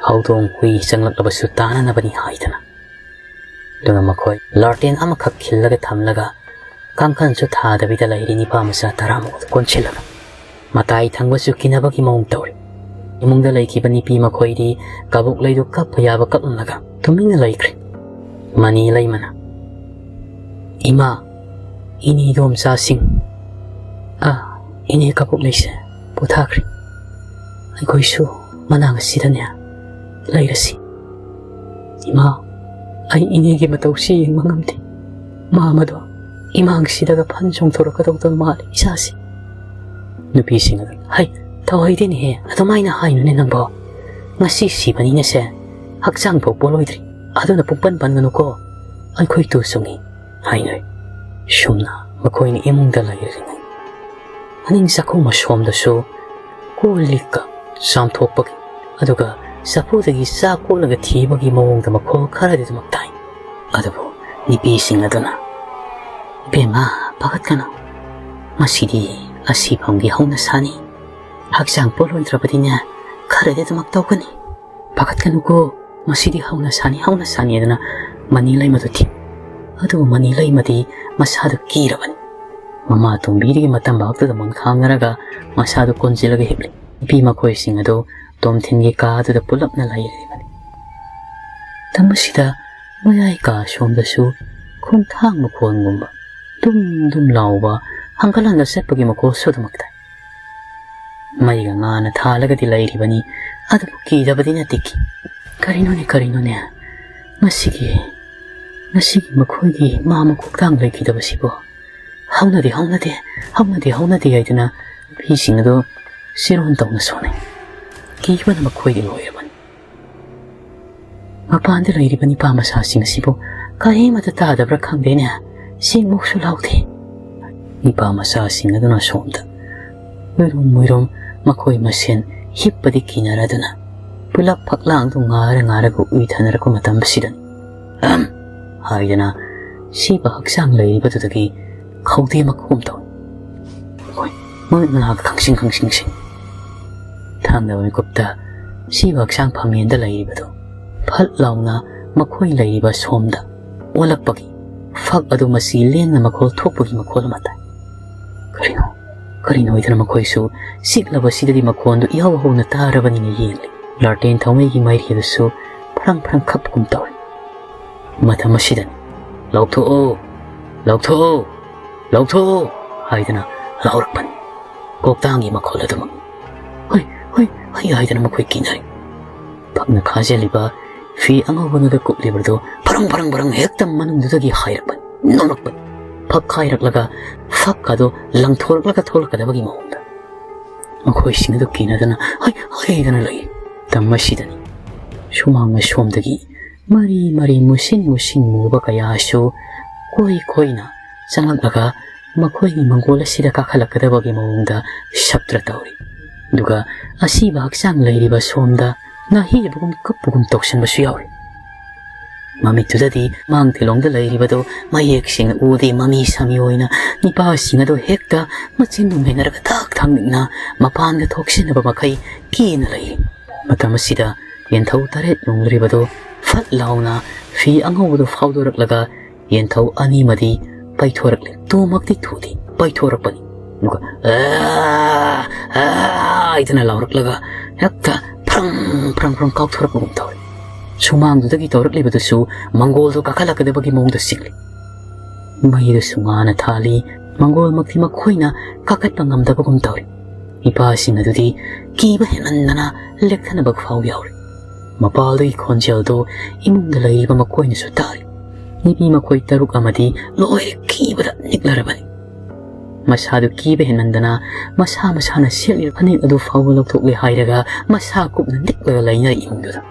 ꯍꯧꯗꯣꯡ ꯍꯨꯏ ꯆꯪꯂꯛꯂꯕꯁꯨ ꯇꯥꯅꯅꯕꯅꯤ ꯍꯥꯏꯗꯅ꯫ ꯑꯗꯨꯒ ꯃꯈꯣꯏ ꯂꯥꯔꯇꯦꯟ ꯑꯃꯈꯛ ꯈꯤꯜꯂꯒ ꯊꯝꯂꯒ ꯀꯥꯡꯈꯟꯁꯨ ꯊꯥꯗꯕꯤꯗ ꯂꯩꯔꯤ ꯅꯤꯄꯥ ꯃꯆꯥ ꯇꯔꯥꯃꯨꯛ ꯀꯣꯟꯁꯤꯜꯂꯒ꯫ ꯃꯇꯥꯏ ꯊꯪꯕꯁꯨ ꯀꯤꯅꯕꯒꯤ ꯃꯑꯣꯡ ꯇꯧꯔꯤ꯫ ꯏꯃꯨꯡꯗ ꯂꯩꯈꯤꯕ ꯅꯨꯄꯤ ꯃꯈꯣꯏꯗꯤ ꯀꯕꯣꯛ ꯂꯩꯗꯨ ꯀꯞꯄ ꯌꯥꯕ ꯀꯞꯂꯝꯂꯒ ꯇꯨꯃꯤꯟꯅ ꯂꯩꯈ꯭ꯔꯦ꯫ ꯃꯅꯤ ꯂꯩꯃꯅ, "ꯏꯃꯥ, ꯏꯅꯦ ꯏꯗꯣꯝꯆꯥꯁꯤꯡ, ꯑꯥ, ꯏꯅꯦ ꯀꯕꯣꯛ ꯂꯩꯁꯦ ꯄꯣꯊꯥꯈ꯭ꯔꯦ꯫ ꯑꯩꯈꯣꯏꯁꯨ ꯃꯅꯥꯛ ꯑꯁꯤꯗꯅꯦ ꯂꯩꯔꯁꯤ꯫ ꯏꯃꯥ, ꯑꯩ ꯏꯅꯦꯒꯤ ꯃꯇꯧꯁꯤ ꯌꯦꯡꯕ ꯉꯝꯗꯦ꯫ ꯃꯥ ꯃꯗꯣ ꯏꯃꯥꯡꯁꯤꯗꯒ ꯐꯟ ꯆꯣꯡꯊꯣꯔꯛꯀꯗꯧꯗ ꯃꯥꯜꯂꯤ ꯏꯁꯥꯁꯦ꯫" ꯅꯨꯄꯤꯁꯤꯡ ꯑꯗꯨ, "ꯍꯩ, ꯊꯧꯍꯩꯗꯦꯅꯦꯍꯦ, ꯑꯗꯨꯃꯥꯏꯅ ꯍꯥꯏꯅꯨꯅꯦ ꯅꯪꯕꯣ꯫ ꯉꯁꯤ ꯁꯤꯕꯅꯤꯅꯁꯦ ꯍꯛꯆꯥꯡ ꯐꯥꯎ ꯄꯣꯜꯂꯣꯏꯗ꯭ꯔꯤ꯫ ꯑꯗꯨꯅ ꯄꯨꯡꯄꯟ ꯄꯟꯒꯅꯨꯀꯣ꯫ ꯑꯩꯈꯣꯏ ꯇꯨ ꯆꯨꯡꯉꯤ," ꯍꯥꯏꯅꯔꯦ꯫ ꯁꯨꯝꯅ ꯃꯈꯣꯏꯅ ꯏꯃꯨꯡꯗ ꯂꯩꯔꯤꯉꯩ ꯑꯅꯤꯡ ꯆꯥꯛꯈꯨꯝ ꯑꯁꯣꯝꯗꯁꯨ ꯀꯣꯜ ꯂꯤꯛꯀ ꯆꯥꯝꯊꯣꯛꯄꯒꯤ, ꯑꯗꯨꯒ ꯆꯐꯨꯗꯒꯤ ꯆꯥꯛ ꯀꯣꯠꯂꯒ ꯊꯤꯕꯒꯤ ꯃꯑꯣꯡꯗ ꯃꯈꯣꯜ ꯈꯔꯗꯤ ꯑꯗꯨꯃꯛ ꯇꯥꯏ꯫ ꯑꯗꯨꯕꯨ ꯅꯨꯄꯤꯁꯤꯡ ꯑꯗꯨꯅ, "ꯏꯕꯦꯝꯃ, ꯄꯥꯈꯠꯀꯅꯨ꯫ ꯃꯁꯤꯗꯤ ꯑꯁꯤꯐꯝꯒꯤ ꯍꯧꯅꯁꯥꯅꯤ꯫ ꯍꯛꯆꯥꯡ ꯄꯣꯠꯂꯣꯏꯗ꯭ꯔꯕꯗꯤꯅꯦ, ꯈꯔꯗꯤ ꯑꯗꯨꯃꯛ ꯇꯧꯒꯅꯤ꯫ ꯄꯥꯈꯠꯀꯅꯨꯀꯣ, ꯃꯁꯤꯗꯤ ꯍꯧꯅꯁꯥꯅꯤ, ꯍꯧꯅꯁꯥꯅꯤ" ꯑꯗꯨꯅ ꯃꯅꯤ ꯂꯩꯃꯗꯨ ꯊꯤ꯫ ꯑꯗꯨꯕꯨ ꯃꯅꯤ ꯂꯩꯃꯗꯤ ꯃꯁꯥꯗꯨ ꯀꯤꯔꯕꯅꯤ꯫ ꯃꯃꯥ ꯇꯣꯝꯕꯤꯗꯒꯤ ꯃꯇꯝ ꯚꯥꯎꯇꯨꯗ ꯃꯨꯟꯈꯥꯡꯅꯔꯒ ꯃꯁꯥꯗꯨ ꯀꯣꯟꯁꯤꯜꯂꯒ ꯍꯤꯞꯂꯤ꯫ ꯅꯨꯄꯤ ꯃꯈꯣꯏꯁꯤꯡ ꯑꯗꯨ ꯇꯣꯝꯊꯤꯟꯒꯤ ꯀꯥ ꯑꯗꯨꯗ ꯄꯨꯂꯞꯅ ꯂꯩꯔꯤꯕꯅꯤ꯫ ꯇꯝꯕꯁꯤꯗ ꯃꯌꯥꯏ ꯀꯥ ꯁꯣꯝꯗꯁꯨ ꯈꯣꯡꯊꯥꯡ ꯃꯈꯣꯟꯒꯨꯝꯕ ꯗꯨꯝ ꯗꯨꯝ ꯂꯥꯎꯕ, ꯍꯪꯒꯠ ꯍꯟꯗ ꯆꯠꯄꯒꯤ ꯃꯈꯣꯜꯁꯨ ꯑꯗꯨꯃꯛ ꯇꯥꯏ꯫ ꯃꯩꯒ ꯉꯥꯅ ꯊꯥꯜꯂꯒꯗꯤ ꯂꯩꯔꯤꯕꯅꯤ, ꯑꯗꯨꯕꯨ ꯀꯤꯗꯕꯗꯤ ꯅꯠꯇꯦ ꯀꯤ꯫ "ꯀꯔꯤꯅꯣꯅꯦ, ꯀꯔꯤꯅꯣꯅꯦ? ꯉꯁꯤꯒꯤ, ꯉꯁꯤꯒꯤ ꯃꯈꯣꯏꯒꯤ ꯃꯥ ꯃꯀꯣꯛꯇꯥꯡ ꯂꯩꯈꯤꯗꯕꯁꯤꯕꯣ? ꯍꯧꯅꯗꯦ, ꯍꯧꯅꯗꯦ, ꯍꯧꯅꯗꯦ, ꯍꯧꯅꯗꯦ" ꯍꯥꯏꯗꯨꯅ ꯅꯨꯄꯤꯁꯤꯡ ꯑꯗꯨ ꯆꯤꯔꯣꯟ ꯇꯧꯅ ꯁꯣꯟꯅꯩ꯫ ꯀꯤꯕꯅ ꯃꯈꯣꯏꯗꯤ ꯂꯣꯏꯔꯕꯅꯤ꯫ ꯃꯄꯥꯟꯗ ꯂꯩꯔꯤꯕ ꯅꯤꯄꯥ ꯃꯆꯥꯁꯤꯡ ꯑꯁꯤꯕꯨ ꯀꯔꯤꯃꯠꯇ ꯇꯥꯗꯕ꯭ꯔꯥ ꯈꯪꯗꯦꯅꯦ, ꯁꯤꯡꯃꯨꯛꯁꯨ ꯂꯥꯎꯗꯦ꯫ ꯅꯤꯄꯥ ꯃꯆꯥꯁꯤꯡ ꯑꯗꯨꯅ ꯁꯣꯝꯗ ꯃꯨꯏꯔꯨꯝ ꯃꯨꯏꯔꯨꯝ ꯃꯈꯣꯏ ꯃꯁꯦꯟ ꯍꯤꯞꯄꯗꯤ ꯀꯤꯅꯔꯗꯨꯅ ꯄꯨꯂꯞ ꯐꯛꯂꯥꯡꯗꯨ ꯉꯥꯔ ꯉꯥꯔꯒ ꯎꯏꯊꯅꯔꯛꯄ ꯃꯇꯝꯁꯤꯗꯅꯤ, "ꯑꯍꯝ" ꯍꯥꯏꯗꯅ ꯁꯤꯕ ꯍꯛꯆꯥꯡ ꯂꯩꯔꯤꯕꯗꯨꯗꯒꯤ ꯈꯧꯗꯦ ꯃꯈꯣꯝ ꯇꯧꯏ꯫ ꯃꯈꯣꯏ ꯃꯃꯤꯠ ꯃꯅꯥꯒ ꯈꯪꯁꯤꯡ ꯈꯪꯁꯤꯡ ꯁꯤꯡ꯫ ꯈꯪꯗꯕ ꯃꯤꯀꯨꯞꯇ ꯁꯤꯕ ꯍꯛꯆꯥꯡ ꯐꯝꯃꯦꯟꯗ ꯂꯩꯔꯤꯕꯗꯨ ꯐꯠ ꯂꯥꯎꯅ ꯃꯈꯣꯏ ꯂꯩꯔꯤꯕ ꯁꯣꯝꯗ ꯑꯣꯜꯂꯛꯄꯒꯤ ꯐꯛ ꯑꯗꯨ ꯃꯁꯤ ꯂꯦꯡꯅ ꯃꯈꯣꯜ ꯊꯣꯛꯄꯒꯤ ꯃꯈꯣꯜ ꯑꯃ ꯇꯥꯏ꯫ ꯀꯔꯤꯅꯣ? ꯀꯔꯤꯅꯣ ꯍꯥꯏꯗꯅ ꯃꯈꯣꯏꯁꯨ ꯆꯤꯛꯂꯕꯁꯤꯗꯗꯤ ꯃꯈꯣꯟꯗꯨ ꯏꯍꯧ ꯍꯧꯅ ꯇꯥꯔꯕꯅꯤꯅ ꯌꯦꯡꯂꯤ꯫ ꯂꯥꯔꯇꯦꯟ ꯊꯧꯃꯩꯒꯤ ꯃꯩꯔꯤ ꯑꯗꯨꯁꯨ ꯐ꯭ꯔꯪ ꯐ꯭ꯔꯪ ꯈꯞꯄꯒꯨꯝ ꯇꯧꯔꯤ꯫ ꯃꯇꯝ ꯑꯁꯤꯗꯅꯤ, "ꯂꯧꯊꯣꯛꯑꯣ, ꯂꯧꯊꯣꯛꯑꯣ, ꯂꯧꯊꯣꯛꯑꯣ" ꯍꯥꯏꯗꯅ ꯂꯥꯎꯔꯛꯄꯅꯤ꯫ ꯀꯣꯛꯇꯥꯡꯒꯤ ꯃꯈꯣꯜ ꯑꯗꯨꯃꯛ, "ꯍꯣꯏ, ꯍꯣꯏ, ꯍꯣꯏ" ꯍꯥꯏꯗꯅ ꯃꯈꯣꯏ ꯀꯤꯅꯔꯤ꯫ ꯐꯛꯅ ꯈꯥꯖꯤꯜꯂꯤꯕ ꯐꯤ ꯑꯉꯧꯕꯅꯗ ꯀꯨꯞꯂꯤꯕꯗꯨ ꯐꯔꯪ ꯐꯔꯪ ꯐꯔꯪ ꯍꯦꯛꯇ ꯃꯅꯨꯡꯗꯨꯗꯒꯤ ꯍꯥꯏꯔꯛꯄꯅꯤ, ꯅꯣꯛꯂꯛꯄꯅꯤ꯫ ꯐꯛ ꯈꯥꯏꯔꯛꯂꯒ ꯐꯛ ꯑꯗꯨ ꯂꯪꯊꯣꯔꯛꯂꯒ ꯊꯣꯛꯂꯛꯀꯗꯕꯒꯤ ꯃꯑꯣꯡꯗ꯫ ꯃꯈꯣꯏꯁꯤꯡ ꯑꯗꯨ ꯀꯤꯅꯗꯅ ꯍꯩ ꯍꯩꯗꯅ ꯂꯩ꯫ ꯃꯇꯝ ꯑꯁꯤꯗꯅꯤ ꯁꯨꯃꯥꯡꯅ ꯁꯣꯝꯗꯒꯤ ꯃꯔꯤ ꯃꯔꯤ ꯃꯨꯁꯤꯟ ꯃꯨꯁꯤꯟ ꯃꯨꯕ ꯀꯌꯥꯁꯨ ꯀꯣꯏ ꯀꯣꯏꯅ ꯆꯪꯂꯛꯂꯒ ꯃꯈꯣꯏꯒꯤ ꯃꯪꯒꯣꯜ ꯑꯁꯤꯗ ꯀꯥꯈꯠꯂꯛꯀꯗꯕꯒꯤ ꯃꯑꯣꯡꯗ ꯁꯞꯇ꯭ꯔ ꯇꯧꯔꯤ꯫ ꯑꯗꯨꯒ ꯑꯁꯤꯕ ꯍꯛꯆꯥꯡ ꯂꯩꯔꯤꯕ ꯁꯣꯝꯗ ꯅꯥꯍꯦꯕꯒꯨꯝ ꯀꯞꯄꯒꯨꯝ ꯇꯧꯁꯟꯕꯁꯨ ꯌꯥꯎꯔꯤ꯫ ꯃꯃꯤꯠꯇꯨꯗꯗꯤ ꯃꯥꯡ ꯊꯤꯂꯣꯡꯗ ꯂꯩꯔꯤꯕꯗꯨ ꯃꯌꯦꯛ ꯁꯦꯡꯅ ꯎꯗꯦ꯫ ꯃꯃꯤ ꯁꯥꯃꯤ ꯑꯣꯏꯅ ꯅꯤꯄꯥꯁꯤꯡ ꯑꯗꯨ ꯍꯦꯛꯇ ꯃꯆꯤꯟ ꯃꯦꯟꯅꯔꯒ ꯊꯥꯛ ꯊꯥꯡꯅꯤꯡꯅ ꯃꯄꯥꯟꯗ ꯊꯣꯛꯁꯤꯟꯅꯕ ꯃꯈꯩ ꯀꯦꯅ ꯂꯩꯔꯤ꯫ ꯃꯇꯝ ꯑꯁꯤꯗ ꯌꯦꯟꯊꯧ ꯇꯔꯦꯠ ꯌꯨꯡꯂꯤꯕꯗꯨ ꯐꯠ ꯂꯥꯎꯅ ꯐꯤ ꯑꯉꯧꯕꯗꯨ ꯐꯥꯎꯗꯣꯔꯛꯂꯒ ꯌꯦꯟꯊꯧ ꯑꯅꯤꯃꯗꯤ ꯄꯩꯊꯣꯔꯛꯂꯦ꯫ ꯇꯨꯃꯛꯇꯤ ꯊꯨꯗꯦ, ꯄꯩꯊꯣꯔꯛꯄꯅꯤ꯫ ꯑꯗꯨꯒ "ꯑꯥ! ꯑꯥ!" ꯍꯥꯏꯗꯅ ꯂꯥꯎꯔꯛꯂꯒ ꯍꯦꯛꯇ ꯐ꯭ꯔꯪ ꯐ꯭ꯔꯪ ꯐ꯭ꯔꯪ ꯀꯥꯎꯊꯣꯔꯛꯄꯒꯨꯝ ꯇꯧꯏ꯫ ꯁꯨꯃꯥꯡꯗꯨꯗꯒꯤ ꯇꯧꯔꯛꯂꯤꯕꯗꯨꯁꯨ ꯃꯪꯒꯣꯜꯗꯨ ꯀꯥꯈꯠꯂꯛꯀꯗꯕꯒꯤ ꯃꯑꯣꯡꯗ ꯆꯤꯡꯂꯤ꯫ ꯃꯩꯗꯨꯁꯨ ꯉꯥꯅ ꯊꯥꯜꯂꯤ, ꯃꯪꯒꯣꯜꯃꯛꯇꯤ ꯃꯈꯣꯏꯅ ꯀꯥꯈꯠꯄ ꯉꯝꯗꯕꯒꯨꯝ ꯇꯧꯔꯤ꯫ ꯅꯤꯄꯥꯁꯤꯡ ꯑꯗꯨꯗꯤ ꯀꯤꯕ ꯍꯦꯟꯃꯟꯗꯅ ꯂꯦꯛꯊꯅꯕ ꯐꯥꯎ ꯌꯥꯎꯔꯤ꯫ ꯃꯄꯥꯜꯗꯒꯤ ꯈꯣꯟꯖꯦꯜꯗꯨ ꯏꯃꯨꯡꯗ ꯂꯩꯔꯤꯕ ꯃꯈꯣꯏꯅꯁꯨ ꯇꯥꯔꯤ꯫ ꯅꯨꯄꯤ ꯃꯈꯣꯏ ꯇꯔꯨꯛ ꯑꯃꯗꯤ ꯂꯣꯏ ꯀꯤꯕꯗ ꯅꯤꯛꯂꯔꯕꯅꯤ꯫ ꯃꯁꯥꯗꯨ ꯀꯤꯕ ꯍꯦꯟꯃꯟꯗꯅ ꯃꯁꯥ ꯃꯁꯥꯅ ꯁꯦꯠꯂꯤꯕ ꯐꯅꯦꯛ ꯑꯗꯨ ꯐꯥꯎꯕ ꯂꯧꯊꯣꯛꯂꯦ ꯍꯥꯏꯔꯒ ꯃꯁꯥ ꯀꯨꯞꯅ ꯅꯤꯛꯂꯒ ꯂꯩꯅꯔꯤ ꯏꯃꯨꯡꯗꯨꯗ꯫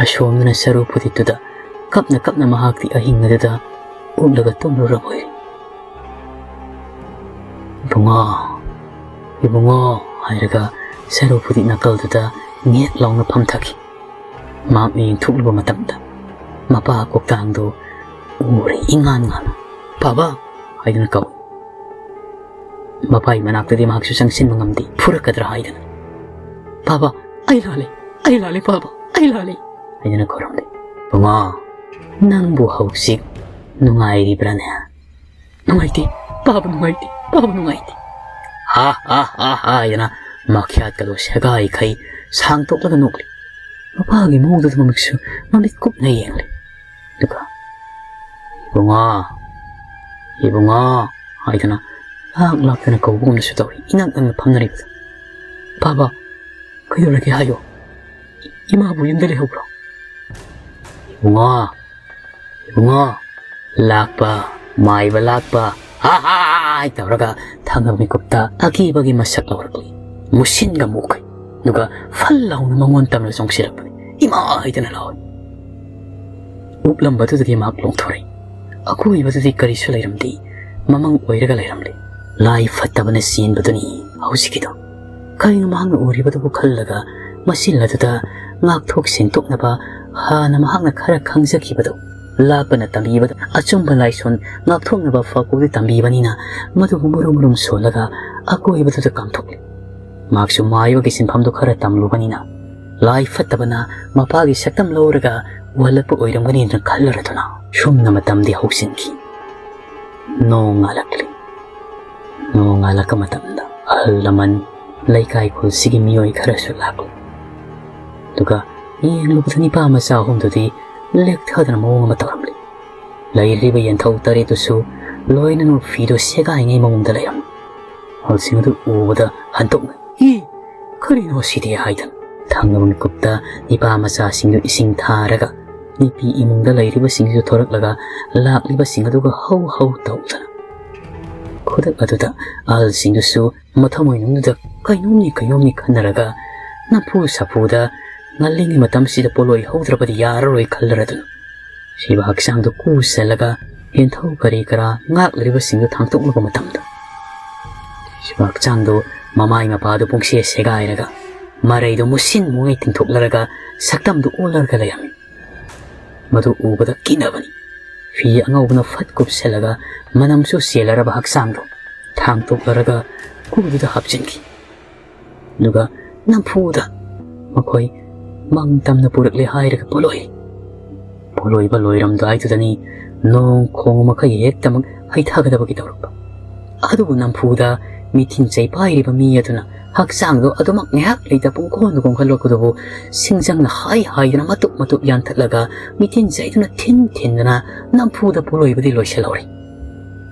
ꯑꯁꯣꯝꯗꯅ ꯆꯔꯨ ꯐꯨꯗꯤꯠꯇꯨꯗ ꯀꯞꯅ ꯀꯞꯅ ꯃꯍꯥꯛꯇꯤ ꯑꯍꯤꯡ ꯑꯗꯨꯗ ꯎꯞꯂꯒ ꯇꯨꯝꯂꯨꯔꯕ ꯑꯣꯏꯔꯦ꯫ "ꯏꯕꯨꯡꯉꯣ, ꯏꯕꯨꯡꯉꯣ" ꯍꯥꯏꯔꯒ ꯆꯔꯨ ꯐꯨꯗꯤꯠ ꯅꯥꯀꯜꯗꯨꯗ ꯉꯦꯛ ꯂꯥꯎꯅ ꯐꯝꯊꯈꯤ꯫ ꯃꯍꯥꯛꯅ ꯌꯦꯡꯊꯣꯛꯂꯨꯕ ꯃꯇꯝꯗ ꯃꯄꯥ ꯀꯣꯛꯇꯥꯡꯗꯨ ꯎꯔꯦ, ꯏꯉꯥꯟ ꯉꯥꯟꯅ꯫ "ꯄꯥꯕ" ꯍꯥꯏꯗꯨꯅ ꯀꯧꯏ꯫ ꯃꯄꯥꯒꯤ ꯃꯅꯥꯛꯇꯗꯤ ꯃꯍꯥꯛꯁꯨ ꯆꯪꯁꯤꯟꯕ ꯉꯝꯗꯦ, ꯐꯨꯔꯛꯀꯗ꯭ꯔꯥ ꯍꯥꯏꯗꯅ꯫ "ꯄꯥꯕ, ꯑꯩ ꯂꯥꯜꯂꯦ, ꯑꯩ ꯂꯥꯜꯂꯦ ꯄꯥꯕ, ꯑꯩ ꯂꯥꯜꯂꯦ" ꯍꯥꯏꯗꯅ ꯈꯨꯔꯨꯝꯂꯦ꯫ "ꯏꯕꯨꯡꯉꯣ, ꯅꯪꯕꯨ ꯍꯧꯖꯤꯛ ꯅꯨꯡꯉꯥꯏꯔꯤꯕ꯭ꯔꯥꯅꯦ?" "ꯅꯨꯡꯉꯥꯏꯇꯦ ꯄꯥꯕ, ꯅꯨꯡꯉꯥꯏꯇꯦ ꯄꯥꯕ, ꯅꯨꯡꯉꯥꯏꯇꯦ" ꯍꯥ ꯍꯥ ꯍꯥ ꯍꯥ ꯍꯥꯏꯗꯅ ꯃꯈ꯭ꯌꯥꯠꯀꯗꯣ ꯁꯦꯒꯥꯏꯈꯩ ꯁꯥꯡꯗꯣꯛꯂꯒ ꯅꯣꯛꯂꯤ꯫ ꯃꯄꯥꯒꯤ ꯃꯑꯣꯡꯗꯨꯗ ꯃꯃꯤꯠꯁꯨ ꯃꯃꯤꯠ ꯀꯨꯞꯅ ꯌꯦꯡꯂꯤ꯫ ꯑꯗꯨꯒ "ꯏꯕꯨꯡꯉꯣ, ꯏꯕꯨꯡꯉꯣ" ꯍꯥꯏꯗꯅ ꯂꯥꯛ ꯂꯥꯛꯇꯅ ꯀꯧꯕꯒꯨꯝꯅꯁꯨ ꯇꯧꯔꯤ꯫ ꯏꯅꯛ ꯅꯛꯅ ꯐꯝꯅꯔꯤꯕꯗꯨ꯫ "ꯄꯥꯕ, ꯀꯩꯗꯧꯔꯒꯦ ꯍꯥꯏꯌꯣ꯫ ꯏꯃꯥꯕꯨ ꯌꯨꯝꯗ ꯂꯩꯍꯧꯕ꯭ꯔꯣ?" "ꯏꯕꯨꯡꯉꯣ, ꯏꯕꯨꯡꯉꯣ, ꯂꯥꯛꯄ, ꯃꯥꯏꯕ ꯂꯥꯛꯄ" ꯍꯥ ꯍꯥ ꯍꯥꯏ ꯇꯧꯔꯒ ꯊꯪꯅꯕ ꯃꯤꯀꯨꯞꯇ ꯑꯀꯤꯕꯒꯤ ꯃꯁꯛ ꯂꯧꯔꯛꯂꯤ꯫ ꯃꯨꯁꯤꯟꯒ ꯃꯨꯈꯩ꯫ ꯑꯗꯨꯒ ꯐꯜ ꯂꯥꯎꯅ ꯃꯉꯣꯟ ꯇꯝꯅ ꯆꯣꯡꯁꯤꯜꯂꯛꯄꯅꯤ꯫ "ꯏꯃꯥ" ꯍꯥꯏꯗꯅ ꯂꯥꯎꯏ꯫ ꯎꯞꯂꯝꯕꯗꯨꯗꯒꯤ ꯃꯍꯥꯛ ꯂꯣꯡꯊꯣꯔꯛꯏ꯫ ꯑꯀꯣꯏꯕꯗꯨꯗꯤ ꯀꯔꯤꯁꯨ ꯂꯩꯔꯝꯗꯦ꯫ ꯃꯃꯪ ꯑꯣꯏꯔꯒ ꯂꯩꯔꯝꯂꯦ꯫ ꯂꯥꯏ ꯐꯠꯇꯕꯅ ꯆꯦꯟꯕꯗꯨꯅꯤ ꯍꯧꯖꯤꯛꯀꯤꯗꯣ꯫ ꯀꯔꯤꯅꯣ ꯃꯍꯥꯛꯅ ꯎꯔꯤꯕꯗꯨꯕꯨ ꯈꯜꯂꯒ ꯃꯆꯤꯟ ꯑꯗꯨꯗ ꯉꯥꯛꯊꯣꯛ ꯁꯦꯡꯗꯣꯛꯅꯕ ꯍꯥꯟꯅ ꯃꯍꯥꯛꯅ ꯈꯔ ꯈꯪꯖꯈꯤꯕꯗꯣ, ꯂꯥꯞꯄꯅ ꯇꯝꯕꯤꯕꯗ ꯑꯆꯨꯝꯕ ꯂꯥꯏꯁꯣꯟ ꯉꯥꯛꯊꯣꯛꯅꯕ ꯐꯥꯎꯕꯗꯤ ꯇꯝꯕꯤꯕꯅꯤꯅ ꯃꯗꯨꯕꯨ ꯃꯔꯨꯝ ꯃꯔꯨꯝ ꯁꯣꯜꯂꯒ ꯑꯀꯣꯏꯕꯗꯨꯗ ꯀꯥꯝꯊꯣꯛꯂꯤ꯫ ꯃꯍꯥꯛꯁꯨ ꯃꯥꯏꯕꯒꯤ ꯁꯤꯟꯐꯝꯗꯨ ꯈꯔ ꯇꯝꯂꯨꯕꯅꯤꯅ ꯂꯥꯏ ꯐꯠꯇꯕꯅ ꯃꯄꯥꯒꯤ ꯁꯛꯇꯝ ꯂꯧꯔꯒ ꯎꯍꯜꯂꯛꯄ ꯑꯣꯏꯔꯝꯒꯅꯤꯅ ꯈꯜꯂꯔꯗꯨꯅ ꯁꯨꯝꯅ ꯃꯇꯝꯗꯤ ꯍꯧꯖꯤꯟꯈꯤ꯫ ꯅꯣꯡ ꯉꯥꯜꯂꯛꯂꯤ꯫ ꯅꯣꯡ ꯉꯥꯜꯂꯛꯄ ꯃꯇꯝꯗ ꯑꯍꯜ ꯂꯃꯟ ꯂꯩꯀꯥꯏ ꯈꯨꯜꯁꯤꯒꯤ ꯃꯤꯑꯣꯏ ꯈꯔꯁꯨ ꯂꯥꯛꯂꯤ꯫ ꯑꯗꯨꯒ ꯌꯦꯡꯂꯨꯕꯗ ꯅꯤꯄꯥ ꯃꯆꯥ ꯑꯍꯨꯝꯗꯨꯗꯤ ꯂꯦꯛꯊꯗꯅ ꯃꯑꯣꯡ ꯑꯃ ꯇꯧꯔꯝꯂꯤ꯫ ꯂꯩꯔꯤꯕ ꯌꯦꯟꯊꯧ ꯇꯔꯦꯠꯇꯨꯁꯨ ꯂꯣꯏꯅꯃꯛ ꯐꯤꯗꯨ ꯁꯦꯒꯥꯏꯉꯩ ꯃꯑꯣꯡꯗ ꯂꯩꯔꯝꯃꯤ꯫ ꯑꯍꯜꯁꯤꯡ ꯑꯗꯨ ꯎꯕꯗ ꯍꯟꯗꯣꯛꯅ "ꯏ! ꯀꯔꯤꯅꯣ ꯁꯤꯗꯤ?" ꯍꯥꯏꯗꯅ ꯊꯪꯅꯕ ꯃꯤꯀꯨꯞꯇ ꯅꯤꯄꯥ ꯃꯆꯥꯁꯤꯡꯗꯨ ꯏꯁꯤꯡ ꯊꯥꯔꯒ ꯅꯨꯄꯤ ꯏꯃꯨꯡꯗ ꯂꯩꯔꯤꯕꯁꯤꯡꯗꯨ ꯊꯣꯔꯛꯂꯒ ꯂꯥꯛꯂꯤꯕꯁꯤꯡ ꯑꯗꯨꯒ ꯍꯧ ꯍꯧ ꯇꯧꯗꯅ꯫ ꯈꯨꯗꯛ ꯑꯗꯨꯗ ꯑꯍꯜꯁꯤꯡꯗꯨꯁꯨ ꯃꯊꯃꯣꯏꯅꯨꯡꯗꯨꯗ ꯀꯩꯅꯣꯝꯅꯤ ꯀꯩꯅꯣꯝꯅꯤ ꯈꯟꯅꯔꯒ ꯅꯝꯐꯨ ꯁꯥꯐꯨꯗ ꯉꯜꯂꯤꯉꯩ ꯃꯇꯝꯁꯤꯗ ꯄꯣꯠꯂꯣꯏ ꯍꯧꯗ꯭ꯔꯕꯗꯤ ꯌꯥꯔꯔꯣꯏ ꯈꯜꯂꯔꯗꯨꯅ ꯁꯤꯕ ꯍꯛꯆꯥꯡꯗꯨ ꯀꯨ ꯆꯜꯂꯒ ꯌꯦꯟꯊꯧ ꯀꯔꯤ ꯀꯔꯥ ꯉꯥꯛꯂꯤꯕꯁꯤꯡꯗꯨ ꯊꯥꯡꯇꯣꯛꯂꯕ ꯃꯇꯝꯗ ꯁꯤꯕ ꯍꯛꯆꯥꯡꯗꯨ ꯃꯃꯥꯏ ꯃꯄꯥꯗꯨ ꯄꯨꯡꯁꯦ ꯁꯦꯒꯥꯏꯔꯒ ꯃꯔꯩꯗꯨ ꯃꯨꯁꯤꯟ ꯃꯨꯉꯩ ꯇꯤꯡꯊꯣꯛꯂꯔꯒ ꯁꯛꯇꯝꯗꯨ ꯑꯣꯜꯂꯔꯒ ꯂꯩꯔꯝꯃꯤ꯫ ꯃꯗꯨ ꯎꯕꯗ ꯀꯤꯅꯕꯅꯤ꯫ ꯐꯤ ꯑꯉꯧꯕꯅ ꯐꯠ ꯀꯨꯞꯁꯤꯜꯂꯒ ꯃꯅꯝꯁꯨ ꯆꯦꯜꯂꯔꯕ ꯍꯛꯆꯥꯡꯗꯨ ꯊꯥꯡꯇꯣꯛꯂꯔꯒ ꯀꯨꯗꯨꯗ ꯍꯥꯞꯆꯤꯟꯈꯤ꯫ ꯑꯗꯨꯒ ꯅꯝꯐꯨꯗ ꯃꯈꯣꯏ ꯃꯪ ꯇꯝꯅ ꯄꯨꯔꯛꯂꯦ ꯍꯥꯏꯔꯒ ꯄꯣꯠꯂꯣꯏ꯫ ꯄꯣꯠꯂꯣꯏꯕ ꯂꯣꯏꯔꯝꯗꯥꯏꯗꯨꯗꯅꯤ ꯅꯣꯡ ꯈꯣꯡ ꯃꯈꯩ ꯍꯦꯛꯇꯃꯛ ꯍꯩꯊꯒꯗꯕꯒꯤ ꯇꯧꯔꯛꯄ꯫ ꯑꯗꯨꯕꯨ ꯅꯝꯐꯨꯗ ꯃꯤꯊꯤꯟ ꯆꯩꯄꯥꯏꯔꯤꯕ ꯃꯤ ꯑꯗꯨꯅ ꯍꯛꯆꯥꯡꯗꯣ ꯑꯗꯨꯃꯛ ꯉꯥꯏꯍꯥꯛ ꯂꯩꯇ ꯄꯨꯡꯀꯣꯟꯗ ꯀꯣꯟꯈꯠꯂꯛꯄꯗꯨꯕꯨ ꯁꯤꯡꯖꯪꯅ ꯍꯥꯏ ꯍꯥꯏꯗꯨꯅ ꯃꯇꯨꯞ ꯃꯇꯨꯞ ꯌꯥꯟꯊꯠꯂꯒ ꯃꯤꯊꯤꯟ ꯆꯩꯗꯨꯅ ꯊꯤꯟ ꯊꯤꯟꯗꯨꯅ ꯅꯝꯐꯨꯗ ꯄꯣꯠꯂꯣꯏꯕꯗꯤ ꯂꯣꯏꯁꯤꯜꯍꯧꯔꯦ꯫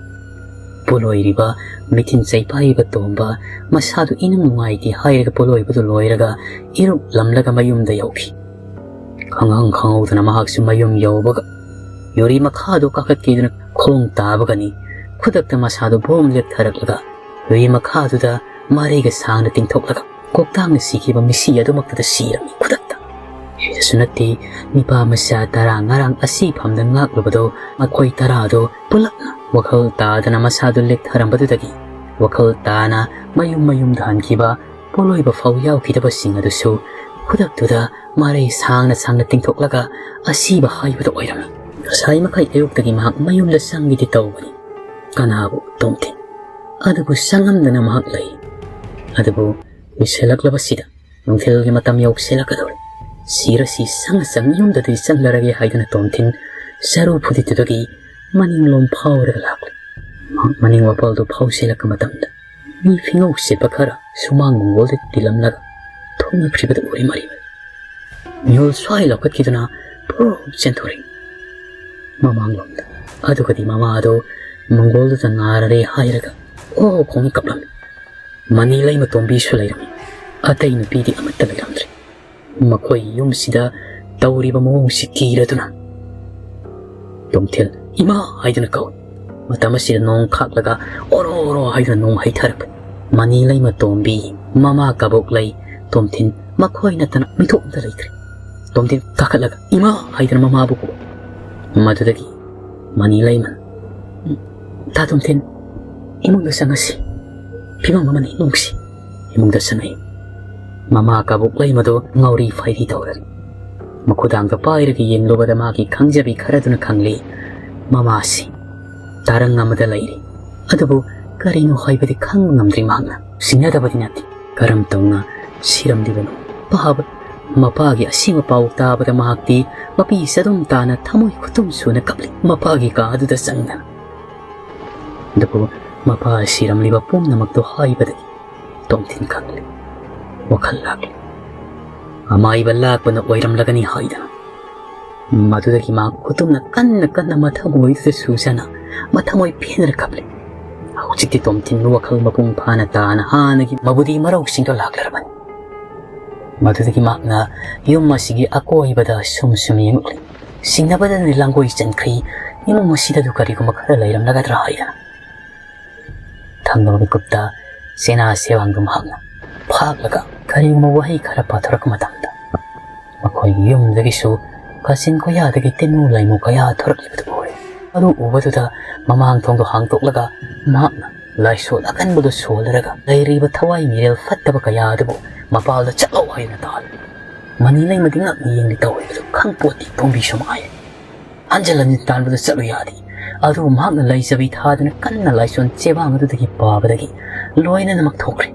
ꯄꯣꯠꯂꯣꯏꯔꯤꯕ ꯃꯤꯊꯤꯟ ꯆꯩꯄꯥꯏꯔꯤꯕ ꯇꯣꯝꯕ ꯃꯁꯥꯗꯨ ꯏꯅꯨꯡ ꯅꯨꯡꯉꯥꯏꯇꯦ ꯍꯥꯏꯔꯒ ꯄꯣꯠꯂꯣꯏꯕꯗꯨ ꯂꯣꯏꯔꯒ ꯏꯔꯨꯛꯂꯝꯂꯒ ꯃꯌꯨꯝꯗ ꯌꯧꯈꯤ꯫ ꯈꯪꯍꯪ ꯈꯪꯍꯧꯗꯅ ꯃꯍꯥꯛꯁꯨ ꯃꯌꯨꯝ ꯌꯧꯕꯒ ꯌꯨꯔꯤ ꯃꯈꯥꯗꯨ ꯀꯥꯈꯠꯈꯤꯗꯨꯅ ꯈꯣꯡ ꯇꯥꯕꯒꯅꯤ ꯈꯨꯗꯛꯇ ꯃꯁꯥꯗꯨ ꯕꯣꯝ ꯂꯦꯞꯊꯔꯛꯂꯒ ꯌꯨꯔꯤ ꯃꯈꯥꯗꯨꯗ ꯃꯔꯩꯒ ꯁꯥꯡꯅ ꯇꯤꯡꯊꯣꯛꯂꯒ ꯀꯣꯛꯇꯥꯡꯅ ꯁꯤꯈꯤꯕ ꯃꯤꯁꯤ ꯑꯗꯨꯃꯛꯇꯗ ꯁꯤꯔꯝꯃꯤ ꯈꯨꯗꯛꯇ꯫ ꯁꯤꯗꯁꯨ ꯅꯠꯇꯦ, ꯅꯤꯄꯥ ꯃꯆꯥ ꯇꯔꯥ ꯉꯔꯥꯡ ꯑꯁꯤ ꯐꯝꯗ ꯉꯥꯛꯂꯨꯕꯗꯣ ꯃꯈꯣꯏ ꯇꯔꯥꯗꯣ ꯄꯨꯂꯞꯅ ꯋꯥꯈꯜ ꯇꯥꯗꯅ ꯃꯁꯥꯗꯨ ꯂꯦꯛꯊꯔꯝꯕꯗꯨꯗꯒꯤ ꯋꯥꯈꯜ ꯇꯥꯅ ꯃꯌꯨꯝ ꯃꯌꯨꯝꯗ ꯍꯟꯈꯤꯕ ꯄꯣꯠꯂꯣꯏꯕ ꯐꯥꯎ ꯌꯥꯎꯈꯤꯗꯕꯁꯤꯡ ꯑꯗꯨꯁꯨ ꯈꯨꯗꯛꯇꯨꯗ ꯃꯔꯩ ꯁꯥꯡꯅ ꯁꯥꯡꯅ ꯇꯤꯡꯊꯣꯛꯂꯒ ꯑꯁꯤꯕ ꯍꯥꯏꯕꯗꯨ ꯑꯣꯏꯔꯝꯃꯤ꯫ ꯉꯁꯥꯏ ꯃꯈꯩ ꯑꯌꯨꯛꯇꯒꯤ ꯃꯍꯥꯛ ꯃꯌꯨꯝꯗ ꯆꯪꯒꯦꯗꯤ ꯇꯧꯕꯅꯤ, ꯀꯅꯥꯕꯨ? ꯇꯣꯝꯊꯤꯟ꯫ ꯑꯗꯨꯕꯨ ꯆꯪꯉꯝꯗꯅ ꯃꯍꯥꯛ ꯂꯩ꯫ ꯑꯗꯨꯕꯨ ꯀꯨꯏꯁꯜꯂꯛꯂꯕꯁꯤꯗ ꯅꯨꯡꯊꯤꯜꯒꯤ ꯃꯇꯝ ꯌꯧꯁꯤꯜꯂꯛꯀꯗꯧꯔꯦ꯫ ꯁꯤꯔꯁꯤ ꯁꯪ ꯁꯪ ꯌꯨꯝꯗꯗꯤ ꯆꯪꯂꯔꯒꯦ ꯍꯥꯏꯗꯨꯅ ꯇꯣꯝꯊꯤꯟ ꯆꯔꯨ ꯐꯨꯗꯤꯠꯇꯨꯗꯒꯤ ꯃꯅꯤꯡꯂꯣꯝ ꯐꯥꯎꯔꯒ ꯂꯥꯛꯂꯦ꯫ ꯃꯍꯥꯛ ꯃꯅꯤꯡ ꯋꯥꯄꯜꯗꯨ ꯐꯥꯎꯁꯤꯜꯂꯛꯄ ꯃꯇꯝꯗ ꯃꯤ ꯐꯤꯉꯧ ꯆꯦꯠꯄ ꯈꯔ ꯁꯨꯃꯥꯡ ꯃꯪꯒꯣꯜꯗ ꯇꯤꯜꯂꯝꯂꯒ ꯊꯣꯛꯅꯈ꯭ꯔꯤꯕꯗꯨ ꯎꯔꯦ ꯃꯔꯤꯃ꯫ ꯃꯤꯍꯨꯜ ꯁ꯭ꯋꯥꯏ ꯂꯧꯈꯠꯈꯤꯗꯨꯅ ꯄꯨꯔꯨꯞ ꯆꯦꯟꯊꯣꯔꯛꯏ ꯃꯃꯥꯡꯂꯣꯝꯗ꯫ ꯑꯗꯨꯒꯗꯤ ꯃꯃꯥ ꯑꯗꯨ ꯃꯪꯒꯣꯜꯗꯨꯗ ꯉꯥꯔꯔꯦ ꯍꯥꯏꯔꯒ ꯑꯣ ꯈꯣꯡꯉꯤ ꯀꯞꯂꯝꯃꯤ꯫ ꯃꯅꯤ ꯂꯩꯃ ꯇꯣꯝꯕꯤꯁꯨ ꯂꯩꯔꯝꯃꯤ꯫ ꯑꯇꯩ ꯅꯨꯄꯤꯗꯤ ꯑꯃꯠꯇ ꯂꯩꯔꯝꯗ꯭ꯔꯦ꯫ ꯃꯈꯣꯏ ꯌꯨꯝꯁꯤꯗ ꯇꯧꯔꯤꯕ ꯃꯑꯣꯡꯁꯤ ꯀꯤꯔꯗꯨꯅ ꯇꯣꯝꯊꯤꯜ "ꯏꯃꯥ" ꯍꯥꯏꯗꯨꯅ ꯀꯧꯏ꯫ ꯃꯇꯝ ꯑꯁꯤꯗ ꯅꯣꯡ ꯈꯥꯛꯂꯒ ꯑꯣꯔꯣ ꯑꯣꯔꯣ ꯍꯥꯏꯗꯨꯅ ꯅꯣꯡ ꯍꯩꯊꯔꯛꯄꯅꯤ꯫ ꯃꯅꯤ ꯂꯩꯃ ꯇꯣꯝꯕꯤ, ꯃꯃꯥ ꯀꯕꯣꯛ ꯂꯩ, ꯇꯣꯝꯊꯤꯟ ꯃꯈꯣꯏ ꯅꯠꯇꯅ ꯃꯤꯊꯣꯛ ꯑꯝꯇ ꯂꯩꯇ꯭ꯔꯦ꯫ ꯇꯣꯝꯊꯤꯟ ꯀꯥꯈꯠꯂꯒ "ꯏꯃꯥ" ꯍꯥꯏꯗꯨꯅ ꯃꯃꯥꯕꯨ ꯀꯧꯏ꯫ ꯃꯗꯨꯗꯒꯤ ꯃꯅꯤ ꯂꯩꯃꯅ "ꯇꯥ ꯇꯣꯝꯊꯤꯟ, ꯏꯃꯨꯡꯗ ꯆꯪꯉꯁꯤ꯫ ꯐꯤꯕꯝ ꯑꯃꯅꯤ ꯅꯨꯡꯁꯤ"꯫ ꯏꯃꯨꯡꯗ ꯆꯪꯉꯛꯏ꯫ ꯃꯃꯥ ꯀꯕꯣꯛ ꯂꯩꯃꯗꯨ ꯉꯥꯎꯔꯤ ꯐꯩꯔꯤ ꯇꯧꯔꯦ꯫ ꯃꯈꯨꯗꯥꯡꯗ ꯄꯥꯏꯔꯒ ꯌꯦꯡꯂꯨꯕꯗ ꯃꯥꯒꯤ ꯈꯪꯖꯕꯤ ꯈꯔꯗꯨꯅ ꯈꯪꯂꯤ, ꯃꯃꯥꯁꯤ ꯇꯥꯔꯪ ꯑꯃꯗ ꯂꯩꯔꯤ꯫ ꯑꯗꯨꯕꯨ ꯀꯔꯤꯅꯣ ꯍꯥꯏꯕꯗꯤ ꯈꯪꯕ ꯉꯝꯗ꯭ꯔꯤ ꯃꯍꯥꯛꯅ꯫ ꯁꯤꯡꯅꯗꯕꯗꯤ ꯅꯠꯇꯦ꯫ ꯀꯔꯝ ꯇꯧꯅ ꯁꯤꯔꯝꯂꯤꯕꯅꯣ? ꯄꯥꯕ, ꯃꯄꯥꯒꯤ ꯑꯁꯦꯡꯕ ꯄꯥꯎ ꯇꯥꯕꯗ ꯃꯍꯥꯛꯇꯤ ꯃꯄꯤ ꯆꯗꯨꯝ ꯇꯥꯅ ꯊꯃꯣꯏ ꯈꯨꯇꯨꯝ ꯁꯨꯅ ꯀꯞꯂꯤ꯫ ꯃꯄꯥꯒꯤ ꯀꯥ ꯑꯗꯨꯗ ꯆꯪꯗꯅ꯫ ꯑꯗꯨꯕꯨ ꯃꯄꯥ ꯁꯤꯔꯝꯂꯤꯕ ꯄꯨꯝꯅꯃꯛꯇꯣ ꯍꯥꯏꯕꯗꯒꯤ ꯇꯣꯝꯊꯤꯟ ꯈꯪꯂꯤ꯫ ꯋꯥꯈꯜ ꯂꯥꯛꯂꯤ꯫ ꯑꯃꯥꯏꯕ ꯂꯥꯛꯄꯅ ꯑꯣꯏꯔꯝꯂꯒꯅꯤ ꯍꯥꯏꯗꯅ꯫ ꯃꯗꯨꯗꯒꯤ ꯃꯍꯥꯛ ꯈꯨꯇꯨꯝꯅ ꯀꯟꯅ ꯀꯟꯅ ꯃꯊꯃꯣꯏꯗꯨꯗ ꯁꯨꯖꯅ ꯃꯊꯃꯣꯏ ꯄꯦꯟꯗꯅ ꯀꯞꯂꯤ꯫ ꯍꯧꯖꯤꯛꯇꯤ ꯇꯣꯝꯊꯤꯟꯕꯨ ꯋꯥꯈꯜ ꯃꯄꯨꯡ ꯐꯥꯅ ꯇꯥꯅ ꯍꯥꯟꯅꯒꯤ ꯃꯕꯨꯗꯤ ꯃꯔꯧꯁꯤꯡꯗꯣ ꯂꯥꯛꯂꯔꯕꯅꯤ꯫ ꯃꯗꯨꯗꯒꯤ ꯃꯍꯥꯛꯅ ꯌꯨꯝ ꯑꯁꯤꯒꯤ ꯑꯀꯣꯏꯕꯗ ꯁꯨꯝ ꯁꯨꯝ ꯌꯦꯡꯂꯛꯂꯤ꯫ ꯁꯤꯡꯅꯕꯗꯅꯤ ꯂꯥꯡꯒꯣꯏ ꯆꯟꯈ꯭ꯔꯤ꯫ ꯏꯃꯨꯡ ꯑꯁꯤꯗꯁꯨ ꯀꯔꯤꯒꯨꯝꯕ ꯈꯔ ꯂꯩꯔꯝꯂꯒꯗ꯭ꯔꯥ ꯍꯥꯏꯗꯅ꯫ ꯊꯪꯅꯕ ꯃꯤꯀꯨꯞꯇ ꯆꯦꯅꯥ ꯆꯦꯕꯥꯡꯗꯨ ꯃꯍꯥꯛꯅ ꯐꯥꯛꯂꯒ ꯀꯔꯤꯒꯨꯝꯕ ꯋꯥꯍꯩ ꯈꯔ ꯄꯥꯊꯣꯔꯛꯄ ꯃꯇꯝꯗ ꯃꯈꯣꯏꯒꯤ ꯌꯨꯝꯗꯒꯤꯁꯨ ꯀꯥꯆꯤꯟ ꯀꯣꯌꯥꯗꯒꯤ ꯇꯤꯟꯃꯨ ꯂꯥꯏꯃꯨ ꯀꯌꯥ ꯊꯣꯔꯛꯂꯤꯕꯗꯨ ꯎꯔꯦ꯫ ꯑꯗꯨ ꯎꯕꯗꯨꯗ ꯃꯃꯥꯡ ꯊꯣꯡꯗꯣ ꯍꯥꯡꯗꯣꯛꯂꯒ ꯃꯍꯥꯛꯅ ꯂꯥꯏꯁꯣꯟ ꯑꯀꯟꯕꯗꯨ ꯁꯣꯜꯂꯔꯒ ꯂꯩꯔꯤꯕ ꯊꯋꯥꯏ ꯃꯤꯔꯦꯜ ꯐꯠꯇꯕ ꯀꯌꯥ ꯑꯗꯨꯕꯨ ꯃꯄꯥꯜꯗ ꯆꯠꯂꯣ ꯍꯥꯏꯅ ꯇꯥꯍꯜꯂꯤ꯫ ꯃꯅꯤ ꯂꯩꯃꯗꯤ ꯉꯛꯅ ꯌꯦꯡꯂꯤ ꯇꯧꯔꯤꯕꯗꯨ ꯈꯪꯄꯣꯠꯇꯦ ꯄꯣꯝꯕꯤꯁꯨ ꯃꯥꯏ꯫ ꯍꯟꯖꯤꯜ ꯍꯟꯖꯤꯟ ꯇꯥꯟꯕꯗ ꯆꯠꯂꯨ ꯌꯥꯗꯦ꯫ ꯑꯗꯨꯕꯨ ꯃꯍꯥꯛꯅ ꯂꯩꯖꯕꯤ ꯊꯥꯗꯅ ꯀꯟꯅ ꯂꯥꯏꯁꯣꯟ ꯆꯦꯕꯥꯡ ꯑꯗꯨꯗꯒꯤ ꯄꯥꯕꯗꯒꯤ ꯂꯣꯏꯅꯅꯃꯛ ꯊꯣꯛꯈ꯭ꯔꯦ꯫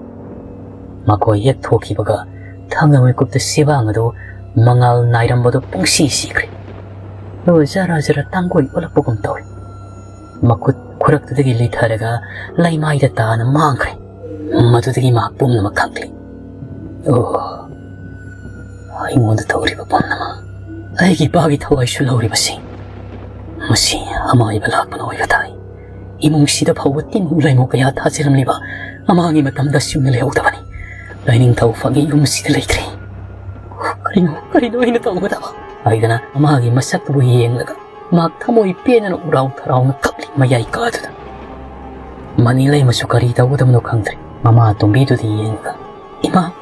ꯃꯈꯣꯏ ꯍꯦꯛ ꯊꯣꯛꯈꯤꯕꯒ ꯊꯪꯅ ꯃꯤꯀꯨꯞꯇ ꯆꯦꯕꯥꯡ ꯑꯗꯨ ꯃꯉꯥꯜ ꯅꯥꯏꯔꯝꯕꯗꯨ ꯄꯨꯡꯁꯤ ꯁꯤꯈ꯭ꯔꯦ꯫ ꯑꯗꯨꯒ ꯖꯔ ꯖꯔ ꯇꯥꯡꯒꯣꯏ ꯑꯣꯜꯂꯛꯄꯒꯨꯝ ꯇꯧꯏ꯫ ꯃꯈꯨꯠ ꯈꯨꯔꯛꯇꯨꯗꯒꯤ ꯂꯤꯊꯔꯒ ꯂꯩꯃꯥꯏꯗ ꯇꯥꯅ ꯃꯥꯡꯈ꯭ꯔꯦ꯫ ꯃꯗꯨꯗꯒꯤ ꯃꯍꯥꯛ ꯄꯨꯝꯅꯃꯛ ꯈꯪꯂꯦ꯫ ꯑꯣ, ꯑꯩꯉꯣꯟꯗ ꯇꯧꯔꯤꯕ ꯄꯨꯝꯅꯃꯛ, ꯑꯩꯒꯤ ꯏꯄꯥꯒꯤ ꯊꯋꯥꯏꯁꯨ ꯂꯧꯔꯤꯕꯁꯤ, ꯃꯁꯤ ꯑꯃꯥꯏꯕ ꯂꯥꯛꯄꯅ ꯑꯣꯏꯕ ꯇꯥꯏ꯫ ꯏꯃꯨꯡꯁꯤꯗ ꯐꯥꯎꯕ ꯇꯤꯟꯃꯨ ꯂꯥꯏꯃꯨ ꯀꯌꯥ ꯊꯥꯖꯔꯝꯂꯤꯕ ꯑꯃꯥꯡꯒꯤ ꯃꯇꯝꯗ ꯑꯁꯤꯒꯨꯝꯅ ꯂꯩꯍꯧꯗꯕꯅꯤ꯫ ꯂꯥꯏꯅꯤꯡꯊꯧ ꯐꯪꯉꯤ ꯌꯨꯝꯁꯤꯗ ꯂꯩꯇ꯭ꯔꯦ꯫ ꯀꯔꯤꯅꯣ, ꯀꯔꯤꯅꯣ ꯑꯩꯅ ꯇꯧꯒꯗꯕ? ꯍꯥꯏꯗꯅ ꯑꯃꯥꯒꯤ ꯃꯁꯛꯇꯨꯕꯨ ꯌꯦꯡꯂꯒ ꯃꯍꯥꯛ ꯊꯃꯣꯏ ꯄꯦꯟꯗꯅ ꯎꯔꯥꯎ ꯊꯔꯥꯎꯅ ꯀꯞꯂꯤ ꯃꯌꯥꯏ ꯀꯥꯗꯨꯗ꯫ ꯃꯅꯤ ꯂꯩꯃꯁꯨ ꯀꯔꯤ ꯇꯧꯒꯗꯕꯅꯣ ꯈꯪꯗ꯭ꯔꯦ꯫ ꯃꯃꯥ ꯇꯣꯝꯕꯤꯗꯨꯗ ꯌꯦꯡꯂꯒ, "ꯏꯃꯥ,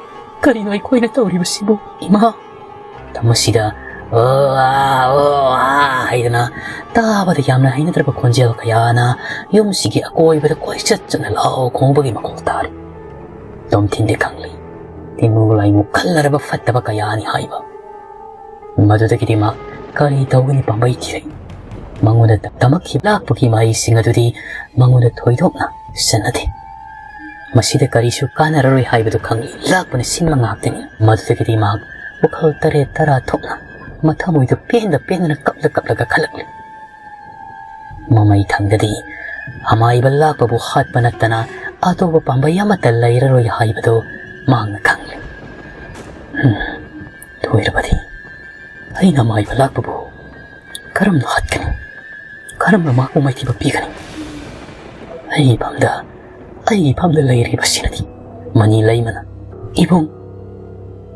ꯀꯔꯤꯅꯣ ꯑꯩꯈꯣꯏꯅ ꯇꯧꯔꯤꯕꯁꯤꯕꯨ, ꯏꯃꯥ?" ꯃꯁꯤꯗ "ꯑꯣ, ꯑꯥ, ꯑꯣ, ꯑꯥ" ꯍꯥꯏꯗꯅ ꯇꯥꯕꯗ ꯌꯥꯝꯅ ꯍꯩꯅꯗ꯭ꯔꯕ ꯈꯣꯟꯖꯦꯜ ꯀꯌꯥꯅ ꯌꯨꯝꯁꯤꯒꯤ ꯑꯀꯣꯏꯕꯗ ꯀꯣꯏꯆꯠ ꯆꯠꯅ ꯂꯥꯎ ꯈꯣꯡꯕꯒꯤ ꯃꯈꯣꯜ ꯇꯥꯔꯤ꯫ ꯇꯣꯝꯊꯤꯟꯗꯤ ꯈꯪꯂꯤ, ꯇꯤꯟꯃꯨ ꯂꯥꯏꯃꯨ ꯈꯜꯂꯔꯕ ꯐꯠꯇꯕ ꯀꯌꯥꯅꯤ ꯍꯥꯏꯕ꯫ ꯃꯗꯨꯗꯒꯤꯗꯤ ꯃꯥ ꯀꯔꯤ ꯇꯧꯒꯅꯤ ꯄꯥꯝꯕꯩ ꯊꯤꯔꯦ꯫ ꯃꯉꯣꯟꯗ ꯇꯝꯃꯛꯈꯤꯕ ꯂꯥꯛꯄꯒꯤ ꯃꯍꯩꯁꯤꯡ ꯑꯗꯨꯗꯤ ꯃꯉꯣꯟꯗ ꯊꯣꯏꯗꯣꯛꯅ ꯆꯟꯅꯗꯦ꯫ ꯃꯁꯤꯗ ꯀꯔꯤꯁꯨ ꯀꯥꯟꯅꯔꯔꯣꯏ ꯍꯥꯏꯕꯗꯨ ꯈꯪꯂꯤ꯫ ꯂꯥꯛꯄꯅ ꯁꯤꯟꯕ ꯉꯥꯛꯇꯅꯤ꯫ ꯃꯗꯨꯗꯒꯤꯗꯤ ꯃꯍꯥꯛ ꯋꯥꯈꯜ ꯇꯔꯦꯠ ꯇꯔꯥ ꯊꯣꯛꯅ ꯃꯊꯃꯣꯏꯗ ꯄꯦꯟꯗ ꯄꯦꯟꯗꯅ ꯀꯞꯂ ꯀꯞꯂꯒ ꯈꯜꯂꯛꯂꯤ꯫ ꯃꯃꯩ ꯊꯪꯗꯗꯤ ꯑꯃꯥꯏꯕ ꯂꯥꯛꯄꯕꯨ ꯍꯥꯠꯄ ꯅꯠꯇꯅ ꯑꯇꯣꯞꯄ ꯄꯥꯝꯕꯩ ꯑꯃꯠꯇ ꯂꯩꯔꯔꯣꯏ ꯍꯥꯏꯕꯗꯨ ꯃꯍꯥꯛꯅ ꯈꯪꯂꯤ꯫ ꯍꯝ, ꯊꯣꯏꯔꯕꯗꯤ ꯑꯩꯅ ꯑꯃꯥꯏꯕ ꯂꯥꯛꯄꯕꯨ ꯀꯔꯝꯅ ꯍꯥꯠꯀꯅꯤ? ꯀꯔꯝꯅ ꯃꯍꯥꯛꯄꯨ ꯃꯥꯏꯊꯤꯕ ꯄꯤꯒꯅꯤ? ꯑꯩꯒꯤ ꯐꯝꯗ, ꯑꯩꯒꯤ ꯐꯝꯗ ꯂꯩꯔꯤꯕꯁꯤꯅꯗꯤ꯫ ꯃꯅꯤ ꯂꯩꯃꯅ, "ꯏꯕꯨꯡ,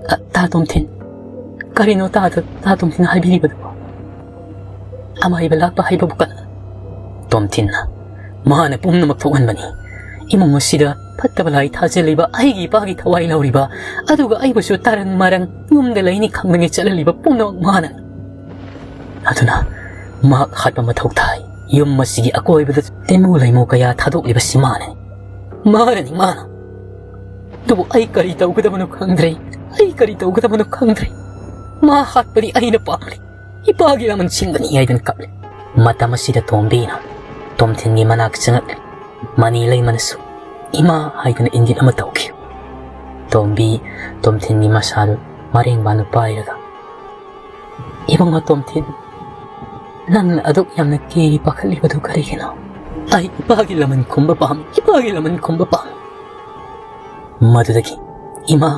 ꯑ, ꯇꯥ ꯇꯣꯝꯊꯤꯟ, ꯀꯔꯤꯅꯣ ꯇꯥ, ꯇꯥ ꯇꯣꯝꯊꯤꯟ ꯍꯥꯏꯕꯤꯔꯤꯕꯗꯨꯕꯣ? ꯑꯃꯥꯏꯕ ꯂꯥꯛꯄ ꯍꯥꯏꯕꯕꯨ ꯀꯅꯥ?" ꯇꯣꯝꯊꯤꯟꯅ, "ꯃꯥꯅ ꯄꯨꯝꯅꯃꯛ ꯊꯣꯛꯍꯟꯕꯅꯤ꯫ ꯏꯃꯨꯡ ꯑꯁꯤꯗ ꯐꯠꯇꯕ ꯂꯥꯏ ꯊꯥꯖꯤꯜꯂꯤꯕ, ꯑꯩꯒꯤ ꯏꯄꯥꯒꯤ ꯊꯋꯥꯏ ꯂꯧꯔꯤꯕ, ꯑꯗꯨꯒ ꯑꯩꯕꯨꯁꯨ ꯇꯔꯪ ꯃꯔꯪ ꯌꯨꯝꯗ ꯂꯩꯅꯤ ꯈꯪꯗꯉꯩ ꯆꯠꯍꯜꯂꯤꯕ ꯄꯨꯝꯅꯃꯛ ꯃꯥꯅꯅꯤ꯫ ꯑꯗꯨꯅ ꯃꯍꯥꯛ ꯍꯥꯠꯄ ꯃꯊꯧ ꯇꯥꯏ꯫ ꯌꯨꯝ ꯑꯁꯤꯒꯤ ꯑꯀꯣꯏꯕꯗ ꯇꯦꯃꯨ ꯂꯩꯃꯨ ꯀꯌꯥ ꯊꯥꯗꯣꯛꯂꯤꯕꯁꯤ ꯃꯥꯅꯅꯤ꯫ ꯃꯥꯅꯅꯤ, ꯃꯥꯅ꯫ ꯑꯗꯨꯕꯨ ꯑꯩ ꯀꯔꯤ ꯇꯧꯒꯗꯕꯅꯣ ꯈꯪꯗ꯭ꯔꯦ꯫ ꯑꯩ ꯀꯔꯤ ꯇꯧꯒꯗꯕꯅꯣ ꯈꯪꯗ꯭ꯔꯦ꯫ ꯃꯥ ꯍꯥꯠꯄꯗꯤ ꯑꯩꯅ ꯄꯥꯝꯂꯤ꯫ ꯏꯄꯥꯒꯤ ꯂꯃꯟ ꯁꯤꯡꯕꯅꯤ" ꯍꯥꯏꯗꯨꯅ ꯀꯞꯂꯤ꯫ ꯃꯇꯝ ꯑꯁꯤꯗ ꯇꯣꯝꯕꯤꯅ ꯇꯣꯝꯊꯤꯟꯒꯤ ꯃꯅꯥꯛ ꯆꯪꯉꯛꯂꯤ꯫ ꯃꯅꯤ ꯂꯩꯃꯅꯁꯨ "ꯏꯃꯥ" ꯍꯥꯏꯗꯨꯅ ꯏꯪꯒꯤꯠ ꯑꯃ ꯇꯧꯈꯤ꯫ ꯇꯣꯝꯕꯤ ꯇꯣꯝꯊꯤꯟꯒꯤ ꯃꯁꯥꯗꯨ ꯃꯔꯦꯡꯕꯥꯟꯗꯨ ꯄꯥꯏꯔꯒ, "ꯏꯕꯨꯡꯉꯣ ꯇꯣꯝꯊꯤꯟ, ꯅꯪꯅ ꯑꯗꯨꯛ ꯌꯥꯝꯅ ꯀꯤꯔꯤ ꯄꯥꯈꯠꯂꯤꯕꯗꯨ ꯀꯔꯤꯒꯤꯅꯣ?" "ꯑꯩ ꯏꯄꯥꯒꯤ ꯂꯃꯟ ꯈꯨꯝꯕ ꯄꯥꯝꯃꯤ, ꯏꯄꯥꯒꯤ ꯂꯃꯟ ꯈꯨꯝꯕ ꯄꯥꯝꯃꯤ꯫" ꯃꯗꯨꯗꯒꯤ, "ꯏꯃꯥ,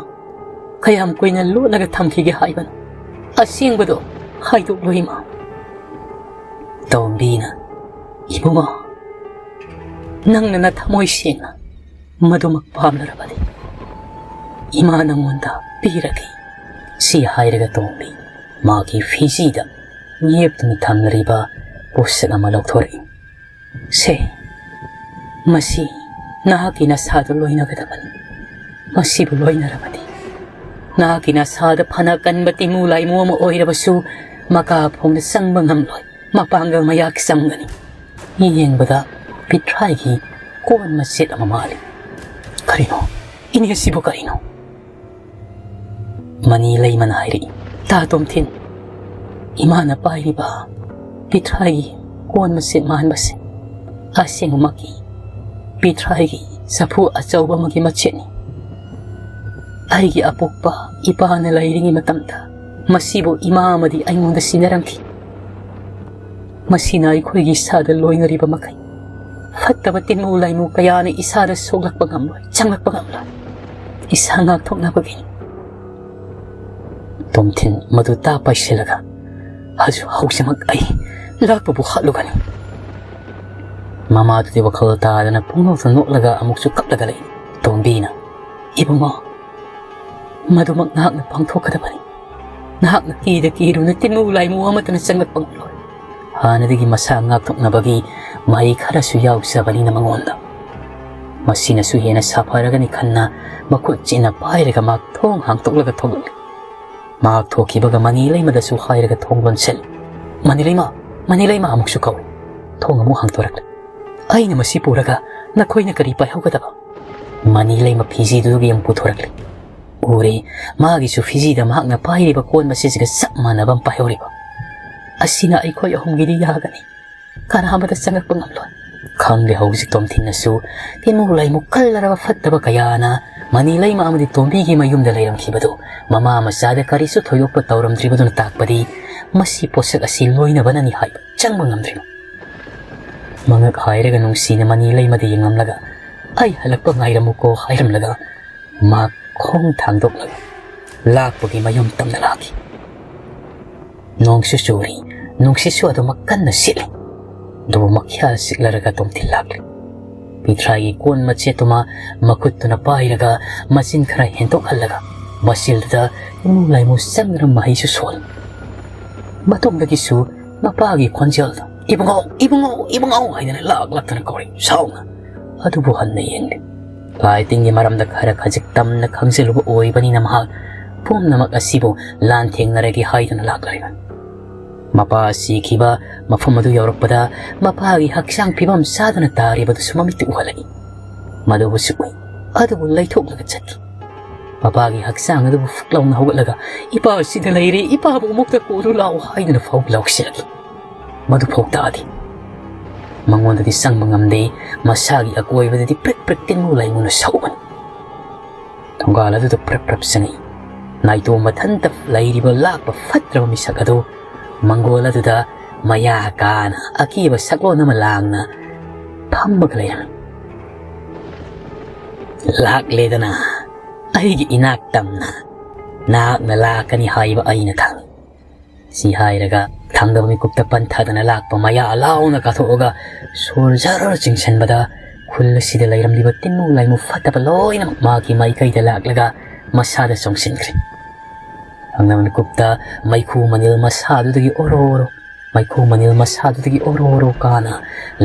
ꯀꯌꯥꯝ ꯀꯨꯏꯅ ꯂꯣꯠꯂꯒ ꯊꯝꯈꯤꯒꯦ ꯍꯥꯏꯕꯅꯣ? ꯑꯁꯦꯡꯕꯗꯣ ꯍꯥꯏꯗꯣꯛꯂꯣ ꯏꯃꯥ꯫" ꯇꯣꯝꯕꯤꯅ, "ꯏꯕꯨꯡꯉꯣ, ꯅꯪꯅ ꯅꯊꯃꯣꯏ ꯁꯦꯡꯅ ꯃꯗꯨꯃꯛ ꯄꯥꯝꯂꯔꯕꯗꯤ ꯏꯃꯥ ꯅꯪꯉꯣꯟꯗ ꯄꯤꯔꯒꯦ꯫" ꯁꯤ ꯍꯥꯏꯔꯒ ꯇꯣꯝꯕꯤ ꯃꯥꯒꯤ ꯐꯤꯖꯤꯗ ꯌꯦꯞꯇꯨꯅ ꯊꯝꯂꯤꯕ ꯄꯣꯠꯁꯛ ꯑꯃ ꯂꯧꯊꯣꯔꯛꯏ꯫ "ꯁꯦ, ꯃꯁꯤ ꯅꯍꯥꯛꯀꯤ ꯅꯁꯥꯗ ꯂꯣꯏꯅꯒꯗꯕꯅꯤ꯫ ꯃꯁꯤꯕꯨ ꯂꯣꯏꯅꯔꯕꯗꯤ ꯅꯍꯥꯛꯀꯤ ꯅꯁꯥꯗ ꯐꯅ ꯀꯟꯕ ꯇꯤꯃꯨ ꯂꯥꯏꯃꯨ ꯑꯃ ꯑꯣꯏꯔꯕꯁꯨ ꯃꯀꯥ ꯐꯣꯡꯗ ꯆꯪꯕ ꯉꯝꯂꯣꯏ, ꯃꯄꯥꯡꯒꯜ ꯃꯌꯥꯛ ꯆꯪꯒꯅꯤ꯫" ꯌꯦꯡꯕꯗ ꯄꯤꯊ꯭ꯔꯥꯏꯒꯤ ꯀꯣꯟ ꯃꯆꯦꯠ ꯑꯃ ꯃꯥꯜꯂꯤ꯫ "ꯀꯔꯤꯅꯣ? ꯏꯅꯦ, ꯁꯤꯕꯨ ꯀꯔꯤꯅꯣ?" ꯃꯅꯤ ꯂꯩꯃꯅ ꯍꯥꯏꯔꯛꯏ, "ꯇꯥ ꯇꯣꯝꯊꯤꯟ, ꯏꯃꯥꯅ ꯄꯥꯏꯔꯤꯕ ꯄꯤꯊ꯭ꯔꯥꯏꯒꯤ ꯀꯣꯟ ꯃꯆꯦꯠ ꯃꯥꯟꯕꯁꯦ ꯑꯁꯦꯡꯕꯃꯛꯀꯤ ꯄꯤꯊ꯭ꯔꯥꯏꯒꯤ ꯆꯐꯨ ꯑꯆꯧꯕ ꯑꯃꯒꯤ ꯃꯆꯦꯠꯅꯤ꯫ ꯑꯩꯒꯤ ꯑꯄꯣꯛꯄ ꯏꯄꯥꯅ ꯂꯩꯔꯤꯉꯩ ꯃꯇꯝꯗ ꯃꯁꯤꯕꯨ ꯏꯃꯥ ꯑꯃꯗꯤ ꯑꯩꯉꯣꯟꯗ ꯁꯤꯟꯅꯔꯝꯈꯤ꯫ ꯃꯁꯤꯅ ꯑꯩꯈꯣꯏꯒꯤ ꯏꯁꯥꯗ ꯂꯣꯏꯅꯔꯤꯕ ꯃꯈꯩ ꯐꯠꯇꯕ ꯇꯤꯟꯃꯨ ꯂꯥꯏꯃꯨ ꯀꯌꯥꯅ ꯏꯁꯥꯗ ꯁꯣꯛꯂꯛꯄ ꯉꯝꯂꯣꯏ, ꯆꯪꯂꯛꯄ ꯉꯝꯂꯣꯏ꯫ ꯏꯁꯥ ꯉꯥꯛꯊꯣꯛꯅꯕꯒꯤꯅꯤ꯫ ꯇꯣꯝꯊꯤꯟ ꯃꯗꯨ ꯇꯥ ꯄꯥꯏꯁꯤꯜꯂꯒ, "ꯍꯧꯖꯤꯛ, ꯍꯧꯖꯤꯛꯃꯛ ꯑꯩ ꯂꯥꯛꯄꯕꯨ ꯍꯥꯠꯂꯨꯒꯅꯤ꯫" ꯃꯃꯥꯗꯨꯗꯤ ꯋꯥꯈꯜ ꯇꯥꯗꯅ ꯄꯨꯡꯅꯣꯛꯇ ꯅꯣꯛꯂꯒ ꯑꯃꯨꯛꯁꯨ ꯀꯞꯂꯒ ꯂꯩ꯫ ꯇꯣꯝꯕꯤꯅ, "ꯏꯕꯨꯡꯉꯣ, ꯃꯗꯨꯃꯛ ꯅꯍꯥꯛꯅ ꯄꯥꯡꯊꯣꯛꯀꯗꯕꯅꯤ꯫ ꯅꯍꯥꯛꯅ ꯀꯤꯗ ꯀꯤꯔꯨꯅ ꯇꯤꯟꯃꯨ ꯂꯥꯏꯃꯨ ꯑꯃꯠꯇꯅ ꯆꯪꯂꯛꯄ ꯉꯝꯂꯣꯏ꯫ ꯍꯥꯟꯅꯗꯒꯤ ꯃꯁꯥ ꯉꯥꯛꯊꯣꯛꯅꯕꯒꯤ ꯃꯍꯩ ꯈꯔꯁꯨ ꯌꯥꯎꯖꯕꯅꯤꯅ ꯃꯉꯣꯟꯗ꯫" ꯃꯁꯤꯅꯁꯨ ꯍꯦꯟꯅ ꯁꯥꯐꯔꯒꯅꯤ ꯈꯟꯅ ꯃꯈꯨꯠ ꯆꯦꯠꯅ ꯄꯥꯏꯔꯒ ꯃꯍꯥꯛ ꯊꯣꯡ ꯍꯥꯡꯗꯣꯛꯂꯒ ꯊꯣꯛꯂꯛꯂꯤ꯫ ꯃꯍꯥꯛ ꯊꯣꯛꯈꯤꯕꯒ ꯃꯅꯤ ꯂꯩꯃꯗꯁꯨ ꯍꯥꯏꯔꯒ ꯊꯣꯡ ꯂꯣꯟꯁꯤꯜꯂꯤ꯫ "ꯃꯅꯤ ꯂꯩꯃ, ꯃꯅꯤ ꯂꯩꯃ!" ꯑꯃꯨꯛꯁꯨ ꯀꯧꯏ꯫ ꯊꯣꯡ ꯑꯃꯨꯛ ꯍꯥꯡꯗꯣꯔꯛꯂꯤ꯫ "ꯑꯩꯅ ꯃꯁꯤ ꯄꯨꯔꯒ ꯅꯈꯣꯏꯅ ꯀꯔꯤ ꯄꯥꯏꯍꯧꯒꯗꯕ?" ꯃꯅꯤ ꯂꯩꯃ ꯐꯤꯖꯤꯗꯨꯒꯤ ꯑꯃꯨꯛ ꯄꯨꯊꯣꯔꯛꯂꯤ꯫ ꯎꯔꯦ, ꯃꯥꯒꯤꯁꯨ ꯐꯤꯖꯤꯗ ꯃꯍꯥꯛꯅ ꯄꯥꯏꯔꯤꯕ ꯀꯣꯟ ꯃꯆꯦꯠꯁꯤꯒ ꯆꯞ ꯃꯥꯟꯅꯕ ꯑꯃ ꯄꯥꯏꯍꯧꯔꯤꯕ꯫ "ꯑꯁꯤꯅ ꯑꯩꯈꯣꯏ ꯑꯍꯨꯝꯒꯤꯗꯤ ꯌꯥꯒꯅꯤ꯫ ꯀꯅꯥ ꯑꯃꯗ ꯆꯪꯂꯛꯄ ꯉꯝꯂꯣꯏ꯫" ꯈꯪꯗꯦ, ꯍꯧꯖꯤꯛ ꯇꯣꯝꯊꯤꯟꯅꯁꯨ ꯇꯤꯟꯃꯨ ꯂꯥꯏꯃꯨ ꯀꯜꯂꯔꯕ ꯐꯠꯇꯕ ꯀꯌꯥꯅ ꯃꯅꯤ ꯂꯩꯃ ꯑꯃꯗꯤ ꯇꯣꯝꯕꯤꯒꯤ ꯃꯌꯨꯝꯗ ꯂꯩꯔꯝꯈꯤꯕꯗꯨ ꯃꯃꯥ ꯃꯆꯥꯗ ꯀꯔꯤꯁꯨ ꯊꯣꯏꯗꯣꯛꯄ ꯇꯧꯔꯝꯗ꯭ꯔꯤꯕꯗꯨꯅ ꯇꯥꯛꯄꯗꯤ ꯃꯁꯤ ꯄꯣꯠꯁꯛ ꯑꯁꯤ ꯂꯣꯏꯅꯕꯅꯅꯤ ꯍꯥꯏꯕ ꯆꯪꯕ ꯉꯝꯗ꯭ꯔꯤꯕ꯫ ꯃꯉꯛ ꯍꯥꯏꯔꯒ ꯅꯨꯡꯁꯤꯅ ꯃꯅꯤ ꯂꯩꯃꯗ ꯌꯦꯡꯂꯝꯂꯒ, "ꯑꯩ ꯍꯜꯂꯛꯄ ꯉꯥꯏꯔꯝꯃꯨꯀꯣ" ꯍꯥꯏꯔꯝꯂꯒ ꯃꯍꯥꯛ ꯈꯣꯡ ꯊꯥꯡꯗꯣꯛꯂꯒ ꯂꯥꯛꯄꯒꯤ ꯃꯌꯨꯝ ꯇꯝꯅ ꯂꯥꯛꯈꯤ꯫ ꯅꯣꯡꯁꯨ ꯆꯨꯔꯤ, ꯅꯨꯡꯁꯤꯠꯁꯨ ꯑꯗꯨꯃꯛ ꯀꯟꯅ ꯁꯤꯠꯂꯤ꯫ ꯑꯗꯨꯕꯨ ꯃꯈ꯭ꯌꯥ ꯆꯤꯛꯂꯔꯒ ꯇꯣꯝꯊꯤꯟ ꯂꯥꯛꯂꯤ꯫ ꯄꯤꯊ꯭ꯔꯥꯏꯒꯤ ꯀꯣꯟ ꯃꯆꯦꯠꯇꯨꯃ ꯃꯈꯨꯠꯇꯨꯅ ꯄꯥꯏꯔꯒ ꯃꯆꯤꯟ ꯈꯔ ꯍꯦꯟꯗꯣꯛꯍꯜꯂꯒ ꯃꯆꯤꯜꯗꯨꯗ ꯏꯃꯨ ꯂꯥꯏꯃꯨ ꯆꯪꯗꯅ ꯃꯍꯩꯁꯨ ꯁꯣꯜꯂꯤ꯫ ꯃꯇꯨꯡꯗꯒꯤꯁꯨ ꯃꯄꯥꯒꯤ ꯈꯣꯟꯖꯦꯜꯗ, "ꯏꯕꯨꯡꯉꯣ, ꯏꯕꯨꯡꯉꯣ, ꯏꯕꯨꯡꯉꯣ" ꯍꯥꯏꯗꯅ ꯂꯥꯛ ꯂꯥꯛꯇꯅ ꯀꯧꯔꯛꯏ ꯁꯥꯎꯅ꯫ ꯑꯗꯨꯕꯨ ꯍꯟꯅ ꯌꯦꯡꯗꯦ꯫ ꯂꯥꯏ ꯇꯤꯟꯒꯤ ꯃꯔꯝꯗ ꯈꯔ ꯈꯖꯤꯛ ꯇꯝꯅ ꯈꯪꯖꯤꯜꯂꯨꯕ ꯑꯣꯏꯕꯅꯤꯅ ꯃꯍꯥꯛ ꯄꯨꯝꯅꯃꯛ ꯑꯁꯤꯕꯨ ꯂꯥꯟꯊꯦꯡꯅꯔꯒꯦ ꯍꯥꯏꯗꯨꯅ ꯂꯥꯛꯂꯤꯕꯅꯤ꯫ ꯃꯄꯥ ꯁꯤꯈꯤꯕ ꯃꯐꯝ ꯑꯗꯨ ꯌꯧꯔꯛꯄꯗ ꯃꯄꯥꯒꯤ ꯍꯛꯆꯥꯡ ꯐꯤꯕꯝ ꯆꯥꯗꯅ ꯇꯥꯔꯤꯕꯗꯨꯁꯨ ꯃꯃꯤꯠꯇ ꯎꯍꯜꯂꯛꯏ꯫ ꯃꯗꯨꯕꯨꯁꯨ ꯎꯏ꯫ ꯑꯗꯨꯕꯨ ꯂꯩꯊꯣꯛꯂꯒ ꯆꯠꯈꯤ꯫ ꯃꯄꯥꯒꯤ ꯍꯛꯆꯥꯡ ꯑꯗꯨꯕꯨ ꯐꯨꯛ ꯂꯥꯎꯅ ꯍꯧꯒꯠꯂꯒ, "ꯏꯄꯥ ꯁꯤꯗ ꯂꯩꯔꯦ, ꯏꯄꯥꯕꯨ ꯑꯃꯨꯛꯇ ꯀꯣꯜꯂꯨ ꯂꯥꯛꯑꯣ" ꯍꯥꯏꯗꯨꯅ ꯐꯥꯎ ꯂꯥꯎꯁꯤꯜꯂꯛꯏ꯫ ꯃꯗꯨ ꯐꯥꯎ ꯇꯥꯗꯦ꯫ ꯃꯉꯣꯟꯗꯗꯤ ꯆꯪꯕ ꯉꯝꯗꯦ꯫ ꯃꯁꯥꯒꯤ ꯑꯀꯣꯏꯕꯗꯗꯤ ꯄ꯭ꯔꯤꯛ ꯄ꯭ꯔꯤꯛ ꯇꯤꯟꯃꯨ ꯂꯥꯏꯃꯨꯅ ꯁꯧꯕꯅꯤ꯫ ꯊꯣꯡꯒꯥꯜ ꯑꯗꯨꯗ ꯄ꯭ꯔꯞ ꯄ꯭ꯔꯞ ꯆꯪꯉꯛꯏ꯫ ꯅꯥꯏꯇꯣꯝ ꯃꯊꯟꯇ ꯂꯩꯔꯤꯕ ꯂꯥꯛꯄ ꯐꯠꯇ꯭ꯔꯕ ꯃꯤꯁꯛ ꯑꯗꯨ ꯃꯪꯒꯣꯜ ꯑꯗꯨꯗ ꯃꯌꯥ ꯀꯥꯅ ꯑꯀꯤꯕ ꯁꯛꯂꯣꯟ ꯑꯃ ꯂꯥꯡꯅ ꯐꯝꯃꯒ ꯂꯩꯔꯝꯃꯤ꯫ "ꯂꯥꯛꯂꯦꯗꯅ, ꯑꯩꯒꯤ ꯏꯅꯥꯛ ꯇꯝꯅ ꯅꯍꯥꯛꯅ ꯂꯥꯛꯀꯅꯤ ꯍꯥꯏꯕ ꯑꯩꯅ ꯈꯪꯏ꯫" ꯁꯤ ꯍꯥꯏꯔꯒ ꯊꯪꯅꯕ ꯃꯤꯀꯨꯞꯇ ꯄꯟꯊꯗꯅ ꯂꯥꯛꯄ ꯃꯌꯥ ꯂꯥꯎꯅ ꯀꯥꯊꯣꯛꯑꯒ ꯁꯣꯔ ꯖꯔ ꯆꯤꯡꯁꯤꯟꯕꯗ ꯈꯨꯜ ꯑꯁꯤꯗ ꯂꯩꯔꯝꯂꯤꯕ ꯇꯤꯟꯃꯨ ꯂꯥꯏꯃꯨ ꯐꯠꯇꯕ ꯂꯣꯏꯅꯃꯛ ꯃꯍꯥꯛꯀꯤ ꯃꯥꯏꯀꯩꯗ ꯂꯥꯛꯂꯒ ꯃꯁꯥꯗ ꯆꯣꯡꯁꯤꯟꯈ꯭ꯔꯦ꯫ ꯊꯪꯅꯕ ꯃꯤꯀꯨꯞꯇ ꯃꯩꯈꯨ ꯃꯅꯤꯜ ꯃꯁꯥꯗꯨꯗꯒꯤ ꯑꯣꯔꯣ ꯑꯣꯔꯣ, ꯃꯩꯈꯨ ꯃꯅꯤꯜ ꯃꯁꯥꯗꯨꯗꯒꯤ ꯑꯣꯔꯣ ꯑꯣꯔꯣ ꯀꯥꯅ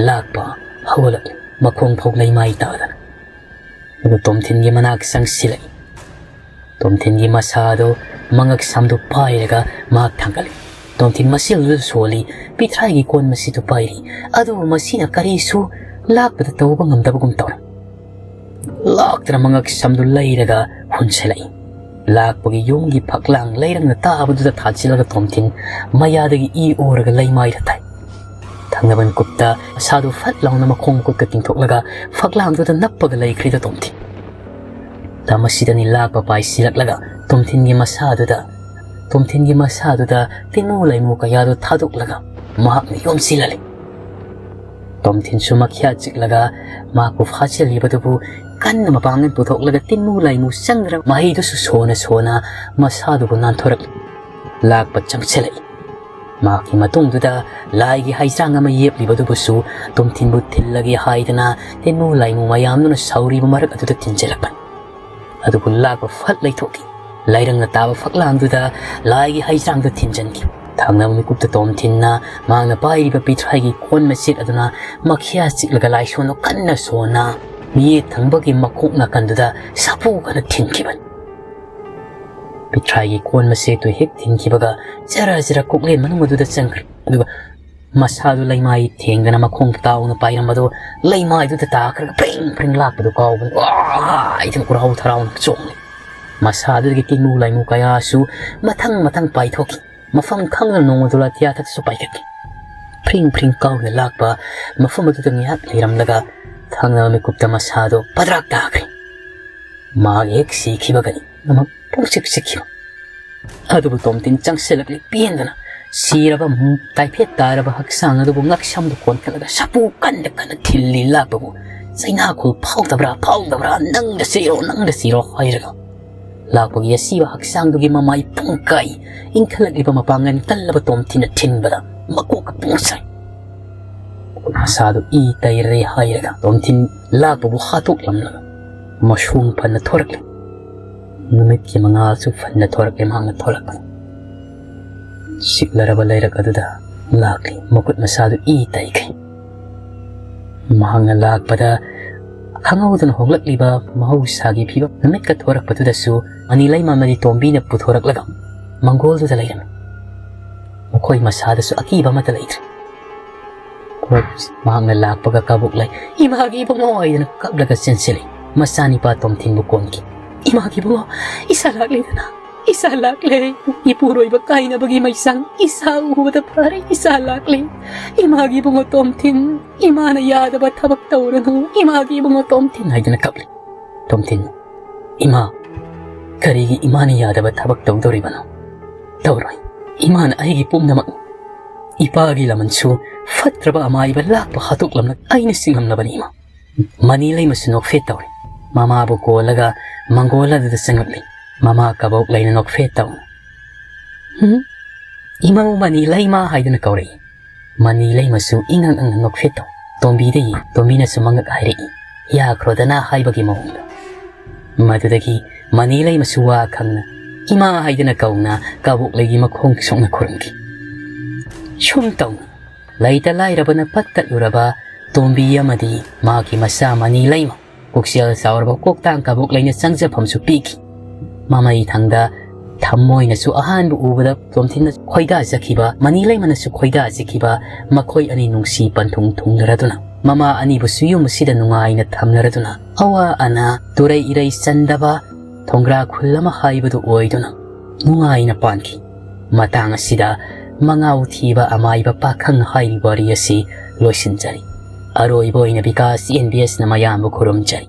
ꯂꯥꯛꯄ ꯍꯧꯒꯠꯂꯛꯂꯦ, ꯃꯈꯣꯡ ꯐꯥꯎ ꯂꯩꯃꯥꯏ ꯇꯥꯗꯅ꯫ ꯑꯗꯨ ꯇꯣꯝꯊꯤꯟꯒꯤ ꯃꯅꯥꯛ ꯆꯪꯁꯤꯜꯂꯛꯏ꯫ ꯇꯣꯝꯊꯤꯟꯒꯤ ꯃꯁꯥꯗꯨ ꯃꯉꯛ ꯁꯝꯗꯨ ꯄꯥꯏꯔꯒ ꯃꯍꯥꯛ ꯊꯥꯡꯒꯠꯂꯤ꯫ ꯇꯣꯝꯊꯤꯟ ꯃꯁꯤꯜꯗꯨꯗ ꯁꯣꯜꯂꯤ, ꯄꯤꯊ꯭ꯔꯥꯏꯒꯤ ꯀꯣꯟ ꯃꯁꯤꯗꯨ ꯄꯥꯏꯔꯤ꯫ ꯑꯗꯨꯕꯨ ꯃꯁꯤꯅ ꯀꯔꯤꯁꯨ ꯂꯥꯛꯄꯗ ꯇꯧꯕ ꯉꯝꯗꯕꯒꯨꯝ ꯇꯧꯔꯦ꯫ ꯂꯥꯛꯇꯅ ꯃꯉꯛ ꯁꯝꯗꯨ ꯂꯩꯔꯒ ꯍꯨꯟꯁꯤꯜꯂꯛꯏ꯫ ꯂꯥꯛꯄꯒꯤ ꯌꯨꯝꯒꯤ ꯐꯛꯂꯥꯡ ꯂꯩꯔꯪꯅ ꯇꯥꯕꯗꯨꯗ ꯊꯥꯖꯤꯜꯂꯒ ꯇꯣꯝꯊꯤꯟ ꯃꯌꯥꯗꯒꯤ ꯏ ꯑꯣꯔꯒ ꯂꯩꯃꯥꯏꯗ ꯇꯥꯏ꯫ ꯊꯪꯅꯕ ꯃꯤꯀꯨꯞꯇ ꯃꯁꯥꯗꯨ ꯐꯠ ꯂꯥꯎꯅ ꯃꯈꯣꯡ ꯃꯈꯨꯠꯀ ꯇꯤꯡꯊꯣꯛꯂꯒ ꯐꯛꯂꯥꯡꯗꯨꯗ ꯅꯞꯄꯒ ꯂꯩꯈ꯭ꯔꯤꯗ ꯇꯣꯝꯊꯤꯟ꯫ ꯇ ꯃꯁꯤꯗꯅꯤ ꯂꯥꯛꯄ ꯄꯥꯏꯁꯤꯜꯂꯛꯂꯒ ꯇꯣꯝꯊꯤꯟꯒꯤ ꯃꯁꯥꯗꯨꯗ, ꯇꯣꯝꯊꯤꯟꯒꯤ ꯃꯁꯥꯗꯨꯗ ꯇꯤꯟꯃꯨ ꯂꯥꯏꯃꯨ ꯀꯌꯥꯗꯨ ꯊꯥꯗꯣꯛꯂꯒ ꯃꯍꯥꯛꯅ ꯌꯣꯝꯁꯤꯜꯍꯜꯂꯤ꯫ ꯇꯣꯝꯊꯤꯟꯁꯨ ꯃꯈ꯭ꯌꯥ ꯆꯤꯛꯂꯒ ꯃꯍꯥꯛꯄꯨ ꯐꯥꯖꯤꯜꯂꯤꯕꯗꯨꯕꯨ ꯀꯟꯅ ꯃꯄꯥꯡꯒꯜ ꯄꯨꯊꯣꯛꯂꯒ ꯇꯤꯟꯃꯨ ꯂꯥꯏꯃꯨ ꯆꯪꯗ꯭ꯔꯕ ꯃꯍꯩꯗꯨꯁꯨ ꯁꯣꯅ ꯁꯣꯅ ꯃꯁꯥꯗꯨꯕꯨ ꯅꯥꯟꯊꯣꯔꯛꯂꯤ꯫ ꯂꯥꯛꯄ ꯆꯪꯁꯤꯜꯂꯛꯏ꯫ ꯃꯍꯥꯛꯀꯤ ꯃꯇꯨꯡꯗꯨꯗ ꯂꯥꯏꯒꯤ ꯍꯩꯖꯥꯡ ꯑꯃ ꯌꯦꯞꯂꯤꯕꯗꯨꯕꯨꯁꯨ ꯇꯣꯝꯊꯤꯟꯕꯨ ꯊꯤꯜꯂꯒꯦ ꯍꯥꯏꯗꯅ ꯇꯤꯟꯃꯨ ꯂꯥꯏꯃꯨ ꯃꯌꯥꯝꯗꯨꯅ ꯁꯧꯔꯤꯕ ꯃꯔꯛ ꯑꯗꯨꯗ ꯊꯤꯟꯖꯤꯜꯂꯛꯄꯅꯤ꯫ ꯑꯗꯨꯕꯨ ꯂꯥꯛꯄ ꯐꯠ ꯂꯩꯊꯣꯛꯈꯤ꯫ ꯂꯩꯔꯪꯅ ꯇꯥꯕ ꯐꯛꯂꯥꯡꯗꯨꯗ ꯂꯥꯏꯒꯤ ꯍꯩꯖꯥꯡꯗꯨ ꯊꯤꯟꯖꯤꯟꯈꯤ꯫ ꯊꯪꯅꯕ ꯃꯤꯀꯨꯞꯇ ꯇꯣꯝꯊꯤꯟꯅ ꯃꯍꯥꯛꯅ ꯄꯥꯏꯔꯤꯕ ꯄꯤꯊ꯭ꯔꯥꯏꯒꯤ ꯀꯣꯟ ꯃꯆꯦꯠ ꯑꯗꯨꯅ ꯃꯈꯤꯌꯥ ꯆꯤꯛꯂꯒ ꯂꯥꯏꯁꯣꯟꯗꯨ ꯀꯟꯅ ꯁꯣꯟꯅ ꯃꯤꯌꯦꯠ ꯊꯪꯕꯒꯤ ꯃꯈꯣꯡ ꯅꯥꯀꯟꯗꯨꯗ ꯁꯥꯐꯨ ꯀꯟꯅ ꯊꯤꯟꯈꯤꯕꯅꯤ꯫ ꯄꯤꯊ꯭ꯔꯥꯏꯒꯤ ꯀꯣꯟ ꯃꯆꯦꯠꯇꯨ ꯍꯦꯛ ꯊꯤꯟꯈꯤꯕꯒ ꯖꯔ ꯖꯔ ꯀꯣꯛꯂꯦꯟ ꯃꯅꯨꯡ ꯑꯗꯨꯗ ꯆꯪꯈ꯭ꯔꯦ꯫ ꯑꯗꯨꯒ ꯃꯁꯥꯗꯨ ꯂꯩꯃꯥꯏ ꯊꯦꯡꯗꯅ ꯃꯈꯣꯡ ꯇꯥꯎꯅ ꯄꯥꯏꯔꯝꯕꯗꯨ ꯂꯩꯃꯥꯏꯗꯨꯗ ꯇꯥꯈ꯭ꯔꯒ ꯐ꯭ꯔꯤꯡ ꯐ꯭ꯔꯤꯡ ꯂꯥꯛꯄꯗꯨ ꯀꯥꯎꯕꯅꯤ꯫ "ꯋꯥ!" ꯍꯥꯏꯗꯨꯅ ꯎꯔꯥꯎ ꯊꯔꯥꯎꯅ ꯆꯣꯡꯂꯦ꯫ ꯃꯁꯥꯗꯨꯗꯒꯤ ꯇꯤꯟꯃꯨ ꯂꯥꯏꯃꯨ ꯀꯌꯥꯁꯨ ꯃꯊꯪ ꯃꯊꯪ ꯄꯥꯏꯊꯣꯛꯈꯤ꯫ ꯃꯐꯝ ꯈꯪꯗꯅ ꯅꯣꯡꯃꯗꯨ ꯂꯥꯇꯤꯌꯥꯊꯛꯇꯁꯨ ꯄꯥꯏꯈꯠꯈꯤ꯫ ꯄ꯭ꯔꯤꯡ ꯄ꯭ꯔꯤꯡ ꯀꯥꯎꯅ ꯂꯥꯛꯄ ꯃꯐꯝ ꯑꯗꯨꯗ ꯉꯥꯏꯍꯥꯛ ꯂꯩꯔꯝꯂꯒ ꯊꯪꯅꯕ ꯃꯤꯀꯨꯞꯇ ꯃꯁꯥꯗꯣ ꯄꯗ꯭ꯔꯥꯛ ꯇꯥꯈ꯭ꯔꯦ꯫ ꯃꯥꯒꯤ ꯍꯦꯛ ꯁꯤꯈꯤꯕꯒꯅꯤ ꯑꯃ ꯄꯨꯡꯁꯤꯛ ꯁꯤꯛꯈꯤꯕ꯫ ꯑꯗꯨꯕꯨ ꯇꯣꯝꯊꯤꯟ ꯆꯪꯁꯤꯜꯂꯛꯂꯤ ꯄꯦꯟꯗꯅ꯫ ꯁꯤꯔꯕ ꯃꯨ-, ꯇꯥꯏꯐꯦꯠ ꯇꯥꯔꯕ ꯍꯛꯆꯥꯡ ꯑꯗꯨꯕꯨ ꯉꯛꯁꯝꯗ ꯀꯣꯟꯈꯠꯂꯒ ꯁꯥꯐꯨ ꯀꯟꯅ ꯀꯟꯅ ꯊꯤꯜꯂꯤ ꯂꯥꯛꯄꯕꯨ꯫ "ꯆꯩꯅꯥꯈꯣꯜ ꯐꯥꯎꯗꯕ꯭ꯔꯥ, ꯐꯥꯎꯗꯕ꯭ꯔꯥ, ꯅꯪꯗ ꯁꯤꯔꯣ, ꯅꯪꯗ ꯁꯤꯔꯣ" ꯍꯥꯏꯔꯒ ꯂꯥꯛꯄꯒꯤ ꯑꯁꯤꯕ ꯍꯛꯆꯥꯡꯗꯨꯒꯤ ꯃꯃꯥꯏ ꯄꯨꯡꯀꯥꯏ ꯏꯟꯈꯠꯂꯛꯂꯤꯕ ꯃꯄꯥꯡꯒꯜ ꯀꯜꯂꯕ ꯇꯣꯝꯊꯤꯟꯅ ꯊꯤꯟꯕꯗ ꯃꯀꯣꯛꯀ ꯄꯨꯡꯁꯥꯏ꯫ ꯃꯁꯥꯗꯨ ꯏ ꯇꯩꯔꯦ ꯍꯥꯏꯔꯒ ꯇꯣꯝꯊꯤꯟ ꯂꯥꯛꯄꯕꯨ ꯍꯥꯠꯇꯣꯛꯂꯝꯂꯒ ꯃꯁꯣꯡ ꯐꯅ ꯊꯣꯔꯛꯂꯦ꯫ ꯅꯨꯃꯤꯠꯀꯤ ꯃꯉꯥꯜꯁꯨ ꯐꯅ ꯊꯣꯔꯛꯂꯦ ꯃꯍꯥꯛꯅ ꯊꯣꯔꯛꯄꯗ꯫ ꯁꯤꯛꯂꯔꯕ ꯂꯩꯔꯛ ꯑꯗꯨꯗ ꯂꯥꯛꯂꯤ꯫ ꯃꯈꯨꯠ ꯃꯁꯥꯗꯨ ꯏ ꯇꯩꯈꯩ꯫ ꯃꯍꯥꯛꯅ ꯂꯥꯛꯄꯗ ꯈꯪꯍꯧꯗꯅ ꯍꯣꯡꯂꯛꯂꯤꯕ ꯃꯍꯧꯁꯥꯒꯤ ꯐꯤꯕꯝ ꯅꯨꯃꯤꯠꯀ ꯊꯣꯔꯛꯄꯗꯨꯗꯁꯨ ꯃꯅꯤ ꯂꯩꯃ ꯑꯃꯗꯤ ꯇꯣꯝꯕꯤꯅ ꯄꯨꯊꯣꯔꯛꯂꯒ ꯃꯪꯒꯣꯜꯗꯨꯗ ꯂꯩꯔꯝꯃꯤ꯫ ꯃꯈꯣꯏ ꯃꯁꯥꯗꯁꯨ ꯑꯀꯤꯕ ꯑꯃꯠꯇ ꯂꯩꯇ꯭ꯔꯦ꯫ ꯃꯍꯥꯛꯅ ꯂꯥꯛꯄꯒ ꯀꯕꯣꯛ ꯂꯩ "ꯏꯃꯥꯒꯤ ꯏꯕꯨꯡꯉꯣ" ꯍꯥꯏꯗꯅ ꯀꯞꯂꯒ ꯆꯦꯟꯁꯤꯜꯂꯤ꯫ ꯃꯆꯥꯅꯤꯄꯥ ꯇꯣꯝꯊꯤꯟꯕꯨ ꯀꯣꯟꯈꯤ꯫ "ꯏꯃꯥꯒꯤ ꯏꯕꯨꯡꯉꯣ, ꯏꯁꯥ ꯂꯥꯛꯂꯦꯗꯅ, ꯏꯁꯥ ꯂꯥꯛꯂꯦ꯫ ꯏꯄꯨꯔꯣꯏꯕ ꯀꯥꯏꯅꯕꯒꯤ ꯃꯩꯁꯥꯡ ꯏꯁꯥ ꯎꯕꯗ ꯐꯔꯦ, ꯏꯁꯥ ꯂꯥꯛꯂꯦ꯫ ꯏꯃꯥꯒꯤ ꯏꯕꯨꯡꯉꯣ ꯇꯣꯝꯊꯤꯟ, ꯏꯃꯥꯅ ꯌꯥꯗꯕ ꯊꯕꯛ ꯇꯧꯔꯅꯨ, ꯏꯃꯥꯒꯤ ꯏꯕꯨꯡꯉꯣ ꯇꯣꯝꯊꯤꯟ" ꯍꯥꯏꯗꯅ ꯀꯞꯂꯤ꯫ ꯇꯣꯝꯊꯤꯟ, "ꯏꯃꯥ, ꯀꯔꯤꯒꯤ ꯏꯃꯥꯅ ꯌꯥꯗꯕ ꯊꯕꯛ ꯇꯧꯗꯧꯔꯤꯕꯅꯣ? ꯇꯧꯔꯣꯏ꯫ ꯏꯃꯥꯅ ꯑꯩꯒꯤ ꯄꯨꯝꯅꯃꯛ꯫ ꯏꯄꯥꯒꯤ ꯂꯃꯟꯁꯨ ꯐꯠꯇ꯭ꯔꯕ ꯑꯃꯥꯏꯕ ꯂꯥꯛꯄ ꯍꯥꯠꯇꯣꯛꯂꯝꯂꯒ ꯑꯩꯅ ꯁꯤꯡꯂꯝꯂꯕꯅꯤ ꯏꯃꯥ"꯫ ꯃꯅꯤ ꯂꯩꯃꯁꯨ ꯅꯣꯛꯐꯦꯠ ꯇꯧꯔꯤ꯫ ꯃꯃꯥꯕꯨ ꯀꯣꯜꯂꯒ ꯃꯪꯒꯣꯜ ꯑꯗꯨꯗ ꯆꯪꯂꯛꯂꯤ꯫ ꯃꯃꯥ ꯀꯕꯣꯛ ꯂꯩꯅ ꯅꯣꯛꯐꯦꯠ ꯇꯧ꯫ "ꯍꯨꯝ? ꯏꯃꯧ ꯃꯅꯤ ꯂꯩꯃ" ꯍꯥꯏꯗꯨꯅ ꯀꯧꯔꯛꯏ꯫ ꯃꯅꯤ ꯂꯩꯃꯁꯨ ꯏꯉꯛ ꯉꯛꯅ ꯅꯣꯛꯐꯦꯠ ꯇꯧ꯫ ꯇꯣꯝꯕꯤꯗ ꯌꯦꯡ, ꯇꯣꯝꯕꯤꯅꯁꯨ ꯃꯉꯛ ꯍꯥꯏꯔꯛꯏ꯫ "ꯌꯥꯈ꯭ꯔꯣꯗꯅ" ꯍꯥꯏꯕꯒꯤ ꯃꯑꯣꯡꯗ꯫ ꯃꯗꯨꯗꯒꯤ ꯃꯅꯤ ꯂꯩꯃꯁꯨ ꯋꯥ ꯈꯪꯅ "ꯏꯃꯥ" ꯍꯥꯏꯗꯨꯅ ꯀꯧꯅ ꯀꯕꯣꯛ ꯂꯩꯒꯤ ꯃꯈꯣꯡ ꯁꯣꯛꯅ ꯈꯨꯔꯨꯝꯈꯤ꯫ ꯁꯨꯝ ꯇꯧꯅ ꯂꯩꯇ ꯂꯥꯏꯔꯕꯅ ꯄꯠ ꯇꯠꯂꯨꯔꯕ ꯇꯣꯝꯕꯤ ꯑꯃꯗꯤ ꯃꯥꯒꯤ ꯃꯆꯥ ꯃꯅꯤ ꯂꯩꯃ ꯄꯨꯛꯆꯦꯜ ꯆꯥꯎꯔꯕ ꯀꯣꯛꯇꯥꯡ ꯀꯕꯣꯛ ꯂꯩꯅ ꯆꯪꯖꯐꯝꯁꯨ ꯄꯤꯈꯤ꯫ ꯃꯃꯩ ꯊꯪꯗ ꯊꯃꯣꯏꯅꯁꯨ ꯑꯍꯥꯟꯕ ꯎꯕꯗ ꯇꯣꯝꯊꯤꯟꯅ ꯈꯣꯏꯗꯥꯖꯈꯤꯕ, ꯃꯅꯤ ꯂꯩꯃꯅꯁꯨ ꯈꯣꯏꯗꯥꯖꯈꯤꯕ, ꯃꯈꯣꯏ ꯑꯅꯤ ꯅꯨꯡꯁꯤ ꯄꯟꯊꯨꯡ ꯊꯨꯡꯅꯔꯗꯨꯅ ꯃꯃꯥ ꯑꯅꯤꯕꯨꯁꯨ ꯌꯨꯝ ꯑꯁꯤꯗ ꯅꯨꯡꯉꯥꯏꯅ ꯊꯝꯅꯔꯗꯨꯅ ꯑꯋꯥ ꯑꯅꯥ, ꯇꯨꯔꯩ ꯏꯔꯩ ꯆꯟꯗꯕ ꯊꯣꯡꯒ꯭ꯔꯥ ꯈꯨꯜ ꯑꯃ ꯍꯥꯏꯕꯗꯨ ꯑꯣꯏꯗꯨꯅ ꯅꯨꯡꯉꯥꯏꯅ ꯄꯥꯟꯈꯤ꯫ ꯃꯇꯥꯡ ꯑꯁꯤꯗ ꯃꯉꯥꯎ ꯊꯤꯕ ꯑꯃꯥꯏꯕ ꯄꯥꯈꯪ ꯍꯥꯏꯔꯤꯕ ꯋꯥꯔꯤ ꯑꯁꯤ ꯂꯣꯏꯁꯤꯟꯖꯔꯤ꯫ ꯑꯔꯣꯏꯕ ꯑꯣꯏꯅ ꯕꯤꯀꯥꯁ ꯑꯦꯟ ꯕꯤ ꯑꯦꯁꯅ ꯃꯌꯥꯝꯕꯨ ꯈꯨꯔꯨꯝꯖꯔꯤ꯫